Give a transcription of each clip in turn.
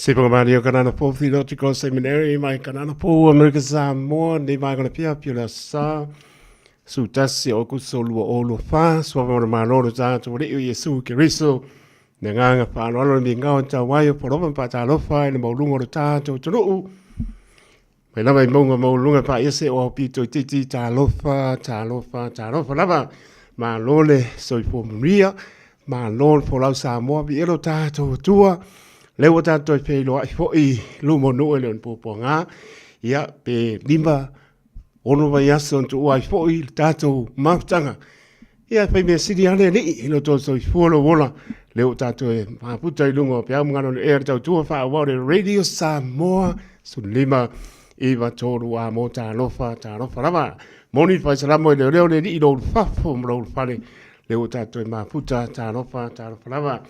Sipa Mani o Kanana Pou Theological Seminary mai Kanana Pou Amerika Samoa nei vaega na pia pia la sa su tasi o kuso lua o lua fa sua mo malo lo tātou le Iesu Keriso Le agaga faaaloalo le migao e tau ai o polofa ma faatalofa i le maualuga o le tatou atunuu. Mai lava i mauga maualuluga paia se o aupito itiiti, talofa, talofa, talofa lava. Malo le soifua manuia, malo le folau Samoa, viia lo tatou Atua. Lea ua tatou toe feiloai foi i luma o nuu e le o ni puapuaga. Ia, pe 5 Ono vaiaso na tuua ai foi le tatou mafutaga. Ia, e fai mea sili lava le Alii i lo outou soifua lou ola, lea ua tatou e mafuta i luga o peau ma galo ea le tautua faaauau le Radio Samoa 15 9 3 a mo talofa, talofa lava. Moni le faisalamo e leoleo le Alii i lou ulufafo ma lou ulufale, lea ua tatou e mafuta, talofa, talofa lava.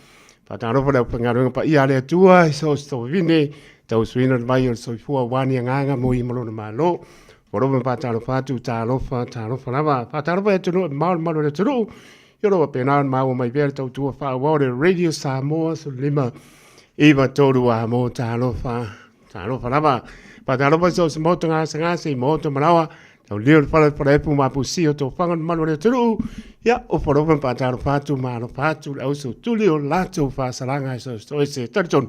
Faatalofa le aufaigaluega paia a le Atua i so o se tovavine, tausuina le vai o le soifua aua ni agaga mo ia ma lona Malo. Ua loma faatalofa atu, talofa, talofa lava. Faatalofa i atunuu e mamao le malu o le atunuu, ia o lo o faapena ona maua mai pea le tautua faaauau a le Radio Samoa 15 9 3 a mo talofa, talofa lava. Faatalofa i so o se maota gasegase i maota malaoa, taulia o le fala i falaepu ma apusia o tofaga le malu o le atunuu, ia o falofa ma faatalofa atu ma alofa atu le auso tuli o latou faasalaga i so o se toese. Talitonu,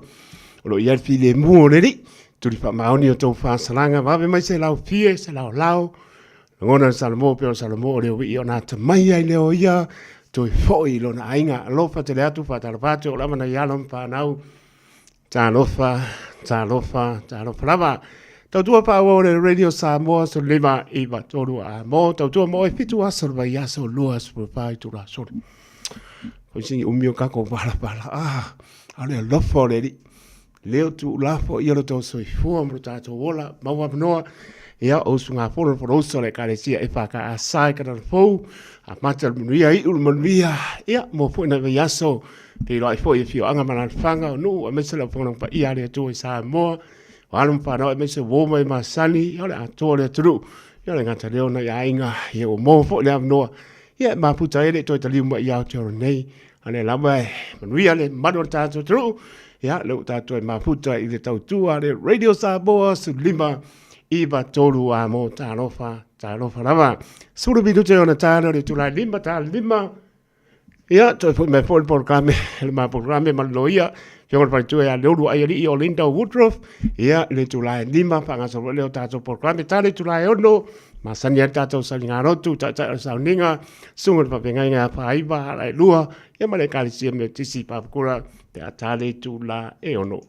o lo o i ai le filemu o le Alii, tuli faamaoni o tou faasalaga, vave mai se laofie, se laolao, lagona le Salamo pei o le Salamo o le owii ona atamai ai lea o ia, toe foi i lona aiga. Alofa tele atu, faatalofa atu, o lava nai alo ma fanau, talofa, talofa, talofa lava. Tautua faaauau le Radio Samoa 15 9 3 a mo, tautua mo e 7 aso le vaiaso 24 itula soli. Ko sini umi o kako palapala. Ah, a le alofa o le Alii. Lea o tuulafo ia lo tou soifua ma lo tatou ola, maua avanoa, ia o usugafono le Fonousu a le Ekalesia EFKS i Kanana Fou, amata le manuia, iu le manuia, ia mo foi nai vaiaso, feiloai foi i afioaga ma alaalafaga o nuu aemaise le aufaigaluega paia a le Atua i Samoa, o alo ma fanau aemaise uo ma e masani, ia o le atoa o le atunuu, ia o le gata lea o nai aiga, ia ua maua foi le avanoa, ia e mafuta ai le toe taliu mai i Aotearoa nei, a lea lava e manuia le mamalu o le tatou atunuu, ia lea ua tatou e mafuta i le tautua a le Radio Samoa 15 9 3 a mo talofa, talofa lava. 10 minute ona ta lea o le itula e 5 ta 5. Ia, toe foi mai foi le polokalame, le ma polokalame ma le loia, Fioga le faletua ia Leulu Aialii o Linda Woodruff, ia, le itula e 5, faagasolo foi lea o tatou polokalame, ta le itula e 6, masani ai le tatou saligalotu, taitai o le sauniga, susuga i le faafeagaiga ia Faaiva, Alaelua, ia ma le Ekalesia Metotisi i Papakura, pe a ta le itula e 6.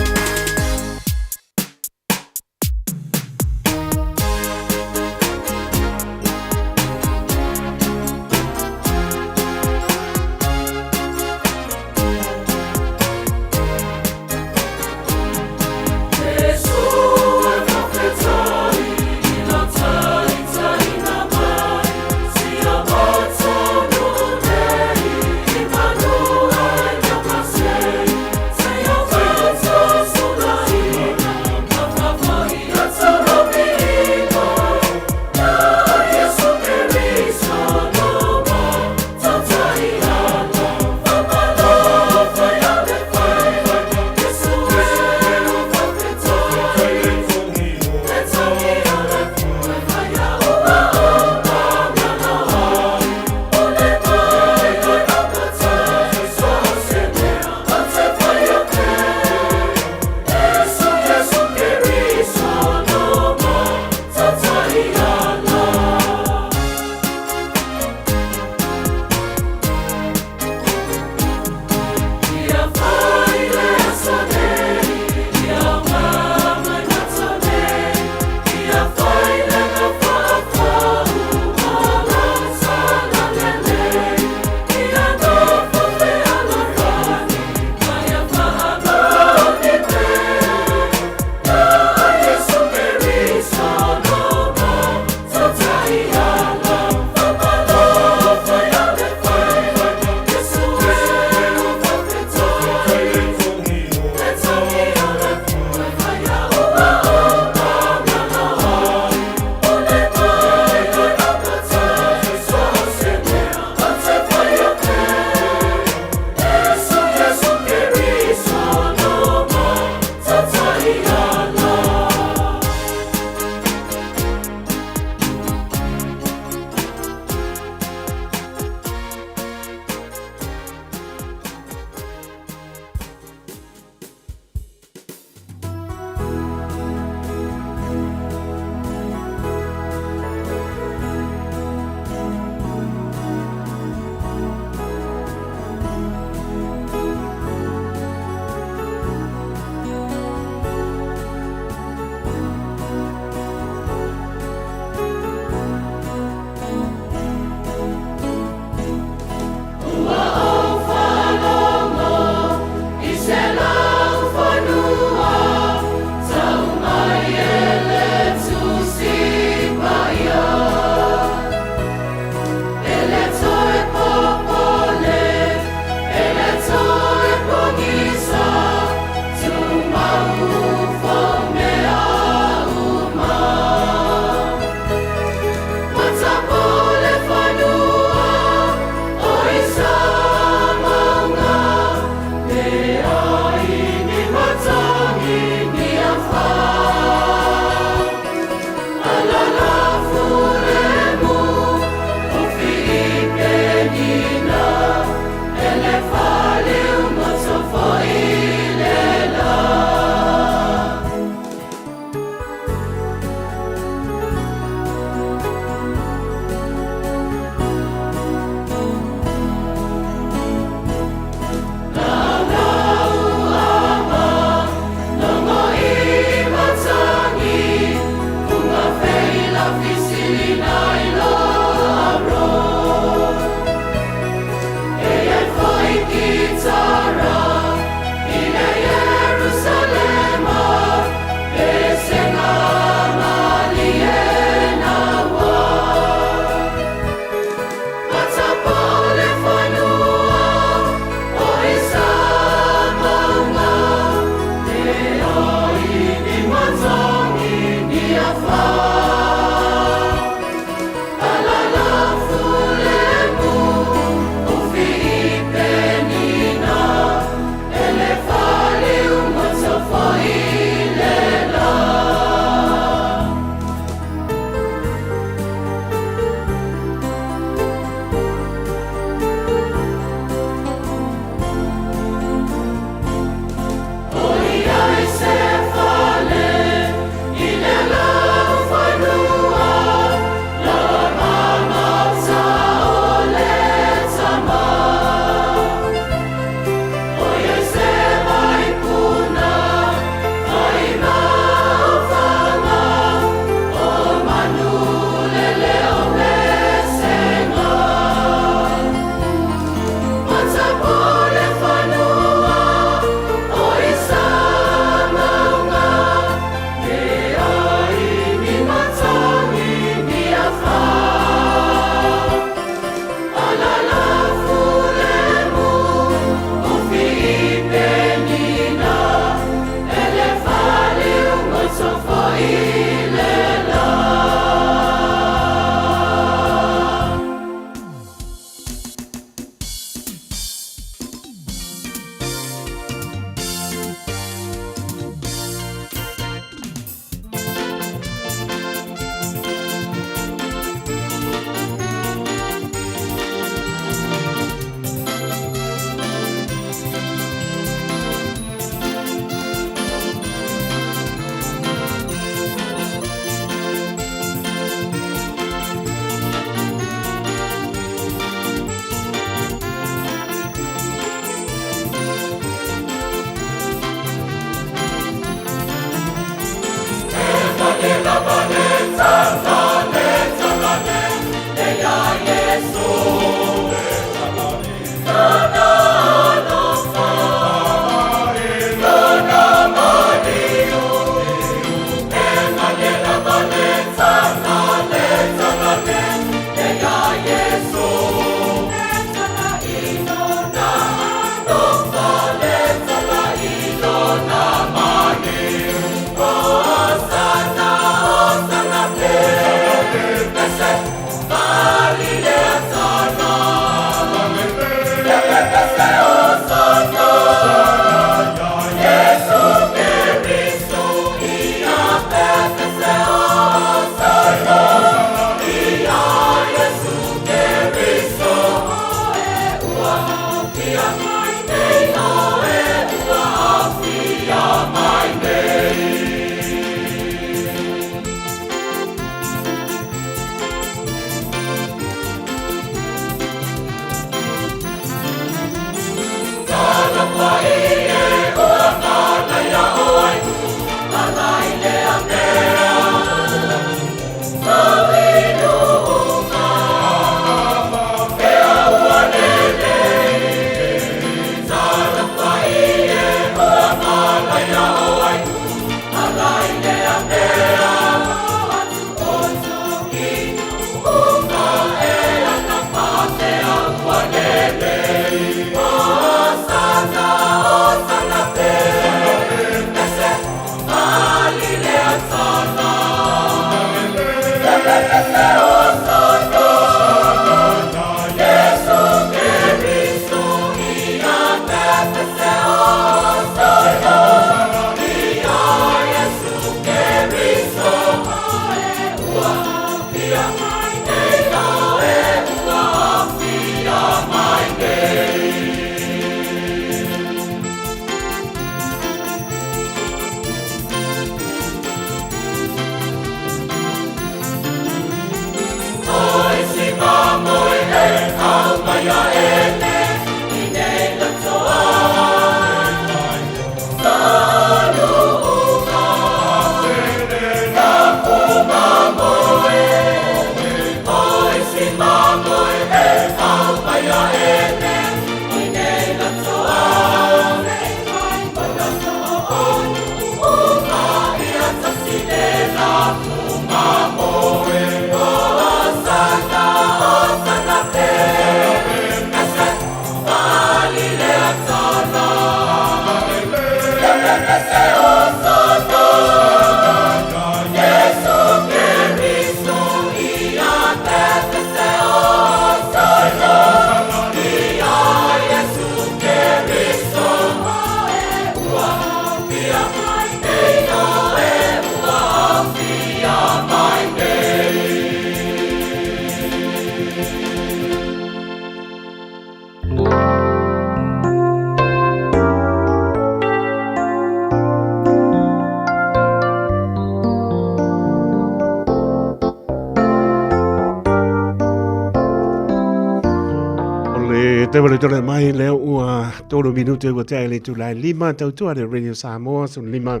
O le tevale tole mai lea ua tolu minute ua tea i le itula e lima tautua le Radio Samoa 15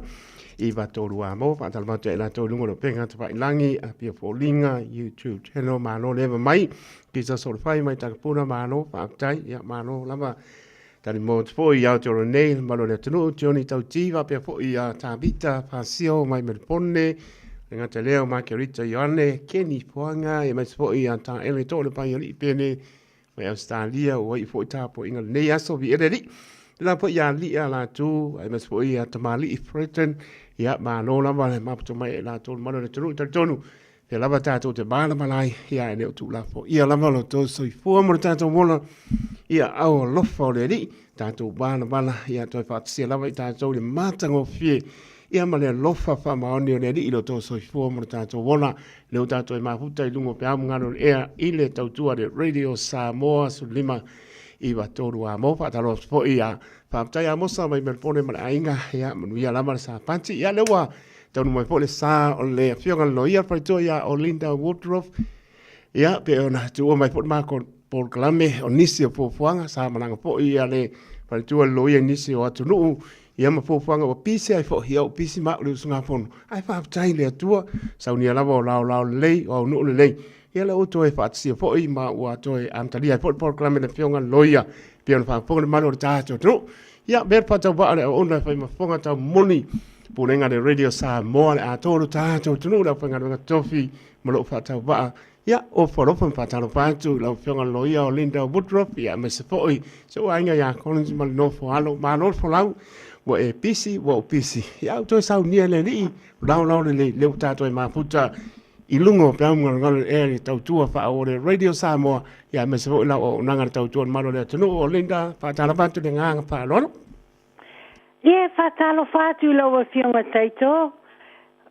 9 3 a mo whaatalama atu e latou i luga o le upega tafailangi Apia Foliga YouTube channel malo le eva mai Pisa Solofai mai Takapuna malo faafetai ia malo lava tali mo atu foi i Aotearoa nei le mamalu o le atunuu Johnny Tauti faapea foi ia Tavita Fasio mai Melbourne le gata lea o Margarita Ioane Kenny Fuaga ia aemaise foi ia Taele Too le Paialii Pene mai Ausetalia ua iu foi tapuaiga lenei aso viele alii. Tēnā foi ia Lia lātou, aemaise foi ia Tamalii Freton, ia malo lava le maputa mai e lātou le mamalu o le atunuu, talitonu, pea lava tātou te mālama lai, ia e le o tuulafoia ia lava lo tou soifua mo le tātou ola, ia au alofa o le Alii, tātou mālamala, ia toe faatasia lava i tātou le matagofie, ia ma le alofa faamaoni o le Alii i lo tou soifua mo le tātou ola, lea ua tātou e mafuta i luga o peau ma galo o le ea i le tautua le Radio Samoa 15 9 3 a mo faatalofa atu foi ia faafetai Amosa mai Melbourne ma le aiga ia manuia lava le Sapati ia lea ua taunuu mai foi le sa o le afioga i le loia faletua ia Olinda Woodruff ia pe ona tuua mai foi le makou polokalame o nisi o fuafuaga sa malaga foi ia le faletua le loia i nisi o atunuu ia ma fuafuaga ua pisi ai foi ia ua pisi ma au le usugafono ae faafetai i le Atua saunia lava o laolao lelei o aunuu lelei ia lea ua toe faatasia foi ma ua toe amatalia ai foi le polokalame a le afioga i le loia pei ona faafofoga le mamalu o le tatou atunuu. Ia, mea le faatauvaa le auauna e fai ma fofoga tau moni pulega le Radio Samoa le atoa o le tatou atunuu le aufaigaluega tofi ma lou faatauvaa. Ia, ofo alofa ma faatalofa atu i lau afioga i le loia o Linda Woodruff, ia aemaise foi si ou aiga ia Collins ma le nofo alo. Malo le folau, ua e pisi, ua ou pisi. Ia, au toe saunia e le alii, laolao lelei, lea ua tatou e mafuta i luga o peau galugalu ea le tautua faaauau le Radio Samoa, ia aemaise foi lau auaunaga le tautua le mamalu o le atunuu. O Linda, faatalofa atu i le agaga faaaloalo. Ia, e faatalofa atu i lau Afioga Taito.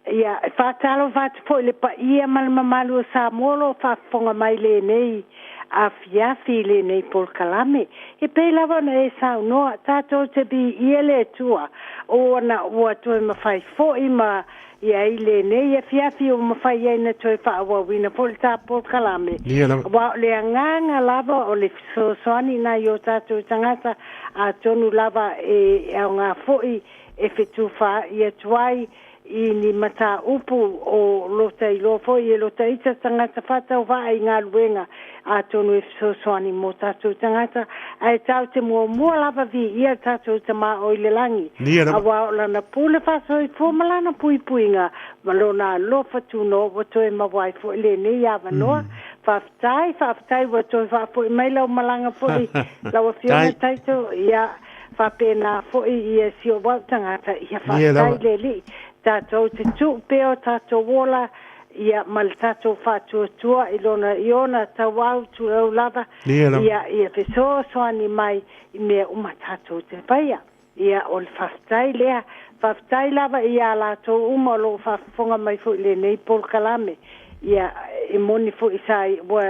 Ia, e faatalofa atu foi i le paia ma le mamalu o Samoa o lo o faafofoga mai i lenei afiafi i lenei polokalame. E pei lava ona e saunoa, tatou te viia le Atua ona ua toe mafai foi ma Ia i lenei afiafi ua mafai ai na toe faaauauina foi le ta polokalame, aua o le agaga lava o le fesoasoani i nai o tatou tagata, atonu lava e aoga foi e fetufaai atu ai i ni mataupu o lota iloa foi e lota ita tagata faatauvaa i galuega, atonu e fesoasoani mo tatou tagata, ae tau te muamua lava viia tatou Tama o i le lagi, aua o lana pule faasoifua ma lana puipuiga ma lona alofa tunoa ua toe maua ai foi lenei avanoa. Faafetai, faafetai ua toe faafoi mai lau malaga foi lau Afioga Taito, ia faapena foi ia si ou au tagata, ia faafetai le Alii, tatou te tuu pea o tatou ola Ia, ma le tatou faatuatua i lona, i ona tauau tulou lava, ia, ia fesoasoani mai i mea uma tatou te faia. Ia, o le faafetai lea. Faafetai lava iā latou uma o lo o faafofoga mai foi i lenei polokalame. Ia, e moni foi sa, ua,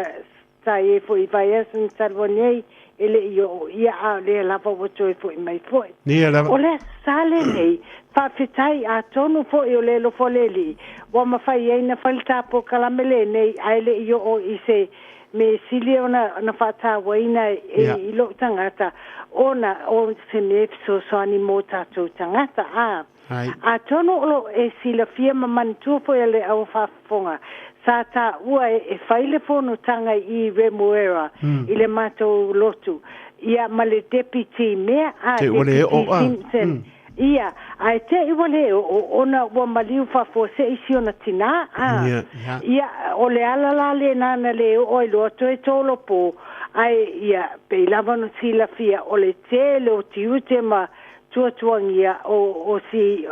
Sa i ai foi i vaiaso na talu ai nei, e le i oo ia, a o lea lava ua toe foi mai foi. Ia lava. O le Aso Sa lenei, faafetai, atonu foi o le alofa o le Alii, ua mafai ai na fai le ta polokalame lenei, ae le i oo i se mea sili ona na faatauaina e i lou tagata, ona o se mea e fesoasoani mo tatou tagata. A. Atonu o lo o e silafia ma manatua foi a le au faafofoga, sa taua e fai le fonotaga i Remuera i le matou lotu, ia ma le Deputy mea, a Deputy Simpson, ia, ae te i ua le oo ona ua maliu faafuasei si ona tinā, a, ia, o le ala la lena na le oo ai loa toe tolopo, ae, ia, pei lava ona silafia o le tele o tiute ma. tuatuagia o si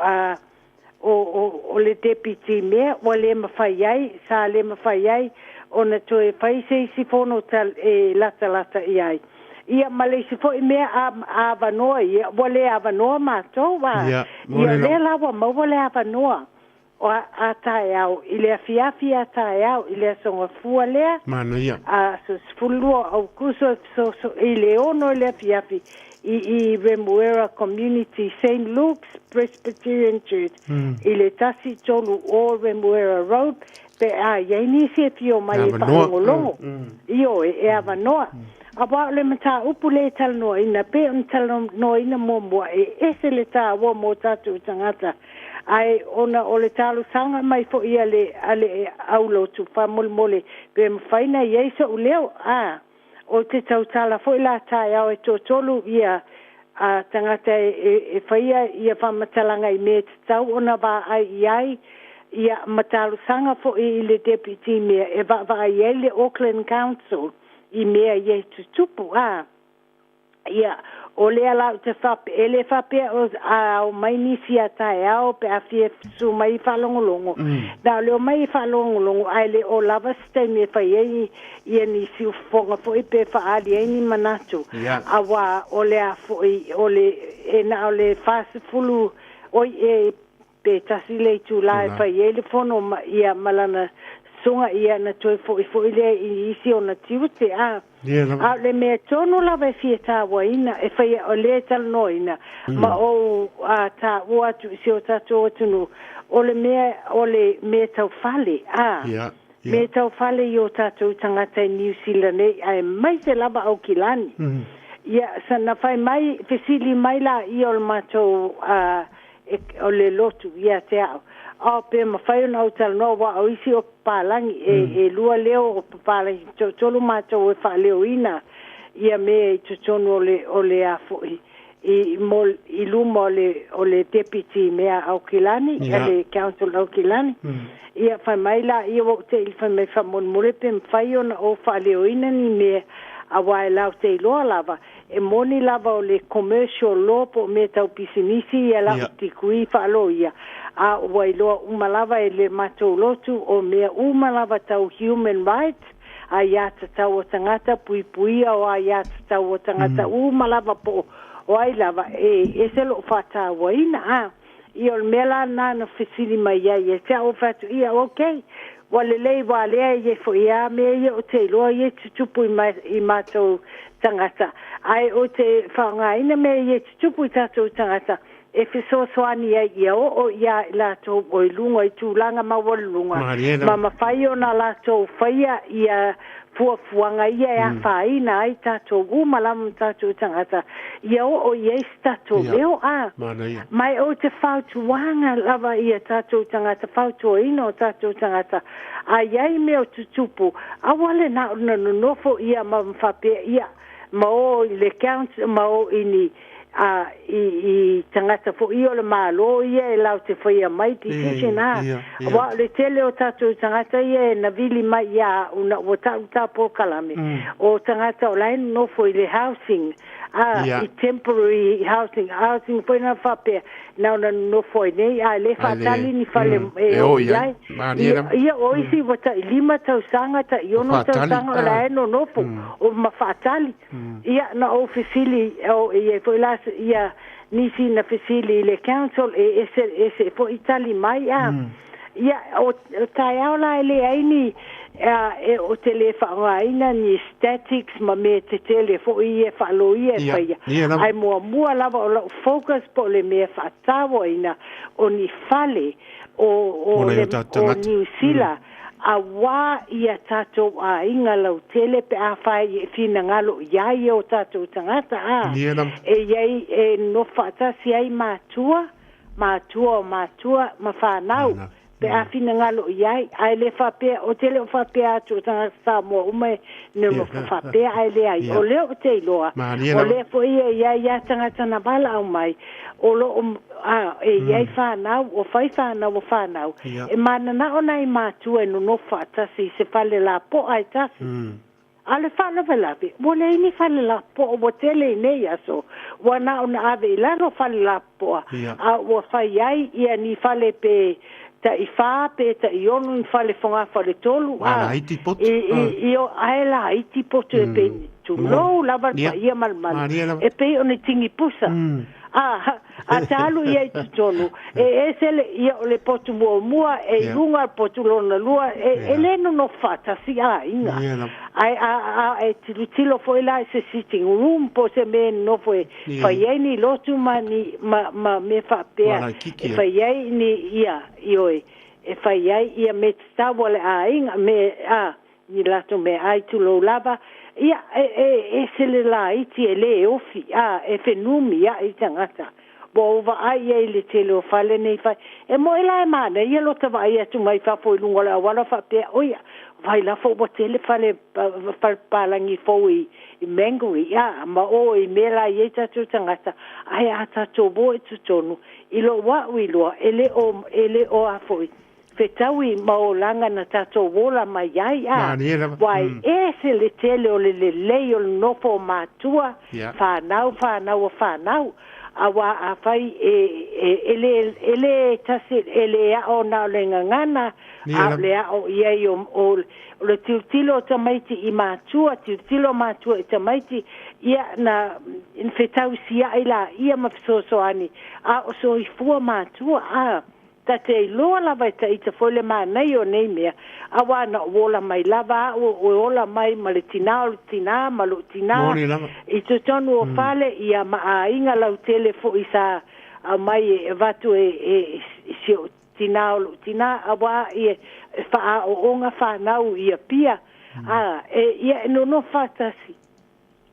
o le Deputy Mayor ua le mafai ai, sa le mafai ai ona toe fai se isi fono e latalata i ai. Ia ma le isi foi mea a avanoa ia, ua le avanoa matou a. Ia, Ia lea la ua maua le avanoa o a taeao, i le afiafi a taeao, i le aso Gafua lea. Manaia. Aso 12 Aokuso i le 6 i le afiafi i Remuera Community St. Luke's Presbyterian Church i le 130 Remuera Road, pe a iai nisi e fia omai e faalogologo. Ioe, e avanoa. Auā o le mataupu lea e talanoaina, pei ona talanoaina muamua, e ese le tāua mo tatou tagata, ae ona o le talosaga mai foi a le a le aulotu faamolemole pe mafai ona i ai so'u leo, a o te tautala foi la taeao e toatolu ia a tagata e faia ia faamatalaga i mea e tatau ona vaai i ai, ia ma talosaga foi i le Deputy Mayor e vaavaai ai le Auckland Council i mea ia e tutupu a. Ia, o lea la ou te faapea, e le faapea o a omai nisi a taeao pe a fia susu mai i faalogologo. Na o le omai i faalogologo, ae le o lava se taimi e fai ai ia nisi ufofoga foi pe faaali ai ni manatu. Auā o le a foi, o le, e na o le 40, oi, e, pe tasi le itulā e fai ai le fono ma, ia, ma lana susuga, ia, na toe foi foi lea i isi ona tiute, a. A o le mea tonu lava e fia tāuaina, e faia, o lea e talanoaina, ma ou tāua atu i si o tatou atunuu, o le mea, o le mea tau fale, a. Mea tau fale i o tatou tagata i Niu Sila nei, aemaise lava Aukilani. Ia, sana fai mai, fesili mai laia o le matou, a, e, o le lotu ia te au, ao pe mafai ona ou talanoa, aua o isi o papalagi, e lua leo o papalagi, toatolu matou e faaleoina ia mea i totonu o le a foi i mo i luma o le Deputy Mayor Aukilani, le Council Aukilani. Ia fai mai laia ua ou te i fai mai faamolemole pe mafai ona ou faaleoina ni mea, auā e latou te iloa lava e moni lava o le commercial law po o mea tau pisinisi ia lau degree faaloia, a ua iloa uma lava e le matou lotu o mea uma lava tau human rights, aiā tatau a tagata, puipuia o aiā tatau a tagata uma lava po o ai lava, e ese lou faatauaina a. Ia o le mea la lena na fesili mai ai ia te au, ou fai atu, ia okay, ua lelei ua lea e i ai foi lava mea ia ou te iloa ia e tutupu i matou tagata, ae ou te faaaogaina mea ia e tutupu i tatou tagata e fesoasoani ai ia oo iā i latou o i luga i tulaga maualuluga ma mafai ona latou faia ia fuafuaga ia e afaina ai tatou uma lava ma tatou tagata ia oo i ai se tatou leo a. Ma ou te fautuaga lava ia tatou tagata, fautuaina o tatou tagata, a i ai mea o tutupu, aua le na ona nonofo ia ma faapea ia ma o i le council ma o i ni a i tagata foi ia o le Malo ia e latou te faia mai decision a. Aua o le tele o tatou tagata ia e navili mai ia au na ua ta'u tā polokalame, o tagata o la e nonofo i le housing a, i temporary housing foi na faapea na ona nonofo ai nei ae le faatali ni fale e o i ai. Ia o isi ua tai 5 tausaga, tai 6 tausaga o la e nonofo o ma faatali. Ia na ou fesili o i ai foi la ia nisi na fesili i le council e ese ese foi tali mai a. Ia o taeao la e leai ni e o te le faaaogaina ni statics ma mea tetele foi ia faaloia e faia. Ae muamua lava o lau focus po o le mea faatauaina o ni fale o Niu Sila auā ia tatou aiga lautele pe afai e finagalo i ai o tatou tagata a. E i ai e nonofo faatasi ai matua, matua o matua ma fanau pe a finagalo i ai, ae le faapea, ou te le o faapea atu o tagata Samoa uma e nonofo faapea, ae leai, o lea ou te iloa, o lea foi e i ai lava tagata na valaau mai, o lo o, a, e i ai fanau, ua fai fanau o fanau, e mananao nai matua e nonofo faatasi i se fale lapoa e tasi. A o le faalavelave, ua leai ni fale lapopoa ua tele i nei aso, ua na ona ave i lalo fale lapopoa, a ua fai ai ia ni fale pe tai fa pe tai ono ni fale fogafaletolu, a laiti poto, i, i, ae laiti poto e pei, tulou lava le paia ma le mamalu, e pei o ni tigipusa. A, a ta alu i ai i totonu, e ese le, ia o le potu muamua, e i luga le potu lona lua, e, e le nonofo faatasi aiga. Ae a, a e tilotilo foi la i se sitting room po o se mea e nonofo e fai ai ni lotu ma ni, ma, ma mea faapea, e fai ai ni, ia, ioe, e fai ai ia mea tatau a le aiga, me, a, ni latou meaai tulou lava, ia, e, e ese le laiti e le ofi, a, e fenumiai i tagata. Ua ou vaai i ai i le tele o fale nei fai. E moe la e manaia lo ta vaai atu mai fafo i luga o le auala faapea, oia, vai lafo ua tele fale, fale palagi fou i, i Mangere, a, ma o i mea la i ai tatou tagata, ae a tatou o i totonu, i lou au iloa, e le o, e le o a foi, fetaui ma olaga na tatou ola mai ai, a, aua e ese le tele o le lelei o le nofo o matua, fanau, fanau a fanau, aua afai e, e, e le, e le tasi, e le ao na o le gagana, a o le ao i ai o, o, o le tilotilo o tamaiti i matua, tilotilo matua i tamaiti, ia na fetausiai laia ma fesoasoani, a o soifua matua, a, Ta te iloa lava e taita foi le manaia o nei mea, auā na ou ola mai lava au, e ola mai ma le tinā o le tinā ma lou tinā Moni lava. i totonu o fale, ia ma aiga lautele foi sa aumai e avatu e, e, e si ou tinā o lou tinā, auā e faaaooga fanau i Apia, a, e, ia e nonofo faatasi.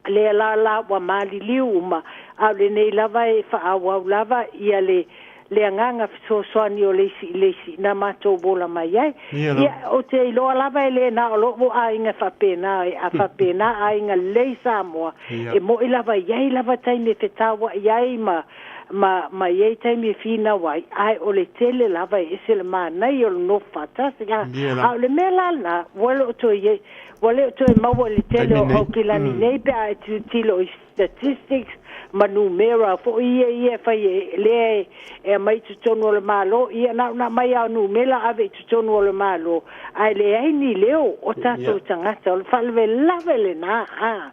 Lea la la ua maliliu uma, a o lenei lava e faaauau lava ia le le agaga fesoasoani o le isi i le isi na matou ola mai ai. Ia, ou te iloa lava e le na o lou aiga faapena, a faapena aiga lelei Samoa, e mo'i lava e i ai lava taimi e fetaua'i ai ma ma ma i ai taimi e finau ai, ae o le tele lava e ese le manaia o le nofo faatasi. A, a o le mea la lena, ua le o toe i ai, Ua le o toe maua i le tele o Aukilani nei pe a e tilotilo i statistics ma numera foi ia ia e fai e lea e aumai i totonu o le Malo. Ia na ona aumai lava o numera ave i totonu o le Malo, ae leai ni leo o tatou tagata. O le faalavelave lena, a.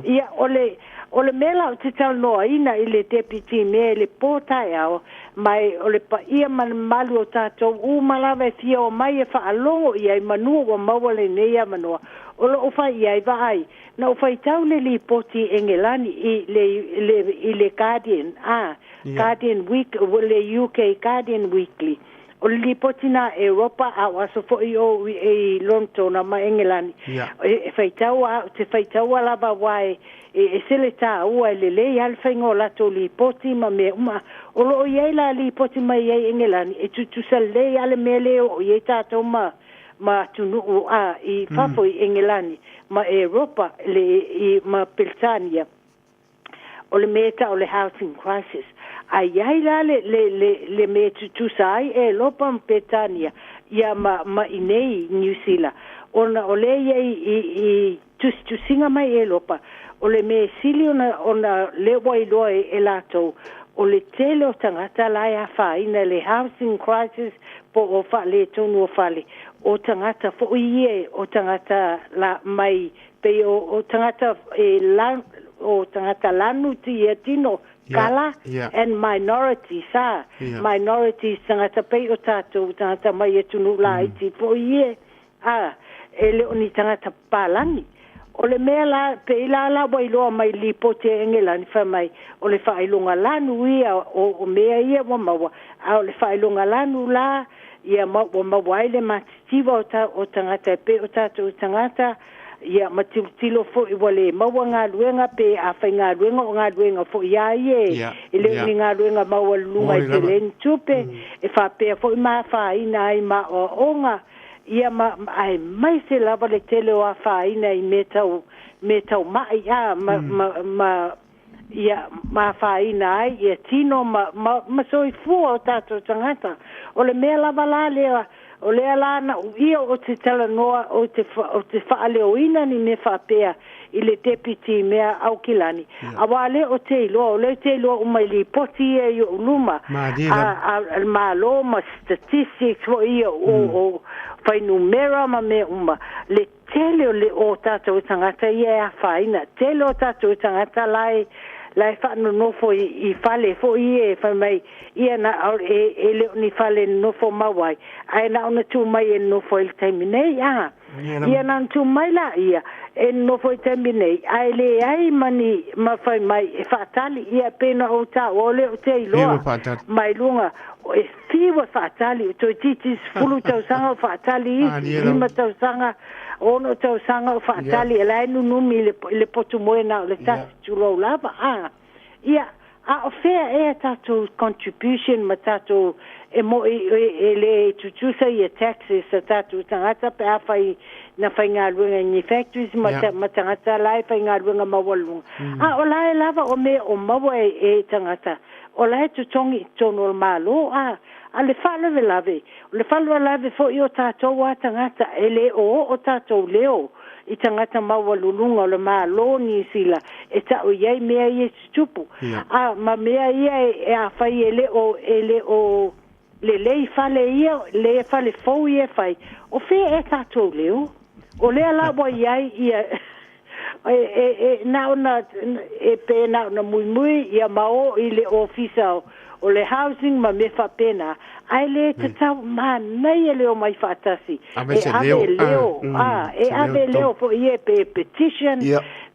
Ia, o le, o le mea la ou te talanoaina i le Deputy Mayor i le po taeao, ma e o le paia ma le mamalu o tatou uma lava e fia omai e faalogo i ai manu ua maua lenei avanoa o lo o fai i ai vaai na ou faitau le lipoti i Engelani i le, le, i le Guardian, a, Guardian Week, le UK Guardian Weekly. O le lipoti na Europa a o aso foi o i Lonetona ma Engelani. E, e faitau a, te faitaua lava aua e, e ese le taua e lelei lava le faiga o latou lipoti ma mea uma. O lo o i ai la lipoti mai ai Engelani e tutusa lelei lava le mea lea e oo i ai tatou ma ma atunuu a i fafo i Engelani ma Europa le i ma Peretania. O le mea e tau o le housing crisis. A i ai la le, le, le, le mea e tutusa ai Elopa ma Petania, ia ma, ma inei i Niu Sila, ona o lea ia i, i, i tusitusiga mai Elopa, o le mea e sili ona, ona lea ua iloa e, e latou, o le tele o tagata la e afaina i le housing crisis po o faaletonu o fale, o tagata foi ia, o tagata la, mai pei o, o tagata e la, o tagata lanu ti ia tino kala and minorities a minorities tagata pei o tatou tagata mai atunuu laiti foi ie a e le o ni tagata papalagi. O le mea la, pei la la ua iloa mai i lipoti a Engelani fai mai, o le faailoga lanu ia o, o mea ia ua maua, a o le faailoga lanu la ia ma ua maua ai le matitiva o, ta, o tagata e pei o tatou tagata, ia ma tilotilo foi ua le maua galuega pe a faigaluega o galuega foi a ia e le o ni galuega maualuluga e tele ai ni tupe, e faapea foi ma afaina ai ma aoaoga, ia ma, aemaise lava le tele o afaina i mea tau, mea tau ma'i a, ma, ma, ma, ia ma afaina ai ia tino ma, ma, ma soifua o tatou tagata. O le mea lava la lea O lea la na uia ou te talanoa ou te ou te faaleoina ni mea faapea i le Deputy mea Aukilani, auā lea ou te iloa, o lea ou te iloa uma i lipoti ia i ou luma a a le Malo ma statistics foi ia o o fuainumera ma mea uma, le tele o le o tatou tagata ia e afaina, tele o tatou tagata la e la e faanonofo i i fale foi ia e fai mai ia na e, e le o ni fale nofo mau ai, ae na ona tuu mai e nofo ai i le taimi nei, a. Ia na ona tuu mai la ia e nofo i taimi nei, ae leai ma ni ma fai mai e faatali, ia pei ona ou taua, o lea ou te iloa mai luga, e fiu e faatali, toeitiiti 10 tausaga o faatali isi, 5 tausaga, 6 tausaga o faatali, e la e nunumi i le, i le potu moe na o le tasi, tulou lava, a. Ia, a o fea ea tatou contribution ma tatou e mo'i e le tutusa ia taxes a tatou tagata pe afai na faigaluega i ni factories ma, yeah. ma tagata la e faigaluega maualuluga. A o la e lava o mea o maua e, e tagata, o la e totogi i totonu o le Malo, a, a le faalavelave, o le faalavelave foi o tatou a tagata, e le o oo tatou leo i tagata maualuluga o le Malo o Niu Sila e ta'u i ai mea ia e tutupu. A, ma mea ia e, afai e le o, e le o lelei fale ia, le fale fou ia e fai, o fea ea tatou leo? O lea la ua i ai ia, e, e, e, na ona, e pe na ona muimui ia ma o i le ofisa o, o le housing ma mea faapena, ae le tatau, manaia le omai faatasi. Ave E se ave leo. leo, Ah, a, e se leo ave tonu. leo foi ia pe petition,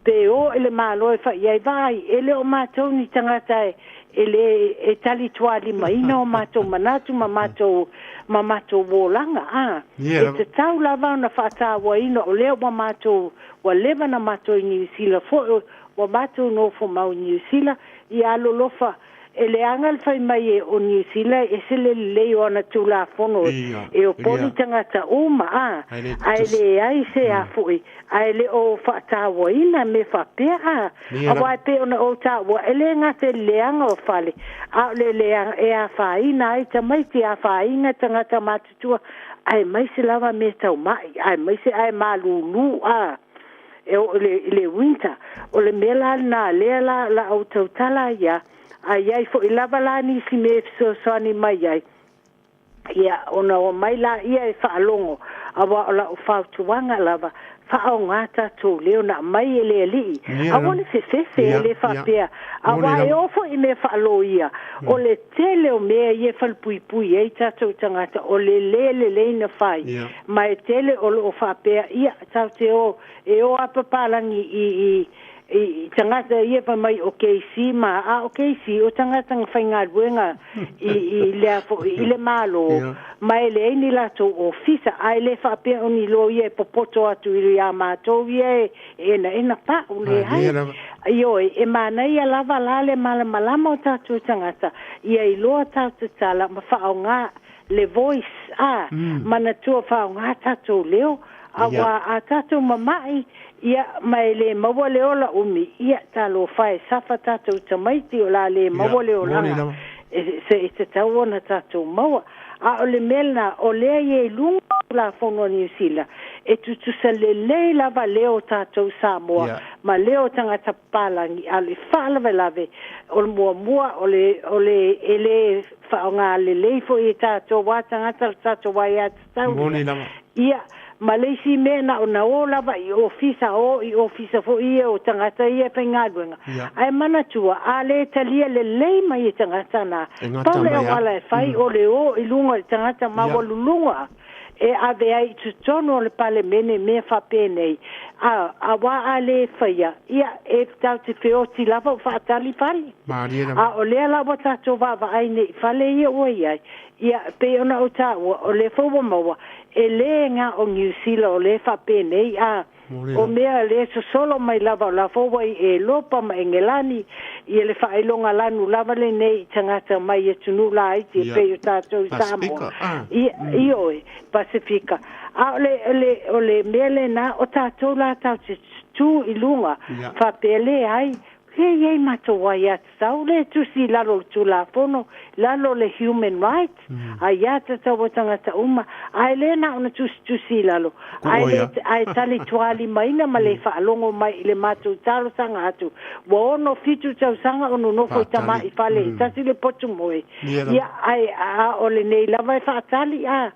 pe o i le Malo e fai i ai, vaai, e le o matou ni tagata e, e le e talitualimaina o matou manatu ma matou ma matou olaga, a. Ia E lava. tatau lava ona faatauaina o lea ua matou, ua leva na matou i Niu Sila foi, ua matou nofomau i Niu Sila, ia alolofa E leaga le fai mai e o Niu Sila e ese le lelei o ana tulafono Ia, e oponi ia. tagata uma, a, Ae le ae tutusa. leai se a foi, ae le o faatauaina mea faapea, a. Ia Aua lava. e pei ona ou taua, e le gata i le leaga o fale, a o le leaga e afaina ai tamaiti, e afaina tagata matutua, aemaise lava mea tau mai, aemaise ae malulu, a, e oo i le, i le winter. O le mea la lena, lea la, la ou tautala ai ia, a i ai foi lava la nisi mea e fesoasoani mai ai, ia, ona omai laia e faalogo, aua o lau fautuaga lava, faaaoga tatou leo na aumai e le Alii. Ia Aua lava. le fefefe, e Ia, le ia. faapea, Moni aua e lava. oo foi i mea faaloia, o le tele o mea ia e falepuipui ai tatou tagata, o le le lelei na fai, Ia. ma e tele o lo o faapea, ia, tatou te o, e o a papalagi i, i, i tagata ia fai mai o KC ma a o KC o tagata na faigaluega i i lea foi i le Malo ma e leai ni latou ofisa ae le faapea o ni loia e popoto atu i a matou ia e enaena pa'u Malie leai lava. ioe e manaia lava la le malamalama o tatou tagata ia iloa tatou tatala ma faaaoga le voice a manatua faaaoga tatou leo auā a tatou mama'i ia ma e le maua le ola umi ia talofa e safa tatou tamaiti o le a le Ia, maua le moni olaga lava. e se i tatau ona tatou maua. A o le mea lena o lea e i luga o Tulafono a Niu Sila e tutusa lelei lava leo o tatou Samoa ma leo o tagata papalagi a o le faalavelave o le muamua o le o le e le faaaoga lelei foi e tatou a tagata le tatou aiatatau Moni lea lava. ia ma le isi mea na ona o lava i ofisa o i ofisa foi ia o tagata ia e faigaluega ae manatua a le talia lelei mai e tagata na E pau gata le mai lava. auala e fai o le o i luga o le tagata maualuluga e ave ai i totonu o le Palemene mea faapenei, a, auā a le faia, ia, e tatou te feoti lava o faatali fale. Malie lava. A o lea la ua tatou vaavaai nei i fale ia ua i ai, ia, e pei ona ou taua, o lea foi ua maua, e le na o Niu Sila o lea e faapenei, a, Moni o lava. mea lea e sosolo mai lava, o la foi ua i Elopa ma Engelani, ia le faailoga lanu lava lenei i tagata mai atunuu laiti e pei o tatou i Samoa. Pasifika, ah. Ia, ioe, Pasifika. A o le, o le, o le mea lena, o tatou la tatou te tutū i luga, faapea leai, Lea e i ai matou aiatatau, lea e tusi i lalo o le Tulafono, lalo o le Human Rights, aiatatau a tagata uma, ae le na ona tusitusi i lalo, ae le, ae talitualimaina ma le faalogo mai i le matou talosaga atu. Ua 67 tausaga o nonofo i tamai fale e tasi le potu moe, ia, ae a o lenei lava e faatali, a.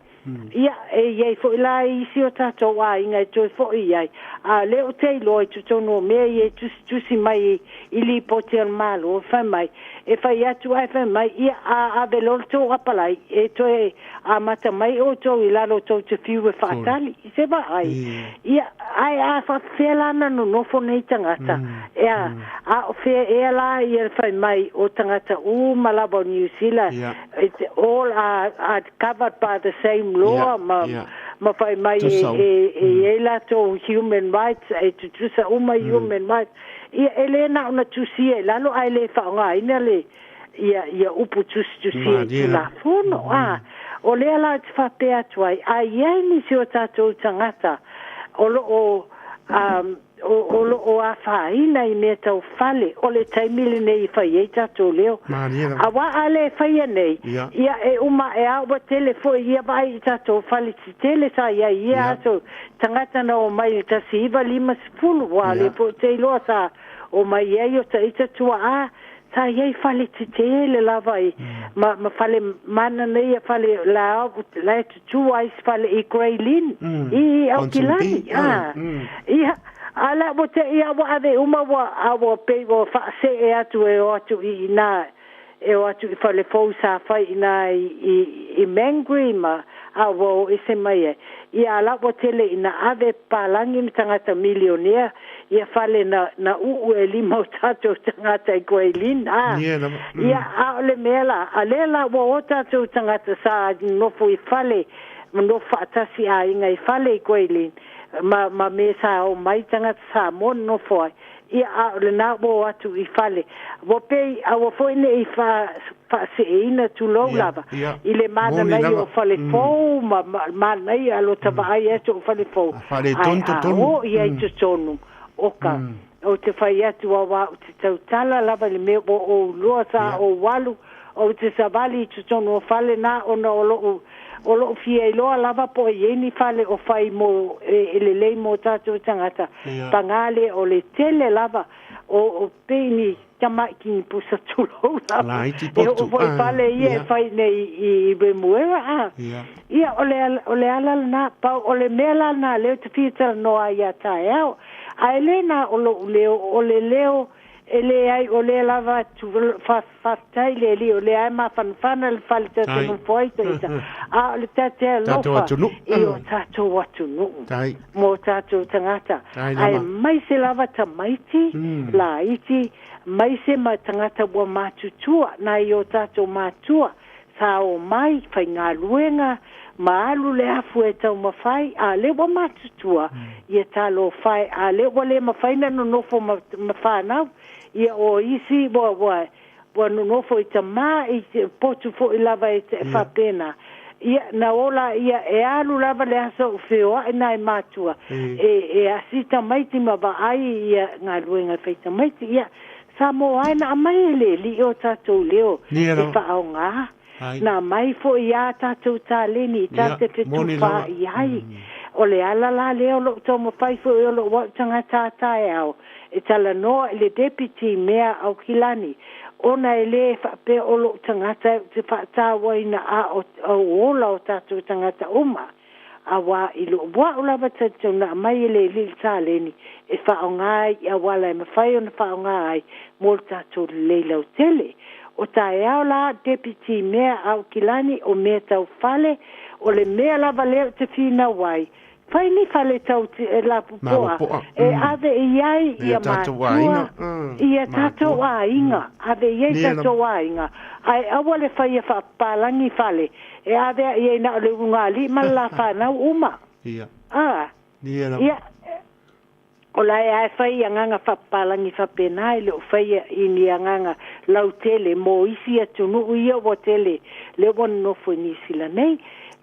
Ia, e i ai foi la isi o tatou aiga e toe foi i ai, a o lea ou te iloa i totonu o mea ia e tusitusi mai i lipoti a le Malo, fai mai, e fai atu ae fai mai, ia, a ave loa le tou apalai, e toe amata mai outou i lalo tou te fiu e faatali, i se vaai. Ia, ae a faapefea la ona nonofo nei tagata? E a, a o fea ea la ia fai mai o tagata uma lava o Niu Sila, it's all are, are covered by the same law, ma, ma fai mai e, e, e i ai latou human rights, e tutusa uma human rights. Ia, e le na ona tusia i lalo ae le faaaogaina le, ia, ia upu tusitusia i Tulafono. A, o lea la ou te faapea atu ai, a i ai nisi o tatou tagata o lo o, um, o, o lo o afaina i mea tau fale, o le taimi lenei e fai ai tatou leo. Auā a le faia nei, ia e uma ae a ua tele foi ia vaai i tatou fale tetele sa i ai ia aso tagata na omai i le 1950, ua lea foi ou te iloa sa omai ai o taita tuaa, sa i ai fale tetele lava i, ma, ma fale mana nei ia fale la, la e tutū ai se fale i Grey Lynn, i, i Aukilani, a, ia, a la ua te ia ua ave uma ua, a ua pei ua faasee atu e o atu i inā, e o atu i fale fou sa fai inā i, i, i Mangere ma, a ua o ese mai ai. Ia a la ua tele ina ave papalagi ma tagata milionea ia fale na, na uu e lima o tatou tagata i Grey Lynn, a. Ia, a o le mea la, a lea la ua o tatou tagata sa nofo i fale, ma nofo faatasi aiga i fale i Grey Lynn, ma, ma me sa o mai tagata Samoa nonofo ai, ia, a o lena ua o atu i fale. Ua pei, aua foi ne i fa, faaseeina, tulou lava, i le manaia o fale fou ma, ma manaia lo ta vaai atu o fale fou. Ae a o i ai totonu o ka, ou te fai atu auā ou te tautala lava i le mea ua ou iloa sa ou alu, ou te savali i totonu o fale na ona o lo'u, o lo'u fia iloa lava po o i ai ni fale o fai mo, e, e lelei mo tatou tagata. Pagā lea o le tele lava o, o pei ni tamai kinipusa tulou lava. E oo foi i fale ia e fai nei i Remuera, a. Ia, o le, o le ala lena, pau o le mea la lena lea ou te fia talanoa ai ia taeao. Ae le na o lo'u leo, o le leo e leai o lea lava faafetai i le Alii o lea e mafanafana le fale tatou nofo ai ita, a o le tate alofa i o tatou atunuu mo tatou tagata, aemaise lava tamaiti laiti, maise ma tagata ua matutua, nai o tatou matua sa omai faigaluega ma alu le afu e taumafai, a lea ua matutua ia talofa e, a lea ua le mafai ona nonofo ma, ma fanau ia o isi ua, ua, ua nonofo i tamā i potu foi lava e faapena. Ia na ola ia e alu lava le aso o feoai nai matua e, e asi tamaiti ma vaai ia galuega e fai tamaiti. Ia Samoa e na aumai e le Alii o tatou leo e faaoga. Na aumai foi ā tatou taleni i ta te fetufaai ai. O le ala la lea o lou taumafai foi o lou au tagata a taeao e talanoa i le Deputy Mea Aukilani ona e le faapea o lou tagata ou te faatauaina a o ola o tatou tagata uma. Auā i lou au lava talitonaa mai e le Alii le taleni e faaaoga ai i auala e mafai ona faaaoga ai mo le tatou lelei lautele. O taeao la Deputy Mea Aukilani o mea tau fale, o le mea lava lea ou te finau ai, fai ni fale tau lapopoa e ave i ai ia matua, ia tatou aiga, ave i ai tatou aiga, ae aua le faia faapapalagi fale e ave ai i ai na o le ulugalii ma le la fanau uma. A, ia, O la e lava e fai i agaga faapapalagi faapena, e le o faia i ni agaga lautele mo isi atunuu ia ua tele lea ua nonofo i Niu Sila nei.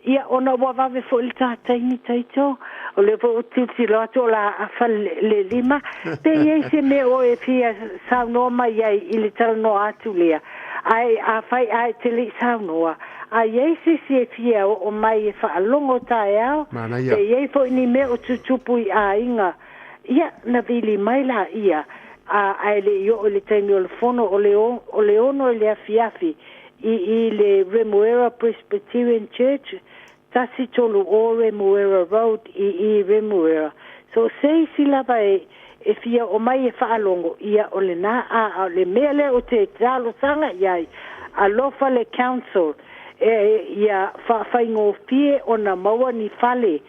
Ia, ona ua vave foi le ta taimi, Taito, o lea foi ua tilotilo atu o le a afa le lima. Pe i ai se mea o e fia saunoa mai ai i le talanoa atu lea, ae afai ae e te le i saunoa, a i ai se isi e fia oo mai e faalogo taeao, Manaia. pe i ai foi ni mea o tutupu i aiga, ia, na vili mai laia, a, ae le i oo i le taimi o le fono, o le, o le 6 i le afiafi, i i le Remuera Presbyterian Church, 130 Remuera Road i i Remuera. So se isi lava e e fia oo mai e faalogo, ia o lena, a a o le mea lea ou te talosaga i ai, alofa le council e ia faafaigofie ona maua ni fale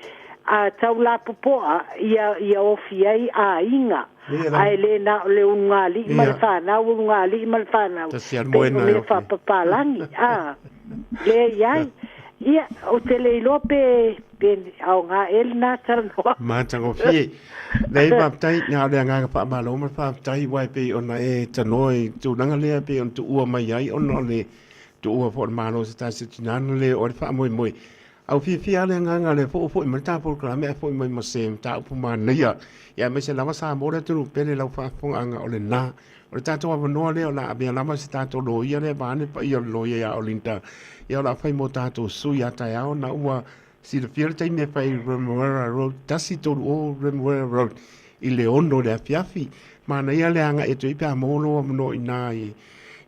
a tau lapopoa ia ia ofi ai aiga. Ia la. Ae le na o le ulugalii ma le Ia. fanau, ulugalii ma le fanau, Tasi a le pei o moena e mea ofi. faapapalagi, a, lea e i ai. Ia, ou te le iloa pe, pe aoga ea lena talanoa. Matagofie. Leai, faafetai, na o le agaga faamalo ma le faafetai, aua e pei ona e tanoa i tulaga lea e pei ona tuua mai ai ona o le tuua foi o le Malo se tasi o tina na le oo ai le faamoemoe. A ua fiafia lava le agaga o lea foi ua foi mai le ta polokalame ae foi mai ma se mataupu manaia, ia aemaise lava Samoa le atunuu pele i lau faafofogaaga o lena. O le tatou avanoa lea o le a avea lava se tatou loia lea vaeane le paia o le loia ia Olinda, ia o le a fai mo tatou sui a taeao ona ua silafia le taimi e fai i Remuera Road, 130 Remuera Road i le 6 i le afiafi. Manaia le agai atu ai pe a maua lou avanoa i ina i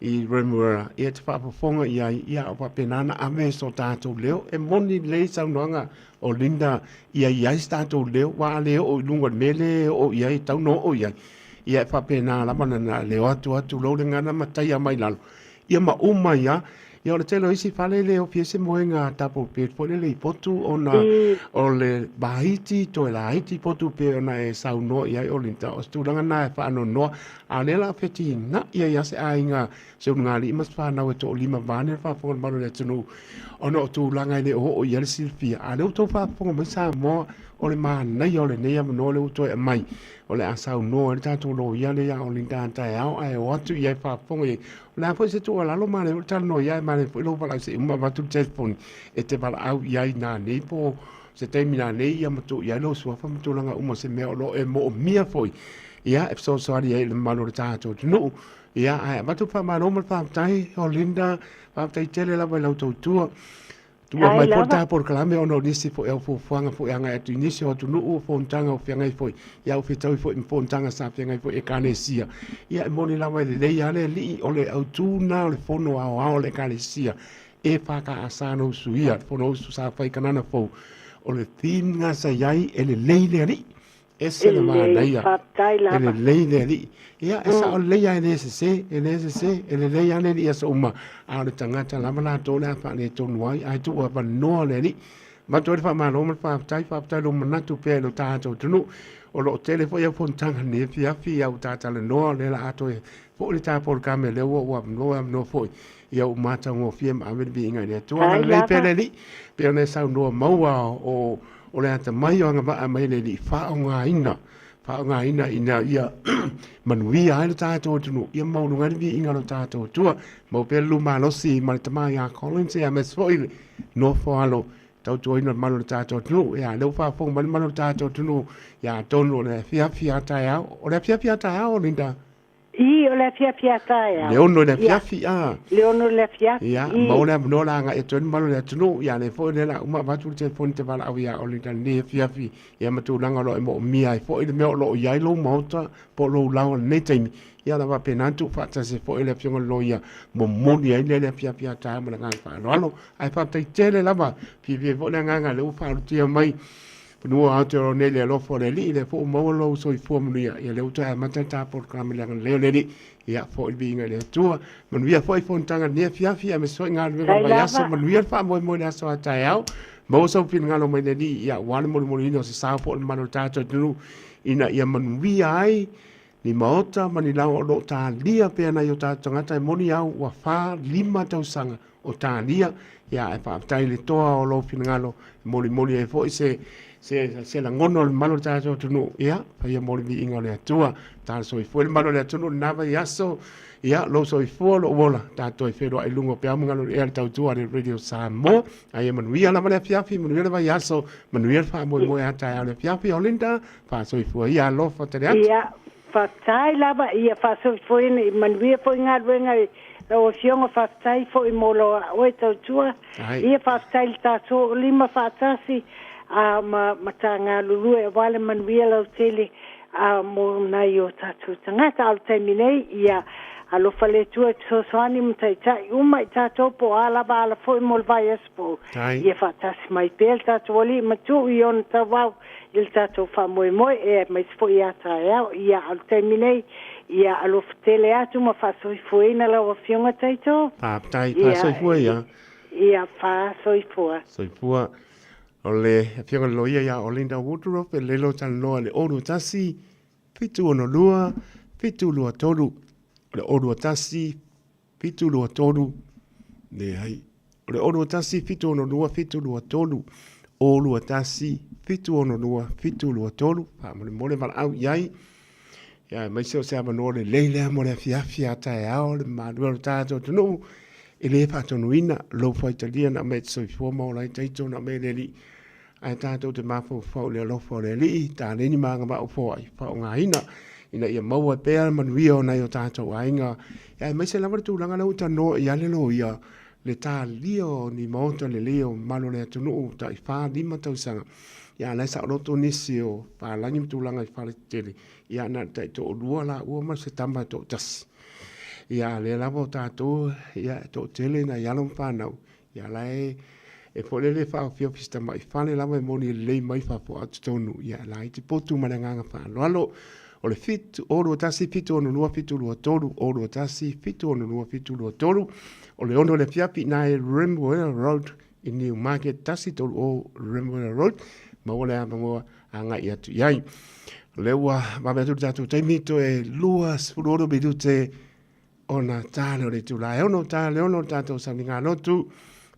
i Remuera, ia te faafofoga i ai, ia o faapena ona ave so tatou leo. E moni lelei saunoaga o Linda ia i ai se tatou leo, aua a le oo i luga o le mea lea e oo i ai, e tatau ona oo i ai, ia e faapena lava ona leo atu atu lou le gagana ma taia mai lalo, ia ma uma ai lava. Ia o le tele o isi fale e le ofi ai se moega double bed foi lele i potu ona o le vaiti toe laiti potu pei ona e saunoa i ai o Linda. O se tulaga lena e faanoanoa, a o lea o le a fetinai ai lava se aiga, se ulugalii ma se fanau e toalima vaeane le faafofoga a le malu o le atunuu ona o tulaga e le o oo i ai le silafia. A o lea ua outou faafofoga mai Samoa, o le manaia o lenei avanoa lea ua toe aumai, o le a saunoa ai le tatou loia lea ia Olinda a taeao ae o atu i ai faafofoga i ai. O le a foi se tuualalo ma lea foi talanoa i ai, ma lea foi lou valaau se i uma avatu le telefoni e te valaau i ai nanei po se taimi nanei ia ma tuu i ai lou suafa ma tulaga uma se mea o lo o e moomia foi ia e fesoasoani ai i le mamalu o le tatou atunuu. Ia ae avatu le faamalo ma le faafetai Olinda, faafetai tele lava i lau tautua. Tua Ai mai foi le lava. ta polokalame ona o nisi foi au fuafuaga foi agai atu i nisi o atunuu o fonotaga o feagai foi, ia o fetaui foi ma fonotaga sa feagai foi i Ekalesia. Ia e moni lava e lelei lava le alii, o le autu lena o le fono aoao a le Ekalesia EFKS na usuia, le Fonousu sa fai i Kanana Fou, o le theme lena sa i ai, e lelei le alii. Ese E le lelei, manaia, faafetai e lava. lelei le alii. Ia, e sao lelei lava e le sese, e le sese, e lelei lava le alii i aso uma, a o le tagata lava latou o le a faaletonu ai, ae tuu avanoa le alii. Avatu ai le faamalo ma le faafetai, faafetai i lou manatu pea i lo tatou atunuu. O lo o tele foi au fonotaga i lenei afiafi, a ua ta talanoa, o lea o le a toe foi le ta polokalame lea ua ou avanoa, avanoa foi ia ua matagofie ma ave le viiga i le Atua. Ai Agalelei pea lava. le Alii, pei ona e saunoa maua o o le atamai o agavaa mai le Alii faaaogaina, faaaogaina ina ia manuia ai lo tatou atunuu, ia maualuga ai le viiga o lo tatou Atua. Maua pea le lu malosi ma le tama ia Collins, ia aemaise foi le nofo alo tautuaina o le malu o le tatou atunuu. Ia, lea ua faafofoga mai le malu o le tatou atunuu, ia atonu o le afiafi a taeao. O le afiafi a taeao, Linda? Ii, o le afiafi a Le taeao. 6 i le Ia, afiafi, a. le 6 i le afiafi, Ia, ii. maua le avanoa la agai atu ai le mamalu o le atunuu. Ia, lea foi lea la uma avatu le telefoni te valaau ia Olinda i lenei afiafi, ia ma tulaga o lo o e moomia ai foi le mea o lo o i ai lou maota po o lou laoa i lenei taimi. Ia, o le a faapena ona tuufaatasi ai foi le Afioga i le Loia momoli ai lea i le afiafi a taeao ma le agaga faaaloalo. Ae faafetai tele lava, fiafia foi le agaga lea ua faaulutia mai Fanua Aotearoa nei le alofa o le Alii, lea foi ua maua lou soifua manuia, ia lea ua toe amata le ta polokalame i le agalelei o le Alii, ia foi le viiga i le Atua. Manuia foi fonotaga i lenei afiafi, aemaise foi galuega o le Sai vaiaso, lava. manuia le faamoemoe i le aso a taeao, maua sou finagalo mai le Alii, ia aua le molimoliina o se sao po o le mamalu o le tatou atunuu, ina ia manuia ai ni maota ma ni laoa o lo o talia pea nai o tatou tagata e moni au ua 4, 5 tausaga o talia, ia ae faafetai i le toa o lou finagalo e molimoli ai foi se se se lagona o le mamalu o le tatou atunuu, ia faia mo le viiga o le Atua. Tala soifua i le mamalu o le atunuu i lena vaiaso, ia lou soifua lou ola, tatou e feiloai i luga o peau ma galu ea le tautua a le Radio Samoa. Ae ia manuia lava le afiafi, manuia le vaiaso, manuia le faamoemoe a taeao i le afiafi. Olinda, faasoifua ia, alofa tele atu. Ia, faafetai lava, ia faasoifuaina, ia manuia foi galuega i lau Afioga, faafetai foi mo lo oe tautua. Ia faafetai i le tatou lima faatasi a ma Matagalulue aua le manuia lautele a mo nai o tatou tagata. A o le taimi nei, ia alofa le Atua e fesoasoani ma taitai uma i tatou po o a lava ala foi mo le vaiaso fou. Ia faatasi mai pea le tatou Alii ma tuu i ona tauau i le tatou faamoemoe e aemaise foi ia taeao. Ia, a o le taimi nei, ia alofa tele atu ma faasoifuaina lau Afioga Taito. Faafetai, faasoifua ia. Ia, faasoifua. Soifua. O le Afioga i le Loia ia Olinda Woodruff e lelo talanoa i le 021 762 723. O le 021 723, leai. O le 021 762 723, 021 762 723, faamolemole valaau i ai. Ia, aemaise o se avanoa lelei lea mo le afiafi a taeao, le mamalu o le tatou atunuu, e le faatonuina lou faitalia na aumai e te soifua ma ola ai taito na aumai e le Alii. Ae tatou te mafaufau i le alofa o le Alii, taleni ma agavaa foai faaaogaina ina ia maua pea le manuia o nai o tatou aiga. Ia, aemaise lava le tulaga lea ua talanoa i ai le loia, le talia o ni maota lelei o mamalu o le atunuu tai 4, 5 tausaga. Ia, a o la e saoloto nisi o palagi ma tulaga i fale tetele, ia na o le taitoalua laua ma se tama e toatasi. Ia, a o lea lava o tatou, ia, e toatele nai alo ma fanau, ia la e e foi lele faaofiofi si tamai fale lava e moni lelei mai fafo a totonu, ia e laiti potu ma le agaga faaaloalo. O le 7 0 1 7 6 2 7 2 3 0 1 7 6 2 7 2 3 o le 6 le afiafi na e Rimwell Road i Newmarket 130 Rimwell Road maua le avanoa agai atu i ai. O lea ua vave atu le tatou taimi toe 26 minute ona ta lea o le itula e 6, ta le 6 le tatou sauniga lotu,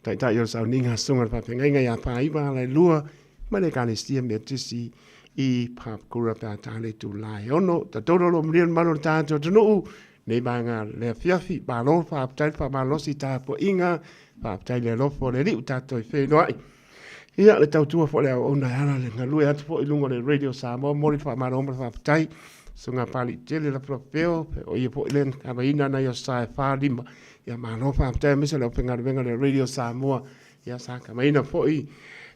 taitai o le sauniga susuga i le faafeagaiga ia Faiva ala e lua mai le Ekalesia Metotisi i Papakura pe a ta le itula e 6. Tatolo lo manuia le mamalu o le tatou atunuu nei vaega le afiafi. Malo, faafetai le faamalosi tapuaiga, faafetai le alofa o le Alii ua tatou feiloai. Ia, le tautua foi le auauna e ala le galue atu foi i luga o le Radio Samoa, momoli le faamalo ma le faafetai. Susuga Papaliitele Lafulafufeo, o ia foi le kavaina nai aso sa e 4, 5. Ia, malo faafetai aemaise le aufaigaluega o le Radio Samoa. Ia, sa kavaina foi,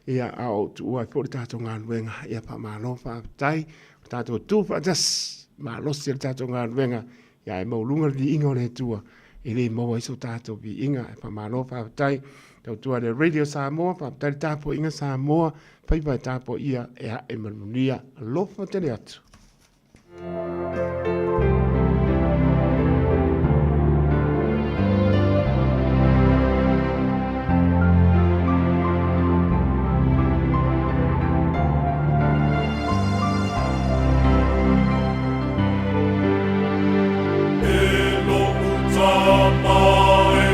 ia, a o tuua ai foi le tatou galuega. Ia, faamalo faafetai. O tatou tu faatasi, malosi le tatou galuega. Ia, e maualuga le viiga o le Atua, e le maua ai so tatou viiga. E faamalo faafetai. Tautua le Radio Samoa, faafetai le tapuaiga Samoa, faiva e tapuaia e ae ma le manuia. Alofa tele atu. E lo'u tama e,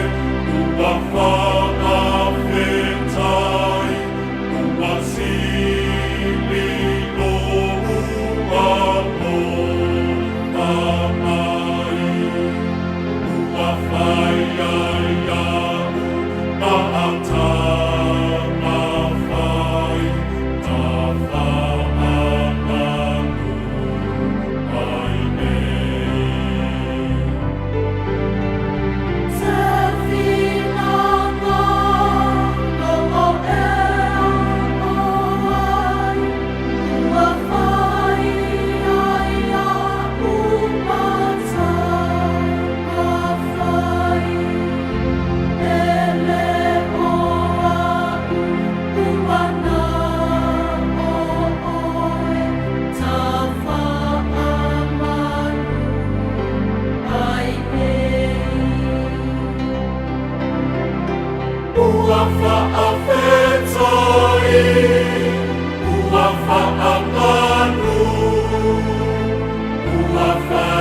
ua faafetai, ua sili lou alofa mai. Ua fai ai iaʻu ma fai ta faamanu ai nei. Ua faafetai, ua faamanu, ua fai.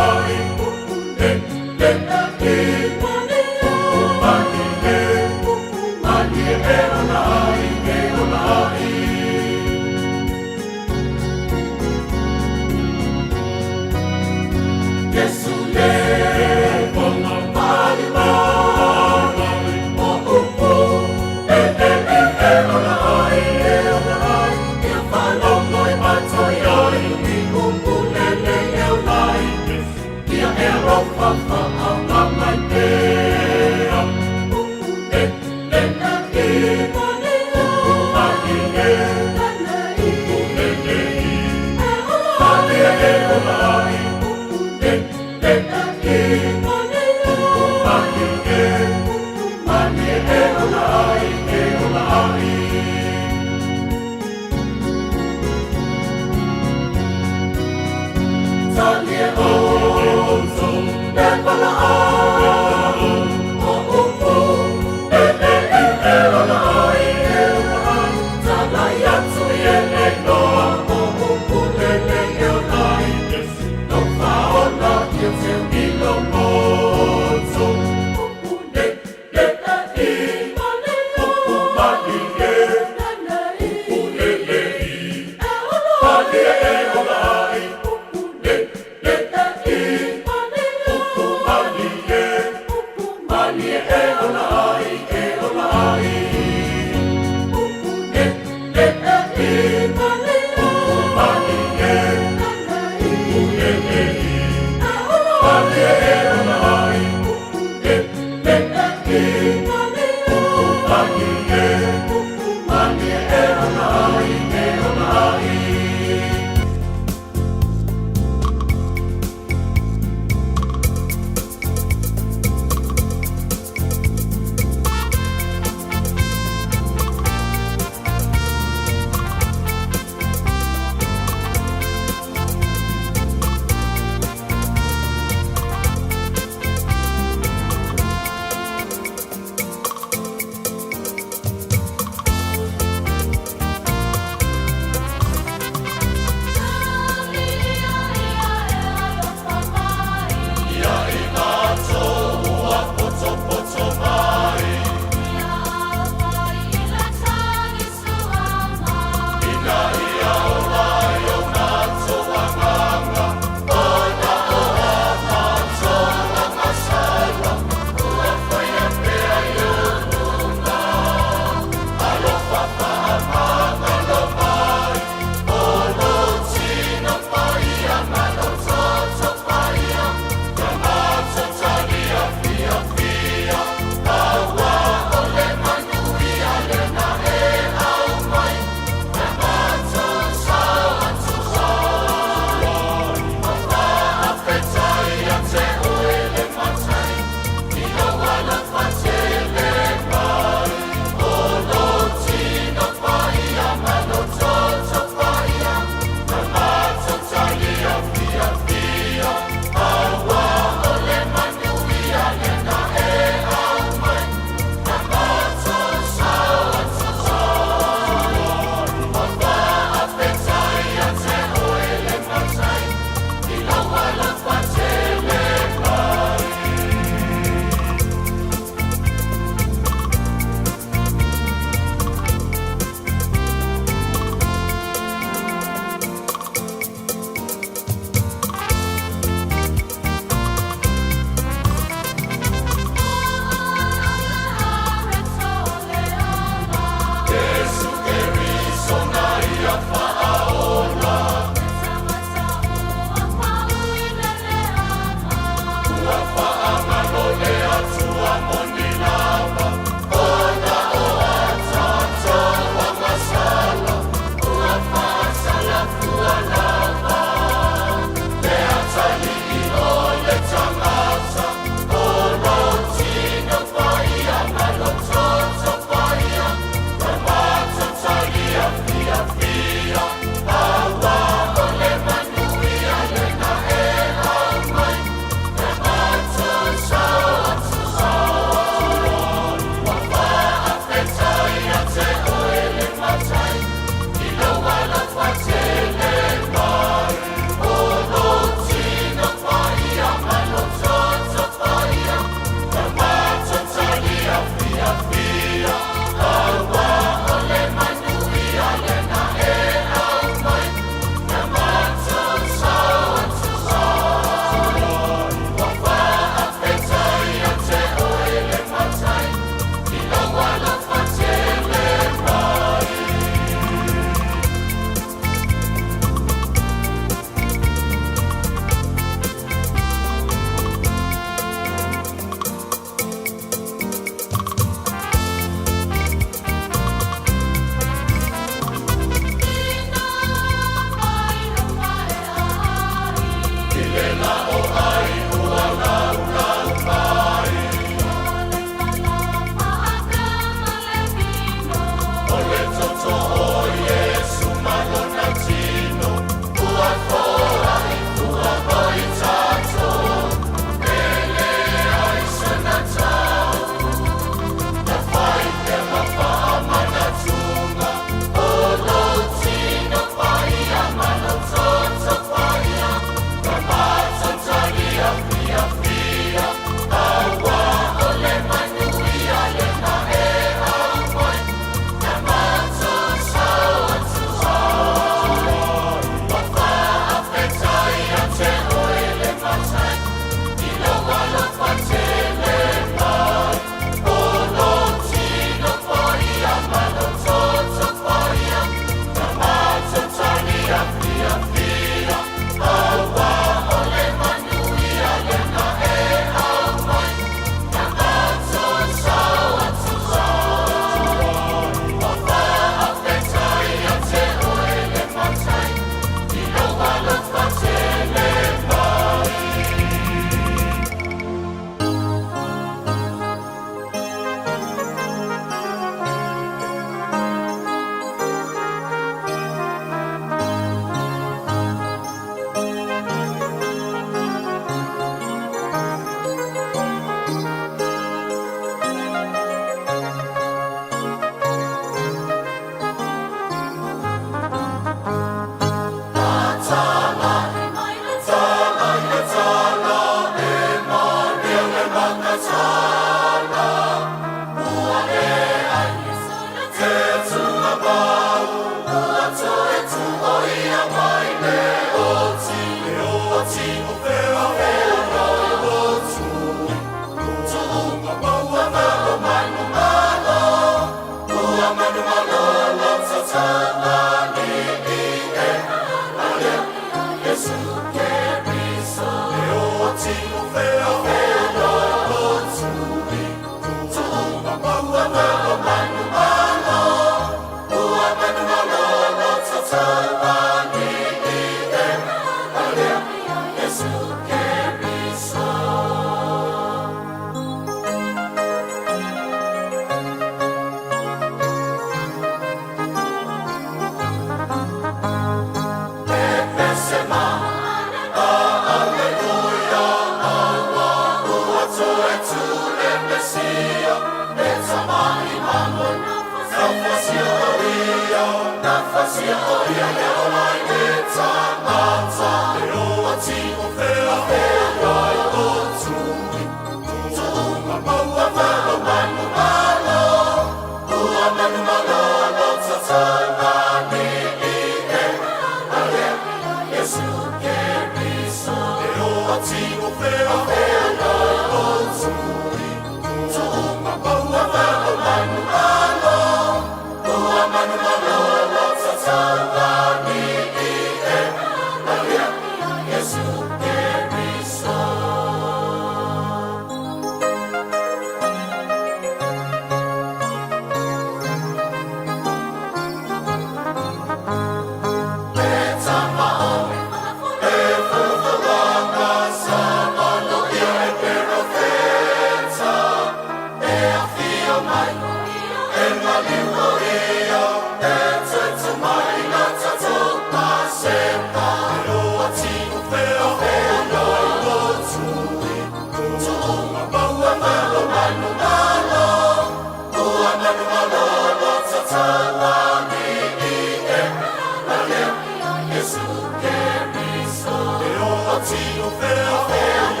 Tino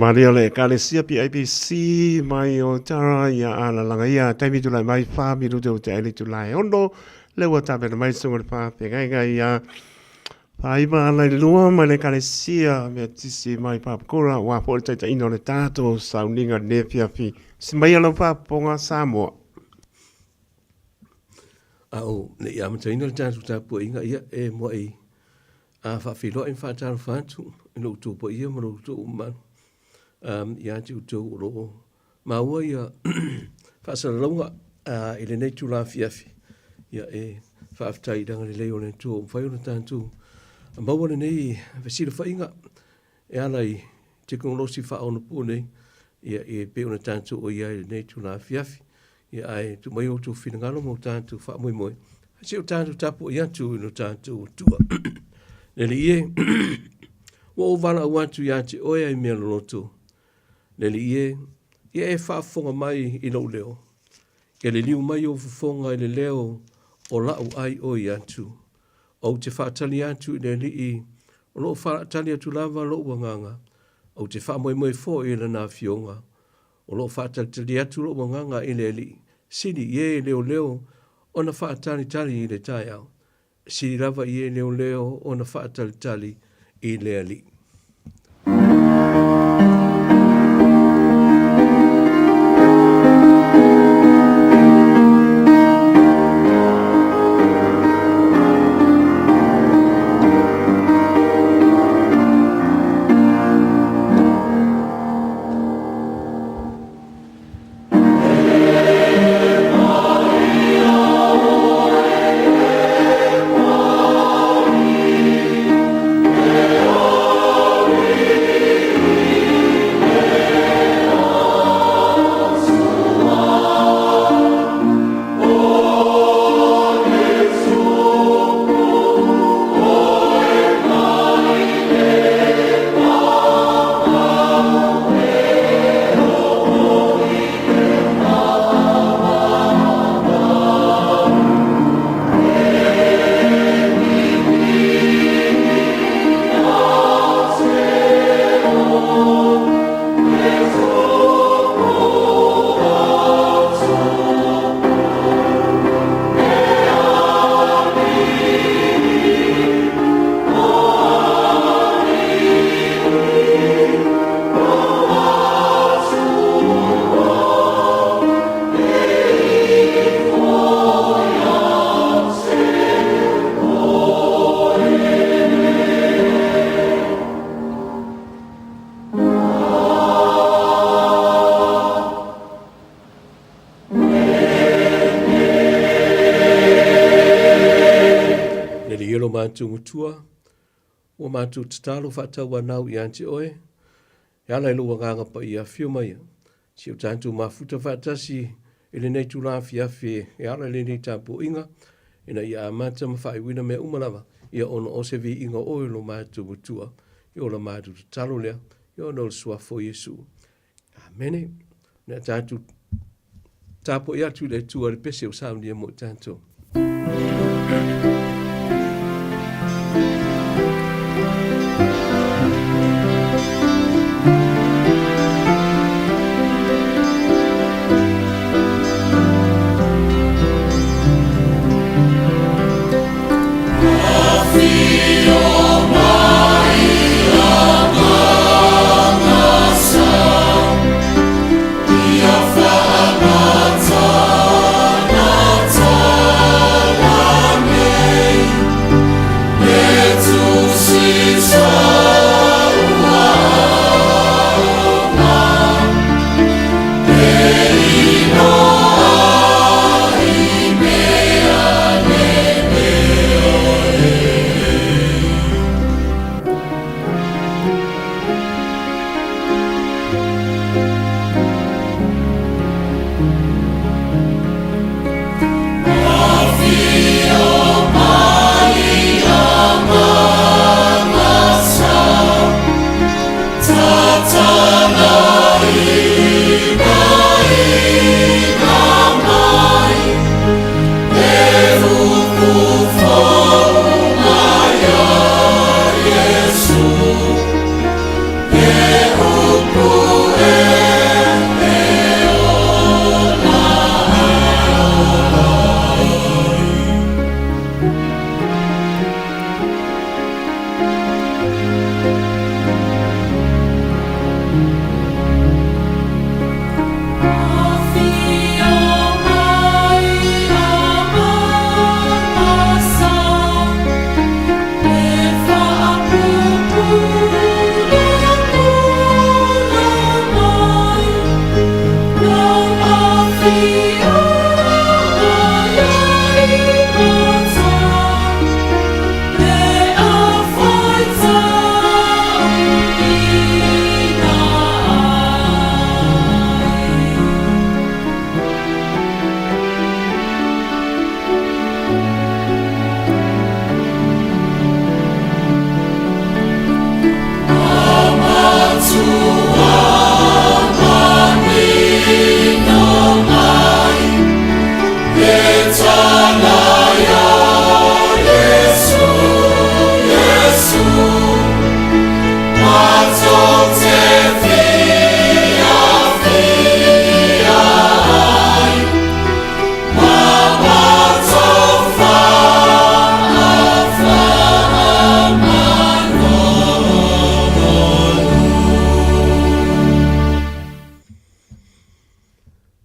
Malia le Ekalesia PIPC mai o Tara ia alalaga ia taimi tulai mai wha minute o te aile tulai ono le ua tapena mai sunga le wha whengaiga ia whaiva ala i lua mai le Ekalesia mea tisi mai Papakura wā po le taitaina o le tātou sauniga ne fiafi si mai ala whaponga Samoa. A o ne i amataina le tātou tapuaiga ia e mua'i a faafeiloai ma faatalofa atu i lo outou paia ma lo outou mamalu ia te outou o lo o maua ia faasalalauga i lenei itula afiafi. Ia e faafetai i le agalelei o le Atua ua mafai ona tatou maua lenei fesilafaiga e ala i tekonolosi faaonapo nei, ia e pei ona tatou o i ai i lenei itula afiafi. Ia ae tuu mai outou finagalo ma o tatou faamoemoe, ae se o tatou tapuai atu i lo tatou Atua. Le Alii e, ua ou valaau atu ia te oe ai mea loloto. Le Alii e, ia e faafofoga mai i lou leo. Ia liliu mai ou fofoga i le leo o la'u ai oi atu. Ou te faatali atu i le Alii, o lo o faatali atu lava lou agaga. Ou te faamoemoe foi i Lana Afioga. O lo o faatalitali atu lou agaga i le Alii, sili i e leoleo ona faatalitali i le taeao. Sili lava i e leoleo ona faatalitali i le Alii. Le Alii e lo matou Matua, ua matou tatalo faatauanau ia te Oe, e ala i Lou Agaga Paia, afio mai, si o tatou mafuta faatasi i lenei itula afiafi e ala i lenei tapuaiga, ina ia amata ma faaiuina mea uma lava, ia ona o se viiga o Oe lo matou Matua, i o la matou tatalo lea, ia ona o le Suafa o Iesu. Amene. Nea tatou tapuai atu i le Atua i le pese o saunia mo i tatou.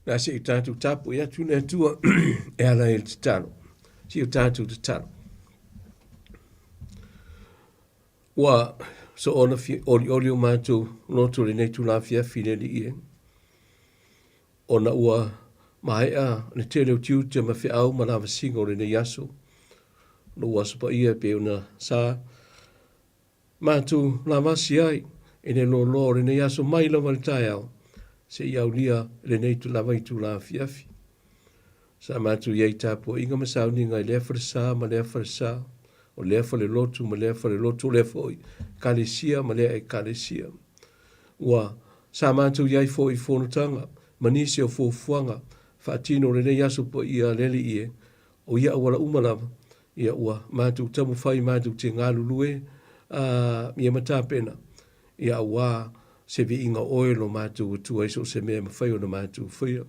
Le a se i tatou tapuai atu le Atua e ala i le tatalo. Se i o tatou tatalo. Ua soona olioli o matou loto i lenei itula afiafi le Alii e, ona ua maea le tele o tiute ma feau ma lavasiga o lenei aso, lou aso paia e pei ona sa matou lavasi ai i le loaloa o lenei aso mai lava i le taeao seia aulia lenei lava itula afiafi. Sa matou i ai i tapuaiga ma sauniga i lea falesa ma lea falesa, o lea falelotu ma lea falelotu, o lea foi ekalesia ma lea ekalesia. Ua sa matou i ai foi i fonotaga ma nisi o fuafuaga faatino o lenei aso paia a le Alii e, o ia auala uma lava, ia ua matou taumafai matou te galulue a ia ma tapena ia auā se viiga o oe lo matou Atua i so o se mea e mafai ona matou faia.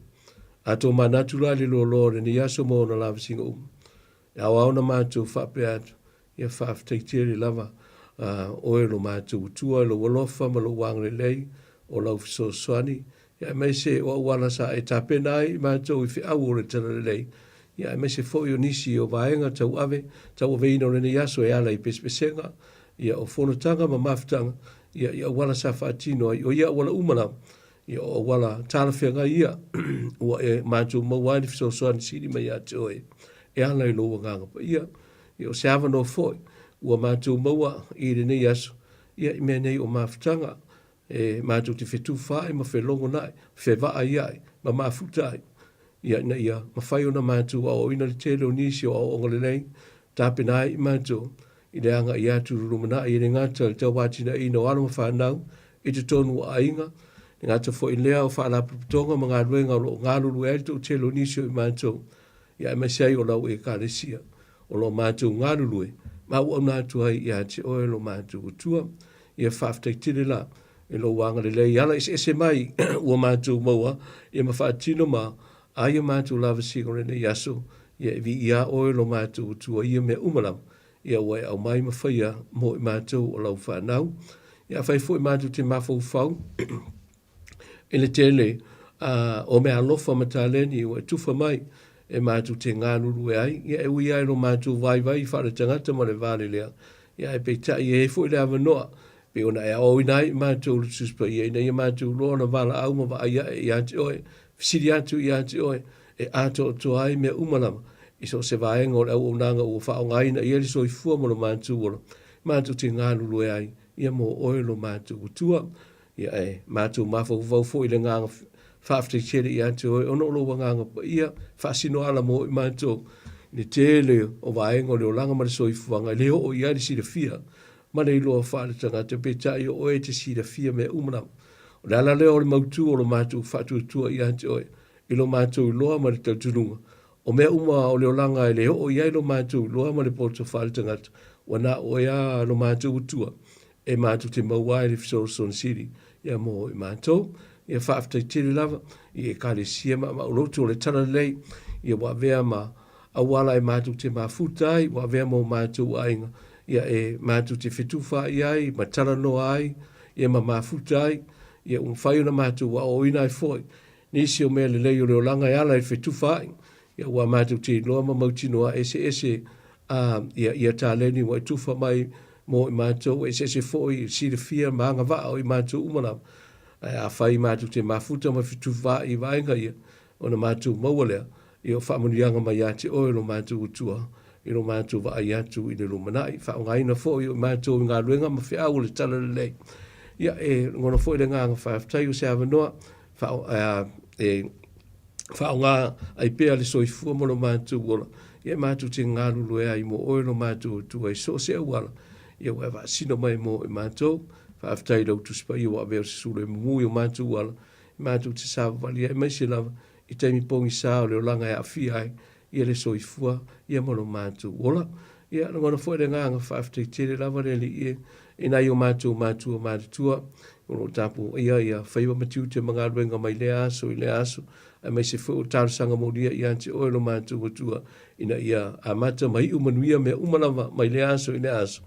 A tomanatu la i le loaloa o lenei aso ma ona lavasiga uma, e aoao ona matou faapea atu, ia faafetai tele lava oe lo matou Atua i lou alofa ma lou agalelei, o lau fesoasoani, ia aemaise o auala sa e tapena ai i matou i feau o le Talalelei, ia aemaise foi o nisi o vaega tauave, tauaveina o lenei aso e ala i pesepesega, ia o fonotaga ma mafutaga, ia i auala sa faatino ai, o ia auala uma lava, ia o auala talafeagai ia ua e matou maua ai le fesoasoani sili mai ia te oe e ala i lou Agaga Paia. Ia o se avanoa foi ua matou maua i lenei aso, ia i mea nei o mafutaga, e matou te fetufaai ma felogonai, fevaaiai ma mafuta ai, ia ina ia mafai ona matou aoaoina le tele o nisi o aoaoga lelei, tapena ai i matou i le agai atu i le lumanai e le gata i le tauatinaeina o alo ma fanau i totonu o aiga, e le gata foi i lea o faalapotopotoga ma galuega o lo o galulue ai le toatele o nisi o i matou, ia aemaise ai o lau Ekalesia o lo o matou galulue ma auauna atu ai ia te oe lo matou Atua. Ia faafetai tele la i lou agalelei i ala eseese mai ua matou maua ia ma faatino ma ai a matou lavasiga o lenei aso, ia e viia oe lo matou Atua i ia mea uma lava, ia ua e aumai ma faia mo i matou o lau fanau. Ia afai foi matou te mafaufau i le tele o meaalofa ma taleni ua e tufa mai e matou te galulue ai, ia e ui lava i lo matou vaivai faaletagata ma le valelea, ia ae peitai e i ai foi le avanoa pei ona e aoaoina ai i matou le Tusi Paia ina ia matou iloa ona valaau ma vaai ae ia te oe, fesili atu ia te oe, e atoatoa ai mea uma lava i so o se vaega o le auaunaga ua faaaogaina i ai le soifua ma lo matou ola, matou te galulue ai ia mo oe lo matou Atua. Ia e matou mafaufau foi i le agaga faafetai tele ia te oe ona o lou agaga paia faasino ala mo i matou i le tele o vaega o le olaga ma le soifuaga e le oo i ai le silafia ma le iloa faaletagata, peitai o oe e te silafia mea uma lava. O le ala lea o le mautu o lo matou faatuatua ia te oe i lo matou iloa ma le talitonuga o mea uma o le olaga e le oo i ai lo matou iloa ma le poto faaletagata, ua na o oe lava lo matou Atua e matou te maua ai le fesoasoani sili ia mo i matou. Ia faafetai tele lava i Ekalesia ma Maaulotu o le Talalelei ia ua avea ma auala e matou te mafuta ai, ua avea ma o matou aiga ia e matou te fetufaai ai ma talanoa ai ia ma mafuta ai ia ua mafai ona matou aoaoina ai foi nisi o mea lelei o le olaga e ala i le fetufaai ia ua matou te iloa ma mautinoa eseese a ia ia taleni ua e tufa mai mo i matou, eseese foi silafia ma agavaa o i matou uma lava. Ae afai matou te mafuta ma fetufaai i vaega ia, ona matou maua lea, ia o faamanuiaga mai ia te oe lo matou Atua, i lo matou vaai atu i le lumanai, faaaogaina foi o i matou i galuega ma feau o le Talalelei. Ia, e lagona foi le agaga faafetai o se avanoa e faaaoga ai pea le soifua ma lo matou ola, ia e matou te galulue ai mo oe lo matou Atua i so o se auala, ia ua e faasino mai mo i matou. Faafetai i lau Tusi Paia ua avea o se sulu e mumu i o matou ala, e matou te savavali ai aemaise lava i taimi pogisa o le olaga e aafia ai ia le soifua ia ma lo matou ola. Ia, lagona foi le agaga faafetai tele lava le Alii e i nai o matou matua matutua o lo o tapuaia ia faiva ma tiute ma galuega mai lea aso i lea aso, aemaise foi o talosaga molia ia te oe lo matou Atua ina ia amata ma iu manuia mea uma lava mai lea aso i lea aso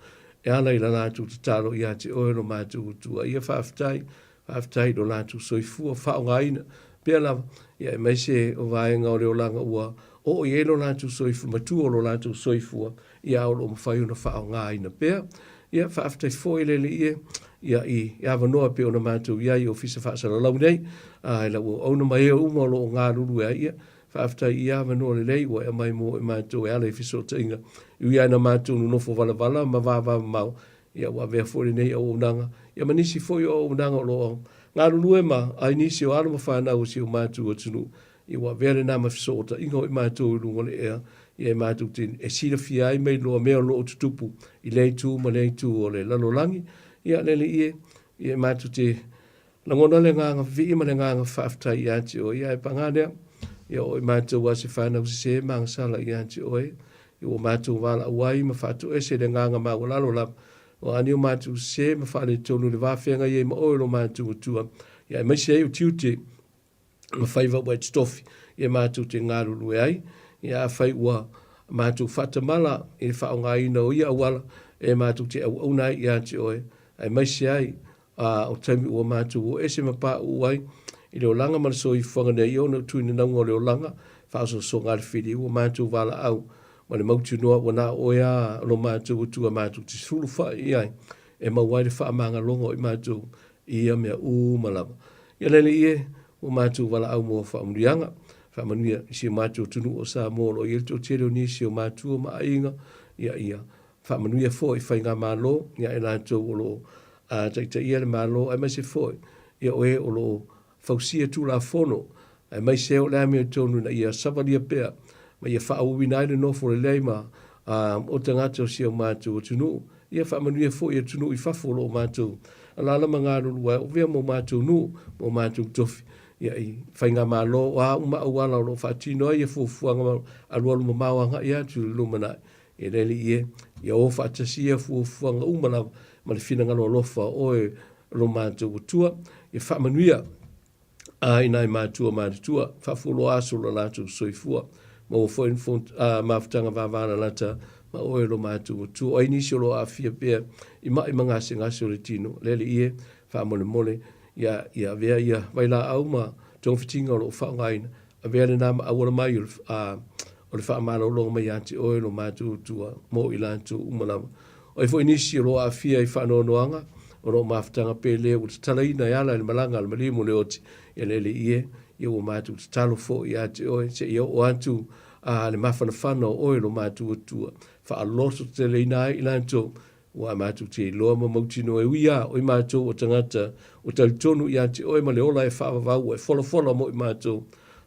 e ala i la latou tatalo ia te oe lo matou Atua. Ia faafetai, faafetai i lo latou soifua faaaogaina. pea lava, ia aemaise o vaega o le olaga ua oo i ai lo latou soifua, matua o lo latou soifua, ia a o lo o mafai ona faaaogaina pea. Ia, faafetai foi le Alii e, ia, i avanoa e pei ona matou i ai i Ofisa Faasalalau nei, a i lau auauna ma e uma o lo o galulue ai, ia, faafetai i avanoa lelei ua e aumai mo i matou e ala i fesootaiga. E ui lava ina matou nonofo valavala ma vavamamao, ia ua avea foi lenei auaunaga, ia ma nisi foi o auaunaga o lo o galulue ma ai nisi o alo ma fanau o si o matou atunuu, ia ua avea lena ma fesootaiga o i matou i luga o le ea, ia e matou te e silafia ai ma iloa mea o lo o tutupu i lea itu ma lea itu o le lalolagi. Ia, le Alii e, ia e matou te lagona le agaga vivii ma le agaga faafetai ia te oe, ia ae paga lea, ia o i matou a se fanau sese ma agasala ia te oe, ia ua matou valaau ai ma faatoese i le agaga maualalo lava, o a ni o matou sese ma faaletonu i le va feagai ai ma oe lo matou Atua, ia aemaise ai o tiute ma faiva ua e totofi ia matou te galulue ai. Ia afai ua matou faatamala i le faaaogaina o ia auala e matou te auauna ai ia te oe, aemaise ai a o taimi ua matou o ese ma pauu ai i le olaga ma le soifuaga nei, ia ona o tuinanauga o le olaga faaosoosoga a le fili ua matou valaau ma le mautinoa ua na o oe a lo matou Atua matou te sulufai i ai e maua ai le faamagaloga o i matou i ia mea uma lava. Ia le Alii e, ua matou valaau mo faamanuiaga, faamanuia i si o matou atunuu o Samoa o lo o i ai le toatele o nisi o matua ma aiga, ia ia faamanuia foi i faigamalo ia i latou o lo o taitaia le Malo aemaise foi ia o e o lo o fausia Tulafono aemaise o le amiotonu ina ia savalia pea ma ia faaauauina ai le nofo lelei ma o tagata o si o matou atunuu. Ia faamanuia foi i atunuu i fafo o lo o matou alaala ma galulue ai, o vea mo matou nuu, mo matou tofi, ia i faigamalo o a uma auala o lo o faatino ai ia fuafuaga ma alualu mamao agai atu i le lumanai. E le Alii e, ia o faatasi ia fuafuaga uma lava ma le finagalo alofa o oe lo matou Atua. Ia faamanuia a i nai matua matutua, faafualoa aso o lo latou soifua. Maua foi ni mafutaga vavalalata ma oe lo matou Atua. O ai nisi o lo o aafia pea i mai ma gasegase o le tino, le Alii e, faamolemole, ia, ia avea ia vailaau ma togafitiga o lo o faaaogaina, avea lena ma auala mai o le, a, o le faamalologa mai ia te oe lo matou Atua mo i latou uma lava. O ai foi nisi o lo o aafia i faanoanoaga, ona o mafutaga pele ua tatalaina e ala i le malaga a le maliu mo le oti, ia le Alii e, ia ua matou tatalo foi ia te oe, seia oo atu a le mafanafana o oe lo matou Atua, faalototeleina ai i latou, ua matou te iloa ma mautinoa e ui lava o i matou o tagata ua talitonu ia te oe ma le ola e faavavau ua e folafola mo i matou,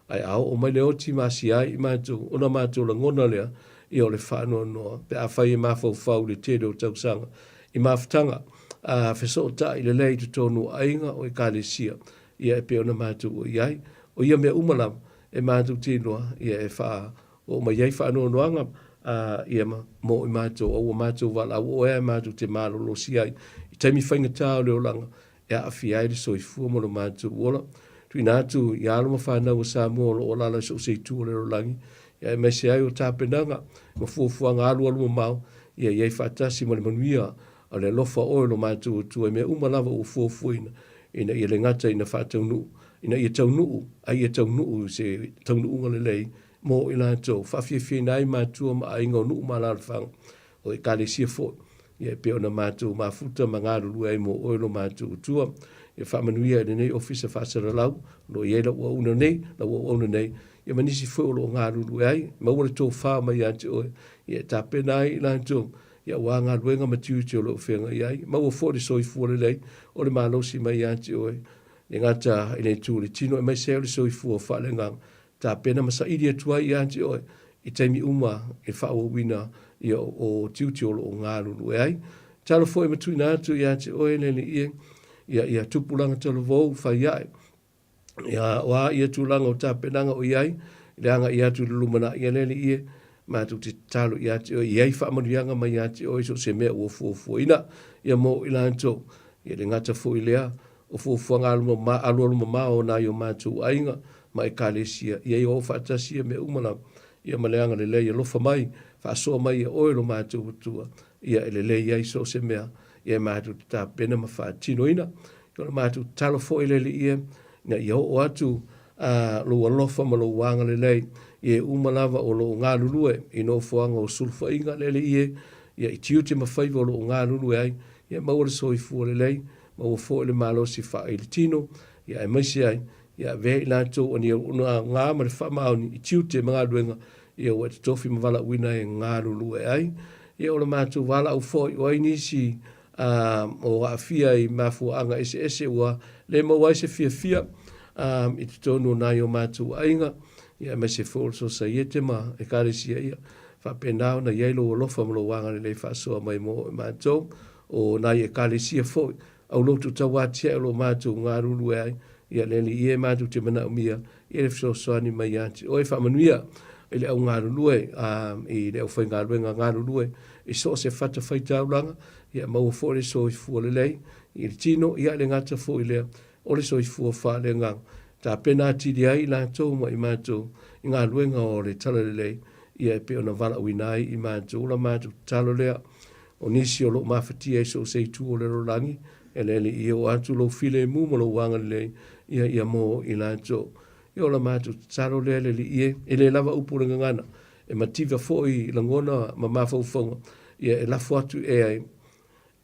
ae a oo mai le oti ma asia ai i matou, ona matou lagona lea, ia o le faanoanoa pe afai e mafaufau i le tele o tausaga i mafutaga a fesootai lelei i totonu o aiga o Ekalesia, ia e pei ona matou o i ai. O ia mea uma lava e matou te iloa, ia e faa oo mai ai faanoanoaga a ia ma mo i matou, a ua matou valaau oe ae matou te malolosi ai i taimi faigata o le olaga e aafia ai le soifua ma lo matou ola. Tuuina atu i alo ma fanau a Samoa o lo o alaala i so o se itu o le lalolagi, ia aemaise ai o tapenaga ma fuafuaga alualu mamao, ia i ai faatasi ma le manuia o le alofa o oe lo matou Atua i mea uma lava ua fuafuaina, ina ia le gata ina faataunuu, ina ia taunuu, a ia taunuu i se taunuuga lelei mo i latou, faafiafiaina ai matua ma aiga o nuu ma alaalafaga, o Ekalesia foi, ia e pei ona matou mafuta ma galulue ai mo oe lo matou Atua. Ia faamanuia i lenei ofisa faasalalau o lo o i ai lau auauna nei, lau auauna nei, ia ma nisi foi o lo o galulue ai, maua le tofa mai ia te oe, ia e tapena ai i latou, ia aua galuega ma tiute o lo o feagai ai. Maua foi le soifua lelei o le malosi mai ia te oe, le gata i le itu o le tino, aemaise ai o le soifua faaleagaga, tapena ma saili atu ai ia te oe i taimi uma e faaauauina ia o tiute o lo o galulue ai. Talo foi ma tuuina atu ia te oe le Alii e, ia, ia tupulaga talavou fai ae, ia, o a ia tulaga o tapenaga o i ai, i le agai atu i le lumanai, ia le Alii e, matou te tatalo ia te oe, i ai faamanuiaga mai ia te oe so o se mea ua fuafuaina, ia mo i latou, ia le gata foi lea, O fuafuaga alualumamao o nai o matou aiga ma Ekalesia, ia i o faatasi ia mea uma lava, ia ma le agalelei alofa mai, faasoa mai e oe lo matou Atua, ia e lelei ai so o se mea, ia e matou te tapena ma faatinoina. Ia o le matou tatalo foi le Alii e, ina ia oo atu Lou alofa ma Lou agalelei i e uma lava o lo o galulue i nofoaga o sulufaiga le Alii e, ia i tiute ma faiva o lo o galulue ai, ia maua le soifua lelei, maua foi le malosi faailitino, ia aemaise ai, ia avea i latou o ni auaunaga ma le faamaoni i tiute ma galuega, ia ua e totofi ma valaauina e galulue ai. Ia o le matou valaau foi, o ai nisi o aafia i mafuaaga eseese ua le maua ai se fiafia i totonu o nai o matou aiga, ia aemaise foi o le Sosaiete ma Ekalesia, ia faapena ona i ai lou alofa ma lou agalelei faasoa mai mo i matou, o nai Ekalesia foi aulotu tauatiae o lo o matou galulue ai, ia le Alii e matou te manaomia ia le fesoasoani mai ia te oe. Faamanuia i le au galulue i le aufaigaluega galulue i so o se fatafaitaulaga, ia maua foi le soifua lelei i le tino, ia e le gata foi i lea, o le soifua faaleagaga. Tapena atili ai i latou ma i matou i galuega o le Talalelei, ia e pei ona valaauina ai i matou. O la matou tatalo lea, o nisi o lo o mafatia i so o se itu o le lalolagi, e le Alii, ia oo atu lou filemu ma lou agalelei, ia ia mo i latou. Ia o la matou tatalo lea le Alii e, e le lava upu o le gagana, e mativa foi lagona ma mafaufauga, ia e lafo atu e ai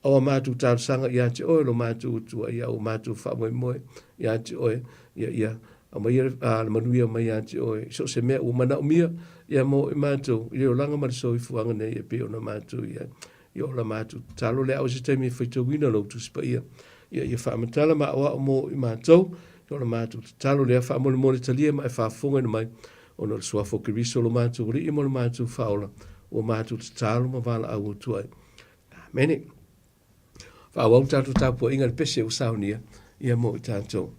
o a matou talosaga ia te oe, lo matou Atua, ia o matou faamoemoe ia te oe, ia ia aumaia le manuia mai ia te oe, i so o se mea ua manaomia, ia mo i matou, i le olaga ma le soifuaga nei e pei ona matou i ai. Ia o la matou tatalo lea, a o se taimi e faitauina lou Tusi Paia, ia ia faamatala ma aoao mo i matou, ia o la matou tatalo lea, faamolemole talia ma e faafofogaina mai, ona o le Suafa o Keriso lo matou Alii ma lo matou Faaola, ua matou tatalo ma valaau atu ai. Amene. Faaauau tatou tapuaiga i le pese ua saunia ia mo i tatou.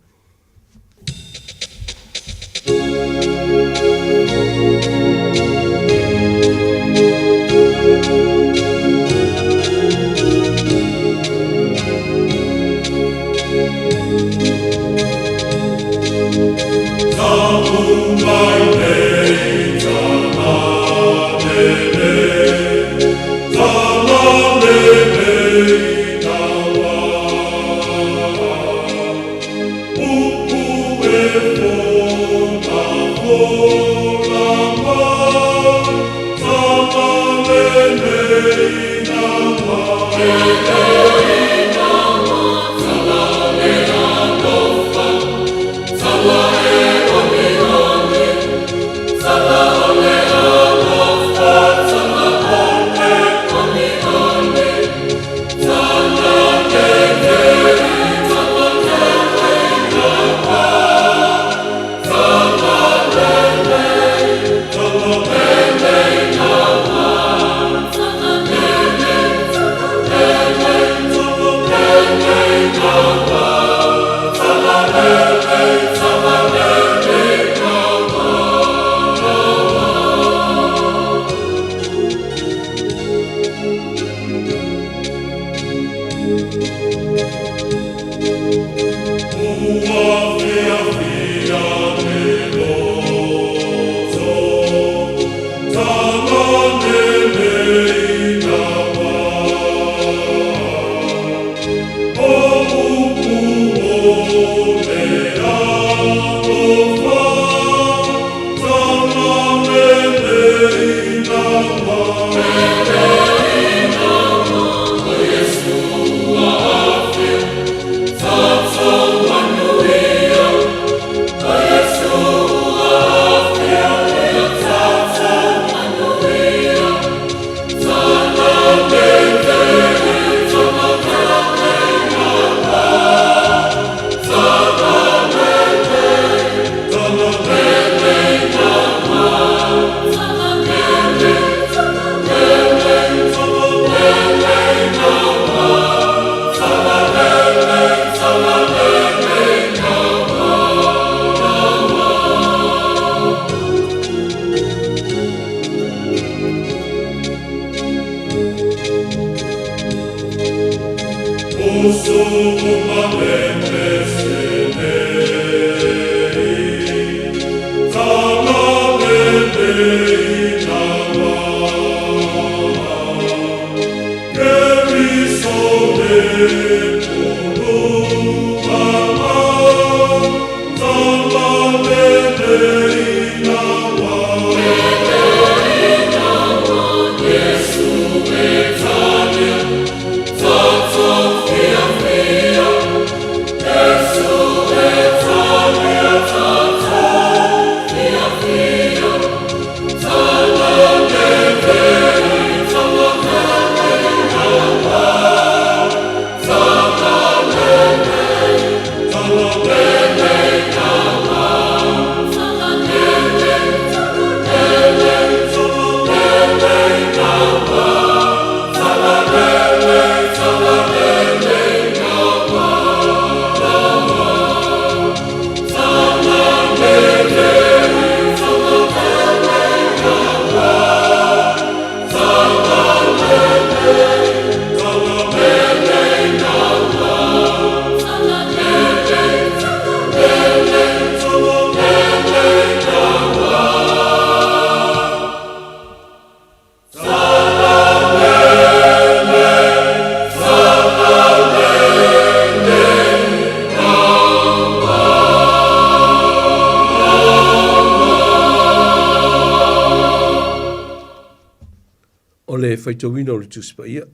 le faitauina o le Tusi Paia.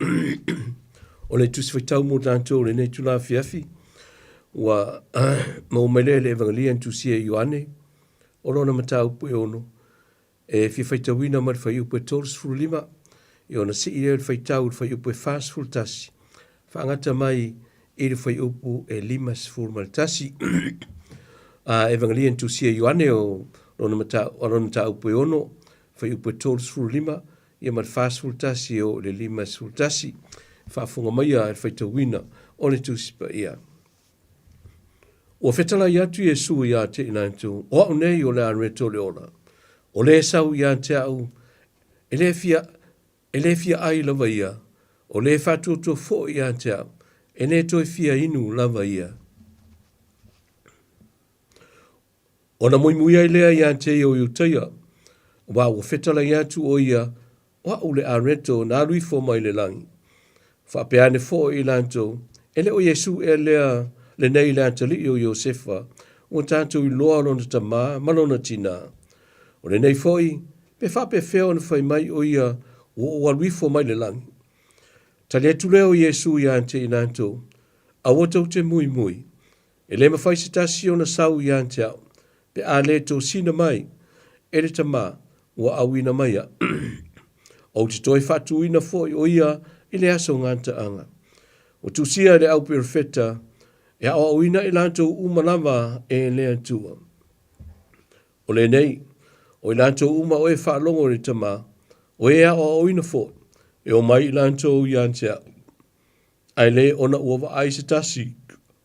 O le Tusi Faitau mo tatou i lenei itula afiafi, ua maua mai lea i le Evagelia na tusia e Ioane, o lona mataupu e ono, e fia faitauina mai le fuaiupu e 35, ia ona sii lea o le faitau i le fuaiupu e 41, faagata mai i le fuaiupu e 51. A Evagelia na tusia e Ioane o lona mataupu e ono, fuaiupu e 35, ia ma le 41 e oo i le 51. Faafofoga maia i le faitauina o le Tusi Paia. Ua fetalai atu Iesu ia te i latou, o au nei o le areto o le ola. O le sau ia te au, e le fia, e le fia ai lava ia, o le faatuatua foi ia te au, e le toe fia inu lava ia. Ona muimui ai lea ia te ia o Iutaia, aua ua fetalai atu o ia, o au le areto na alu ifo mai le lagi. Faapea ane foi i latou, e le o Iesu ea lea lenei le atalii o Iosefa, ua tatou iloa lona tamā ma lona tinā. O lenei foi, pe faapefea ona fai mai o ia ua ou alu ifo mai le lagi. Tali atu lea o Iesu ia te i latou, aua tou te muimui, E le mafai se tasi ona sau ia te au, pe a le tosina mai e le Tama ua auina mai au. Ou te toe faatuina foi o ia i le aso gataaga. Ua tusia e le au perofeta, e aoaoina i latou uma lava e le Atua. O lenei, o i latou uma o e faalogo i le Tama, o e aoaoina foi, e omai i latou ia te au. Ae le ona ua vaai se tasi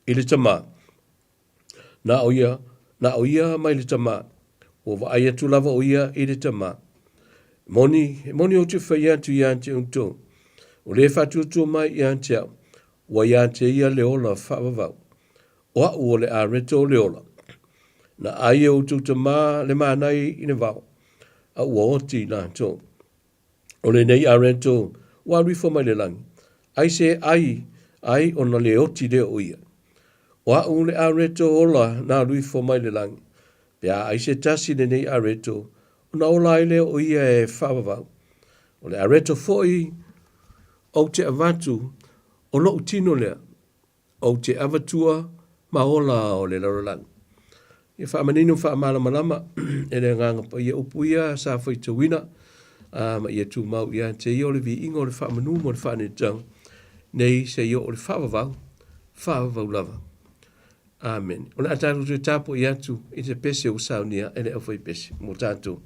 i le Tama, na o ia, na o ia mai le Tama, ua vaai atu lava o ia i le Tama. Moni, e moni ou te fai atu ia te outou, o le faatuatua mai ia te au, ua ia te ia le ola faavavau. O au o le areto o le ola. Na ai e outou tamā le mānai i le vao, a ua oti i latou. O lenei areto ua alu ifo mai le lagi, ai se ai ai ona le oti lea o ia. O au le areto ola na alu ifo mai le lagi, pe a ai se tasi lenei areto, ona ola ai lea o ia e faavavau. O le areto foi ou te avatu, o lou tino lea, Ou te avatua ma ola o le lalolagi. Ia faamanino faamalamalama e le Agaga Paia upu ia sa faitauina a ma ia tumau ia te ia o le viiga o le faamanu ma le faaneetaga nei seia oo i le faavavau, faavavau lava. Amene. O le a tatou toe tapuai atu i se pese ua saunia e le aufaipese mo tatou.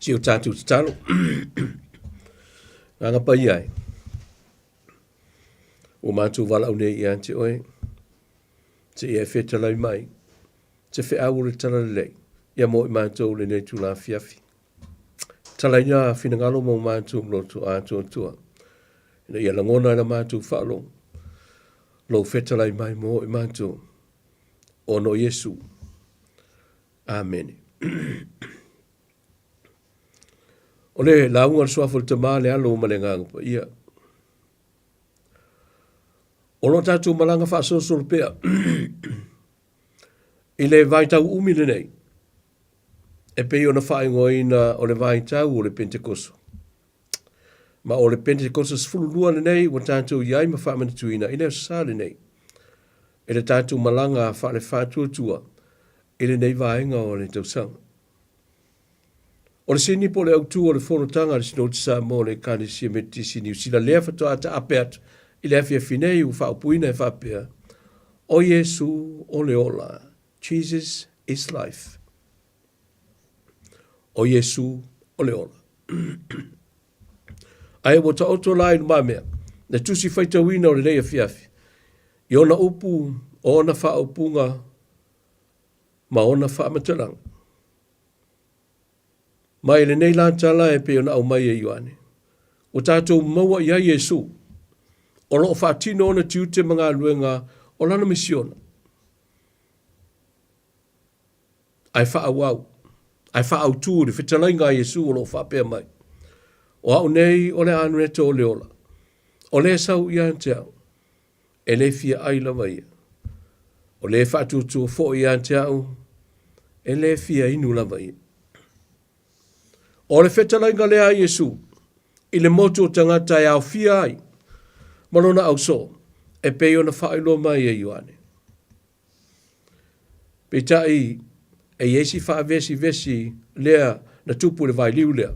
Si o tatou tatalo. Agaga Paia e, ua matou valaau nei ia te oe, seia e fetalai mai se feau o le talalelei ia mo i matou lenei itula afiafi. Talaina finagalo ma o matou loto atoatoa, ina ia lagona e la matou faalogo lou fetalai mai mo i matou, ona o Iesu. Amene. O le lauga o le Suafa o le Tama, le Alo ma le Agaga Paia. O lo o tatou malaga faasolosolo pea i le vaitau umi lenei, e pei ona faaigoaina o le vaitau o le Pentekoso. Ma o le Pentekoso 12 lenei ua tatou i ai ma faamanatuina i le aso Sa lenei, i le tatou malaga faale-faatuatua i lenei vaega o le tausaga. O le sini po o le autu o le fonotaga a le Sinoti Samoa o le Ekalesia Metotisi i Niu Sila lea faatoa taape atu i le afiafi nei ua faaupuina e faapea, O Iesu o le ola, Jesus is life. O Iesu o le ola. Ae ua taoto la i lumamea le tusi faitauina o lenei afiafi i ona upu, o ona faaupuga ma ona faamatalaga. Ma i lenei la tala e pei ona aumai e Ioane, ua tatou maua i ai Iesu, o lo o faatino ona tiute ma galuega o lana misiona, ae faaauau, ae faaautu i le fetalaiga a Iesu o lo o faapea mai, O au nei o le anureto o le ola, o le sau ia te au, e le fia ai lava ia. O le faatuatua foi ia te au, e le fia inu lava ia. O le fetalaiga lea a Iesu i le motu o tagata e aofia ai ma lona ausoo e pei ona faailoa mai e Ioane. Peitai, e i ai si faavesivesi lea na tupu i le vailiu lea.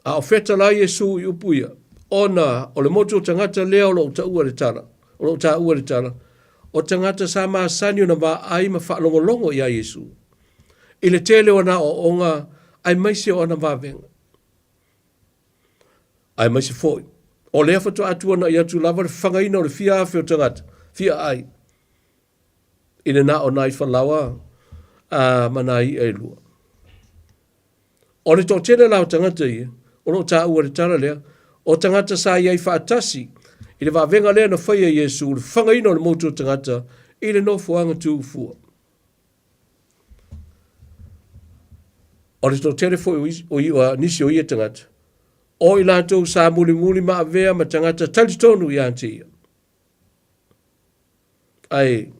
A o fetalai Iesu i upu ia, ona o le motu o tagata lea o lo o taua le tala, o lo o taua le tala, o tagata sa masani ona vaai ma faalogologo iā Iesu i le tele o ana aoaoga aemaise o ana vavega. Aemaise foi, o lea faatoa tuanai atu lava le fagaina o le fia afe o tagata, fia ai, i le na o nai falaoa a ma nai i'a e lua. O le toatele la o tagata ia, o lo o taua i le tala lea, o tagata sa i ai faatasi i le vavega lea na faia e Iesu, le fagaina o le motu o tagata i le nofoaga tuufua. O le toatele foi o, o, nisi o ia tagata, o i latou sa mulimuli ma avea ma tagata talitonu ia te ia. Ae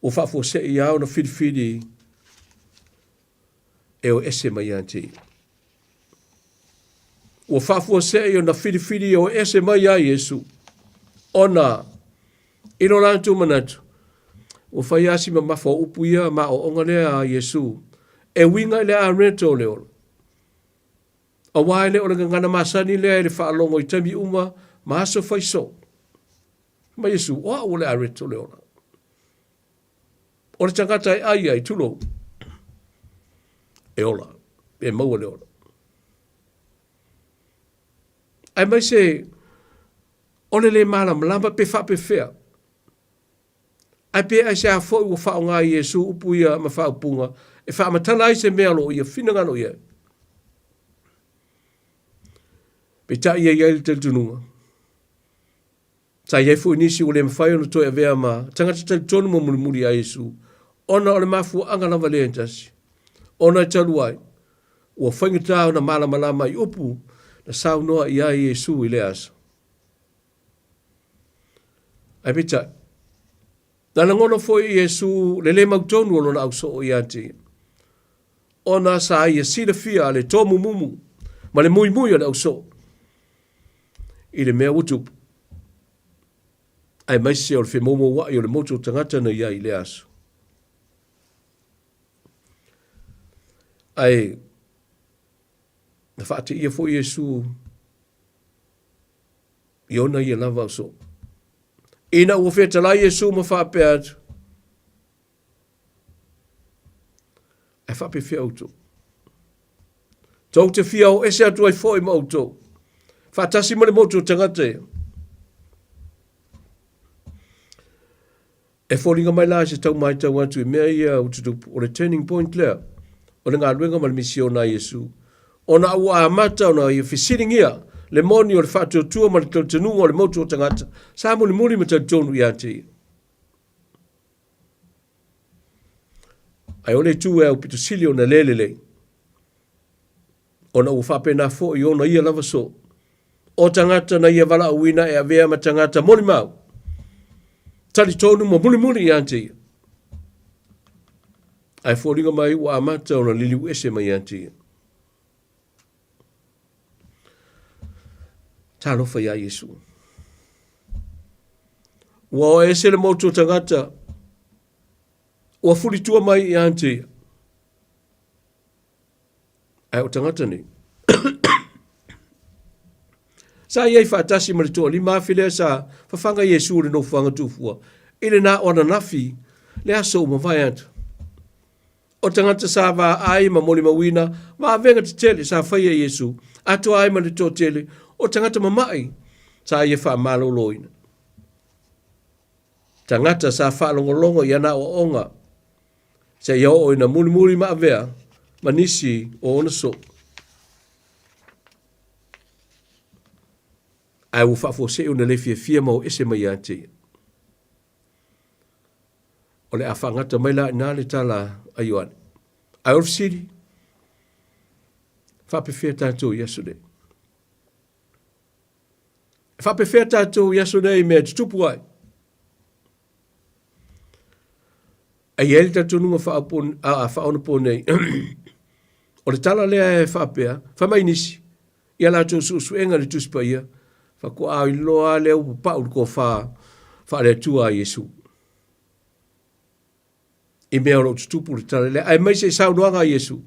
ua faafuasei lava ona filifili e o ese mai ia te ia. Ua faafuasei ona filifili e o ese mai ia Iesu, ona i lo latou manatu, ua fai lava si mamafa o upu ia ma aoaoga lea a Iesu e uiga i le areto o le ola. Aua e le o le gagana masani lea i le faalogo i taimi uma ma aso fai soo. Mai Iesu, o au o le areto o le ola. O le tagata e ai ai, tulou, e ola, e maua le ola. Aemaise o le le malamalama pe faapefea. Ae pe aisea foi ua faaaoga e Iesu upu ia ma faaupuga e faamatala ai se mea o lo o ia finagalo i ai. Peitai e i ai le talitonuga, sa i ai foi nisi ua le mafai ona toe avea ma tagata talitonu ma mulimuli a Iesu, ona o le mafuaaga lava lea e tasi, ona e talu ai, ua faigata ona malamalama i upu na saunoa i ai Iesu i lea aso. Ae peitai, na lagona foi e Iesu le le mautonu o lona ausoo ia te ia, ona sa ia silafia le tomumumu ma le muimui o le ausoo i le mea ua tupu, aemaise o le femoumoua'i o le motu o tagata na i ai i lea aso. Ae na faateia foi Iesu i ona ia lava ausoo. Ina ua fetalai Iesu ma faapea atu, Ae faapefea outou? Tou te fia o ese atu ai foi ma outou, faatasi ma le motu o tagata ia. E foliga mai la se tau matau atu i mea ia ua tutupu, o le turning point lea o le galuega ma le misiona a Iesu, ona ua amata ona ia fesiligia le moni o le faatuatua ma le talitonuga o le motu o tagata sa mulimuli ma talitonu ia te ia. Ae o le itu e aupito sili ona le lelei, ona ua faapena foi ona ia lava soo, o tagata na ia valaauina e avea ma tagata molimau, talitonu ma mulimuli ia te ia. Ae foliga mai ua amata ona liliu ese mai ia te ia. Talofa iā Iesu. Ua o ese le motu o tagata, ua fulitua mai ia te ia. Ae o tagata nei, sa i ai faatasi ma le 5,000 lea sa fafaga Iesu i le nofoaga tuufua i lena o ananafi le aso ua mavae atu. O tagata sa vaai ma molimauina vavega tetele sa faia e Iesu, atoa ai ma le toatele o tagata mama'i sa ia faamaloloina. Tagata sa faalogologo i ana aoaoga seia oo ina mulimuli ma avea ma nisi o ona soo. Ae ua faafuasei ona le fiafia ma o ese mai ia te ia. O le a faagata mai la ina le tala a Ioane. Ae o le fesili, faapefea tatou i aso nei? E faapefea tatou i aso nei i mea e tutupu ai? E i ai le talitonuga faaonapo nei, o le tala lea e faapea, fai mai nisi, i a latou suesuega i le Tusi Paia, faatoa iloa lea ua papau le tofa faale-Atua a Iesu. I mea o lo o tutupu le tala lea, aemaise i saunoaga a Iesu.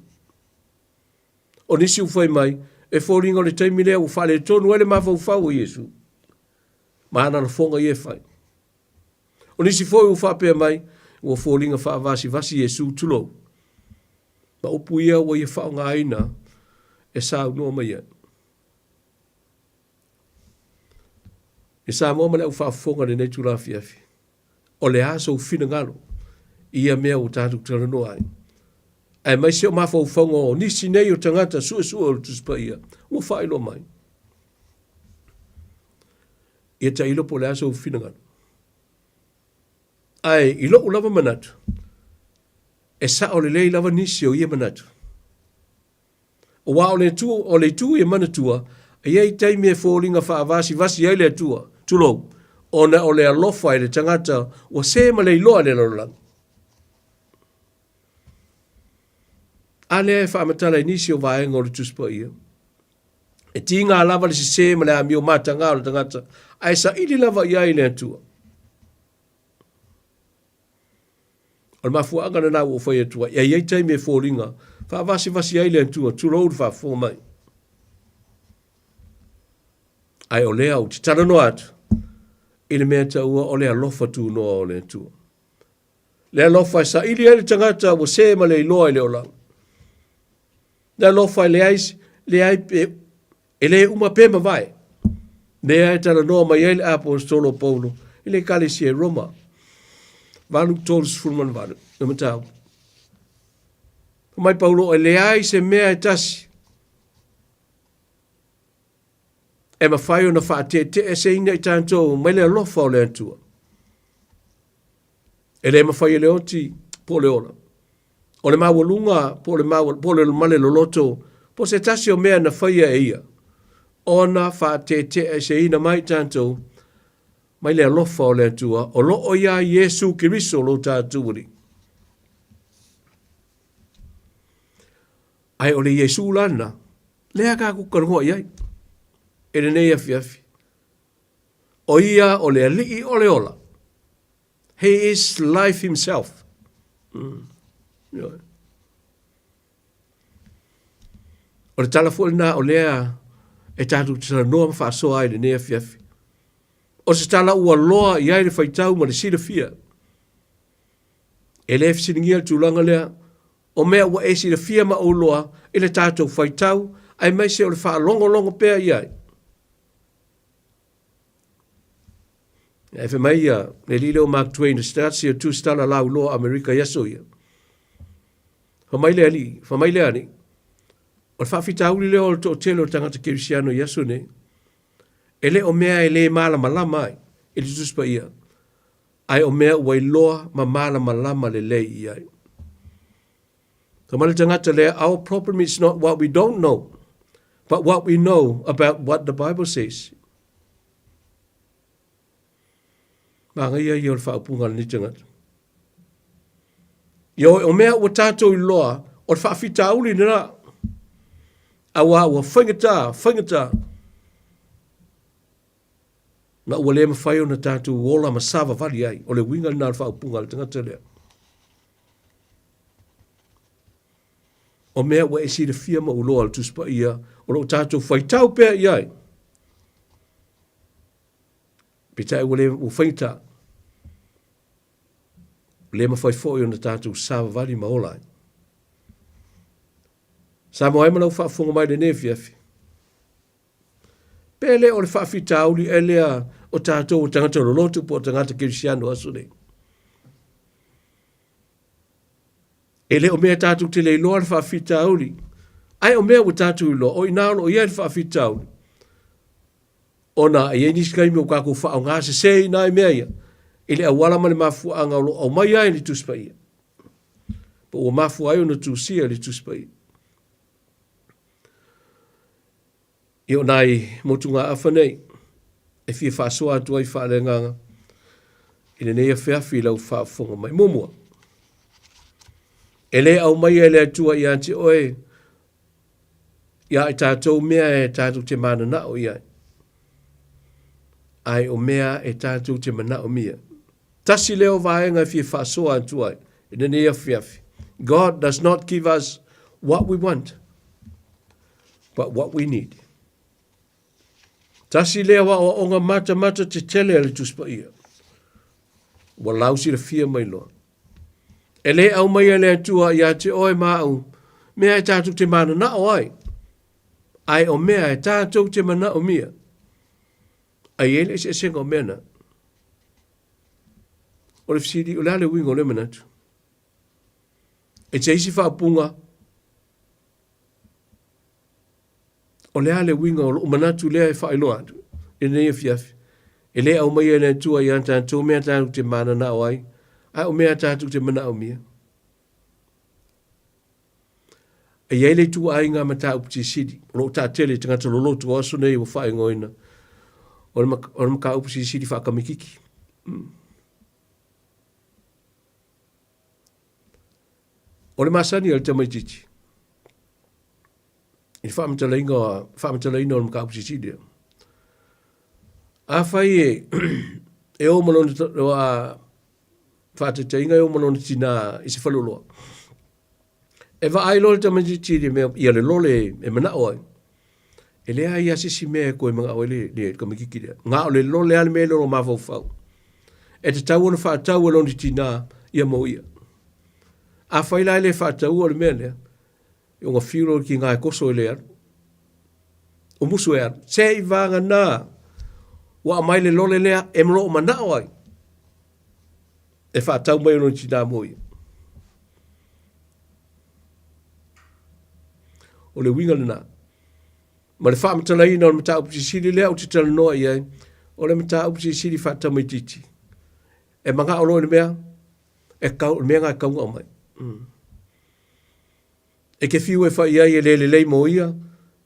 O nisi ua fai mai, e foliga o le taimi lea ua faaletonu ai le mafaufau o Iesu ma ana lafoga ia e fai. O nisi foi ua faapea mai, ua foliga faavasivasi Iesu, tulou, ma upu ia ua ia faaaogaina e saunoa mai ai. I Samoa ma le au faafofoga i lenei itula afiafi, o le a sou finagalo i ia mea ua tatou talanoa ai, aemaise o mafaufauga o nisi nei o tagata suesue o le Tusi Paia ua faailoa mai. Ia tailo po o le a sou finagalo. Ae i lou lava manatu, e sao lelei lava nisi o ia manatu. Aua o le itu, o le itu e manatua, e i ai taimi e foliga faavasivasi ai le Atua, tulou, ona o le alofa i le tagata ua se ma le iloa i le lalolagi. A lea e faamatala i nisi o vaega o le Tusi Paia, e tiga lava le sese ma le amio mataga o le tagata, ae saili lava i ai le Atua. O le mafuaaga lena ua ou fai atu ai, e i ai taimi e foliga faavasivasi ai le Atua, tulou le faafofoga mai. Ae o lea ou te talanoa atu i le mea taua o le alofa tunoa o le Atua. Le alofa e saili ai le tagata ua se ma le iloa i le olaga. Le alofa e leai, leai pe, E le uma pe mavae. Lea e talanoa mai ai le Aposetolo o Paulo i le Ekalesia i Roma. 8:38 le mataupu. Fai mai Paulo, e leai se mea e tasi e mafai ona faateeteeseina i tatou mai le alofa o le Atua. E le mafai e le oti po o le ola. O le maualuga po o le, po o le male loloto po o se tasi o mea na faia e ia, ona faateeteeseina mai tatou mai le alofa o le Atua o lo o iā Iesu Keriso lo tatou Alii. Ae o le Iesu la lena, lea tatou talanoa i ai i lenei afiafi. O ia o le Alii o le ola. He is life himself. O le tala foi lena o lea e tatou te talanoa ma faasoa ai i lenei afiafi. O se tala ua loa i ai le faitau ma le silafia. E le fesiligia le tulaga lea. O mea ua e silafia ma ou iloa i le tatou faitau, aemaise o le faalogologo pea i ai. Ae fai mai ia le alii lea o Mark Twain, o se tasi o tusitala lauiloa o Amerika i aso ia. Fai mai le alii, fai mai le alii, o le faafitauli lea o le toatele o tagata kerisiano i aso nei, e le o mea e le malamalama ai i le Tusi Paia, ae o mea ua iloa ma malamalama lelei i ai. Fai mai le tagata lea, our problem is not what we don't know, but what we know about what the Bible says. Manaia ia o le faaupuga a lenei tagata. Ia o mea ua tatou iloa, o le faafitauli lena. Auā ua faigata, faigata. Ma ua le mafai ona tatou ola ma savavali ai. O le uiga lena o le faaupuga a le tagata lea. O mea ua e silafia ma uloa le Tusi Paia, o lo o tatou faitau pea i ai. Peitai ua le ua faigata. Le mafai foi ona tatou savavali ma ola ai. Samoa e ma lau faafofoga mai lenei afiafi. Pe le o le faafitauli ea lea o tatou o tagata lolotu po o tagata kerisiano aso nei. E le o mea tatou te le iloa le faafitauli, ae o mea ua tatou iloa, o i ina o lo o i ai le faafitauli. Ona e i ai nisi taimi o tatou faaaoga sese i nai mea ia, i le auala ma le mafuaaga o lo o aumai ai le Tusi Paia. Po ua mafua ai ona tusia le Tusi Paia. I o nai motugaafa nei e fia faasoa atu ai faaleagaga i lenei afiafi i lau faafofoga mai. Muamua, e le aumaia e le Atua ia te oe ia i tatou mea e tatou te mananao i ai, ae o mea e tatou te manaomia. Tasi lea o vaega e fia faasoa atu ai i lenei afiafi. God does not give us what we want, but what we need. Tasi lea o aoaoga matamata tetele a le Tusi Paia. Ua lau silafia mai loa. E le aumaia le Atua ia te oe ma au mea e tatou te mananao ai, ae o mea e tatou te manaomia. Ai e i ai le eseesega o mea na. O le fesili, o le a le uiga o lea manatu? E te isi faaupuga, o le a le uiga o lou manatu lea e faailoa atu i lenei afiafi? E le aumaia e le Atua ia tatou mea tatou te mananao ai, ae o mea tatou te manaomia. E i ai le ituaiga mataupu silisili o lo o taatele i tagata lolotu o aso nei ua faaigoaina o le, o le mataupu silisili faakamikiki. Mm. O le masani a le tamaitiiti i le faamatalaina, faamatalaina o le mataupu silisili lea. Afai e, e o ma lona faataitaiga e o ma lona tinā i se faleoloa, E vaai loa le tamaitiiti i le mea, ia le lole e manao ai. E leai lava se isi mea e toe manao ai le, le tamaitiiti lea. Na o le lole lava le mea i lona mafaufau. E tatau ona faatau e lona tinā ia mo ia. Afai la e le faataua le mea lea, ona fiu loa le tinā e toso e le alu. O musu e alu. Se i vagana ua aumai le lole lea e loo manao ai. E faatau mai e lona tinā mo ia. O le uiga lena. Ma le faamatalaina o le mataupu silisili lea ou te talanoa i ai, o le mataupu silisili faatamaitiiti. E manao loa i le mea, e kau, le mea lena e tatau ona aumai. Mm. E te fiu e fai ai e le lelei mo ia,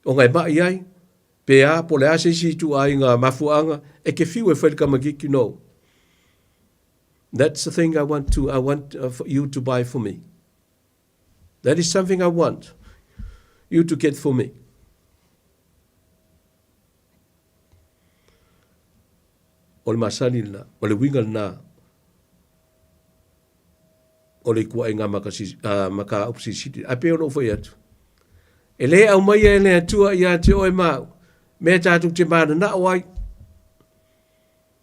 ona e mai ai, pe a, po o le a se isi ituaiga mafuaaga, e te fiu e fai le tamaitiiti, no. That's the thing I want to, I want uh, for you to buy for me. That is something I want you to get for me. O le masani lena, o le uiga lena, o le ikuaiga mataupu silisili. Ae pei ona ou fai atu, e le aumaia e le Atua ia te oe ma au, mea tatou te mananao ai.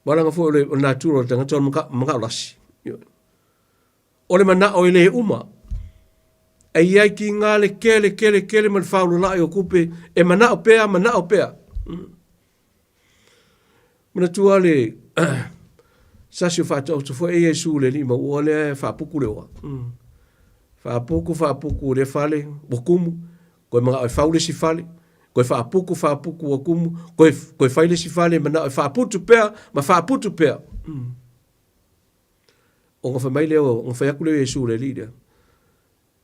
Walaga foi o le, o le natura o le tagata o le manao lasi. O le manao e le uma. E i ai ki ngā le kele, kele, kele ma le faaulala'i o kupe e mana'o pea, mana'o pea. Manatua le sasi o faataoto foi e Iesu le alii mauoa lea e faapuku le oa. Faapuku, faapuku lea fale, ua kumu, koe mana'o e fau le isi fale, koe faapuku, faapuku ua kumu, koe, koe fai le isi fale, mana'o e faaputu pea ma faaputu pea. Ona fai mai lea, ona fai atu lea o Iesu i le alii lea,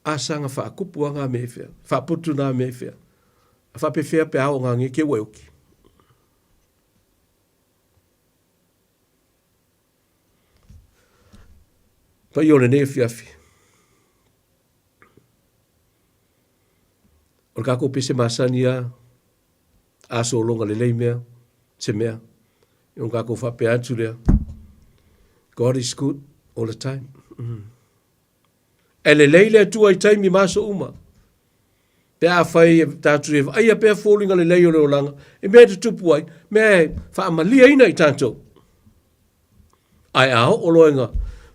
A saga faakupu a ngā mea i whea, faaputu nā mea i whea. A faapefea pe a o ngā nge ke ua e oki. Paia o lenei afiafi. O le kākou pese masani a, a sologa lelei mea, se mea, i o kākou faapea atu lea. God is good all the time. E lelei le Atua i taimi ma aso uma. Pe afai e tātou e vaaia pea foliga lelei o le olaga, i mea e tutupu ai, mea e faamaliaina i tātou. Ae a oo loa ina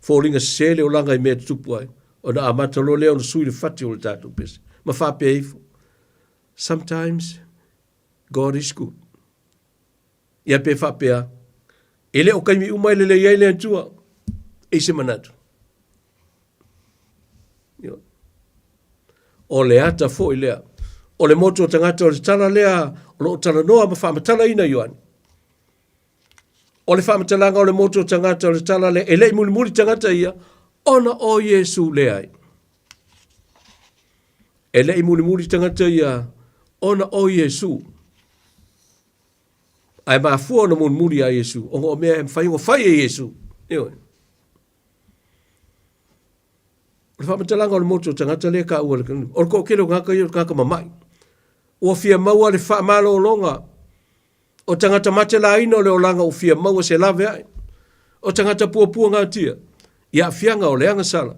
foliga sese le olaga i mea e tutupu ai, ona amata loa lea ona sui le fati o le tātou pese. Ma faapea ifo, sometimes God is good. Ia pe faapea, e le o taimi uma e lelei ai le Atua, e i se manatu. Ioe. O le ata foi lea. O le motu o tagata o le tala lea o lo o talanoa ma faamatalaina Ioane. O le faamatalaga o le motu o tagata o le tala lea e le i mulimuli tagata ia ona o Iesu leai. E le i mulimuli tagata ia ona o Iesu. Ae mafua ona mulimuli ia Iesu ona o mea e mafai ona fai e Iesu. Ioe. O le faamatalaga o le motu o tagata lea e taua e le o le toatele o tagata ia o tagata mama'i. Ua fia maua le faamalologa o tagata matelaina o le olaga ua fia maua se laveai. O tagata puapuagatia i aafiaga o le agasala.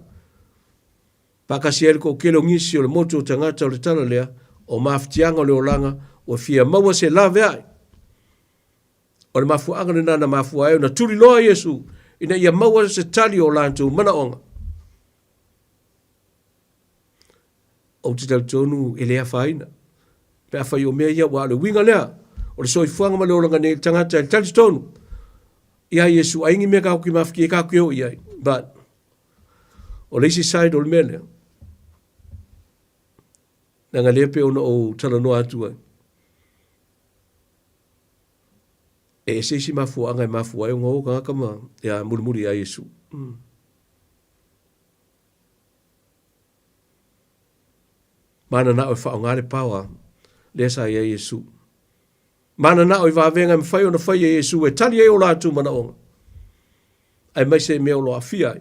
Faatasi ai le toatele o nisi o le motu o tagata o le tala lea o mafatiaga o le olaga ua fia maua se laveai. O le mafuaaga lena na mafua ai ona tuliloa Iesu ina ia maua se tali o latou manaoga. Ou te talitonu e le afaina pe afai o mea ia ua o le uiga lea o le soifuaga ma le olaga nei i le tagata e talitonu ia Iesu ai ni mea tatou te mafatia ai tatou te o i ai. But o le isi side o le mea lea, leaga lea pei ona ou talanoa atu ai, E ese isi mafuaaga e mafua ai ona o tagata ma ia mulimuli ia Iesu. Mananao e faaaoga le power lea sa i ai Iesu. Mananao i vavega e mafai ona fai e Iesu e tali ai o latou manaoga. Aemaise i mea o lo o aafia ai.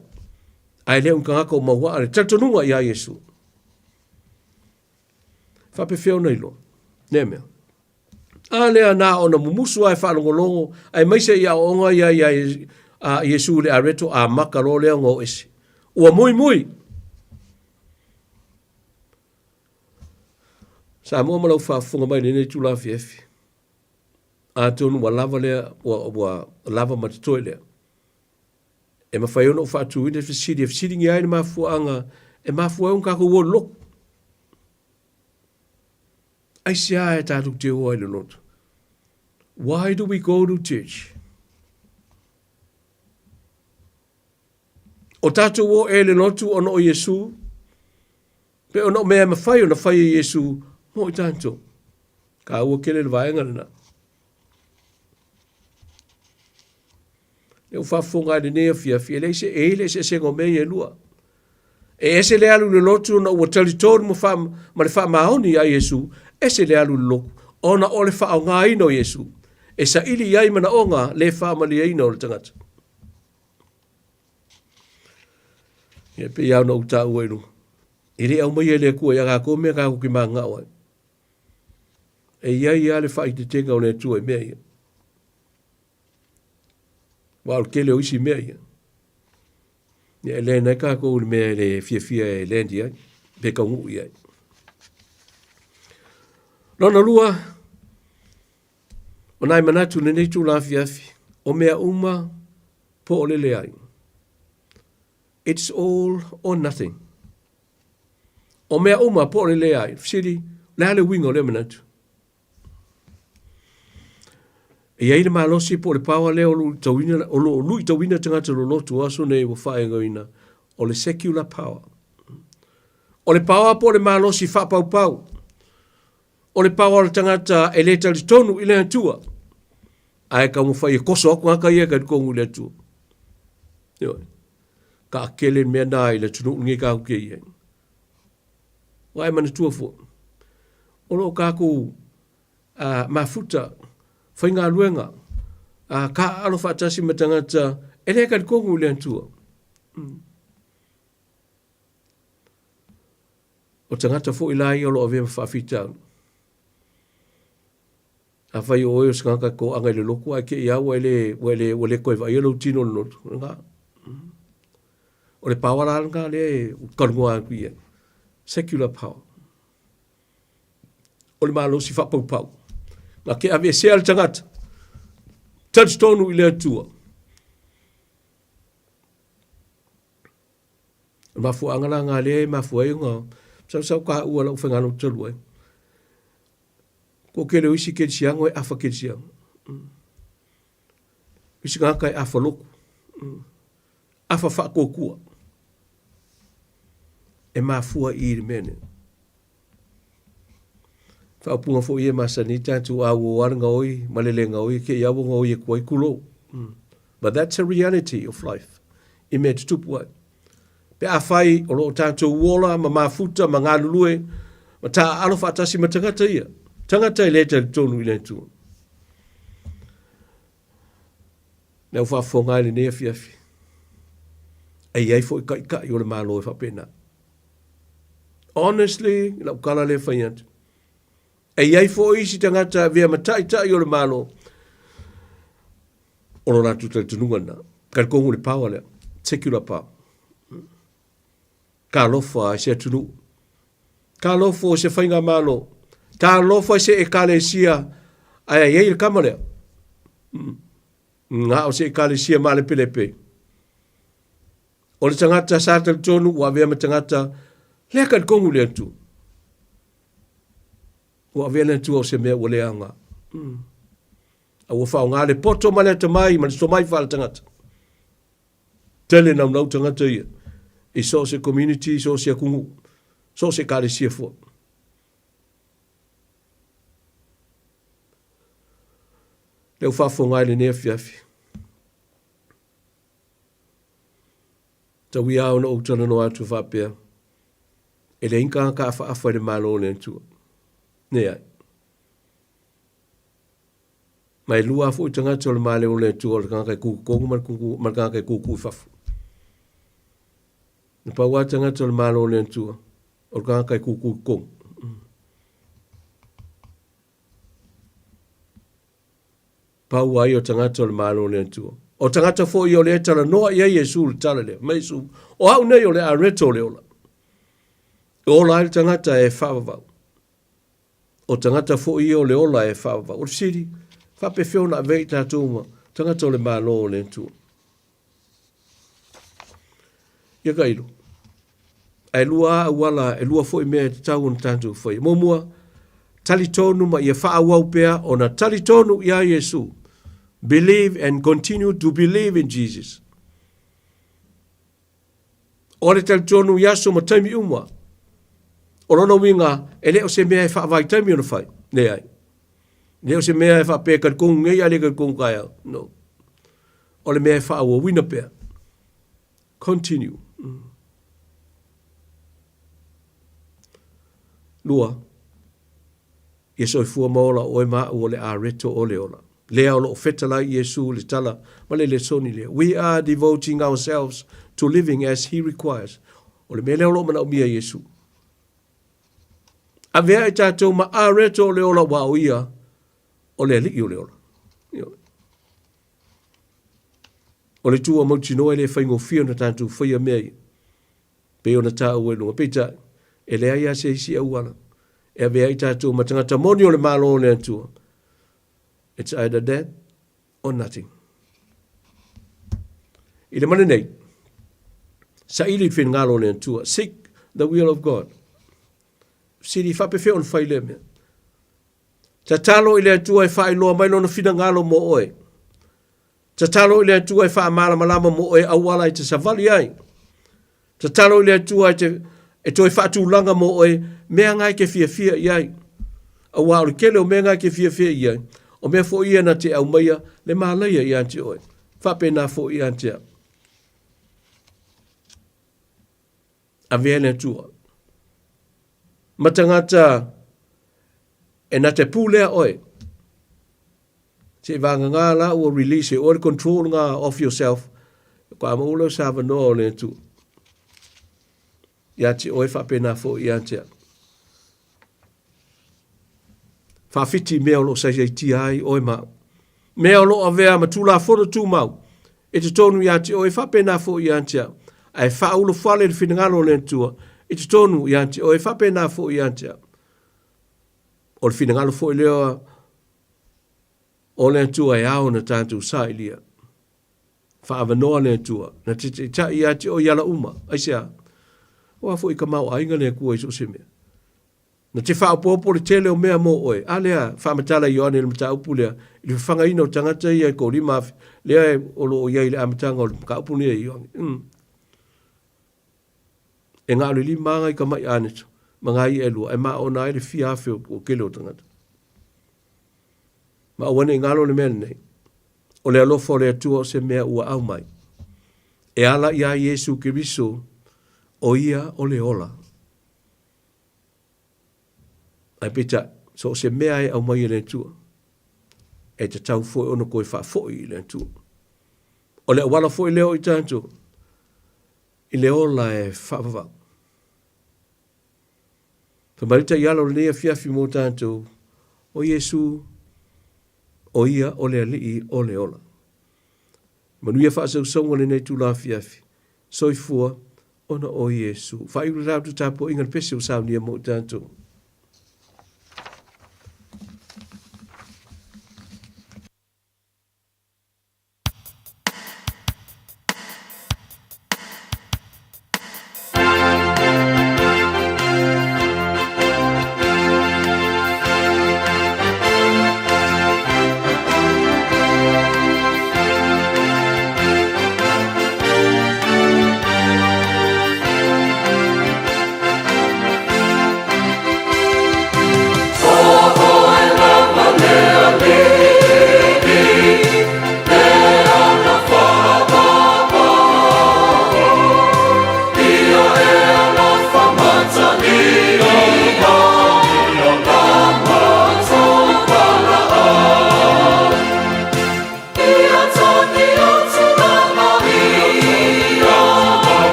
Ae le o ni tagata o mauaa le talitonuga ia Iesu. Faapefea ona iloa lea mea? A lea na ona mumusu lava e faalogologo, aemaise i aoaoga ia ia a Iesu i le areto amata loa lea ona o ese. Ua muimui! Samoa ma lau faafofoga mai i lenei itula afiafi, atonu ua lava lea, ua, ua lava ma totoe lea. E mafai ona ou faatuina le fesili e fesiligia ai le mafuaaga e mafua ai ona tatou o i le lotu. Aisea e tatou te o ai i le lotu? Why do we go to church? O tatou o e le lotu ona o Iesu, pe ona o mea e mafai ona fai e Iesu mo i tatou. Taua tele le vaega lena. Lea ua faafofoga ai i lenei afiafi, e leai se, e i ai le eseesega o mea ia e lua. E ese le alu i le lotu ona ua talitonu ma, faa, ma le faamaoni iā Iesu, ese le alu i le lotu ona o le faaaogaina o Iesu e saili i ai manaoga le faamalieina o le tagata. Ia, pei lava ona ou taua i luga, e le aumaia e le Atua ia tatou mea tatou te mananao ai. E i ai lava le faaeteetega o le Atua i mea ia. Aua o le tele o isi mea ia, ia e land ai tatou i le mea e le fiafia e land i ai, pe taunuu i ai. Lona lua, o nai manatu i lenei itula afiafi, o mea uma po o le leai. It's all or nothing. O mea uma po o le leai. Fesili, o le a le uiga o lea manatu? E i ai le malosi po o le power lea o lo o lo o luitauina tagata lolotu o aso nei ua faaigoaina o le secular power. O le power po o le malosi faapaupau. O le power o le tagata e le talitonu i le Atua. Ae taumafai e koso atu tagata ia e talitonu i le Atua. Ioe. Taatele le mea na i le atunuu lenei tatou te i ai. Ua e manatua foi, o lo o tatou mafuta, faigaluega, taaalo faatasi ma tagata e le talitonu i le Atua. O tagata foi la ia o lo o avea ma faafitauli. Afai o oe o se tagata e toaga i le lotu ae te i lava ua e le, ua e le, ua le toe vaaia lou tino i le lotu, lena. O le power la lena lea e talanoa atu i ai. Secular power. O le malosi faapaupau. Na te aveesea le tagata. Talitonu i le Atua. O le mafuaaga la lena lea e mafua ai ona sausau taua lau faigalotu talu ai. Toatele o isi kerisiano e afa kerisiano. Isi tagata e afa lotu. Afa faatuatua. E mafua i i le mea nei. Faaupuga foi ia e masani ai tatou, a ua o lava le gaoi ma le le gaoi, te i lava ua gaoi atu ai, tulou. But that's a reality of life i mea e tutupu ai. Pe afai o lo o tatou ola ma mafuta ma galulue ma taaalo faatasi ma tagata ia, tagata e le talitonu i le Atua. Le au faafofoga ai lenei afiafi, e i ai foi taitai o le Malo e faapena. Honestly, lau tala lea e fai atu, e i ai foi isi tagata e avea ma taitai o le Malo, o lo latou talitonuga lena. Talitonu i le power lea, secular power. Talofa i se atunuu. Talofa i se faigamalo. Talofa i se ekalesia ae ai ai le kama lea. Na o se ekalesia maalepelepe. O le tagata sa talitonu ua avea ma tagata lea talitonu i le Atua. Ua avea le Atua o se mea ua le aoga. A ua faaaoga le poto ma le atamai ma le tomai faaletagata. Tele naunau tagata ia i so o se community, i so o se atunuu, so o se ekalesia foi. Lea ua faafofoga ai lenei afiafi. Tau ia ona ou talanoa atu faapea, e leai ni tagata afaafa i le Malo o le Atua. Leai. Ma e lua foi tagata o le Malo o le Atua, o le tagata e tu i totonu ma le tagata e tutu i fafo. Na pau lava tagata o le Malo o le Atua, o le tagata e tutu i totonu. Pau ai o tagata o le Malo o le Atua. O tagata foi o lea e talanoa i ai Iesu i le tala lea. Mai Iesu, o au nei o le areto o le ola. E ola ai le tagata e faavavau. O tagata foi ia o le ola e faavavau. O le fesili, faapefea ona avea i tatou ma tagata o le Malo o le Atua? Ia tailo. Ae lua lava auala, e lua foi mea e tatau ona tatou faia. Muamua, talitonu ma ia faaauau pea ona talitonu iā Iesu. Believe and continue to believe in Jesus. O le talitonu i aso ma taimi uma. O lona uiga, e le o se mea e faavaitaimi ona fai. Leai. E le o se mea e faapea e talitonu nei ae le talitonu taeao. No. O le mea e faaauauina pea. Continue. Lua, ia soifua ma ola oe ma au o le areto o le ola. Lea o loo fetalai Iesu le tala ma le lesoni lea. We are devoting ourselves to living as he requires. O le mea lea o loo manaomia e Iesu. Avea i tatou ma areto o le ola aua o ia o le alii o le ola. Ioe. O le itu ua mautinoa e le faigofie ona tatou faia mea ia, pei ona taua i luga. Peitai, e leai lava se isi auala e avea ai tatou ma tagata moni o le Malo o le Atua. It's either that or nothing. I le mane nei, saili i le finagalo o le Atua. Seek the will of God. Fesili, faapefea ona fai lea mea? Tatalo i le Atua e faailoa mai lona finagalo mo oe. Tatalo i le Atua e faamalamalama mo oe auala e te savali ai. Tatalo i le Atua e, te, e toe faatulaga mo oe mea nga e te fiafia i ai. Auā o le tele o mea nga e te fiafia i ai, o mea foi ia na te aumaia le malaia ia te oe. Faapena foi ia te au. Avea le Atua. Ma tagata e na te pulea oe. Se i vagagā la ua release e oe le control ngā off yourself, ko a maua leo sa avanoa o le Atua. Ia te oe faapena foi ia te au. Faafiti mea o lo o saisaitia ai oe ma au. Mea o lo o avea ma Tulafono Tumau i totonu ia te oe faapena foi ia te au. Ae faaulufale le finagalo o le Atua i totonu ia te oe faapena foi ia te au. O le finagalo foi lea o le Atua e ao ona tatou sailia. Faaavanoa le Atua, na te taitai ia te oe i ala uma. Aisea? Aua foi e tamaoaiga le Atua i so o se mea. Na te faaopoopo le tele o mea mo oe. A lea, faamatala Ioane i le mataupu lea, i le fafagaina o tagata ia e toalima afe, lea o lo o i ai i le amataga o le mataupu lenei a Ioane. Mm. E na o le lima nai tamai aneto, ma nai i'a e lua, ae maona ai le fia afe o tele o tagata. Ma aua ne i galo le mea lenei, o le alofa o le Atua o se mea ua aumai. E ala iā Iesu Keriso, o ia o le ola. Ae peitai, so o se mea e aumai e le Atua, e tatau foi ona toe faafoi i le Atua. O le auala foi lea o i tatou, i le ola e faavavau. Fai mai le taiala o lenei afiafi mo tatou, o Iesu, o ia o le Alii o le ola. Manuia faasausauga lenei itula afiafi. Soifua ona o Iesu. Faaiu le tatou tapuaiga le pese ua saunia mo i tatou.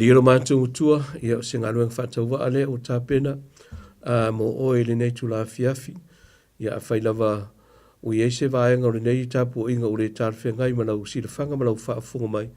Alii lo matou Matua, ia o se galuega faatauvaa lea ua tapena a mo oe i lenei itula afiafi. Ia afai lava ua i ai se vaega o lenei tapuaiga ua le talafeagai ma lau silafaga ma lau faafofoga mai,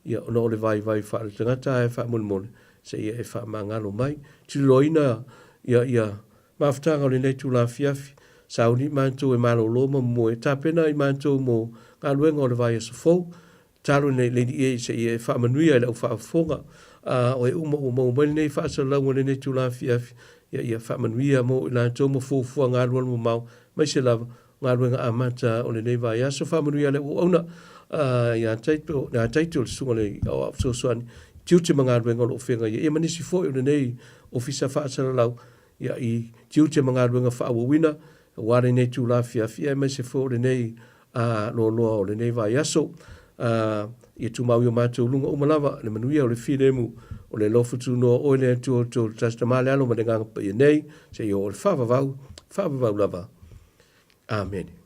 ia ona o le vaivai faaletagata ae faamolemole seia e faamagalo mai. Tuliloaina ia ia mafutaga o lenei itula afiafi, sauni matou e malolo ma momoe, tapena i matou mo galuega o le vaiaso fou. Tatalo nei le Alii e seia e faamanuia i lau faafofoga, a o e uma ua maua mai lenei faasalalauga i lenei itula afiafi, ia ia faamanuia mo i latou ma fuafuaga alualu mamao, aemaise lava galuega amata o lenei vaiaso. Faamanuia le auauna ia Taito, ia Taito le susuga i le Aoao Fesoasoani, tiute ma galuega o lo o feagai ai, ia ma nisi foi o lenei Ofisa Faasalalau, ia i tiute ma galuega faaauauina aua lenei itula afiafi, aemaise foi o lenei a loaloa o lenei vaiaso. A, ia tumau i o matou luga uma lava le manuia o le filemu o le alofa tunoa o oe le Atua o outou le Tasi Tama le Alo ma le Agaga Paia nei, seia oo i le faavavau, faavavau lava. Amene.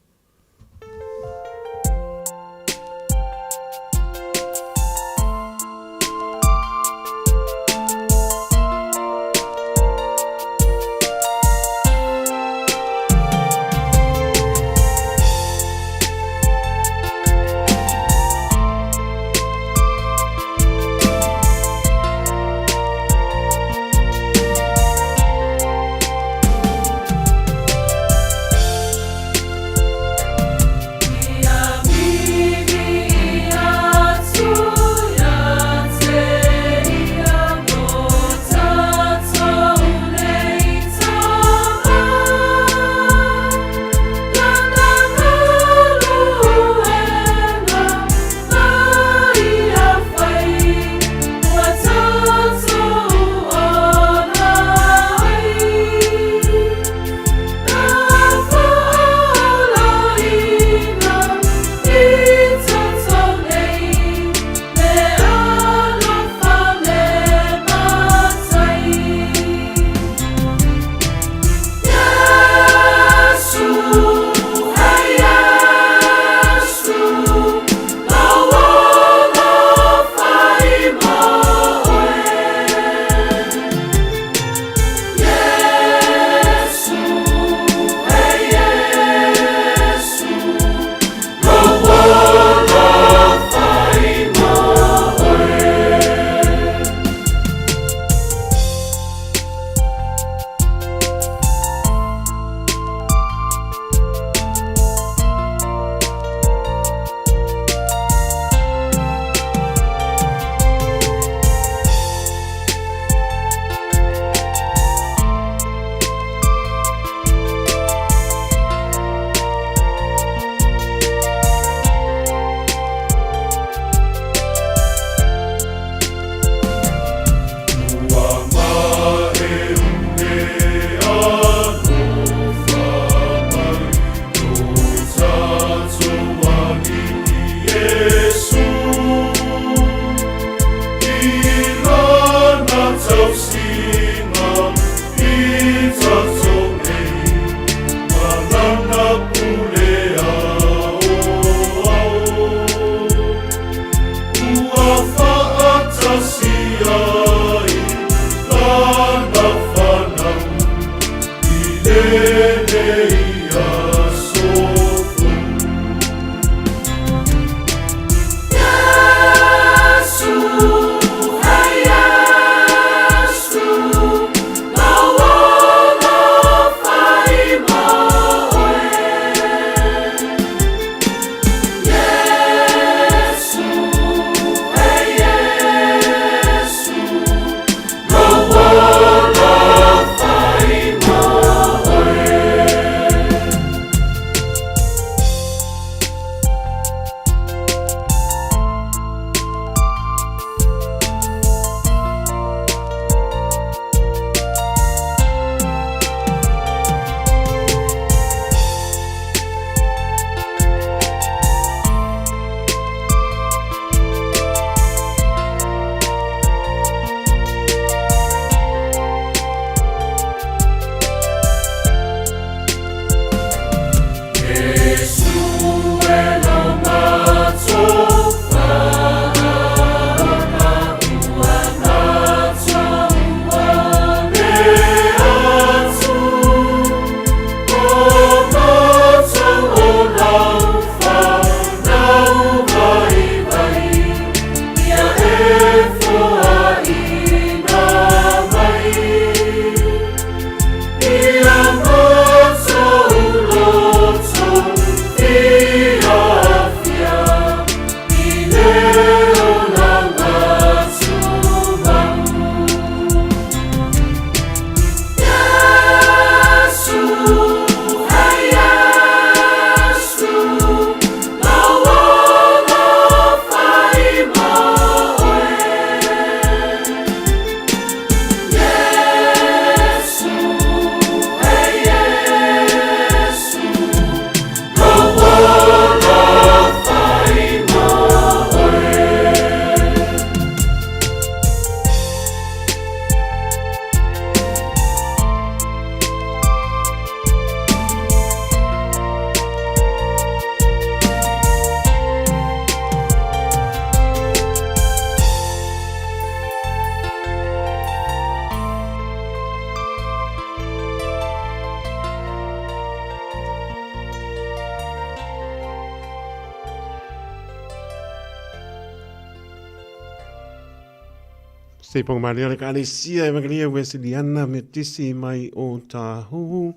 Se i pongamalia le Ekalesia Evangelia Weseliana Metisi mai o Tāhuhu,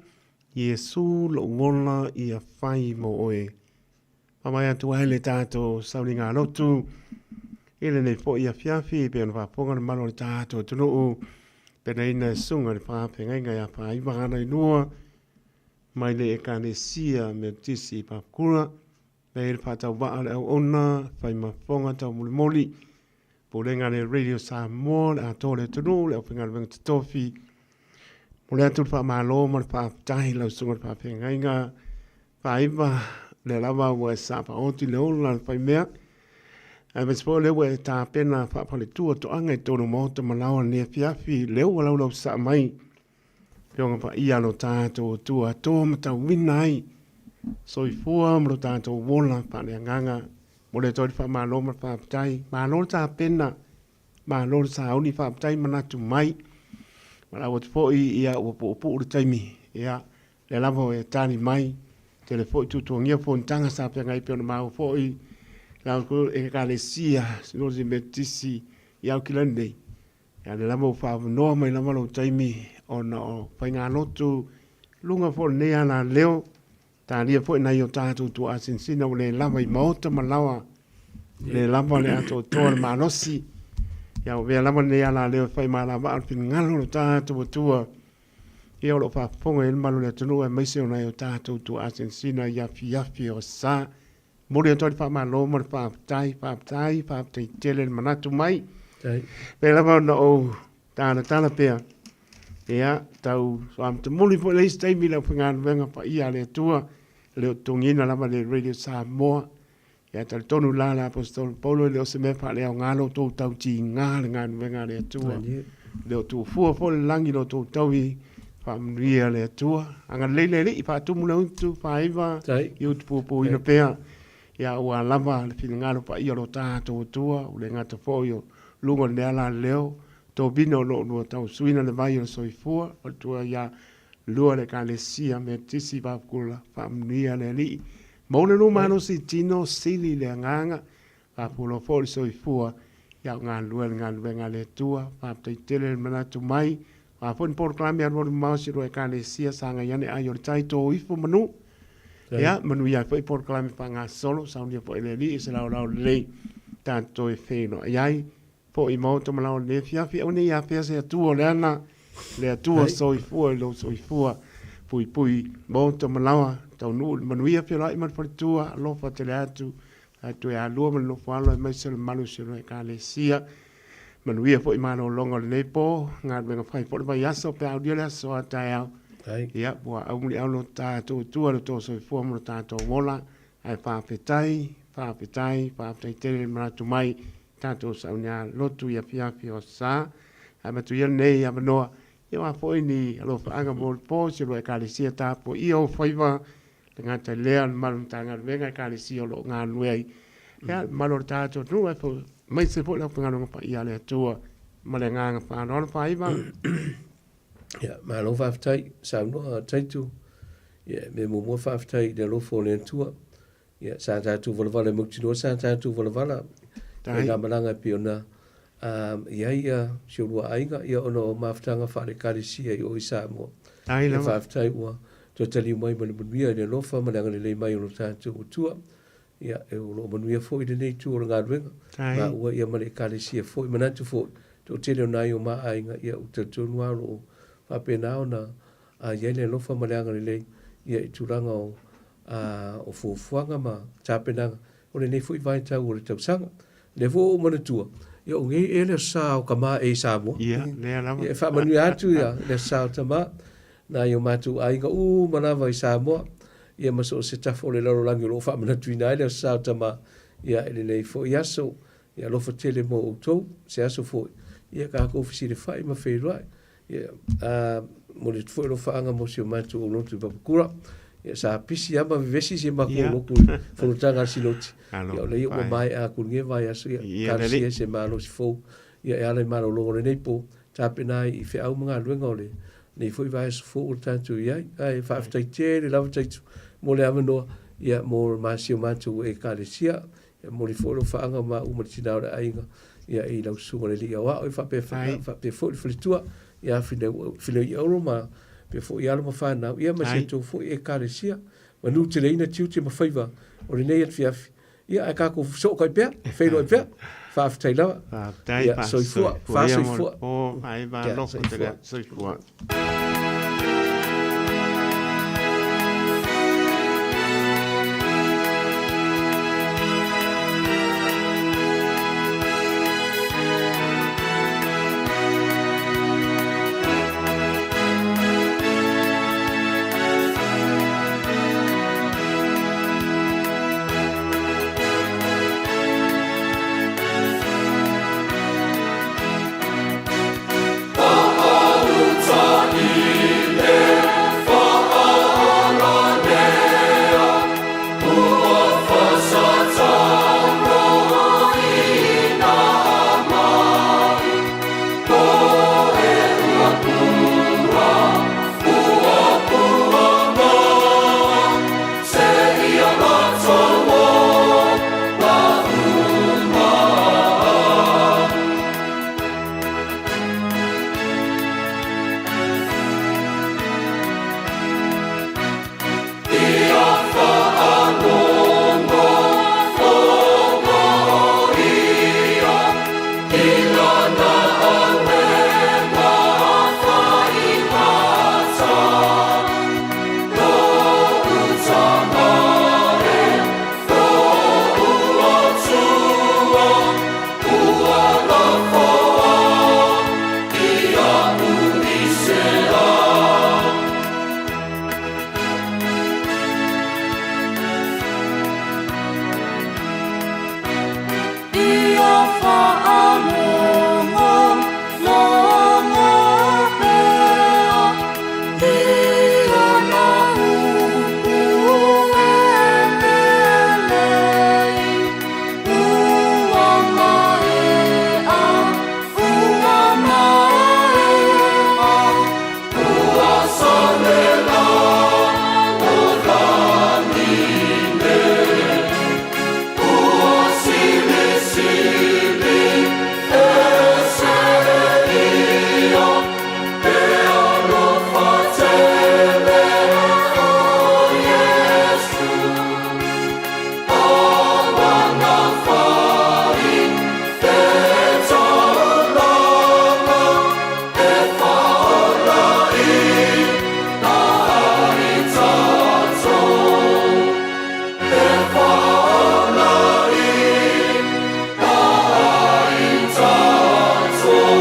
Iesu lou ola ia whai mo oe. Whamai atu ai le tātou sauninga lotu, i lenei fo'i afiafi e pei ona faafofoga le mamalu o le tātou atunuu, penaina e susuga i le faafeagaiga ia Faaiva Ganailua mai le Ekalesia Metotisi i Papakura, Nei le faatauvaa le auauna, fai ma fofoga taumolimoli, pulega a le Radio Samoa, le atoa o le atunuu, le aufaigaluega totofi. Momoli atu le faamalo ma le faafetai i lau susuga i le faafeagaiga Faaiva, o lea lava ua e sapaoti le ola o le faimea, aemaise foi o lea ua e tapena faafaletua toaga i totonu o maota ma laoa i lenei afiafi, lea ua laulausasaa mai Afioga Paia lo tatou Atua to matauina ai soifua ma lo tatou ola faaleagaga. Mo le atoa le faamalo ma le faafetai. Malo le tapena, malo le sauni, faafetai manatu mai. Valaau atu foi ia ua puupuu le taimi. Ia, lea lava e tali mai. Tele foi tuatuagia fonotaga sa feagai pei ona maua foi lau Ekalesia Sinoti Metotisi i Aukilani nei. Ia lea lava ua faaavanoa mai lava lou taimi ona o faigalotu luga foi o lenei alaleo, talia foi nai o tatou tuaa sinasina ua le lava i maota ma laoa, le lava le atoatoa le malosi. Ia ua avea lava lenei alaleo e fai malavaa le finagalo o lo tatou Atua. Ia o lo o faafofoga i ai le mamalu o le atunuu aemaise o nai o tatou tuaa sinasina i afiafi o sa. Momoli atu ai le faamalo ma le faafetai, faafetai, faafetai tele le manatu mai. Pei lava ona ou talatala pea, ia, tau soamatamuli foi le isi taimi le aufaigaluega paia a le Atua, e le o totogiina lava le Radio Samoa. Ia, talitonu la le Aposetolo Paulo, e le o se mea faaleaoga lo outou tautiga le galuega a le Atua. E le o tuufua foi le lagi lo outou taui Faamanuia le Atua. Agalelei le Alii, faatumu le utu, faaiva, i utu pupuina pea. Ia ua lava le finagalo paia o lo tatou Atua, ua le gata foi o luga o lenei alaleo, tovina o lo o lua tausuina le vai o le soifua, o le tua ia lua le Ekalesia Metotisi Vapukula, faamanuia le Alii. Maua le lua malosi tino, sili le agaga, Faapolo foi le soifua ia o galulue le galuega a le Atua. Faafetai tele le manatu mai. O a foi ni polokalame alualu mamao si lua Ekalesia sagai ane ai o le tai tō ifo manu. Ia, manuia ai foi polokalame faagasolo, saunia foi e le Alii se laolao lelei tatou toe feiloai ai. Foi maota ma lao lenei afiafi, aua ne i afea se Atua o le ana, le Atua soifua i lou soifua. Puipui maota ma laoa, taunuu i le manuia feoai ma le faletua, alofa tele atu, ae toe alua ma le nofo alo aemaise o le mamalu o si ona Ekalesia. Manuia foi malologa o lenei po, galuega fai foi le vaiaso pe a aulia le aso a taeao. Ia, ua aumuliau lo tatou Atua i lo outou soifua ma lo tatou ola, ae faafetai, faafetai, faafetai tele le manatu mai tatou saunia lotu i afiafi o sa. Ae avatu ia lenei avanoa, ia o a foi ni alofaaga mo le po, si lua Ekalesia tapuaia ou faiva, le gata i lea, le mamalu o le Matagaluega Ekalesia o lo o galulue ai. Ia, le mamalu o le tatou atunuu, aemaise foi le aufaigaluega paia a le Atua ma le agaga faaaloalo. Faaiva. Ia, malo faafetai, saunoa Taitu. Ia, mea muamua faafetai i le alofa o le Atua. Ia, sa tatou valavala e mautinoa sa tatou valavala i ngā malaga e pei ona i ai ia si o lua aiga, ia ona o mafutaga faale-Ekalesia i o i Samoa. Ia faafetai ua toe taliu mai ma le manuia i le alofa ma le agalelei mai o lo tatou Atua. Ia, e o lo o manuia foi lenei itu o le galuega. Maua ia ma le Ekalesia foi, manatu foi, toatele o nai o ma aiga, ia ua talitonu lava o lo o faapena ona i ai le alofa ma le agalelei ia i tulaga o o fuafuaga ma tapenaga o lenei foi vaitau o le tausaga. O lea foi ua ou manatua, ia o nei ea le Aso Sa o Tama e i Samoa. Ia, lea lava. Ia, e faamanuia atu ia le Aso Sa o Tama, nai o matou aiga uma lava i Samoa, ia ma so o se tafa o le lalolagi o lo o faamanatuina ai le Aso Sa o Tama, ia i lenei foi aso. Ia alofa tele mo outou, se aso foi, ia tatou fesilafai ma feiloai. Ia, a, momoli atu foi alofaaga mo si o matou aulotu i Papakura. Ia, sa pisi lava ma vevesi si o matou aulotu i le fonotaga a le Sinoti. Ia, o lea ua maea atu i lenei vaiaso, ia, talosia se malosi fou, ia, e ala i malologa o lenei po, tapena ai i feau ma galuega o lenei foi vaiaso fou ua tatou i ai. Ae faafetai tele lava Taitu mo le avanoa, ia, mo si o matou Ekalesia. E momoli foi alofaaga ma maua ma le tina o le aiga. Ia i lau susuga le alii aoao ia faapea faapea foi le faletua ia Finauiaolo ma faapea foi alo ma fanau ia ma si a outou foi Ekalesia. Manuteleina tiute ma faiva o lenei afiafi. Ia ae tatou fesootai pea, feiloai pea. Faafetai lava. Faafetai, Ia, soifua, faasoifua. Po, ai Ia, alofa soifua. tele, soifua. Ia faalogo logo pea i ana upu e lelei. Ua maea, ua maea, ua sale la o lani nei. Ua silisili ese ia, e alofa tele o Iesu. Awana fai te taulaga e faaola i na ai tatou. E faaola i na ai tatou.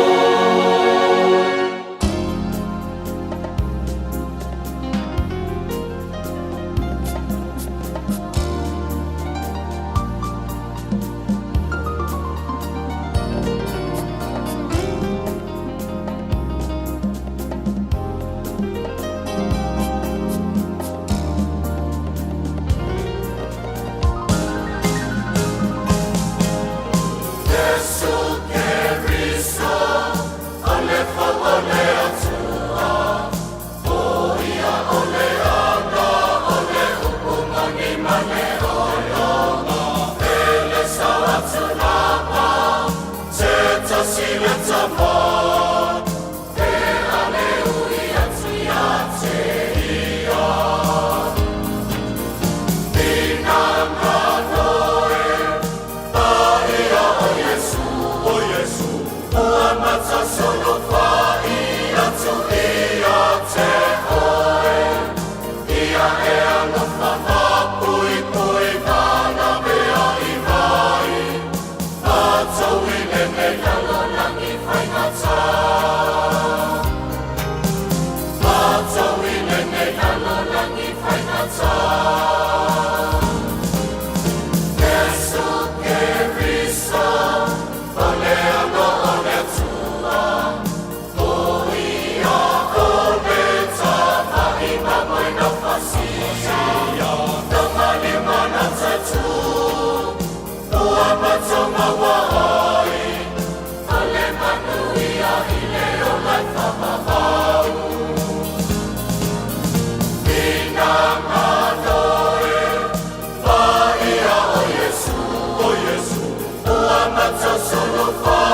Iesu Keriso, o le fau o le Atua, o ia o le aga, o le upu moni ma le ologa, e le sao atu lava, se tasi le tama, e aleui atu ia te ia. Finagalo e, paia o Iesu, o Iesu, ua matasolofa'i atu ia te oe, ia e alofa faapuipui valavea'i vai, atau i lenei lalolagi faigata. Atau i lenei lalolagi faigata. Iesu Keriso, o le aga o le Atua, o ia o le tava'i mamoe fasia, tamalima na tatu, ua mataumaua ai, o le manuia i le ola e faavavau. Finagalo e, paia o Iesu, o Iesu, ua matasolofa'i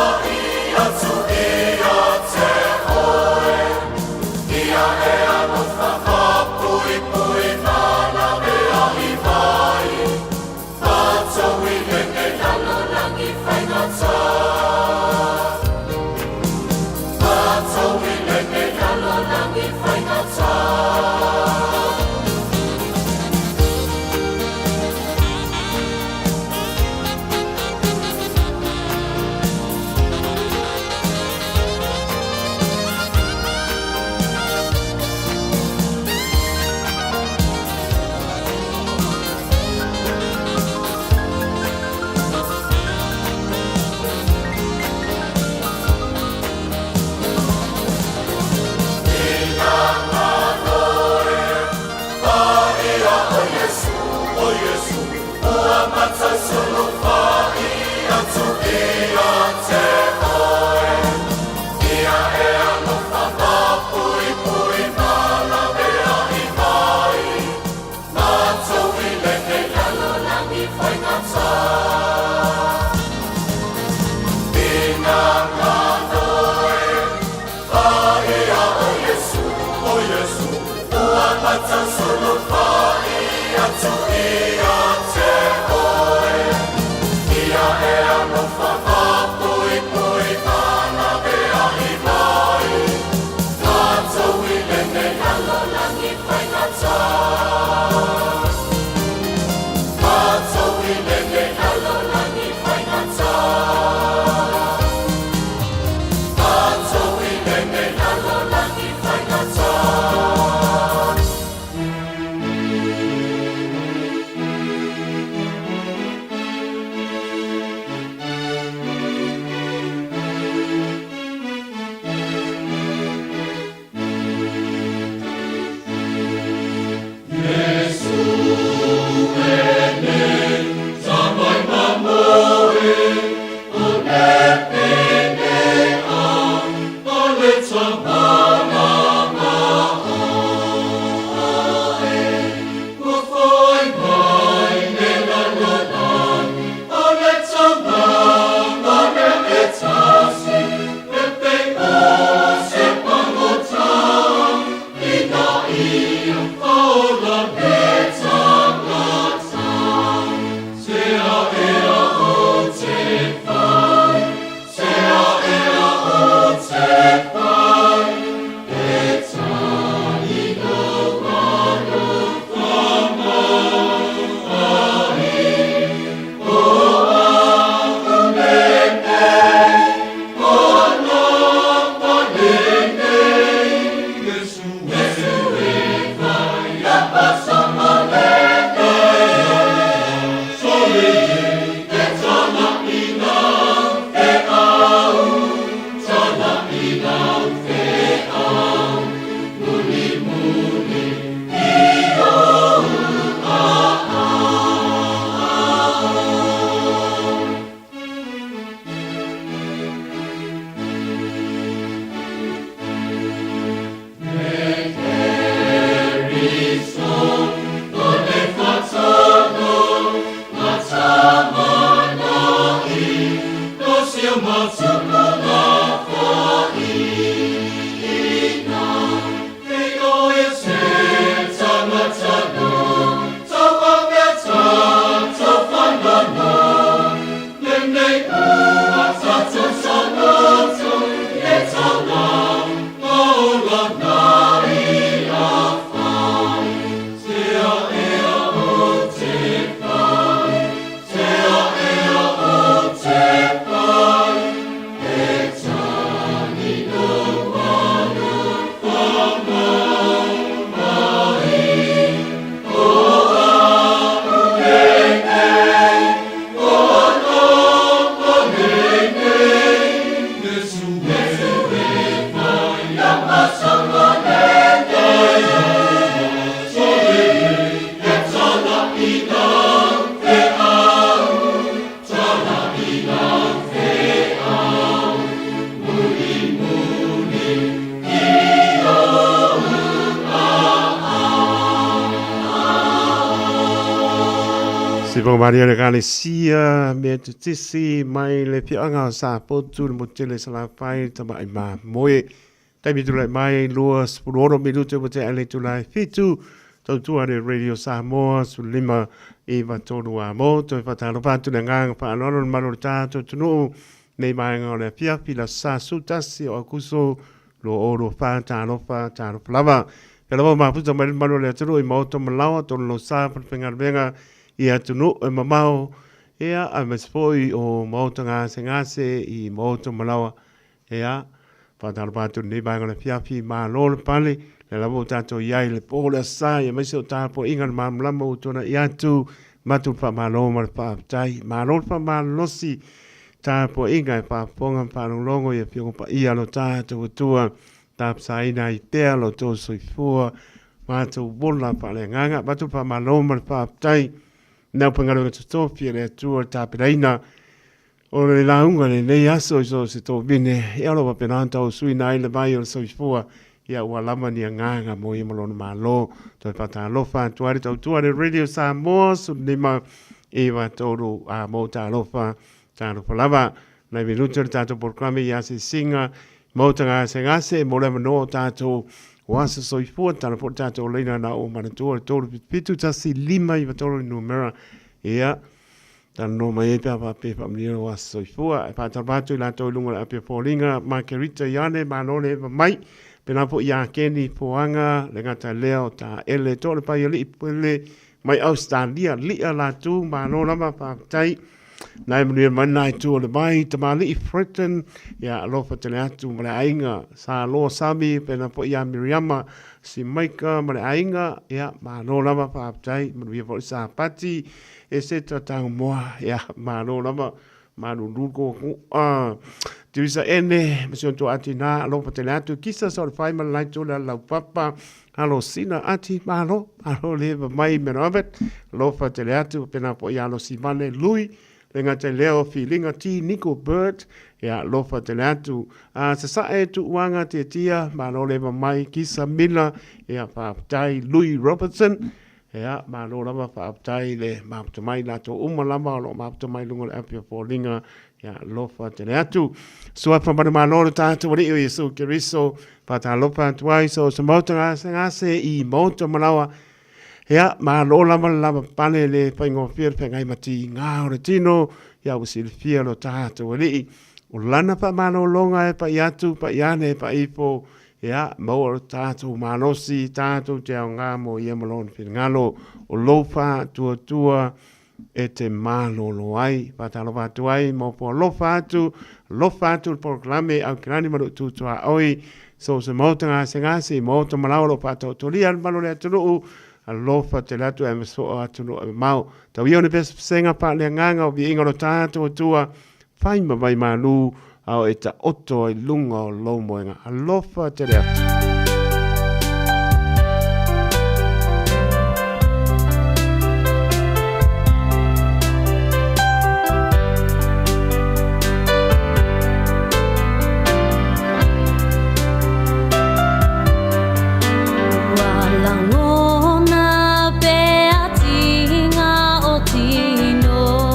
Sipo Maria le Kalesia me te tisi mai le fianga o Safotu le motele Salafai tama'i mamoe. Taimi tulai mai 26 minute mo te ale tulai fitu tautua le Radio Samoa 15 i tolu a mo toe whatalofa atu le nganga whaaloalo le malo le tātou tunuu nei maenga o le afiafi la sa sutasi o akuso lo oro wha tālofa tālofa lava. Pela lava mafuta mai le malo le atunuu i maoto malawa tonu lo sa whanawhengawenga i atunuu e mamao ea a mas foi o maoto ngase ngase i maoto malawa ea whātalofa atu nei maenga o le afiafi ma lo le pale le lava o tātou iai le pō le asa ia maise o tāpo inga le mamlama o tōna i atu matu le whaamalo ma le whaaftai. Malo le whaamalosi tāpo inga e whaafonga whaalonglongo ia whiongo pa ia lo tātou atua tāpsaina i pea lo tō soifua mātou wola whaalenganga matu le whaamalo ma le whaaftai. Nau pangaluega totofi a le Atua le tapenaina o le lauga lenei aso i so se tovine ia o lo faapena ona tausuina ai le vai o le soifua ia ua lava ni agaga mo ia ma lona Malo. Toe faatalofa atu ai le tautua le Radio Samoa 15 9 3 a mo talofa talofa lava. Nai minuta le tatou polokalame i asiasiga maota gasegase mo le avanoa o tatou o aso soifua tala foi le tatou laina na o manatua le 377 1 5 3 le numera ia talanoa mai ai pe a faapea faamanuia o aso soifua. E faatalofa atu i latou i luga o le api o foliga, Margarita Iane, malo le eva mai. Pēlā foi ia Keni Poanga, le gata lea o Taele, to le pai alii pele mai Australia, lia latu, malo lava, faafetai. Nai manuia mai nai tu o le vai, tamalii Fretton, ia alofa tele atu ma le aiga, Sa Loa Sami, pēlā foi ia Miriama, si Maika ma le aiga, ia malo lava, faafetai, manuia foi le Sapati, E se tatau moa, ia, malo lava, malulu ko ku, a, Teresa Ene, ma si onto ati nā, alofa tele atu, kisa sa o le whai ma le laito le lau papa, alo sina ati, malo, malo le heva mai me Robert, alofa tele atu, pena po i alo simane, Lui, le ngata leo, filinga ti, Nico Bird, ia, alofa tele atu, a, sasae tuuanga tia tia, malo le heva mai, kisa Mila, ia, whaapatai, Lui Robertson, Ea, malo lava faafetai le mafuta mai latou uma lava o lo o mafuta mai luga o le api o foliga, ia alofa tele atu. Suafa manumalo le tatou Alii o Iesu Keriso, faatalofa atu ai so o se maota gasegase i maota malaoa. Ea, malo lava le lava pale le faigofie le feagai ma tiga o le tino, ia ua silafia lo tatou Alii. O lana faamalologa e pai atu, pai ane, pai ifo, Ia, maua lo tatou malosi, tatou te aoga mo ia ma lona finagalo, o lou faatuatua e te malolo ai. Faatalofa atu ai, maopo alofa atu, alofa atu le polokalame Aukilani ma lou tutuaoi, so o se maota gasegase, maota malaoa o lo o faataotolia le malu o le atunuu, alofa tele atu e masoa atunuu e mamao. Tau ia o ni pesepesega faaleagaga o viiga o lo tatou Atua, Fai ma vai malū, a o e taoto ai luga o lou moega alofa tele atu. Ua langona pea tinga o tino.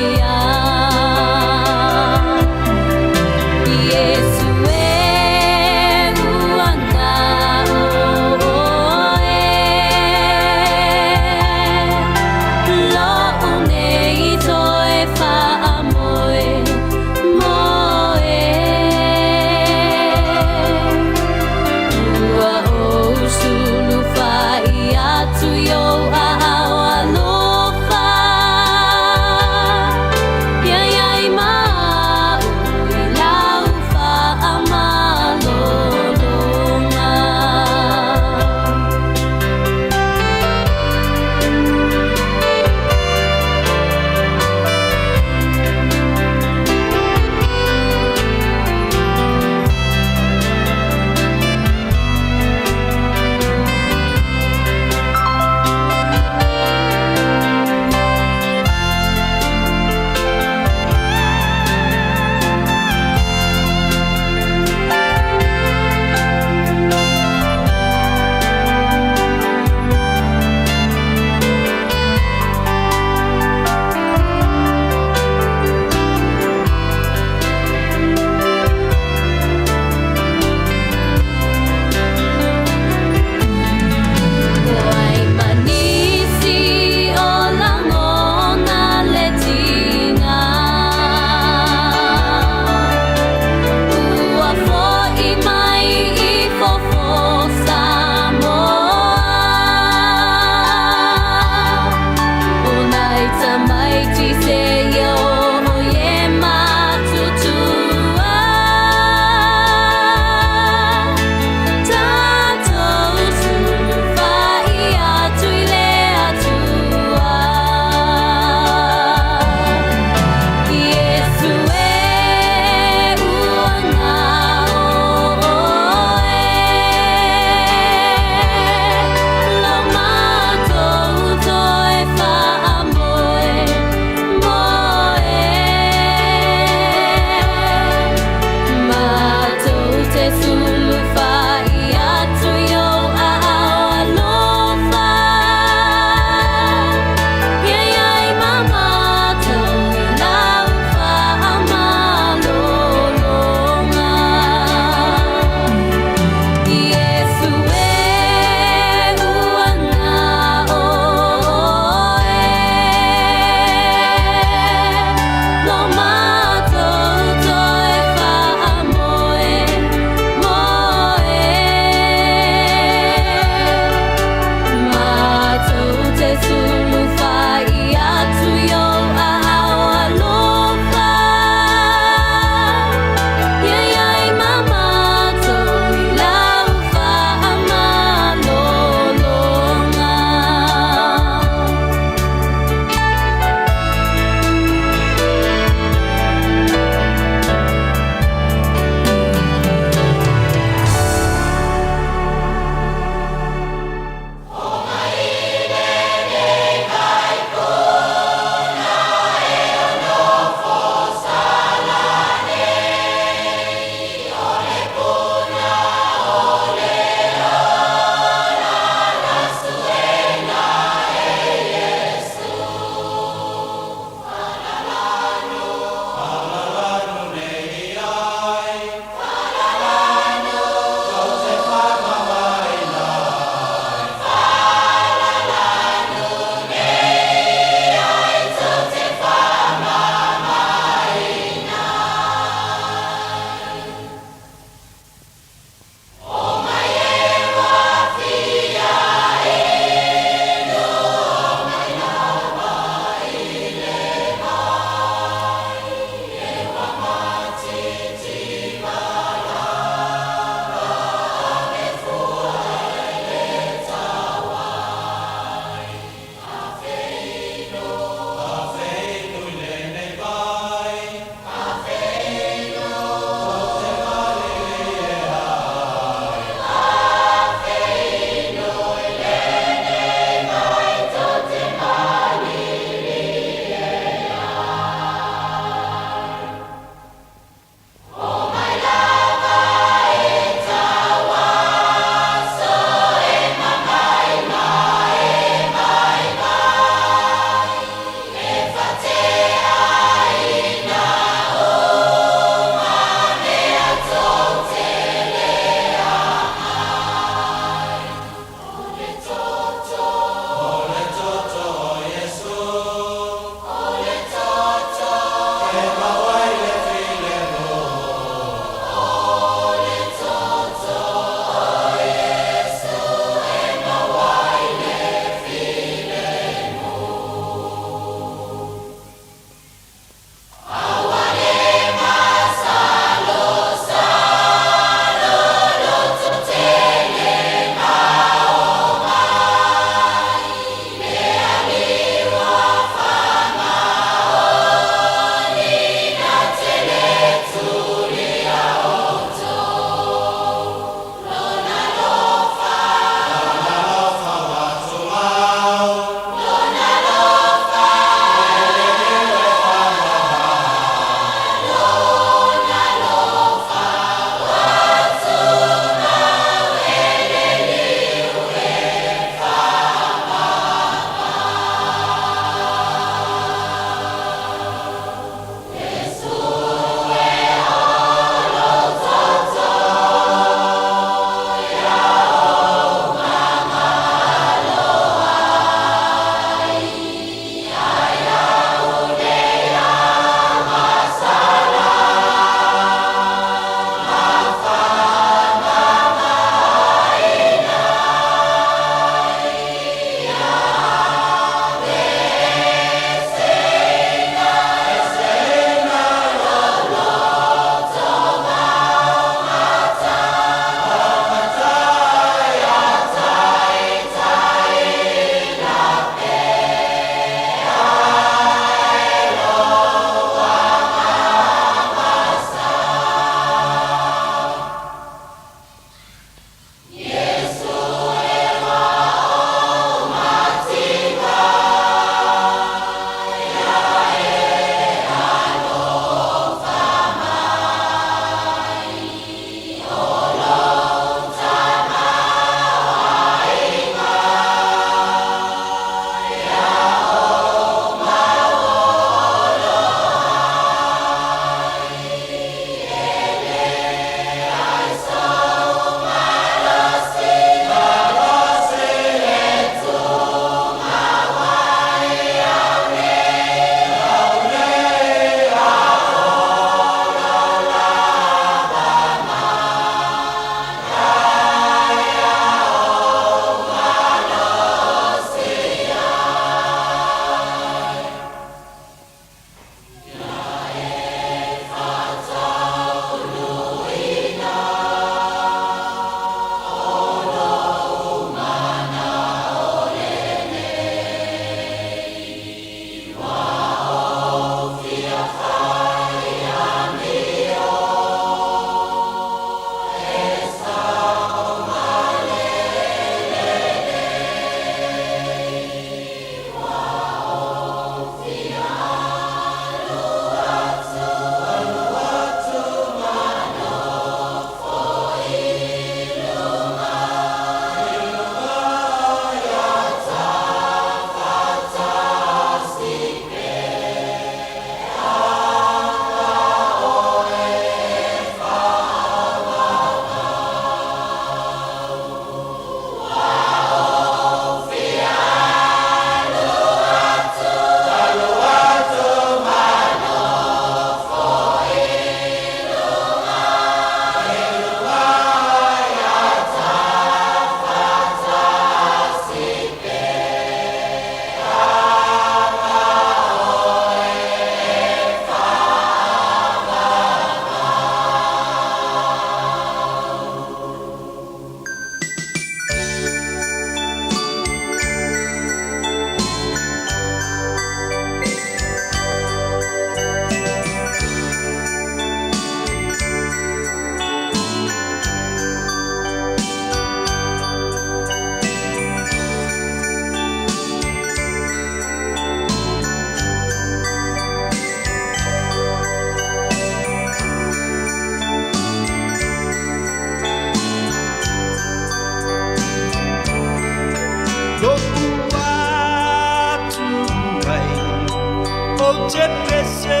te pese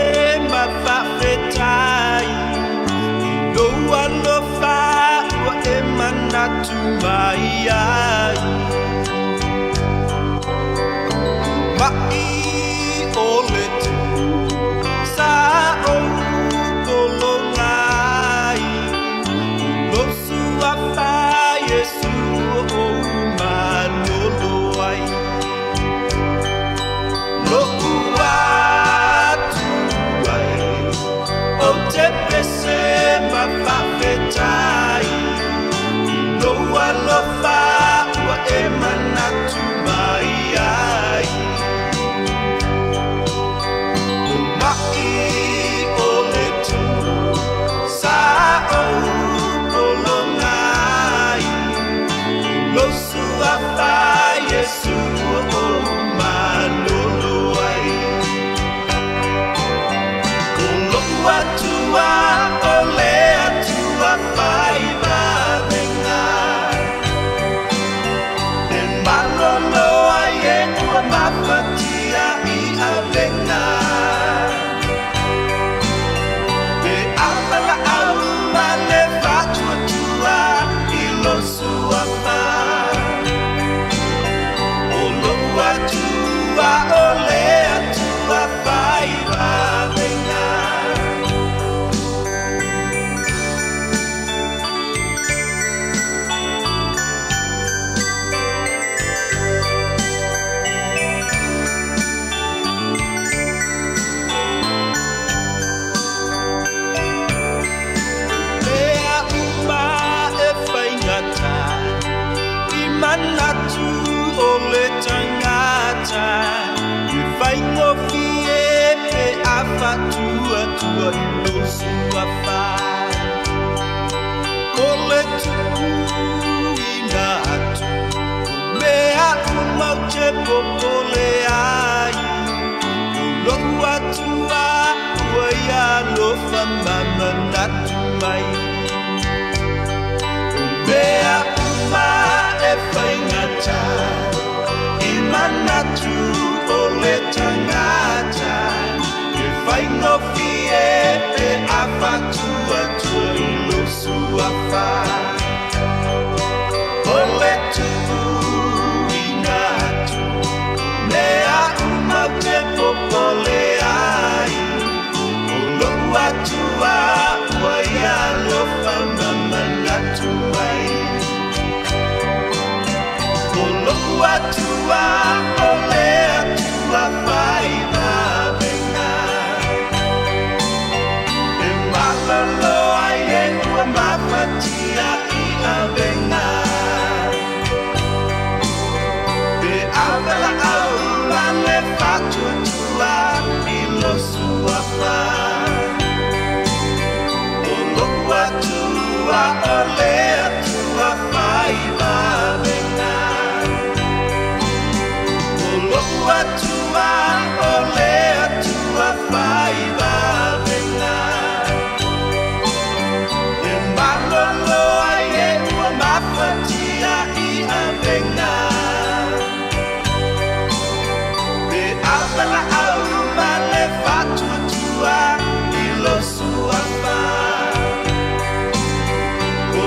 ma faafetai i lou alofa ua e manatu mai ai. Ma'i o le tu sa ou pologa ai, o lou suafa Iesu ua ou malolo ai. Lo'u Atua e, ou te pese ma faafetai i lou alofa ua e manatu mai ai. O ma'i o le tu sa ou pologa ai, o lou suafa Iesu ua ou malolo ai. O lo'u Atua o le Atua fai vavega, e malolo ai e ua mafatia i avega. Pe a valaau ma le faatuatua i lou suafa, o lo'u Atua o le Atua fai vavega. Mea uma e faigata i manatu o le tagata, e faigofie pe a faatuatua i lou suafa. O le tuuina atu o mea uma ou te popole ai, o lo'u Atua ua ia alofa ma manatu mai. O mea uma e faigata i manatu o le tagata, e faigofie pe a faatuatua i lou suafa. O le tuuina atu mea uma ou te popole ai, o lo'u Atua ua ia alofa ma manatu mai. O lo'u Atua o le Atua fai vavega, e malolo ai e ua mafatia i avega. Pe a valaau ma le faatuatua i lou suafa, o lo'u Atua o le Atua fai vavega. O lo'u Atua o le Atua fai vavega, e malolo ai e ua mafatia i avega. Pe a valaau ma le faatuatua i lou suafa, o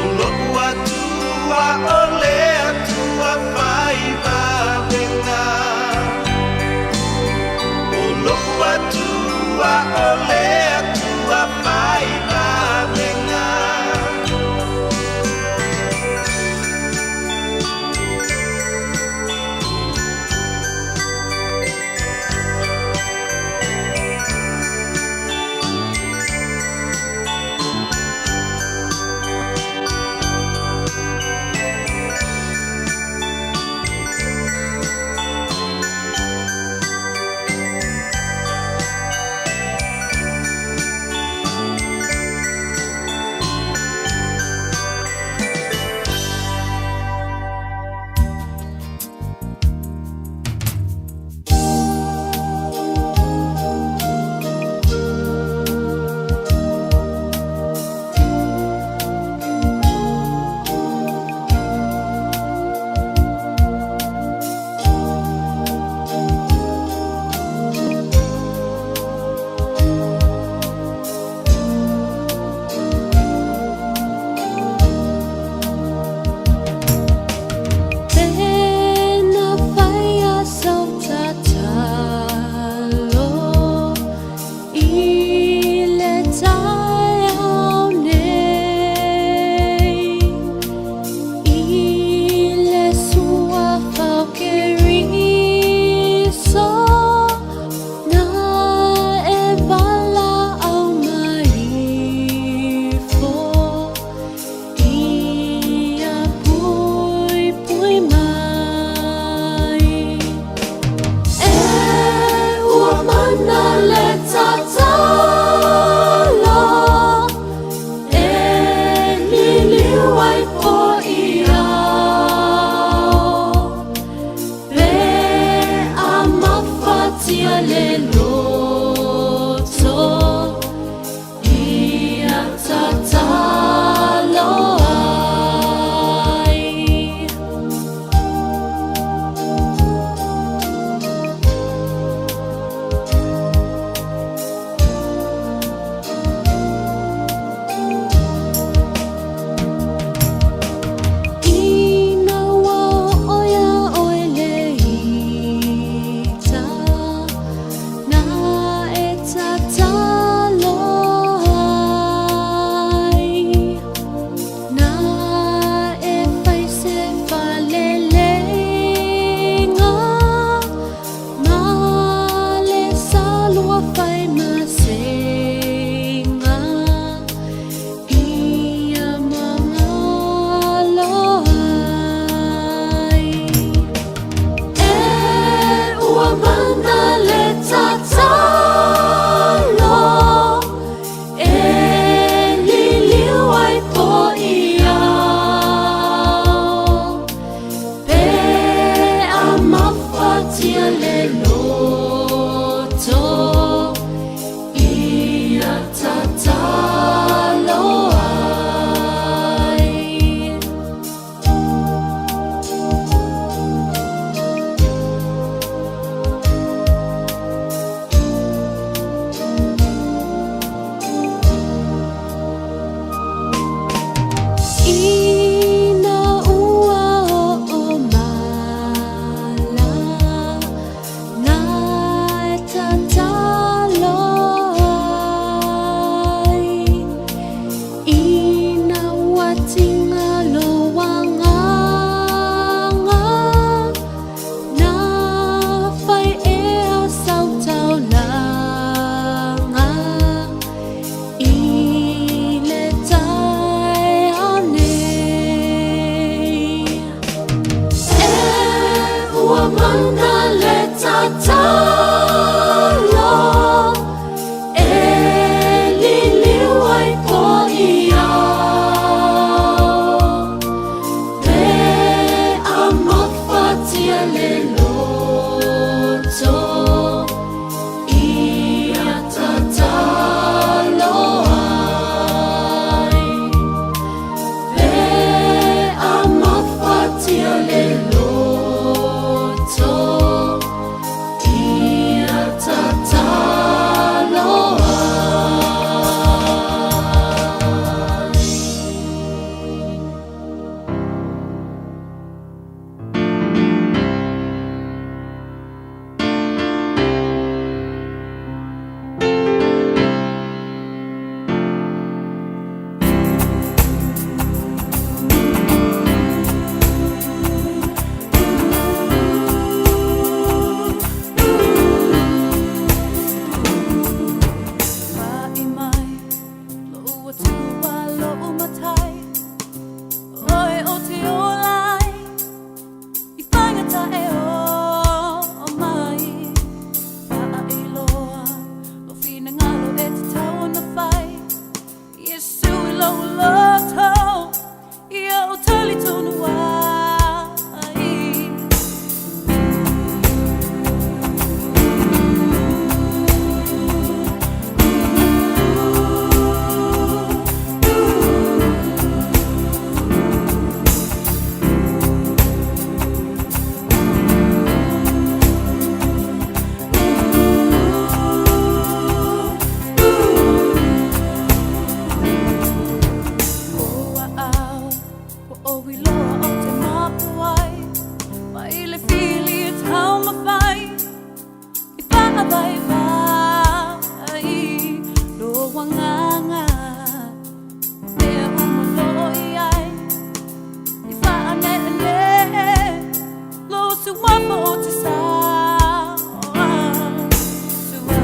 Ina ua oo mala na e tatalo ai Ina ua tiga lou agaga Na fai ea sau taulaga I le taeao nei. E ua mana le tatalo E liliu ai po'i ao Pe a mafatia le loto Ia tatalo ai Pe a mafatia le loto Ia tatalo ai. Fa'i mai lou Atua lou Matai, Oe o te ola ai i faigata e oo mai. Faailoa lou finagalo e tatau ona fai, Iesu i lou loto ia ou talitonu ai. O aao ua ou iloa ou te mapu ai, mai le fili e taumafai i faavaivai lou agaga mea uma o lo o i ai i faaneenee lou suafa o te sao atu ai.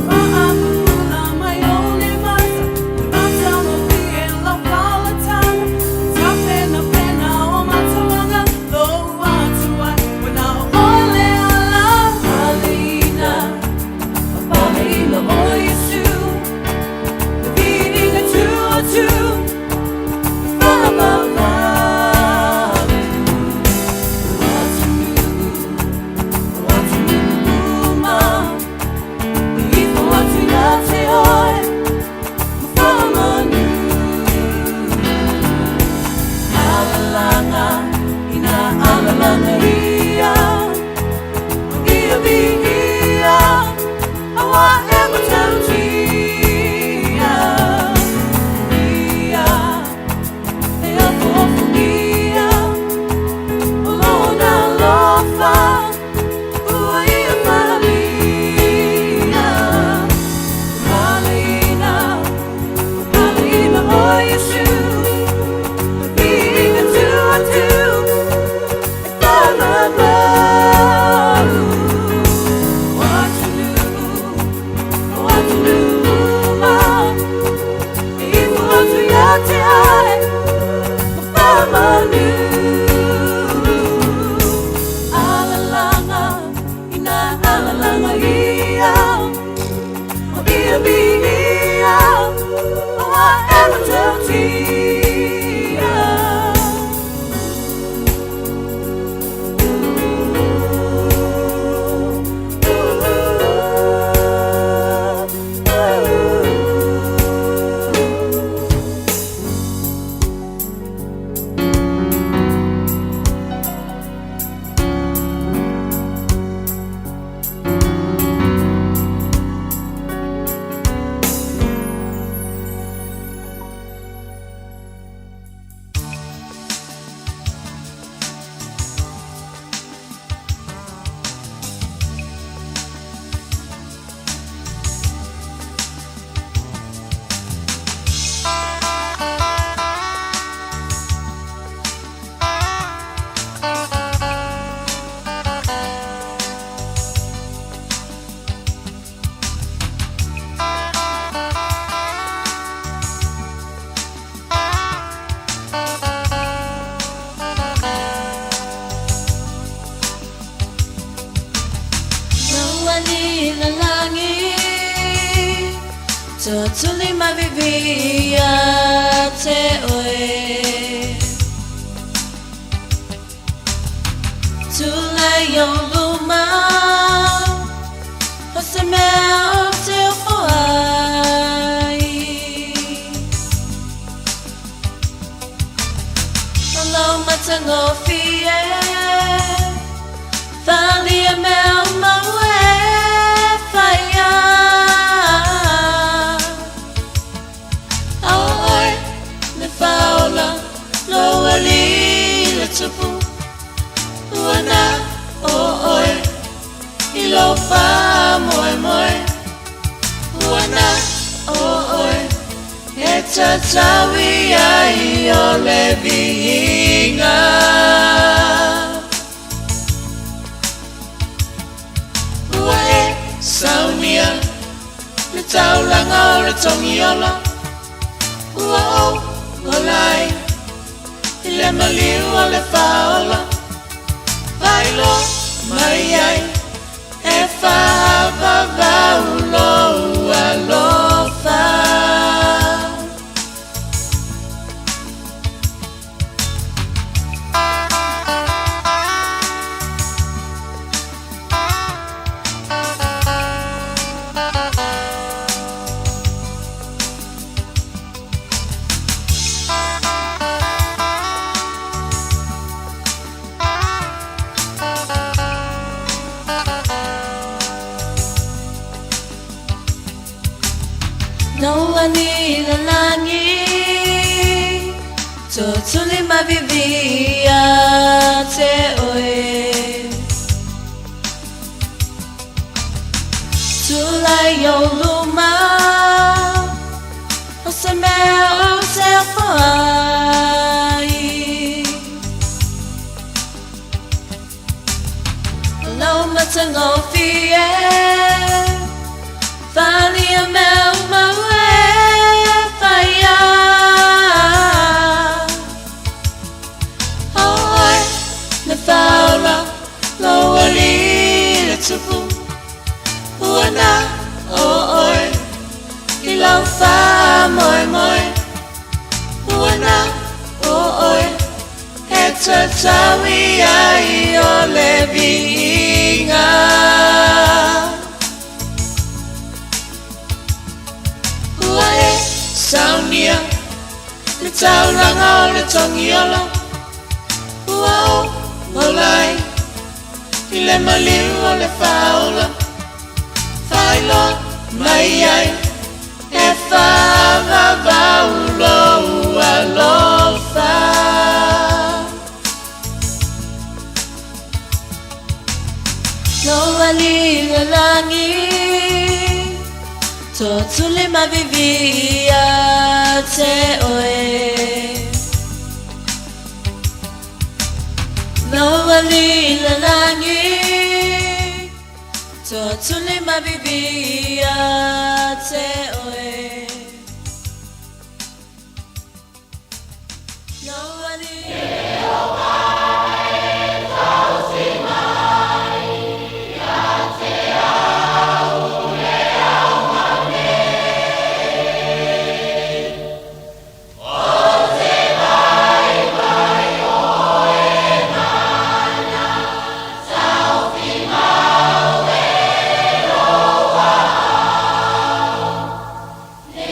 Faapupula mai ou limata, matagofie lau faolataga, tapenapena o matalaga lou atu ai, ua na o oe le ala. Paleina, paleina o Iesu, le viiga tu atu, faavavau. O atunuu, o atunuu uma, e ifo atu ia te oe, ma faamanu. Alalaga, ina alalaga ia, o ia viia, aua e matautia. Ia, e afoafogia, o lona alofa, ua ia faaalia. Paleina, paleina o Iesu, le viiga tu atu, e faamamalu. O atunuu, o atunuu uma, e ifo atu ia te oe, ma faamanu. Alalaga, ina alalaga ia, o ia viia, aua e matautia. Lou alii le lagi, Tootuli mavivi ia te oe. Tulai i ou luma, O se mea ou te ofo ai. O lou matagofie, Falia mea uma ua e faia. A ʻo ʻoe le Faaola, lou alii le Tupu, Ua na o ʻoe i lou faamoemoe, Ua na o ʻoe e tatau i ai o le viiga. Ua e saunia le taulaga o le Togiola, Ua ou ola ai i le maliu o le Faaola, Faailoa mai ai e faavavau lou alofa. Lou alii i le lagi, Tootuli mavivi ia te oe. Tulai i ou luma, O se mea ou te ofo ai. O lou matagofie, Falia mea uma ua e faia. A ʻo ʻoe le Faaola, lou alii le Tupu, Ua na o ʻoe i lou faamoemoe, Ua na o ʻoe e tatau i ai o le viiga. Ua e saunia le taulaga o le Togiola, Ua ou ola ai i le maliu o le Faaola, Faailoa mai ai e faavavau lou alofa. Lou alii i le lagi, Tootuli mavivi ia te oe. Lou alii i le lagi, Tootuli mavivi ia te oe. Lou alii i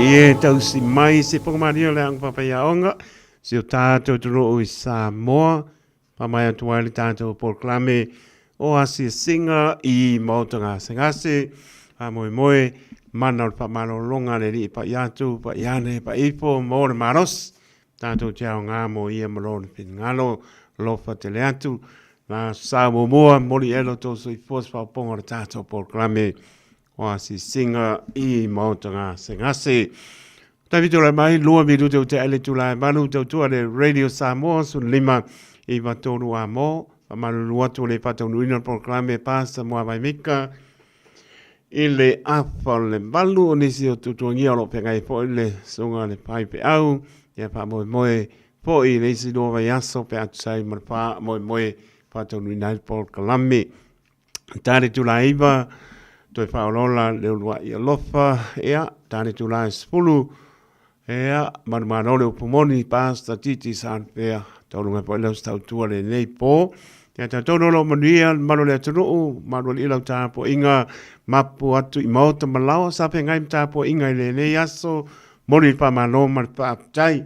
Alii e tausi mai se whakamaria le anga whawhaiaonga, si o tātou atunuu i Samoa, whamai atu ai le tātou polokalame o Asiasinga i Maota Gasegase, whamoemoe, mana o le whamalolonga le alii pai atu, pai ane, pai ifo, mō le malosi, tātou te ao ngā mō ia ma lona finagalo, alofa tele atu, nā sa muamua, moli e lo tō soifua se whaoponga o le tātou polokalame o Asiasinga i Maota Gasegase. Tahi tula mai, lua minute o te ale tula e malu, tautua le Radio Samoa, sun lima i matolu a mō, whamalulu atu le whataunuina polokalame Pāsta Moa Vaimika, i le afa o le valu o nisi o tutuangia o lo feagai foi le susuga le faifeau, ia faamoemoe foi i le isi lua vaiaso pe a tusa ai ma le faamoemoe faataunuuina ai le polokalame. Ta le tula 9, toe faaolaola le uluai alofa, ia, ta le tula 10, ia, manumalo le upu moni, Pastor Titi Sanfea, tauluga foi lau tautua lenei po. Ia tatou o lo manuia le mamalu o le atunuu, malu alii lau tapuaiga, mapu atu i maota ma laoa, sa feagai ma tapuaiga i lenei aso, momoli le faamalo ma le faafetai.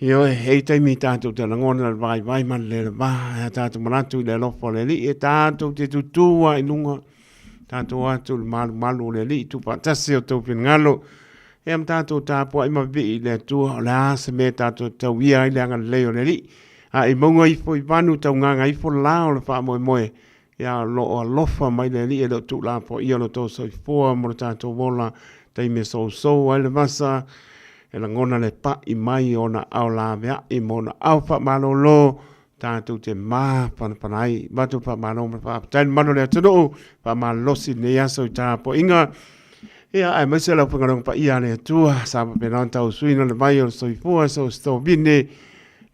Ioe, e i taimi tātou te lagona le vaivai ma le leleva, e a tātou manatu i le alofa o le Alii, e tātou te tutū a i lunga, tātou atu le malumalu o le Alii, tuufaatasi o tou finagalo, e ma tātou tapuai ma vivii i le Atua, o le a se mea tātou te tauia ai le agalelei o le Alii. A i mauga ifo i vanu taugaga ifo la o le faamoemoe, ia o lo o alofa mai le Alii e le o tuulafoaia lo tou soifua mo le tatou ola, taimi e sousou ai le vasa, e lagona le pa'i mai o ona ao lavea'i ma ona ao faamalolo, tatou te mafanafana ai. Matou faamalo ma le faafetai le mamalu o le atunuu, faamalolosi lenei aso i tapuaiga. Ia, aemaise le aufaigaluega paia a le Atua, sa faapena ona tausuina le vai o le soifua, so o se tovine,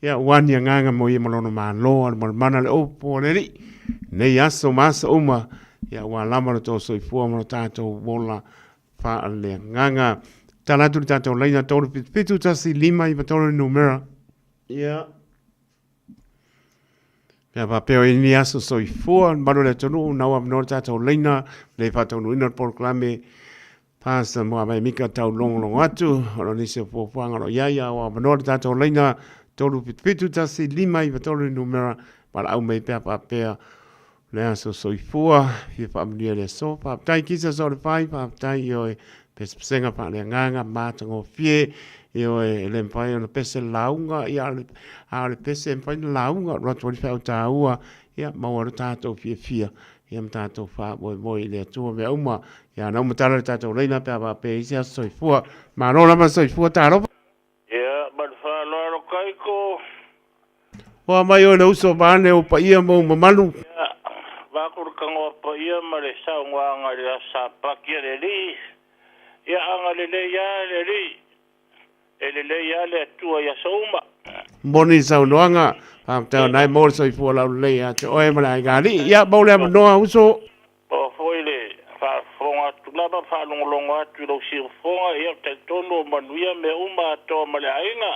ia, ua ni agaga mo ia ma lona malo, a le malamana le upu o le Alii, nei aso ma aso uma, ia, ua lava lo tou soifua ma lo tatou ola faaleagaga. Tala atu le tatou laina 377 1 5 3 le numera. Ia. Pe a faapea o i ni aso soifua, le mamalu o le atunuu, nau avanoa le tatou laina, le faataunuuina le polokalame Pastor Moa Mika tau logologo atu, o lo nisi o fuafuaga o lo o i ai, a o avanoa le tatou laina 377 1 5 3 le numera, valaau mai pe a faapea le aso soifua, fia faamanuia le aso. Faafetai kisa so le fai, faafetai i oe pesepesega faaleagaga matagofie, i oe e le mafai ona pese le lauga, ia a o le pese e mafai ona lauga, alu atu ai le feau taua, ia maua ai lo tatou fiafia, ia ma tatou faamoemoe i le Atua mea uma. Ia na uma tala le tatou laina pe a faapea i se aso soifua. Malo lava soifua, talofa. Ia, ma le faaaloalo Kaiko. Hoa mai oe le uso vaeane ou paia ma ou mamalu. Ia, vaku le tagoa paia ma le saunoaga i le Aso Sapati a le Alii. Ia, agalelei lava le Alii. E lelei lava le Atua i aso uma. Moni saunoaga, faafetai o na e maua le soifua laulelei ia te oe ma le aiga alii. Ia, maua le avanoa uso. Maua foi le faafofoga atu lava, faalogologo atu i lou siufofoga, ia ou te talitonu o manuia mea uma atoa ma le aiga.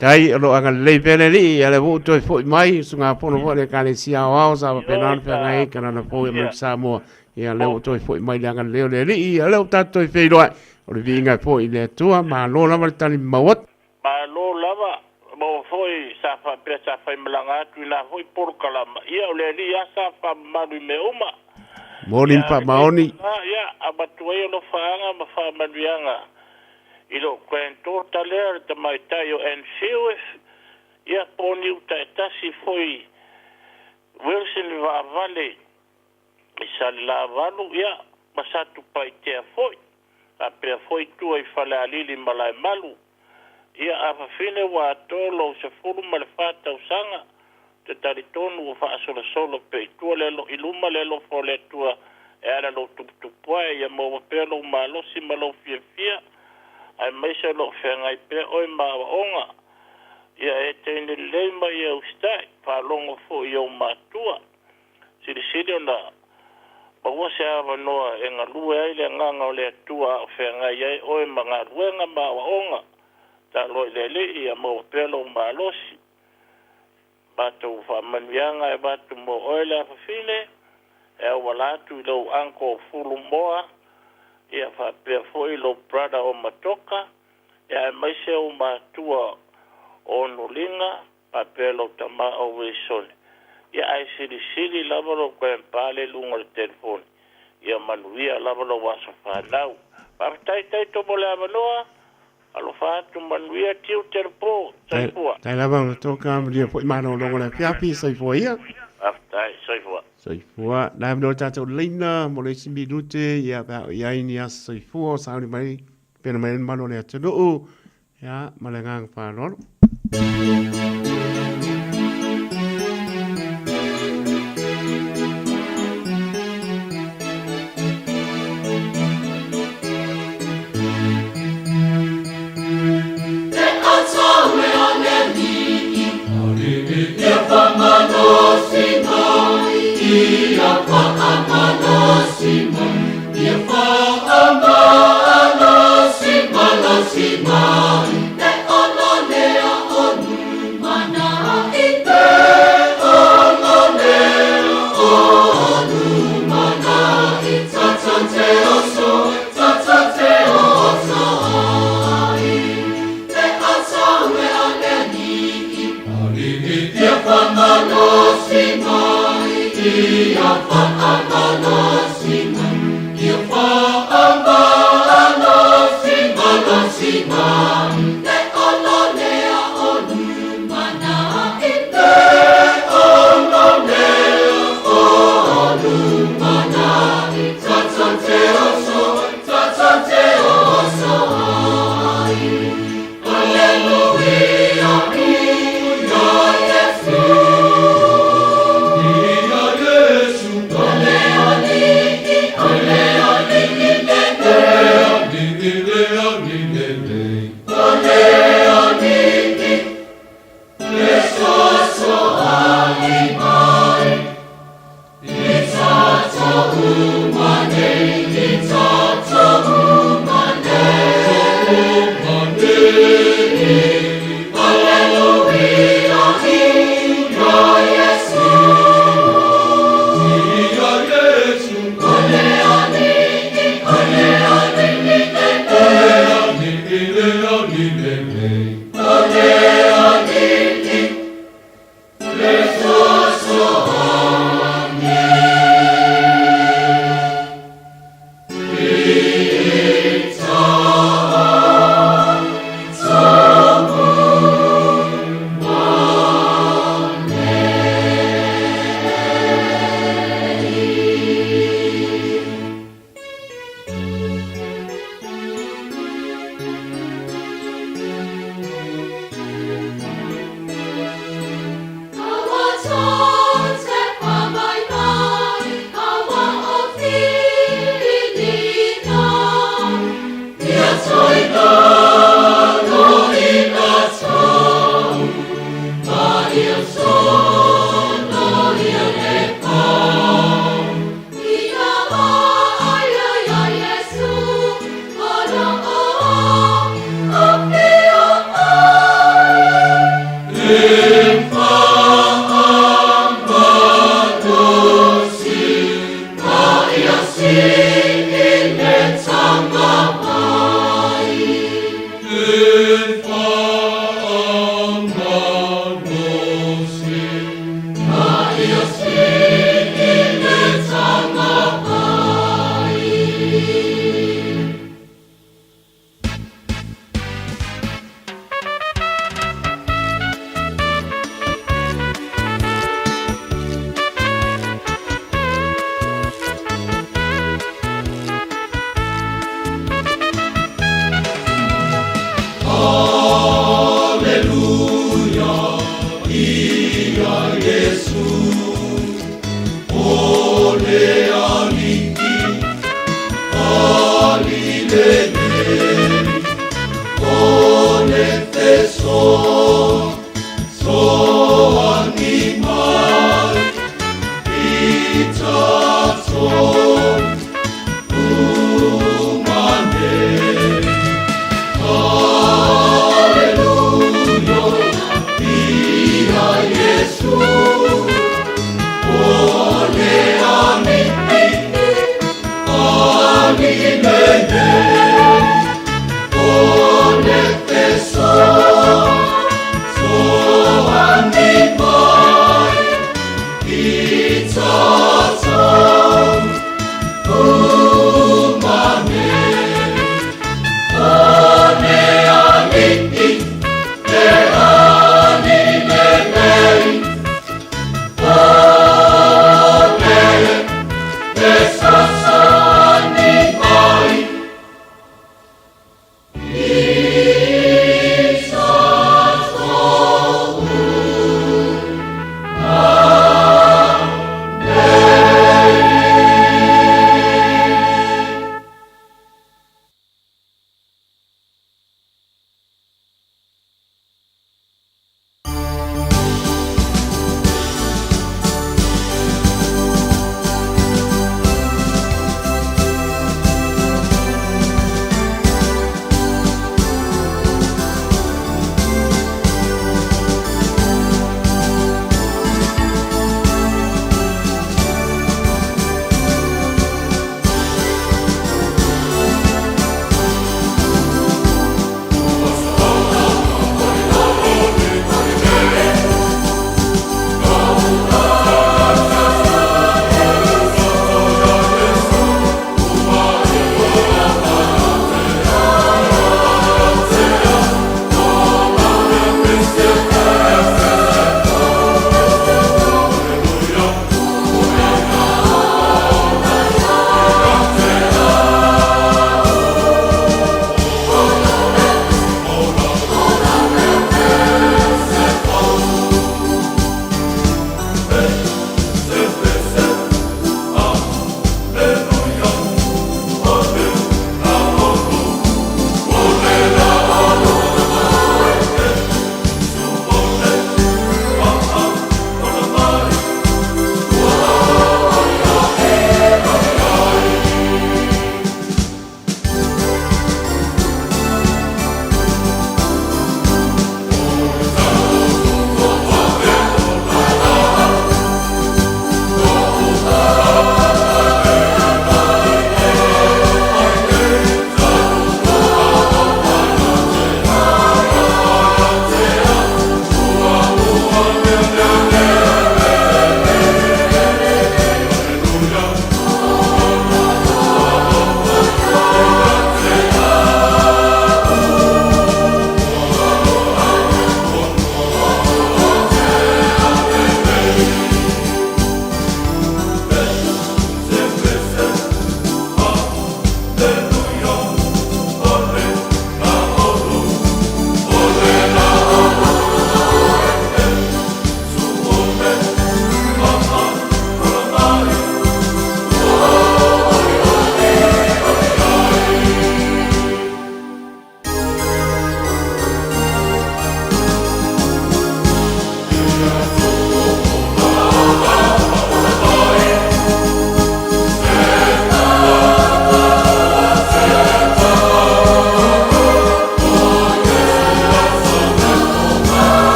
Tai, o lo o agalelei pea le Alii, ia lea foi ua toe foi mai, usugafono foi a le Ekalesia Aoao sa faapena ona feagai ai Kanana Fou i Amerika Samoa. Ia lea ua toe foi mai le agalelei o le Alii, ia lea ua tatou toe feiloai, o le viiga e foi i le Atua, malo lava le tali mamao atu. Malo lava, maua foi sa faapea sa faimalaga atu i la foi polokalama, ia o le Alii a sa faamamalu i mea uma. Moni ma faamaoni. Ia, avatu ai alofaaga ma faamanuiaga i lou granddaughter lea, le tamaitai o Ann Fewes, ia po o niu taitasi foi Wilson Vaavale i Salelavalu, ia, ma Satupaitea foi, faapea foi tua i Falealili ma Laemalu. Ia, afafine ua atoa lou 14 tausaga, ou te talitonu ua faasolosolo pea i tua le i luma le alofa o le Atua e ala lou tuputupu ae, ia maua pea lou malosi ma lou fiafia, aemaise o lo o feagai pea oe ma aoaoga. Ia e teine lelei ma ia usitai, faalogo foi i ou matua. Silisili ona maua se avanoa e galue ai le Agaga o le Atua a o feagai ai oe ma galuega ma aoaoga. Taloa i le Alii ia maua pea lou malosi. Matou faamanuiaga e avatu mo oe le afafine, e auala atu i lou uncle Fulu Moa. Ia faapea foi lou brother o Matoka, ia aemaise ou matua o Onoliga faapea lou tama o Wilson. Ia ae silisili lava lou grandpa le i luga o le telefoni. Ia manuia lava lou aso fanau. Faafetai Taito mo le avanoa. Alofa atu manuia tiute le po. Soifua. Tai lava Matoka, manuia foi malologa o le afiafi. Soifua ia. Faafetai. Soifua. Soifua. La e avanoa le tatou laina mo le isi minute, ia pe a o i ai ni aso soifua o sauni mai pena mai ai le mamalu o le atunuu. Ia, ma le agaga faaaloalo.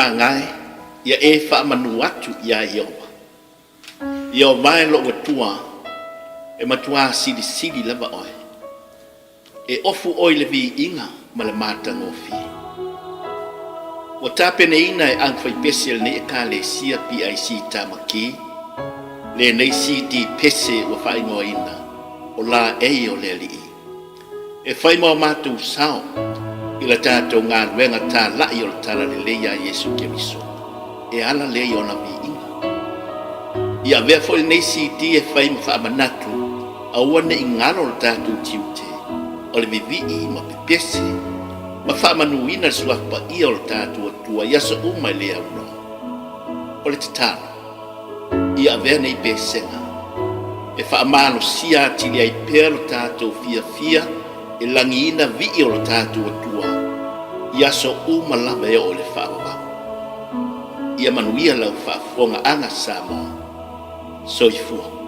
agaga e, ia e faamanu atu iā Ieova. Ieova e loʻu Atua, e matuā silisili lava oe. E ofu ʻoe i le viiga ma le matagofie. Ua tapenaina e aufaipese a lenei Ekalesia PIC Tamaki lenei CD pese ua faaigoaina ʻo Laei o le Alii e fai ma o matou sao i la tatou galuega talaʻi o le Talalelei iā Iesu Keriso e ala lea i ona viiga. Ia avea foi lenei CD e fai ma faamanatu Aua ne i galo lo tatou tiute o le vivii ma pepese ma faamanuina le Suafa Paia o lo tatou Atua i aso uma e le aunoa. O le tatalo, ia avea nei pesega e faamalosia atili ai pea lo tatou fiafia e lagiina vii o lo tatou Atua i aso uma lava e oo i le faavavau. Ia manuia lau faafofogaaga Samoa. Soifua.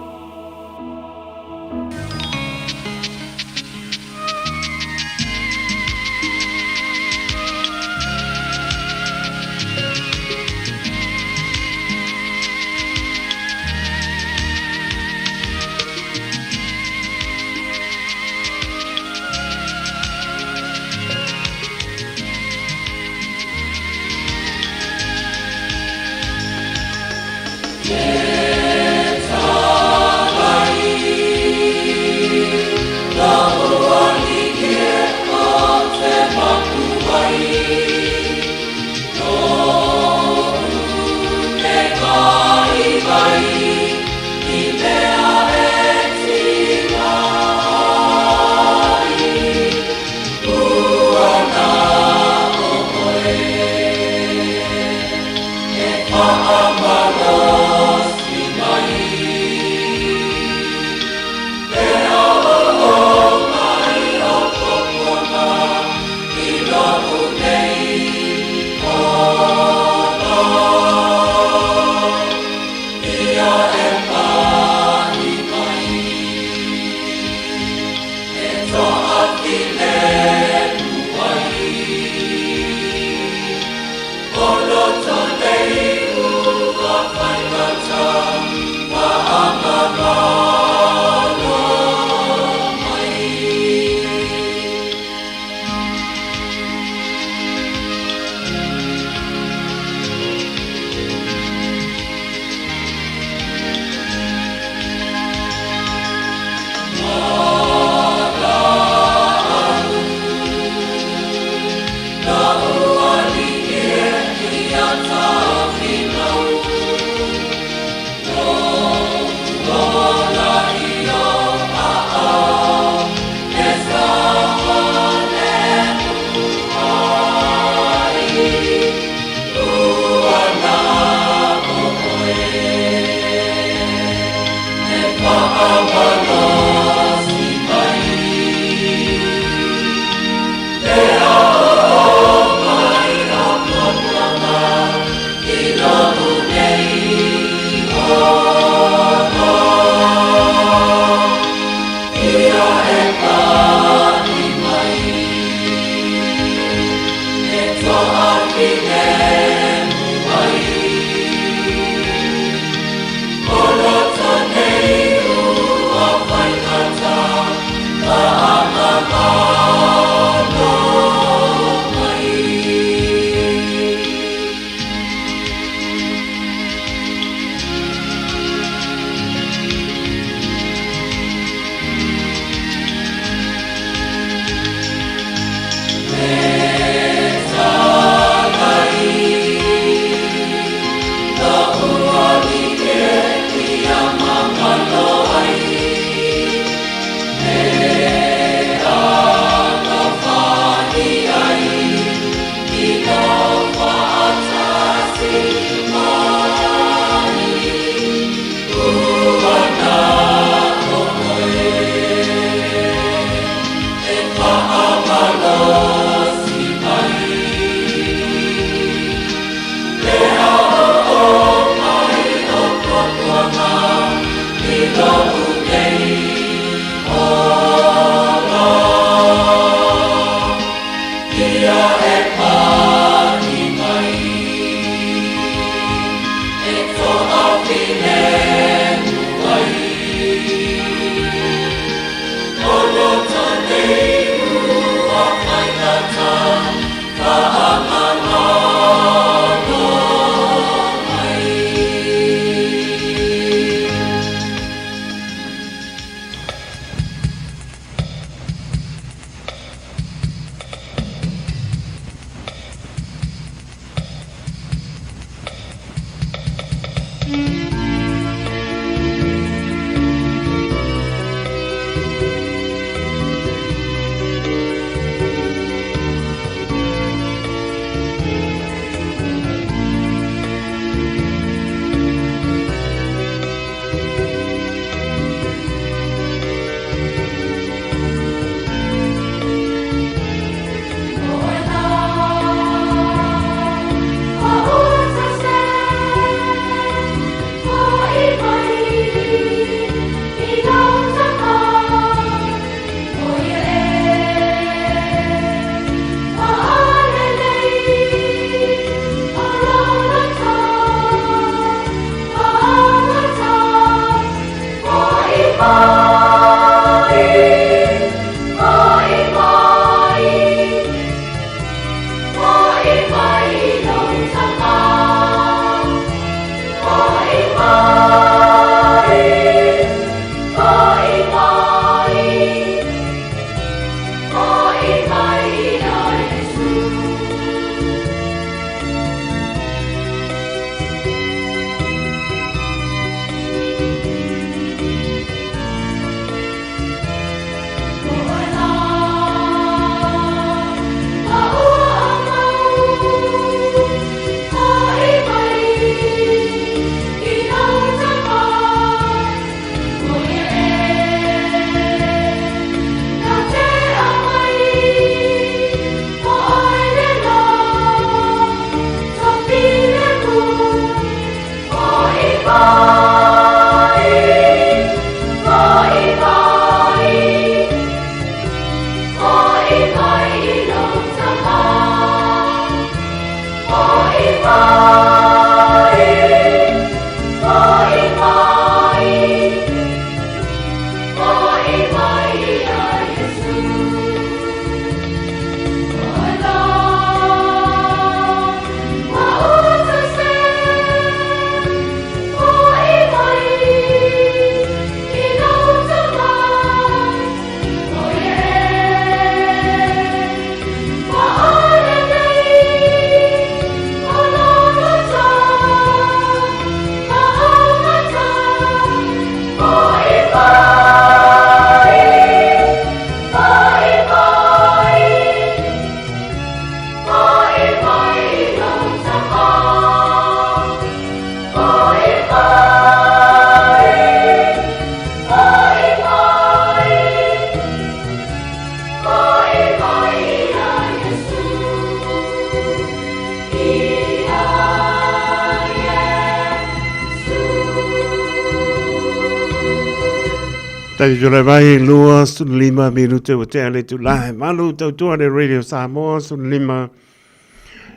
Taimi tulai mai, 25 minute ua tea le itula e malu tautua le Radio Samoa 15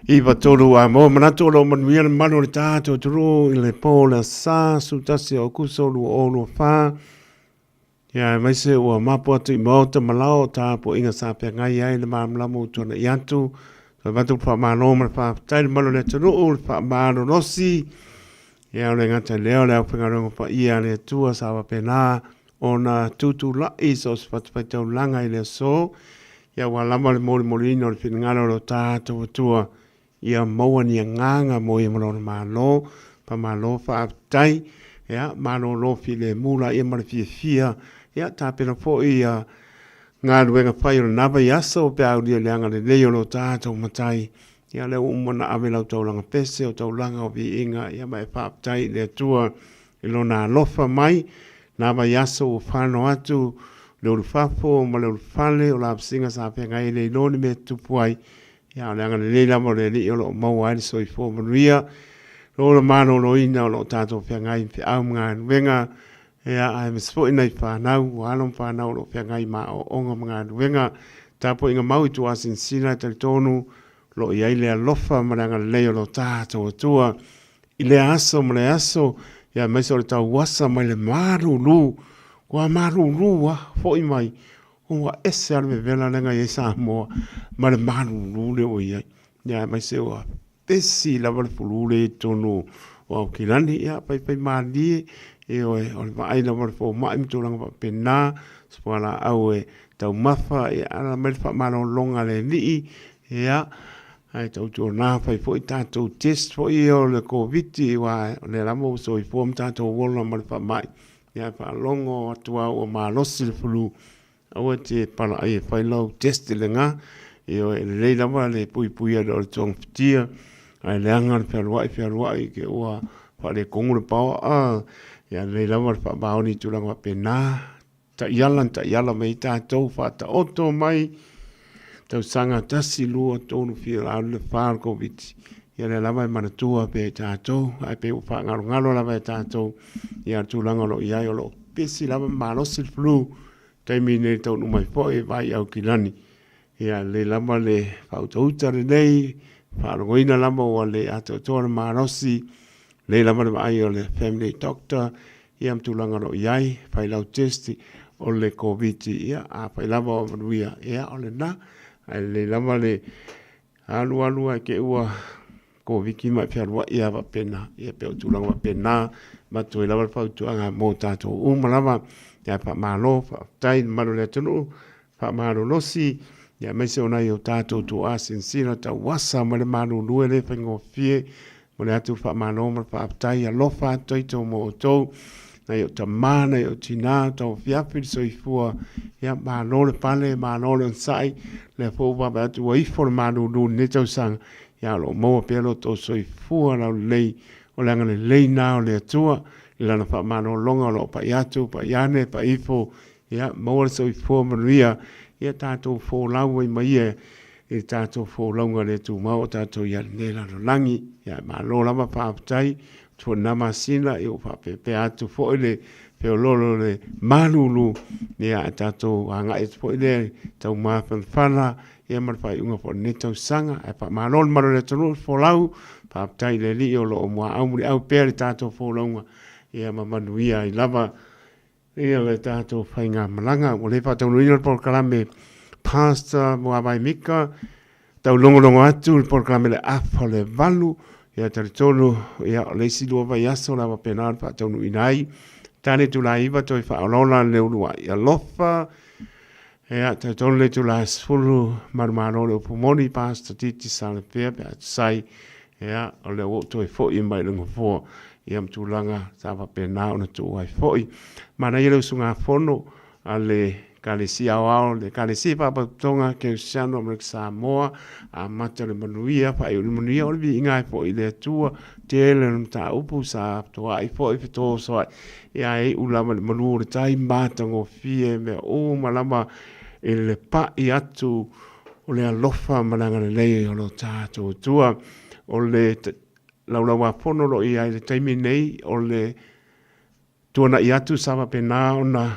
iva tolu a mo manatu o lo manuia le malu o le tātou atunuu i le pō le sa 11 o Akuso 2024. Ia aemaise ua mapu atu i maota ma lao o tapuaiga sa feagai ai le malamalama ua tuanai atu. Toe avatu le faamalo ma le faafetai i le mamalu o le atunuu, le faamalolosi. Ia o le gata i lea o le aufaigaluega paia a le Atua sa faapena ona tutulai i so o se fatafaitaulaga i le aso. Ia aua lava le molimoliina o le finagalo o lo tatou Atua Ia maua ni agaga mo ia ma lona Malo. Faamalo faafetai. Ia, malolo filemu laia ma le fiafia. Ia, tapena foi ia galuega fai o lena vaiaso pe a aulia i le agalelei o lo tatou Matai. Ia, lea ua uma ona ave lau taulaga pese, o taulaga o viiga, ia ma e faafetai i le Atua i lona alofa mai. Na vaiaso ua fano atu le ulufafo ma le ulufale o lavasiga sa feagai e le iloa ni mea e tutupu ai. Ia, o le agalelei lava o le Alii o lo o maua ai le soifua manuia, lo le maloloina o lo o tatou feagai i feau ma galuega, ia, aemaise foi nai fanau, ua alo ma fanau o lo o feagai ma aoaoga ma galuega. Tapuaiga mau i tuasinsila e talitonu o lo o i ai le alofa ma le agalelei o lo tatou Atua i lea aso ma le aso, ia, aemaise o le tauasa mai le malulu, ua malulu lava foi mai Ua ese lava le vevela lea na i ai Samoa ma le malulu lea ua i ai. Ia aemaise ua pesi lava le fulu lea i totonu o Aukilani. Ia faifaimalie, ioe, o le vaai lava o le fomai ma tulaga faapena, se fualaau e taumafa, ia ala mai le faamalologa a le Alii, ia, ae tautuana fai foi tatou test foi ia o le Koviti aua o lea lava ua soifua ma tatou ola ma le faamai. Ia faalogo atu lava ua malosi le flu, aua e te palaai e fai lau test lena. Ioe, e lelei lava le puipuia i lo le togafitia, ae leaga le fealuai fealuai ke ua faaletonu le paoa. Ia lelei lava le faamaoni i tulaga faapena. Taiala na taiala mai ai tatou, faataoto mai tausaga 1, 2, 3, 4, alu le 4 o le Koviti. Ia lea lava e manatua pea i tatou, ae pei ua faagalogalo lava e tatou ia le tulaga o lo o i ai, o lo o pesi lava ma malosi le flu taimi nei taunuu mai foi e vaai i Aukilani. Ia lelei lava le faautauta lenei, faalogoina lava ua le atoatoa le malosi, lelei lava le vaai o le family doctor, ia ma tulaga o lo o i ai, fai lau test o le Koviti, ia afai lava ua manuia, ia o lena. Ae lelei lava le alu alu ae te i ua Koviti ma e fealuai lava faapena. Ia pei o tulaga faapena, avatu ai lava le fautuaga mo tatou uma lava. Ia faamalo, faafetai i le mamalu o le atunuu, faamalolosi, ia aemaise o nai o tatou tuaa silasila tauasa ma le malulu e le faigofie. Momoli atu le faamalo ma le faafetai, alofa atu taito mo outou, nai ou tama, nai ou tina, tauafiafi le soifua, ia malo le pale, malo le onosai, lea foi ua vaavaai atu ua ifo le malulu i lenei tausaga, ia o lo o maua pea lo outou soifua laulelei, o le agalelei lena o le Atua i lana faamalologa o lo o pai atu, pai ane, pai ifo, ia maua le soifua manuia, ia tatou folau ai ma ia i le tatou folauga le tumau o tatou i ai i lenei lalolagi. Ia malo lava faafetai atu foi i lena masina, ia ua faapeapea atu foi le feoloolo o le malulu, ia ae tatou agai atu foi lea i taumafanafana, ia ma le faaiuga foi o lenei tausaga. Ae faamalo le malu o le atunuu i le folau, faafetai i le Alii o lo o muaau muliau pea le tatou folauga, ia ma manuia ai lava ia le tatou faigamalaga. Ua le faataunuuina le polokalame Pastor Muavai Mika, taulogologo atu le polokalame le afa o le 8, ia talitonu, ia o le isi 2 vaiaso o le a faapena ona faataunuuina ai. Tane itula 9 toe faaolaola le uluai alofa. Ia, talitonu le itula 10 manumalo le upu moni Pastor Titi Salepea pe a tusai, ia, o lea ua ou toe foi mai i le nofoa, ia ma tulaga sa faapena ona tuu ai foi. Manaia le usugafono a le Ekalesia Aoao, le Ekalesia Faalapotopotoga Kerisiano Amerika Samoa, amata le manuia, faaiu le manuia, o le viiga ai foi i le Atua, tele o le mataupu sa toai foi fetosoai, ia e iu lava i le malu o le tai matagofie mea uma lava i le pai atu o le alofa ma le agalelei o lo tatou Atua. O le laulauafono o lo o i ai i le taimi nei, o le tuanai atu sa faapena ona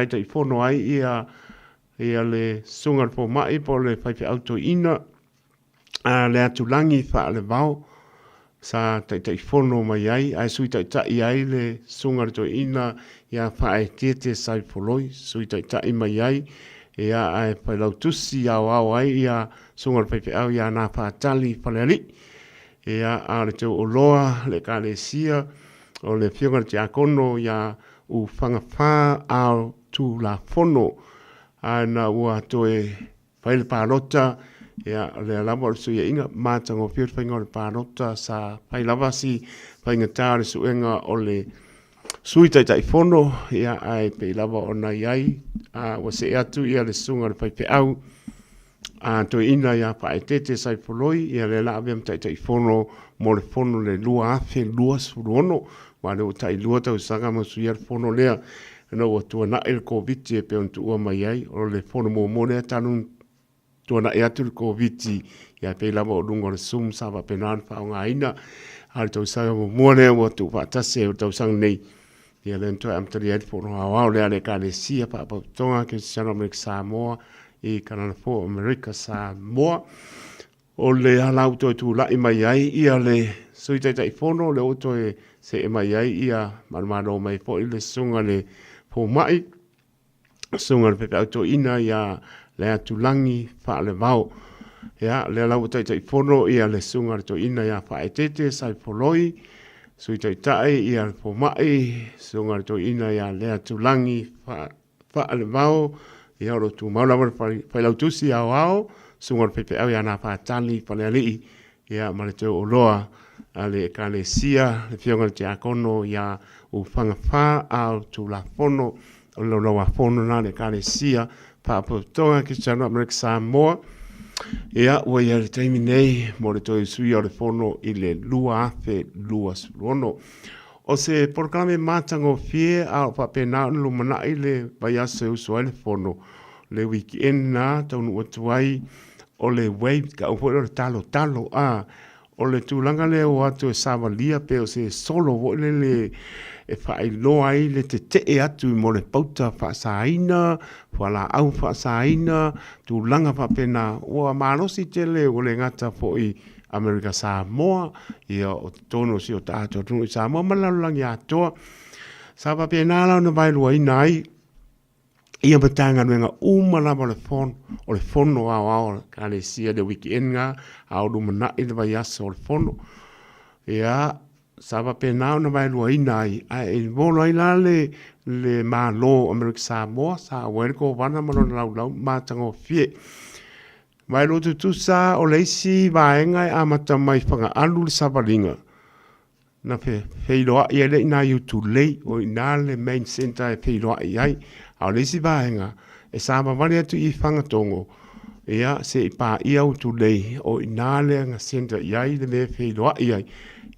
Taitaifono ai ia ia le Susuga i le Fomai po o le Faifeau Toeaina a Leatulagi Faalevao sa Taitaifono mai ai ae Sui Taitai ai le Susuga i le Toeaina ia Faaeteete Saifoloi, Sui Taitai mai ai ia ae Failautusi Aoao ai ia Susuga i le Faifeau ia Nafatali Falealii. Ia a o le Teuoloa le Ekalesia o le Afioga i le Tiakono ia Ufaga Ao Tulafono ae na ua toe fai le palota, ia o lea lava o le suiaiga matagofie le faiga o le palota sa fai lava si faigata o le suega o le Sui Taitaifono, ia ae pei lava ona i ai a ua see atu ia le susuga i le faifeau a toeaina ia Faaeteete Saifoloi, ia lea la avea ma Taitaifono mo le fono le 2026, aua o lea ua tailua tausaga ma suia le fono lea ina ua tuanai le Koviti e pei ona tuua mai ai. O le fono muamua lea talu ona tuanai atu le Koviti, ia pei lava o luga o le Zoom sa faapena ona faaaogaina. A o le tausaga muamua lea ua tuufaatasi ai o le tausaga nei, Ia lea na toe amatalia ai le Fono Aoao lea a le Ekalesia Faapotopotoga Kerisiano Amerika Samoa i Kanana Fou Amerika Samoa. O le ala ua toe tulai mai ai ia le Sui Taitaifono, lea ua toe see mai ai ia manumalo mai foi le Susuga i le Fomai, Susuga i le Faifeau Toeaina ia Leatulagi Faalevao. Ia, lea la ua Taitaifono ia le Susuga i le Toeaina ia Faaeteete Saifoloi, Sui Taitai ia le Fomai, Susuga i le Toeaina ia Leatulagi Faalevao, ia o lo o tumau lava le Failautusi Aoao, Susuga i le Faifeau ia Nafatali Falealii, ia ma le Teuoloa a le Ekalesia, le Afioga i le Tiakono ia Ufaga Ao Tulafono, o le Laulauafono lena a le Ekalesia Faapotopotoga Kerisiano Amerika Samoa. Ia, ua i ai le taimi nei mo le toe usuia o le fono i le 2026. O se polokalame matagofie a o faapena ona lumanai le vaiaso e usu ai le fono, le weekend na taunuu atu ai o le wave tau foi lea o le talotalo a o le tulaga lea ua atu e savalia pe o se solo foi lele e faailoa ai le tetee atu mo le pauta faasaina, fualaau faasaina, tulaga faapena. Ua malosi tele ua le gata foi Amerika Samoa, ia o totonu o si o tatou atunuu i Samoa ma le lalolagi atoa. Sa faapena la ona vaeluaina ai ia Matagaluega uma lava o le fono, o le fono aoao a le Ekalesia i le weekend na, a o lumanai le vaiaso o le fono. Ia, sa faapena ona vaeluaina ai, ae involve ai la le, le Malo o Amerika Samoa, sa auai le Kovana ma lona laulau matagofie. Vaelua tutusa o le isi vaega e amata mai Fagaalu le savaliga, na feiloai ai lea i ina i Utulei, o i ina le main centre e feiloai ai. A o le isi vaega, e savavali atu i Fagatogo, ia, se i paia Utulei, o i ina lea na centre i ai le mea e feiloai ai,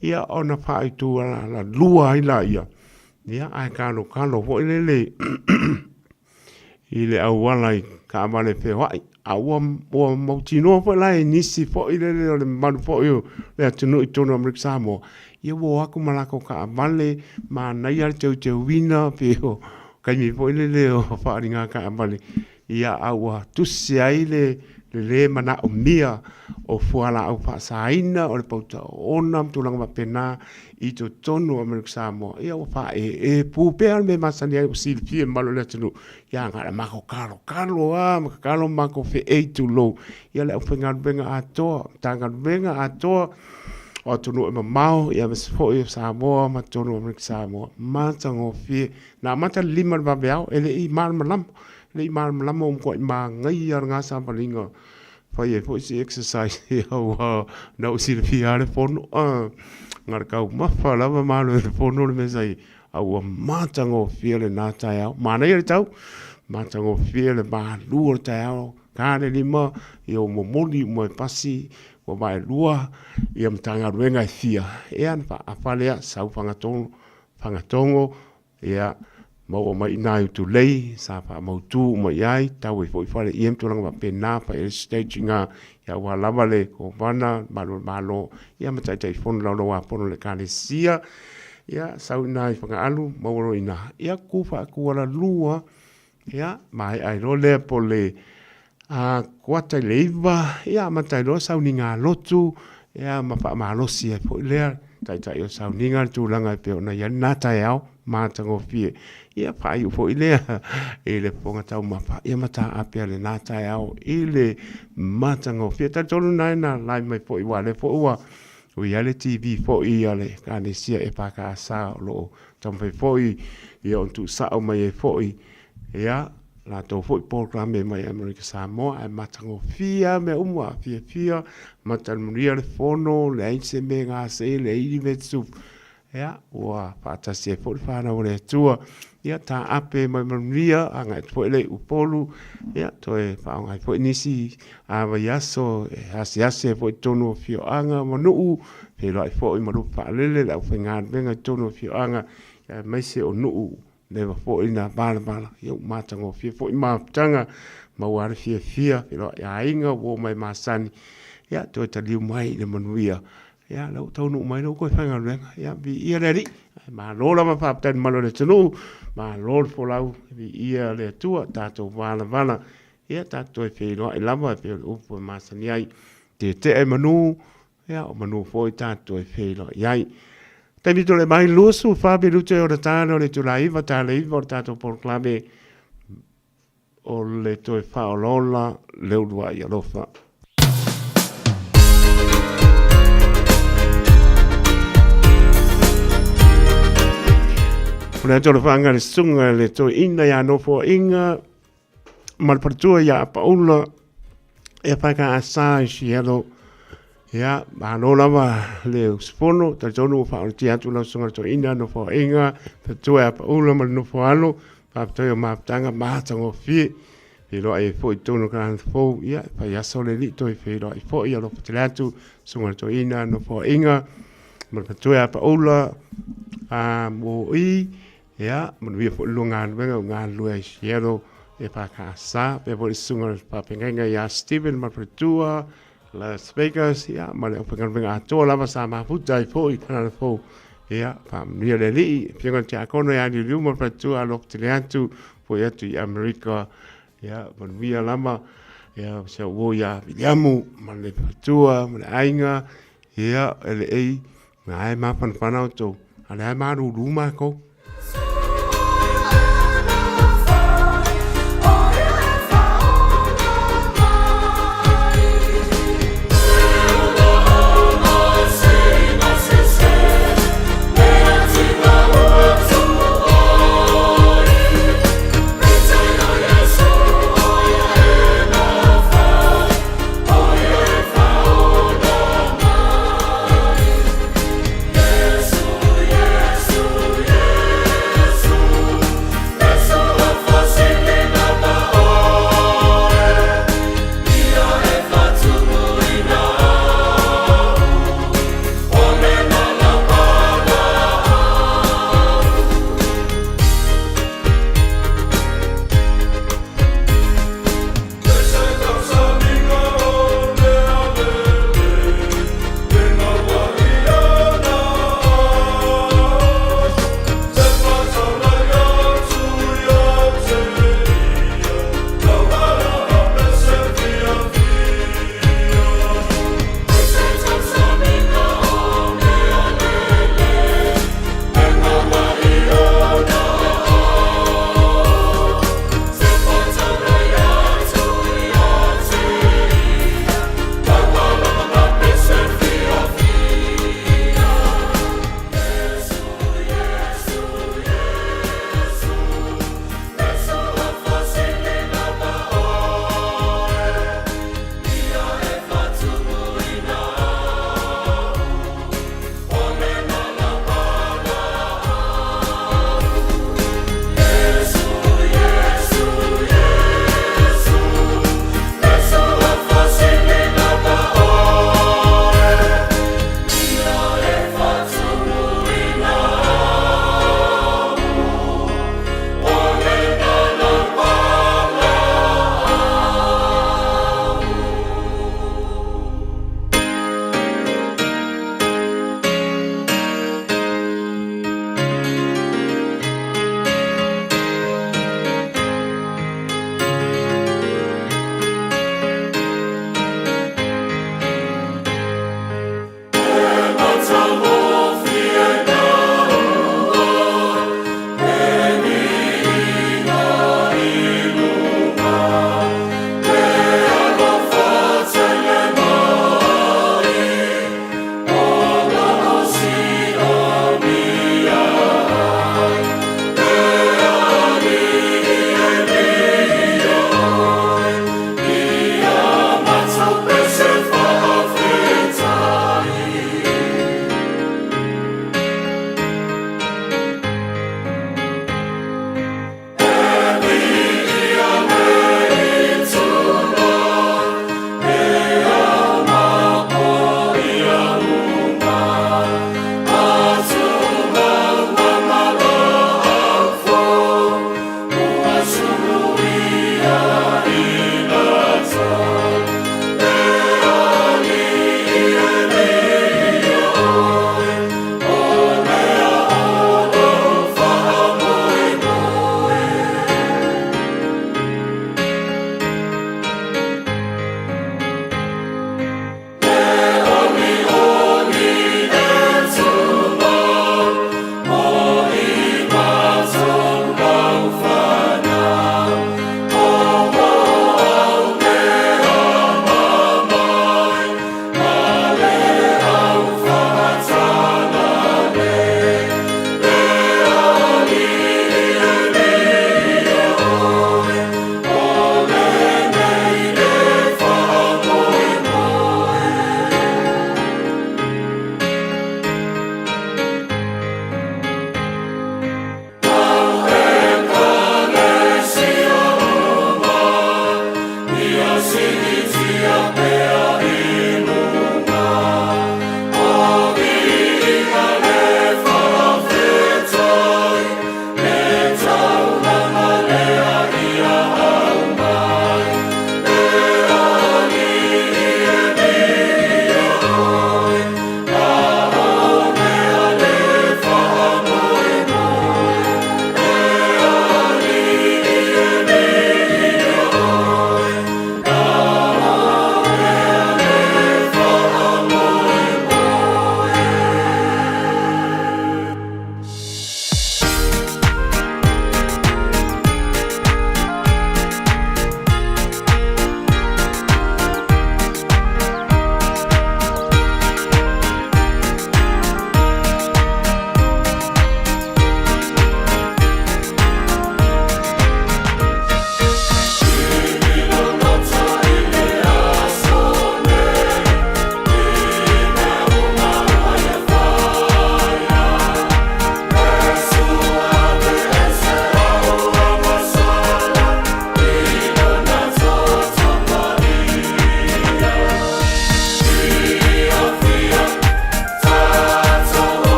ia ona faaitualalua ai laia, ia, ae kalokalo foi lele i le auala i taavale feoai. A ua, ua mautinoa foi la e nisi foi lele o le mamalu foi o le atunuu i totonu o Amerika Samoa, ia ua o atu ma latou taavale, manaia le teuteuina pe o taimi foi lele o faaaliga taavale, ia a ua tusi ai le, le lē manaomia o fualaau faasaina, o le pauta oona ma tulaga faapena i totonu o Amerika Samoa, ia ua faaee pu pea le mea e masani ai ua silafia e le mamalu o le atunuu, ia na o le matou kalokalo lava ma tatalo ma matou feei tulou ia le aufaigaluega atoa, Matagaluega atoa o atunuu e mamao, ia aemaise foi o Samoa ma totonu o Amerika Samoa. Matagofie. Na amata le 5 i le vaveao, e le i malamalama, e le i malamalama ua matuai manaia lena savaliga Fai ai foi si exercise aua na ou silafia lava le fono na o le taumafa lava ma alu ai i le fono le mea sa i ai, a ua matagofie lena taeao. Manaia le tau, matagofie le malu o le taeao, ta le 5 ia ua momoli uma e pasi ua vaelua ia Matagaluega e fia, ia ona faaafa lea, sau Fagatogo, Ia, maua mai i ina i Utulei, sa faamautu uma i ai, tau ai foi faleie ma tulaga faapena, fai ai le stage i ina, ia aua lava le Kovana, Malu o le Malo, ia ma Taitaifono Laulauafono o le Ekalesia. Ia, sau i ina i Fagaalu, maua loa i ina, ia tu faatualalua. Ia, maea ai loa lea po o le a kuata i le 9, ia amata ai loa sauniga lotu, ia ma faamalosi ai foi lea taitai o sauniga le tulaga e pei ona i ai lena taeao matagofie. Ia faaiu foi lea i le fofoga taumafa, ia ma taape lena taeao i le matagofie. Talitonu lena na live mai foi, aua o lea foi ua i ai le TV foi a le Ekalesia EFKS o lo o taumafai foi ia ona tuusao mai ai foi ia latou foi polokalame mai Amerika Samoa, ae matagofie lava mea uma, fiafia, matalumulia le fono, leai se mea e gase, leai ni mea e tutupu. Ia, ua faatasi ai foi le fanau a le Atua. Ia, taape mai manuia, agai atu foi lea i Upolu, ia, toe faaaoga ai foi nisi a vaiaso e asiasi ai foi i totonu o afioaga ma nuu, feiloai foi ma lupe faalele le aufaigaluega i totonu o afioaga, aemaise o nuu leva foi na valavala, ia ua matagofie foi mafutaga, maua le fiafia, feiloai aiga, uo ma e masani, ia toe taliu mai i le manuia. Ia, lea ua taunuu mai, lea ua toe faigaluega. Ia, viia le Alii. Malo lava faafetai i le mamalu o le atunuu, malo le folau, viia le Atua, tatou valavala. Ia, tatou toe feiloai lava e pei o le upu e masani ai. Tetea i manu, ia, o manu foi tatou toe feiloai ai. Taimi tole mai 24 minute o le tala o le itula 9, tala 9 o le tatou polokalame o le toe faaolaola le uluai alofa. O le atu o le whaanga le sunga le toi ina ia nofoainga ma le faletua ia Apaula e whaika a sa i Seattle. Ia, malo lava le usufono, talitonu ua faaolatia atu lau susuga i le toeaina, nofoaiga, faletua ia Apaula ma le nofoalo, faafetai o mafutaga matagofie. Feiloai ai foi i totonu o Kalana Fou, ia, e fai aso le alii toe feiloai foi, alofa tele atu, susuga i le toeaina, nofoaiga, ma le faletua ia Apaula, a mo i, Ia, manuia foi le lua galuega o galulue ai i Seattle e FKS, faapea foi le susuga i le faafeagaiga ia Steven ma le faletua, Las Vegas, ia, ma le aufaigaluega atoa lava sa mafuta ai foi i Kanana Fou. Ia, faamanuia le Alii, Afioga i le Tiakono ia Liuliu ma le faletua, alofa tele atu, foi atu i Amerika, ia, manuia lava, ia, si au uo ia Viliamu ma le faletua ma le aiga, ia, LA, Na e mafanafana outou, a lea e malulu matou.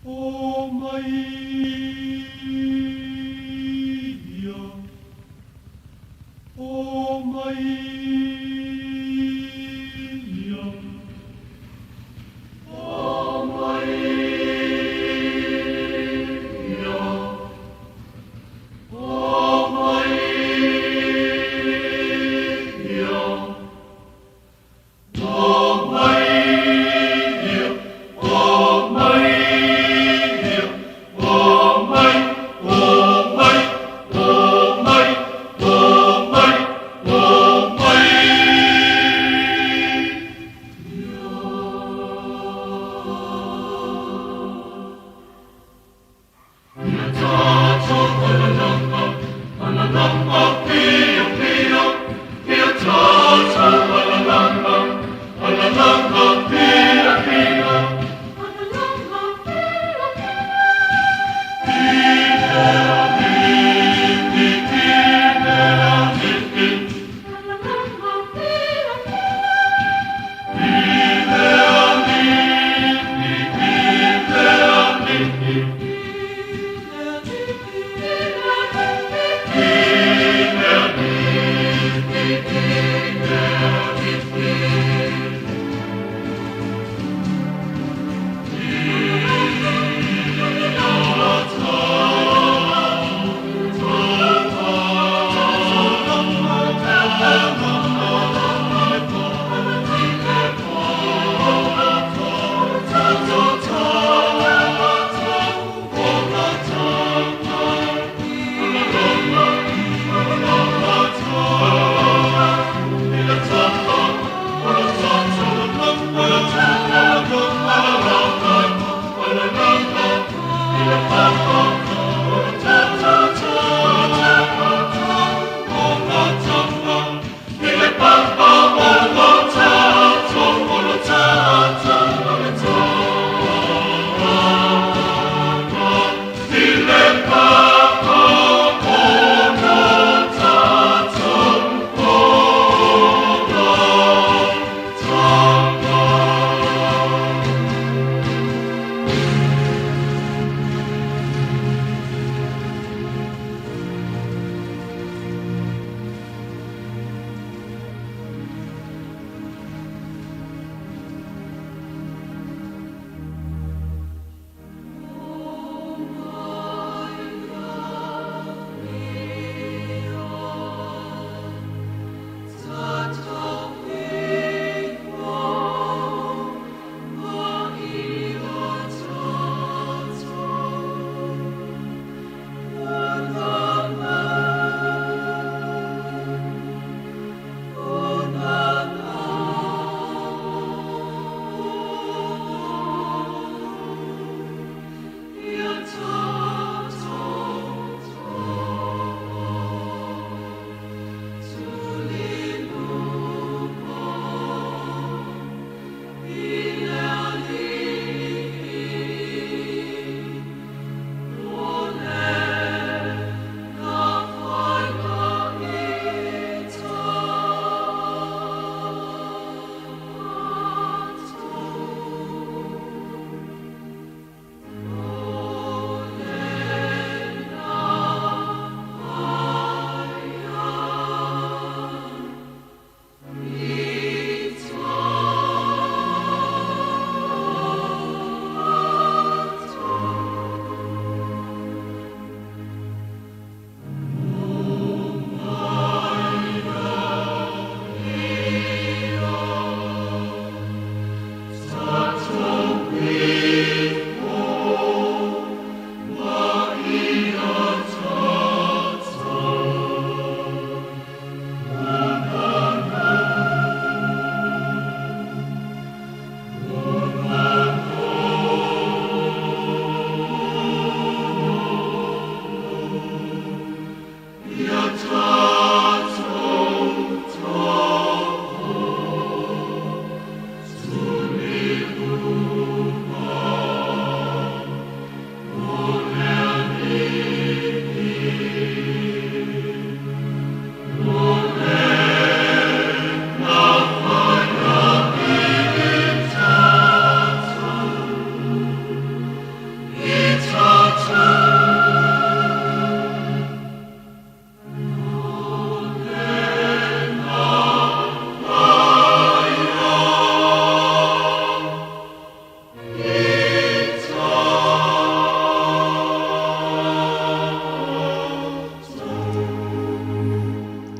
O mai ia, o mai ia, o mai ia, o mai.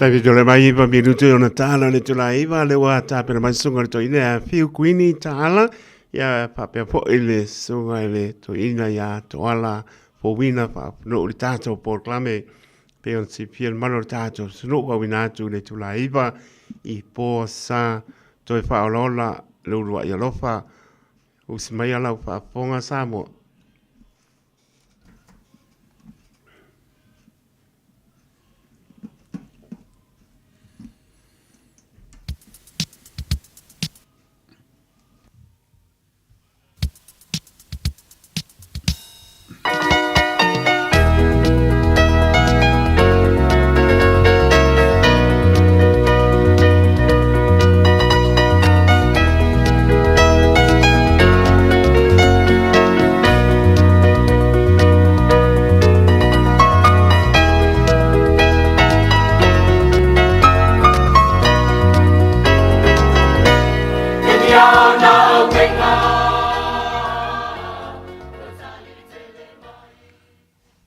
Tai tole mai iwa minutu ona tala le tula iwa le ua tapena mai sunga le toina ia Whiu Kuini Taala ia faapea foi le sunga i le toina ia Toala Fowina faafunuu le tatou polokalame pei ona silafia le mamalu o le tatou atunuu auina atu i le itula iwa i po sa toe faaolaola le uluai alofa usi mai lau faafofoga Samoa.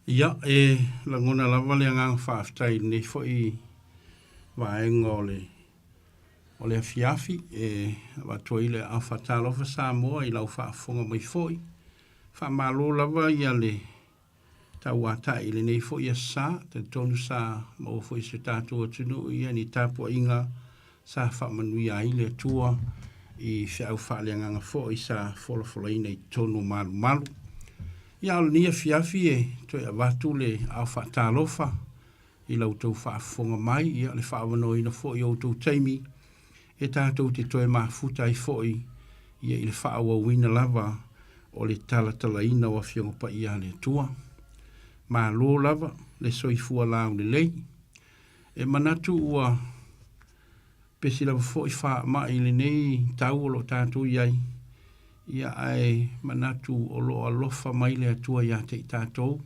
Ia, e lagona lava le agaga faafetai i lenei foi vaega o le o le afiafi e avatu ai le aao faatalofa Samoa i lau faafofoga mai foi. Faamalo lava ia le tauatai i lenei foi aso sa, talitonu sa maua foi i si o tatou atunuu ia ni tapuaiga sa faamanuia ai le Atua i feau faaleagaga foi sa folafolaina i totonu o malumalu. Ia a o lenei afiafi e toe avatu le aao faatalofa i la outou faafofoga mai, ia le faaavanoaina foi o outou taimi e tatou te toe mafuta ai foi ia i le faaauauina lava o le talatalaina o Afioga Paia a le Atua. Malo lava le soifua laulelei. E manatu ua pesi lava foi faamai i lenei tau o lo o tatou i ai, ia ae manatu o lo o alofa mai le Atua ia te i tatou.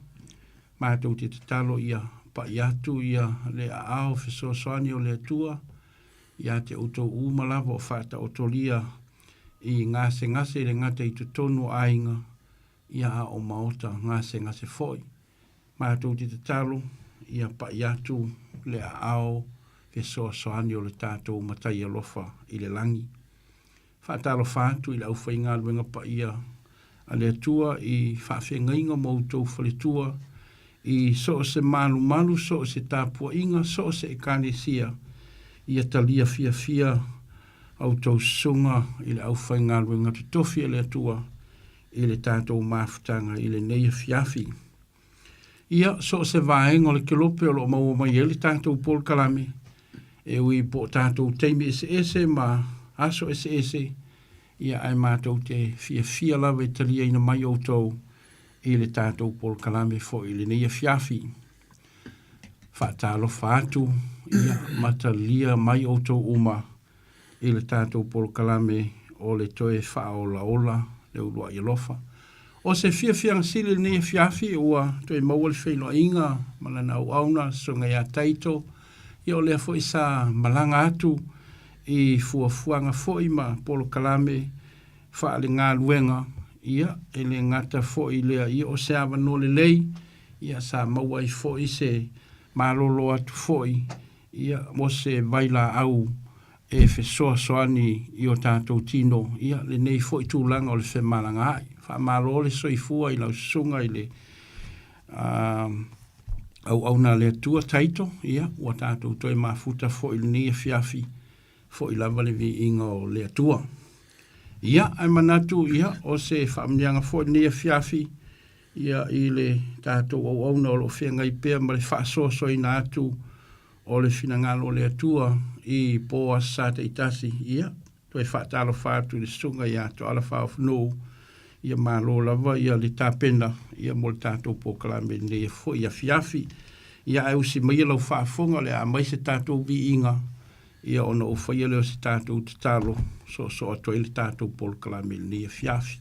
Matou te tatalo ia pai atu ia le aao fesoasoani o le Atua ia te outou uma lava o faataotolia i gasegase le gata i totonu o aiga, ia a o maota gasegase foi. Matou te tatalo ia pai atu le aao fesoasoani o le tatou Matai alofa i le lagi. Faatalofa atu i le aufaigaluega paia a le Atua i faafeagaiga ma outou faletua i so o se malumalu, so o se tapuaiga, so o se Ekalesia, ia talia fiafia a outou susuga i le aufaigaluega totofi a le Atua i le tatou mafutaga i lenei afiafi. Ia, so o se vaega o le kelope o lo o maua mai ai le tatou polokalame, e ui po o tatou taimi eseese ma aso eseese, ia ae matou te fiafia lava e taliaina mai outou i le tatou polokalame foi i lenei afiafi. Faatalofa atu, ia, ma talia mai outou uma i le tatou polokalame o le toe faaolaola le uluai alofa. O se fiafiaga sili lenei afiafi ua toe maua le feiloaiga ma lana auauna Susuga ia Taito, ia o lea foi sa malaga atu i fuafuaga foi ma polokalame faalegaluega, ia e le gata foi i lea, ia o se avanoa lelei, ia sa maua ai foi se malolo atu foi Ia, mo se vailaau e fesoasoani i o tatou tino, ia, lenei foi tulaga o le femalagaai. Faamalo le soifua i lau susuga i le auauna a le Atua, Taito, ia, ua tatou toe mafuta foi i lenei afiafi, foi lava le viiga o le Atua. Ia, ae manatu, ia, o se faamanuiaga foi lenei afiafi, ia, i le tatou auauna o lo o feagai pea ma le faasoasoaina atu o le finagalo o le Atua i po aso Sa taitasi, ia, toe faatalofa atu i le susuga ia Toala Faaofonuu, ia malo lava ia le tapena ia mo le tatou polokalame i lenei foi afiafi. Ia ae usi maia lau faafofoga o le a aumai se tatou viiga, ia ona ou faia lea o se tatou tatalo soosoo atu ai le tatou polokalame i lenei afiafi.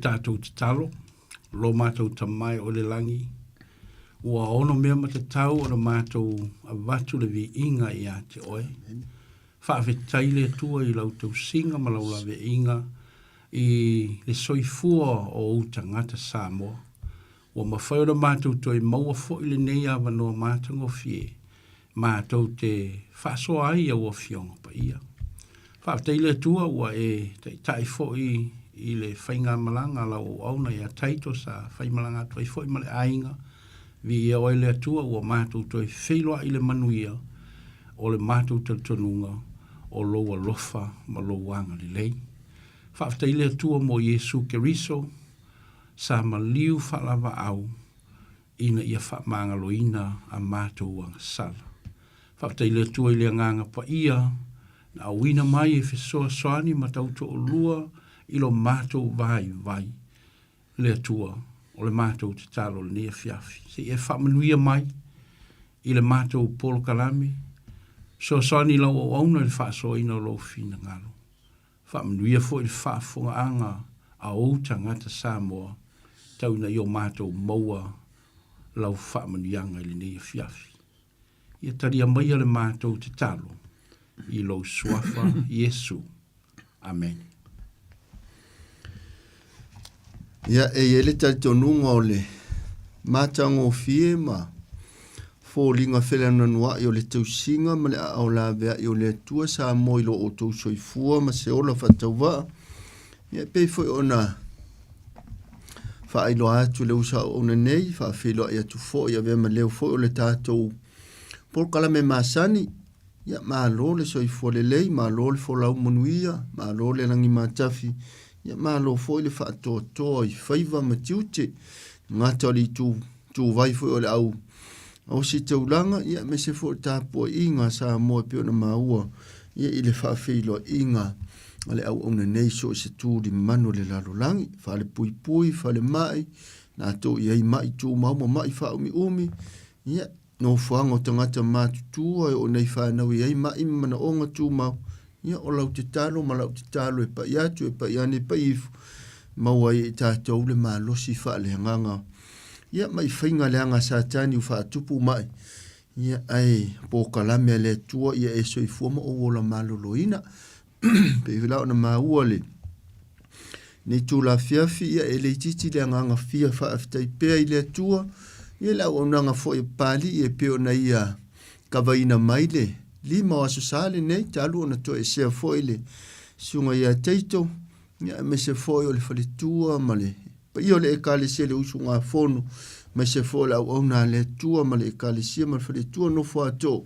tatou tatalo, lo matou Tama e o i le lagi, ua ono mea matatau ona matou avatu le viiga ia te oe. Faafetai le Atua i lau tausiga ma lau laveaiga i le soifua o ou tagata Samoa. Ua mafai ona matou toe maua foi lenei avanoa matagofie matou te faasoa ai i au Afioga Paia. Faafetai le Atua ua e taitai foi i le faigamalaga a lau auauna ia Taito sa faimalaga atu ai foi ma le aiga. Viia oe le Atua ua matou toe feiloai i le manuia o le matou talitonuga o lou alofa ma lou agalelei. Faafetai le Atua mo Iesu Keriso sa maliu faalavaau ina ia faamagaloina a matou agasala. Faafetai le Atua i le Agaga Paia na auina mai e fesoasoani ma tautoalua i lo matou vaivai. Le Atua, o le matou tatalo i lenei afiafi, se i e faamanuia mai i le matou polokalame, fesoasoani i lau auauna i le faasoaina o lou finagalo. Faamanuia foi le faafofogaaga a ou tagata Samoa tau ina ia o matou maua lau faamanuiaga i lenei afiafi. Ia talia maia le matou tatalo i lou Suafa Iesu. Amene. Ia, e i ai le talitonuga o le matagofie ma foliga feleanuanua'i o le tausiga ma le aao lavea'i o le Atua Samoa i lo outou soifua ma se ola faatauvaa. Ia, e pei foi ona faailoa atu le uso auauna nei, faafeiloai atu foi, avea ma leo foi o le tatou polokalame masani. Ia, malo le soifua lelei, malo le folau manuia, malo le lagi matafi, ia malo foi le faatoatoa i faiva ma tiute. Gata o le itu tuvai foi o le au ositaulaga, ia aemaise foi o le tapuaiga a Samoa e pei ona maua ia i le faafeiloaiga a le auauna nei so o se tulimanu o le lalolagi, falepuipui, falemai, latou i ai mai tumau ma mai faaumiumi, ia nofoaga o tagata matutua e oo nei fanau e i ai mai ma manaoga tumau, ia o lau tatalo ma lau tatalo e pai atu, e pai ane, e pai ifo, maua ai e tatou le malosi faaleagaga. Ia ma i faiga leaga a Satani ua faatupu mai, ia ae polokalame a le Atua ia e soifua ma ou ola maloloina. Pei la ona maua le nei itula afiafi, ia e le itiiti le agaga fia faafetai pea i le Atua, ia le auaunaga foi a Papalii e pei ona ia kavaina mai le lima o Aso Sa lenei, talu ona toesea foi le susuga ia Taito, ia aemaise foi o le faletua ma le paia o le Ekalesia le usugafono, aemaise foi o le auauna a le Atua ma le Ekalesia ma le faletua nofo ato,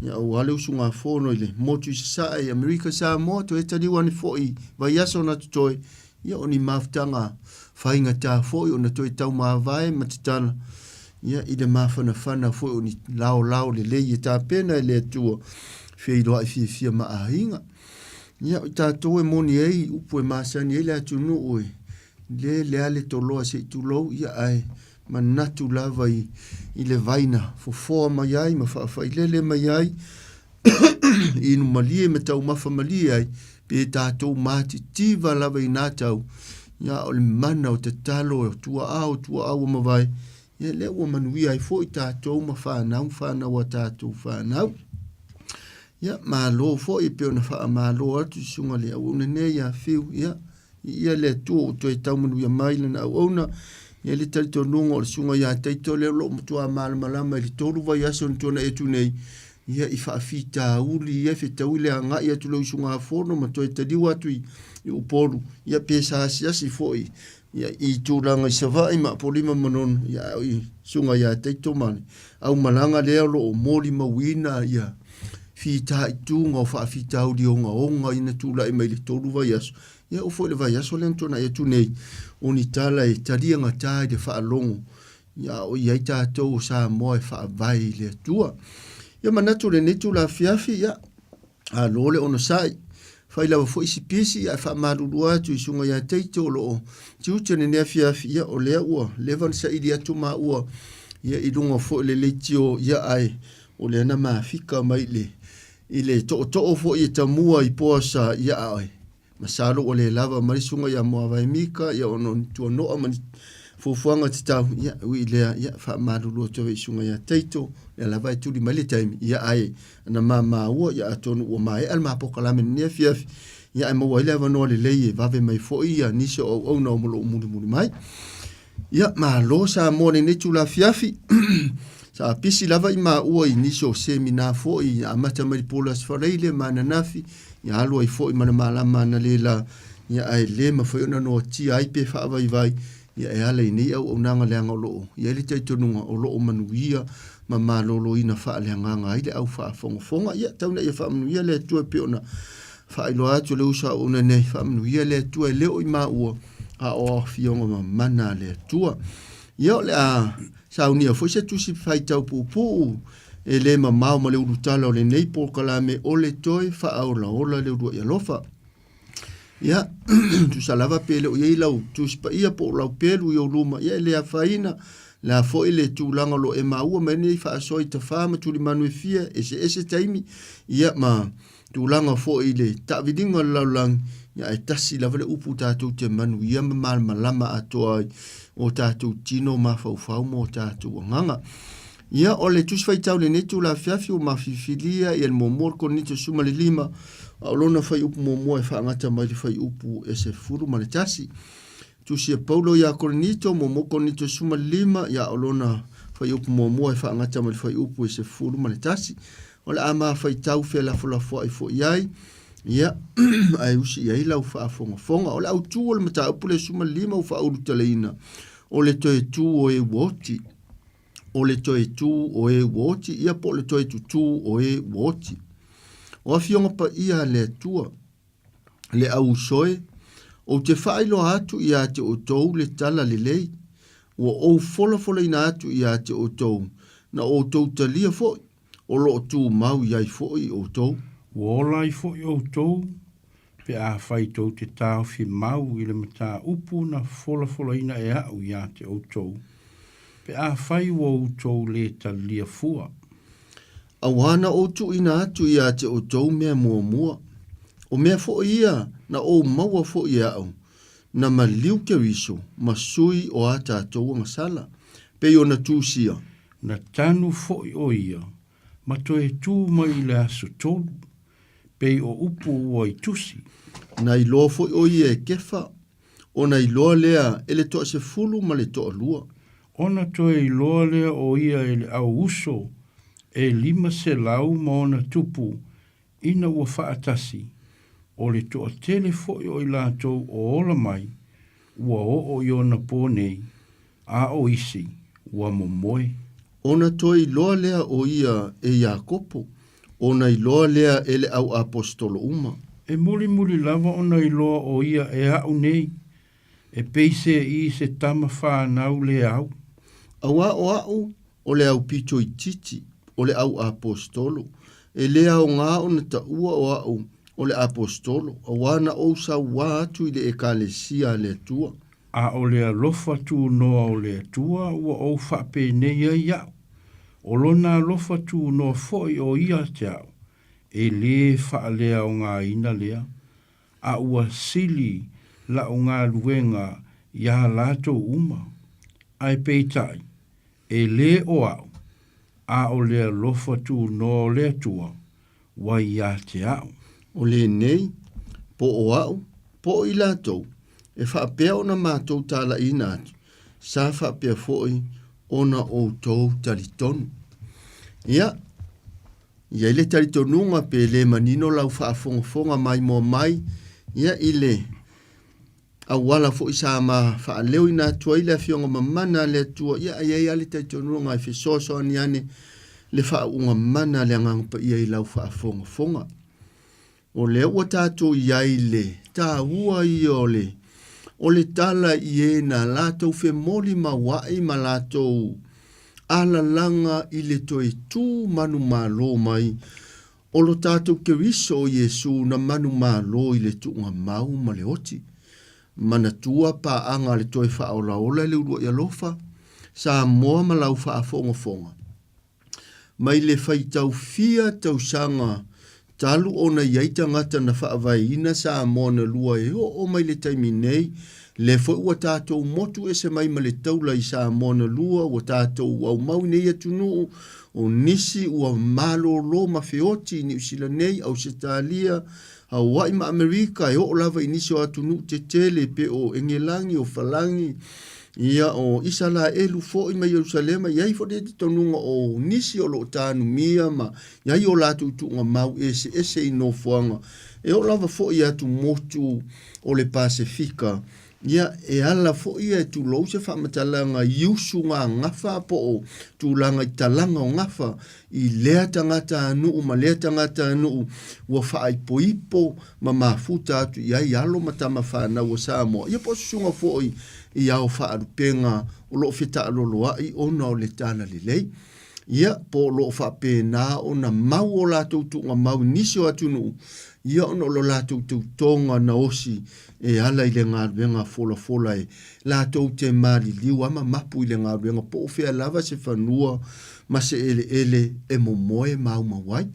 ia aua le usugafono i le motu i Sasae i Amerika Samoa, toe taliu ane foi i vaiaso na totoe, ia o ni mafutaga faigata foi ona toe taumavae ma tatala, ia i le mafanafana foi o ni laolao lelei e tapena e le Atua, feiloai fiafia ma aiga. Ia, o tatou e moni ai upu e masani ai le atunuu e le lea le toloa se i tulou, ia ae manatu lava i, i le vai na fofoa mai ai ma faafailele mai ai, inu malie ma taumafa malie ai, pe tatou matitiva lava i nā tau, ia o le mana o tatalo o tua'a o tua'a ua mavae, ia lea ua manuia ai foi tatou ma fanau, fanau a tatou fanau. Ia, malo foi e pei ona faamalo atu i susuga le auauna nei ia Fiu, ia, Viia le Atua ua toe tau manuia mai lana auauna. E i ai le talitonuga o le susuga ia Taito lea o lo o matua malamalama i le tolu vaiaso na tuanai atu nei, ia i faafitauli ia fetaui le agai atu le usugafono ma toe taliu atu i Upolu, ia pe sa asiasi foi ia i tulaga i Savaii ma Apolima ma Manono, ia a o i susuga ia Taito ma le aumalaga lea o lo o molimauina ia fitaituga o faafitauli ogaoga ina tulai mai le tolu vaiaso. Ia oo foi i le vaiaso lea na tuanai atu nei, o ni tala e talia gata i le faalogo, ia a o i ai tatou o Samoa e faavae i le Atua. Ia manatu i lenei itula afiafi, ia, alo le onosai, fai lava foi si pisi ae faamalulu atu i susuga ia Taito o lo o tiute i lenei afiafi, ia o lea ua leva ona saili atu maua ia i luga foi o le leitio, ia ae o lea na mafika mai i le i le tootoo foi e tamua i Poasa, ia ae. Masalo ua le lava mai le susuga ia Moavae Mika, ia ona o ni tuanoa ma ni fuafuaga tatau, ia, ui i lea, ia, faamalulu atu ai i susuga ia Taito, lea lava e tuli mai le taimi, ia, ae na ma maua, ia, atonu ua maea le ma polokalame i lenei afiafi, ia, ae maua ai le avanoa lelei e vave mai foi ia nisi o auauna o lo o mulimuli mai. Ia, malo Samoa i lenei itula afiafi. Sa pisi lava i maua i nisi o semina foi, amata mai le po le Aso Faraile ma ananafi, ia alu ai foi ma le malama analeila, ia ae le mafai ona noatia ai pe faavaivai, ia e ala i nei auaunaga leaga o lo o i ai le talitonuga o lo o manuia ma maloloina faaleagaga ai le au faafogafoga. Ia, tau ina ia faamanuia le Atua e pei ona faailoa atu e le uso auauna nei, faamanuia le Atua e le o i maua, a o afioga mamana a le Atua. Ia, o le a saunia foi se tusi faitau puupuu e le mamao ma le ulutala o lenei polokalame o le toe faaolaola le uluai alofa. Ia, tusa lava pe le o i ai lau tusi paia po o lau pelu i ou luma, ia e le afaina. Le a foi le tulaga o lo o e maua mai nei faasoa i tafā ma tulimanu e fia, eseese taimi, ia ma tulaga foi i le taaviliga o le lalolagi, ia ae tasi lava le upu tatou te manuia ma malamalama atoa ai o tatou tino mafaufau ma o tatou agaga. Ia, o le Tusi Faitau i lenei itula afiafi ua mafifilia ia le muamua o le Korinito 15, a o lona fuaiupu muamua e faagata mai le fuaiupu e 11. Tusi a Paulo iā Korinito, muamua Korinito 15, ia o lona fuaiupu muamua e faagata mai le fuaiupu e 11. O le a ma faitau felafolafoai foi ai, ia, ae usi i ai lau faafogafoga. O le autu o le mataupu le 15 ua faaulutalaina, o le toe tu o e ua oti. O le toe tu o e ua oti, ia po o le toe tutū o e ua oti. O Afioga Paia a le Atua, le au uso e, ou te faailoa atu iā te outou le tala lelei, ua ou folafolaina atu iā te outou, na outou talia foi, o lo o tumau i ai foi outou. Ua ola ai foi outou pe afai tou te taofi mau i le mataupu na folafolaina e a'u iā te outou, pe afai ua outou lē talia fua. Auā na ou tuuina atu iā te outou mea muamua, o mea foi ia na ou maua foi e a'u, na maliu Keriso ma sui o a tatou agasala, pei ona tusia. Na tanu foi ʻo ia ma toe tū mai i le aso tolu, pei o upu ua i tusi. Na iloa foi ʻo ia e Kefa, ona iloa lea e le toasefulu ma le toalua. Ona toe iloa lea o ia e le au uso e 500 ma ona tupu ina ua faatasi, o le toatele foi o i latou o ola mai ua oo i ona pō nei, a o isi ua momoe. Ona toe iloa lea o ia e Iakopo, ona iloa lea e le au aposetolo uma. E mulimuli lava ona iloa o ia e a'u nei, e pei se i se tama whanau le au. Auā o a'u o le aupito itiiti, o le au aposetolo, e le aoga ona taua o a'u o le aposetolo, auā na ou sauā atu i le Ekalesia a le Atua. A o le alofa tunoa o le Atua ua ou faapenei ai a'u, o lona alofa tunoa foi o ia te a'u, e lē faaleaogaina lea, a ua sili la'u galuega iā latou uma, ae peitai, e lē o a'u, a o le alofa tunoa o le Atua ua iā te a'u. O lenei, po o a'u, po o i latou, e faapea ona matou talaiina atu, sa faapea foi ona outou talitonu. Ia, i ai le talitonuga pe le manino lau faafogafoga maimoa mai, ia, i le auala foi sa ma faaleoina atu ai le Afioga Mamana a le Atua, ia e i ai lava le talitonuga e fesoasoani ane le faauuga mana a le Agaga Paia i lau faafogafoga. O lea ua tatou i ai le taua ia o le o le tala i e na latou femolimaua'i ma latou alalaga i le toe tu manumalo mai O lo tatou Keriso o Iesu na manumalo i le tuugamau ma le oti. Manatua paaga a le toe faaolaola i le uluai alofa, Samoa ma lau faafogafoga. Mai le faitau fia tausaga Talu ona i ai tagata na faavaeina Samoa na lua e oo mai le taimi nei, lea foi ua tatou motu ese mai ma le taula i Samoa na lua, ua tatou aumau i nei atunuu, o nisi ua malolo ma feoti i Niu Sila nei, Ausetalia, Hawaii ma Amerika, e oo lava i nisi o atunuu tetele pe o Engelagi, o Falagi, ia, o Isalaelu foi ma Ierusalema, i ai foi le talitonuga o nisi o lo o tanumia ma i ai o latou tuugamau eseese i nofoaga e oo lava foi i atumotu o le Pasefika. Ia, e ala foi ia e tulou se faamatalaga i usuga gafa po o tulaga i talaga o gafa i lea tagatanuu ma lea tagatanuu ua faaipoipo ma mafuta atu i ai alo ma tama fanau a Samoa, ia po o susuga foi i ao faalupega o lo o fetaaloloai ona o le talalelei. Ia, po o lo o faapena ona mau o latou tuugamau i nisi o atunuu, ia ona o lo latou tautoga na osi e ala i le galuega folafola e latou te maliliu a ma mapu i le galuega po o fea lava se fanua ma se eleele e momoe maumau ai.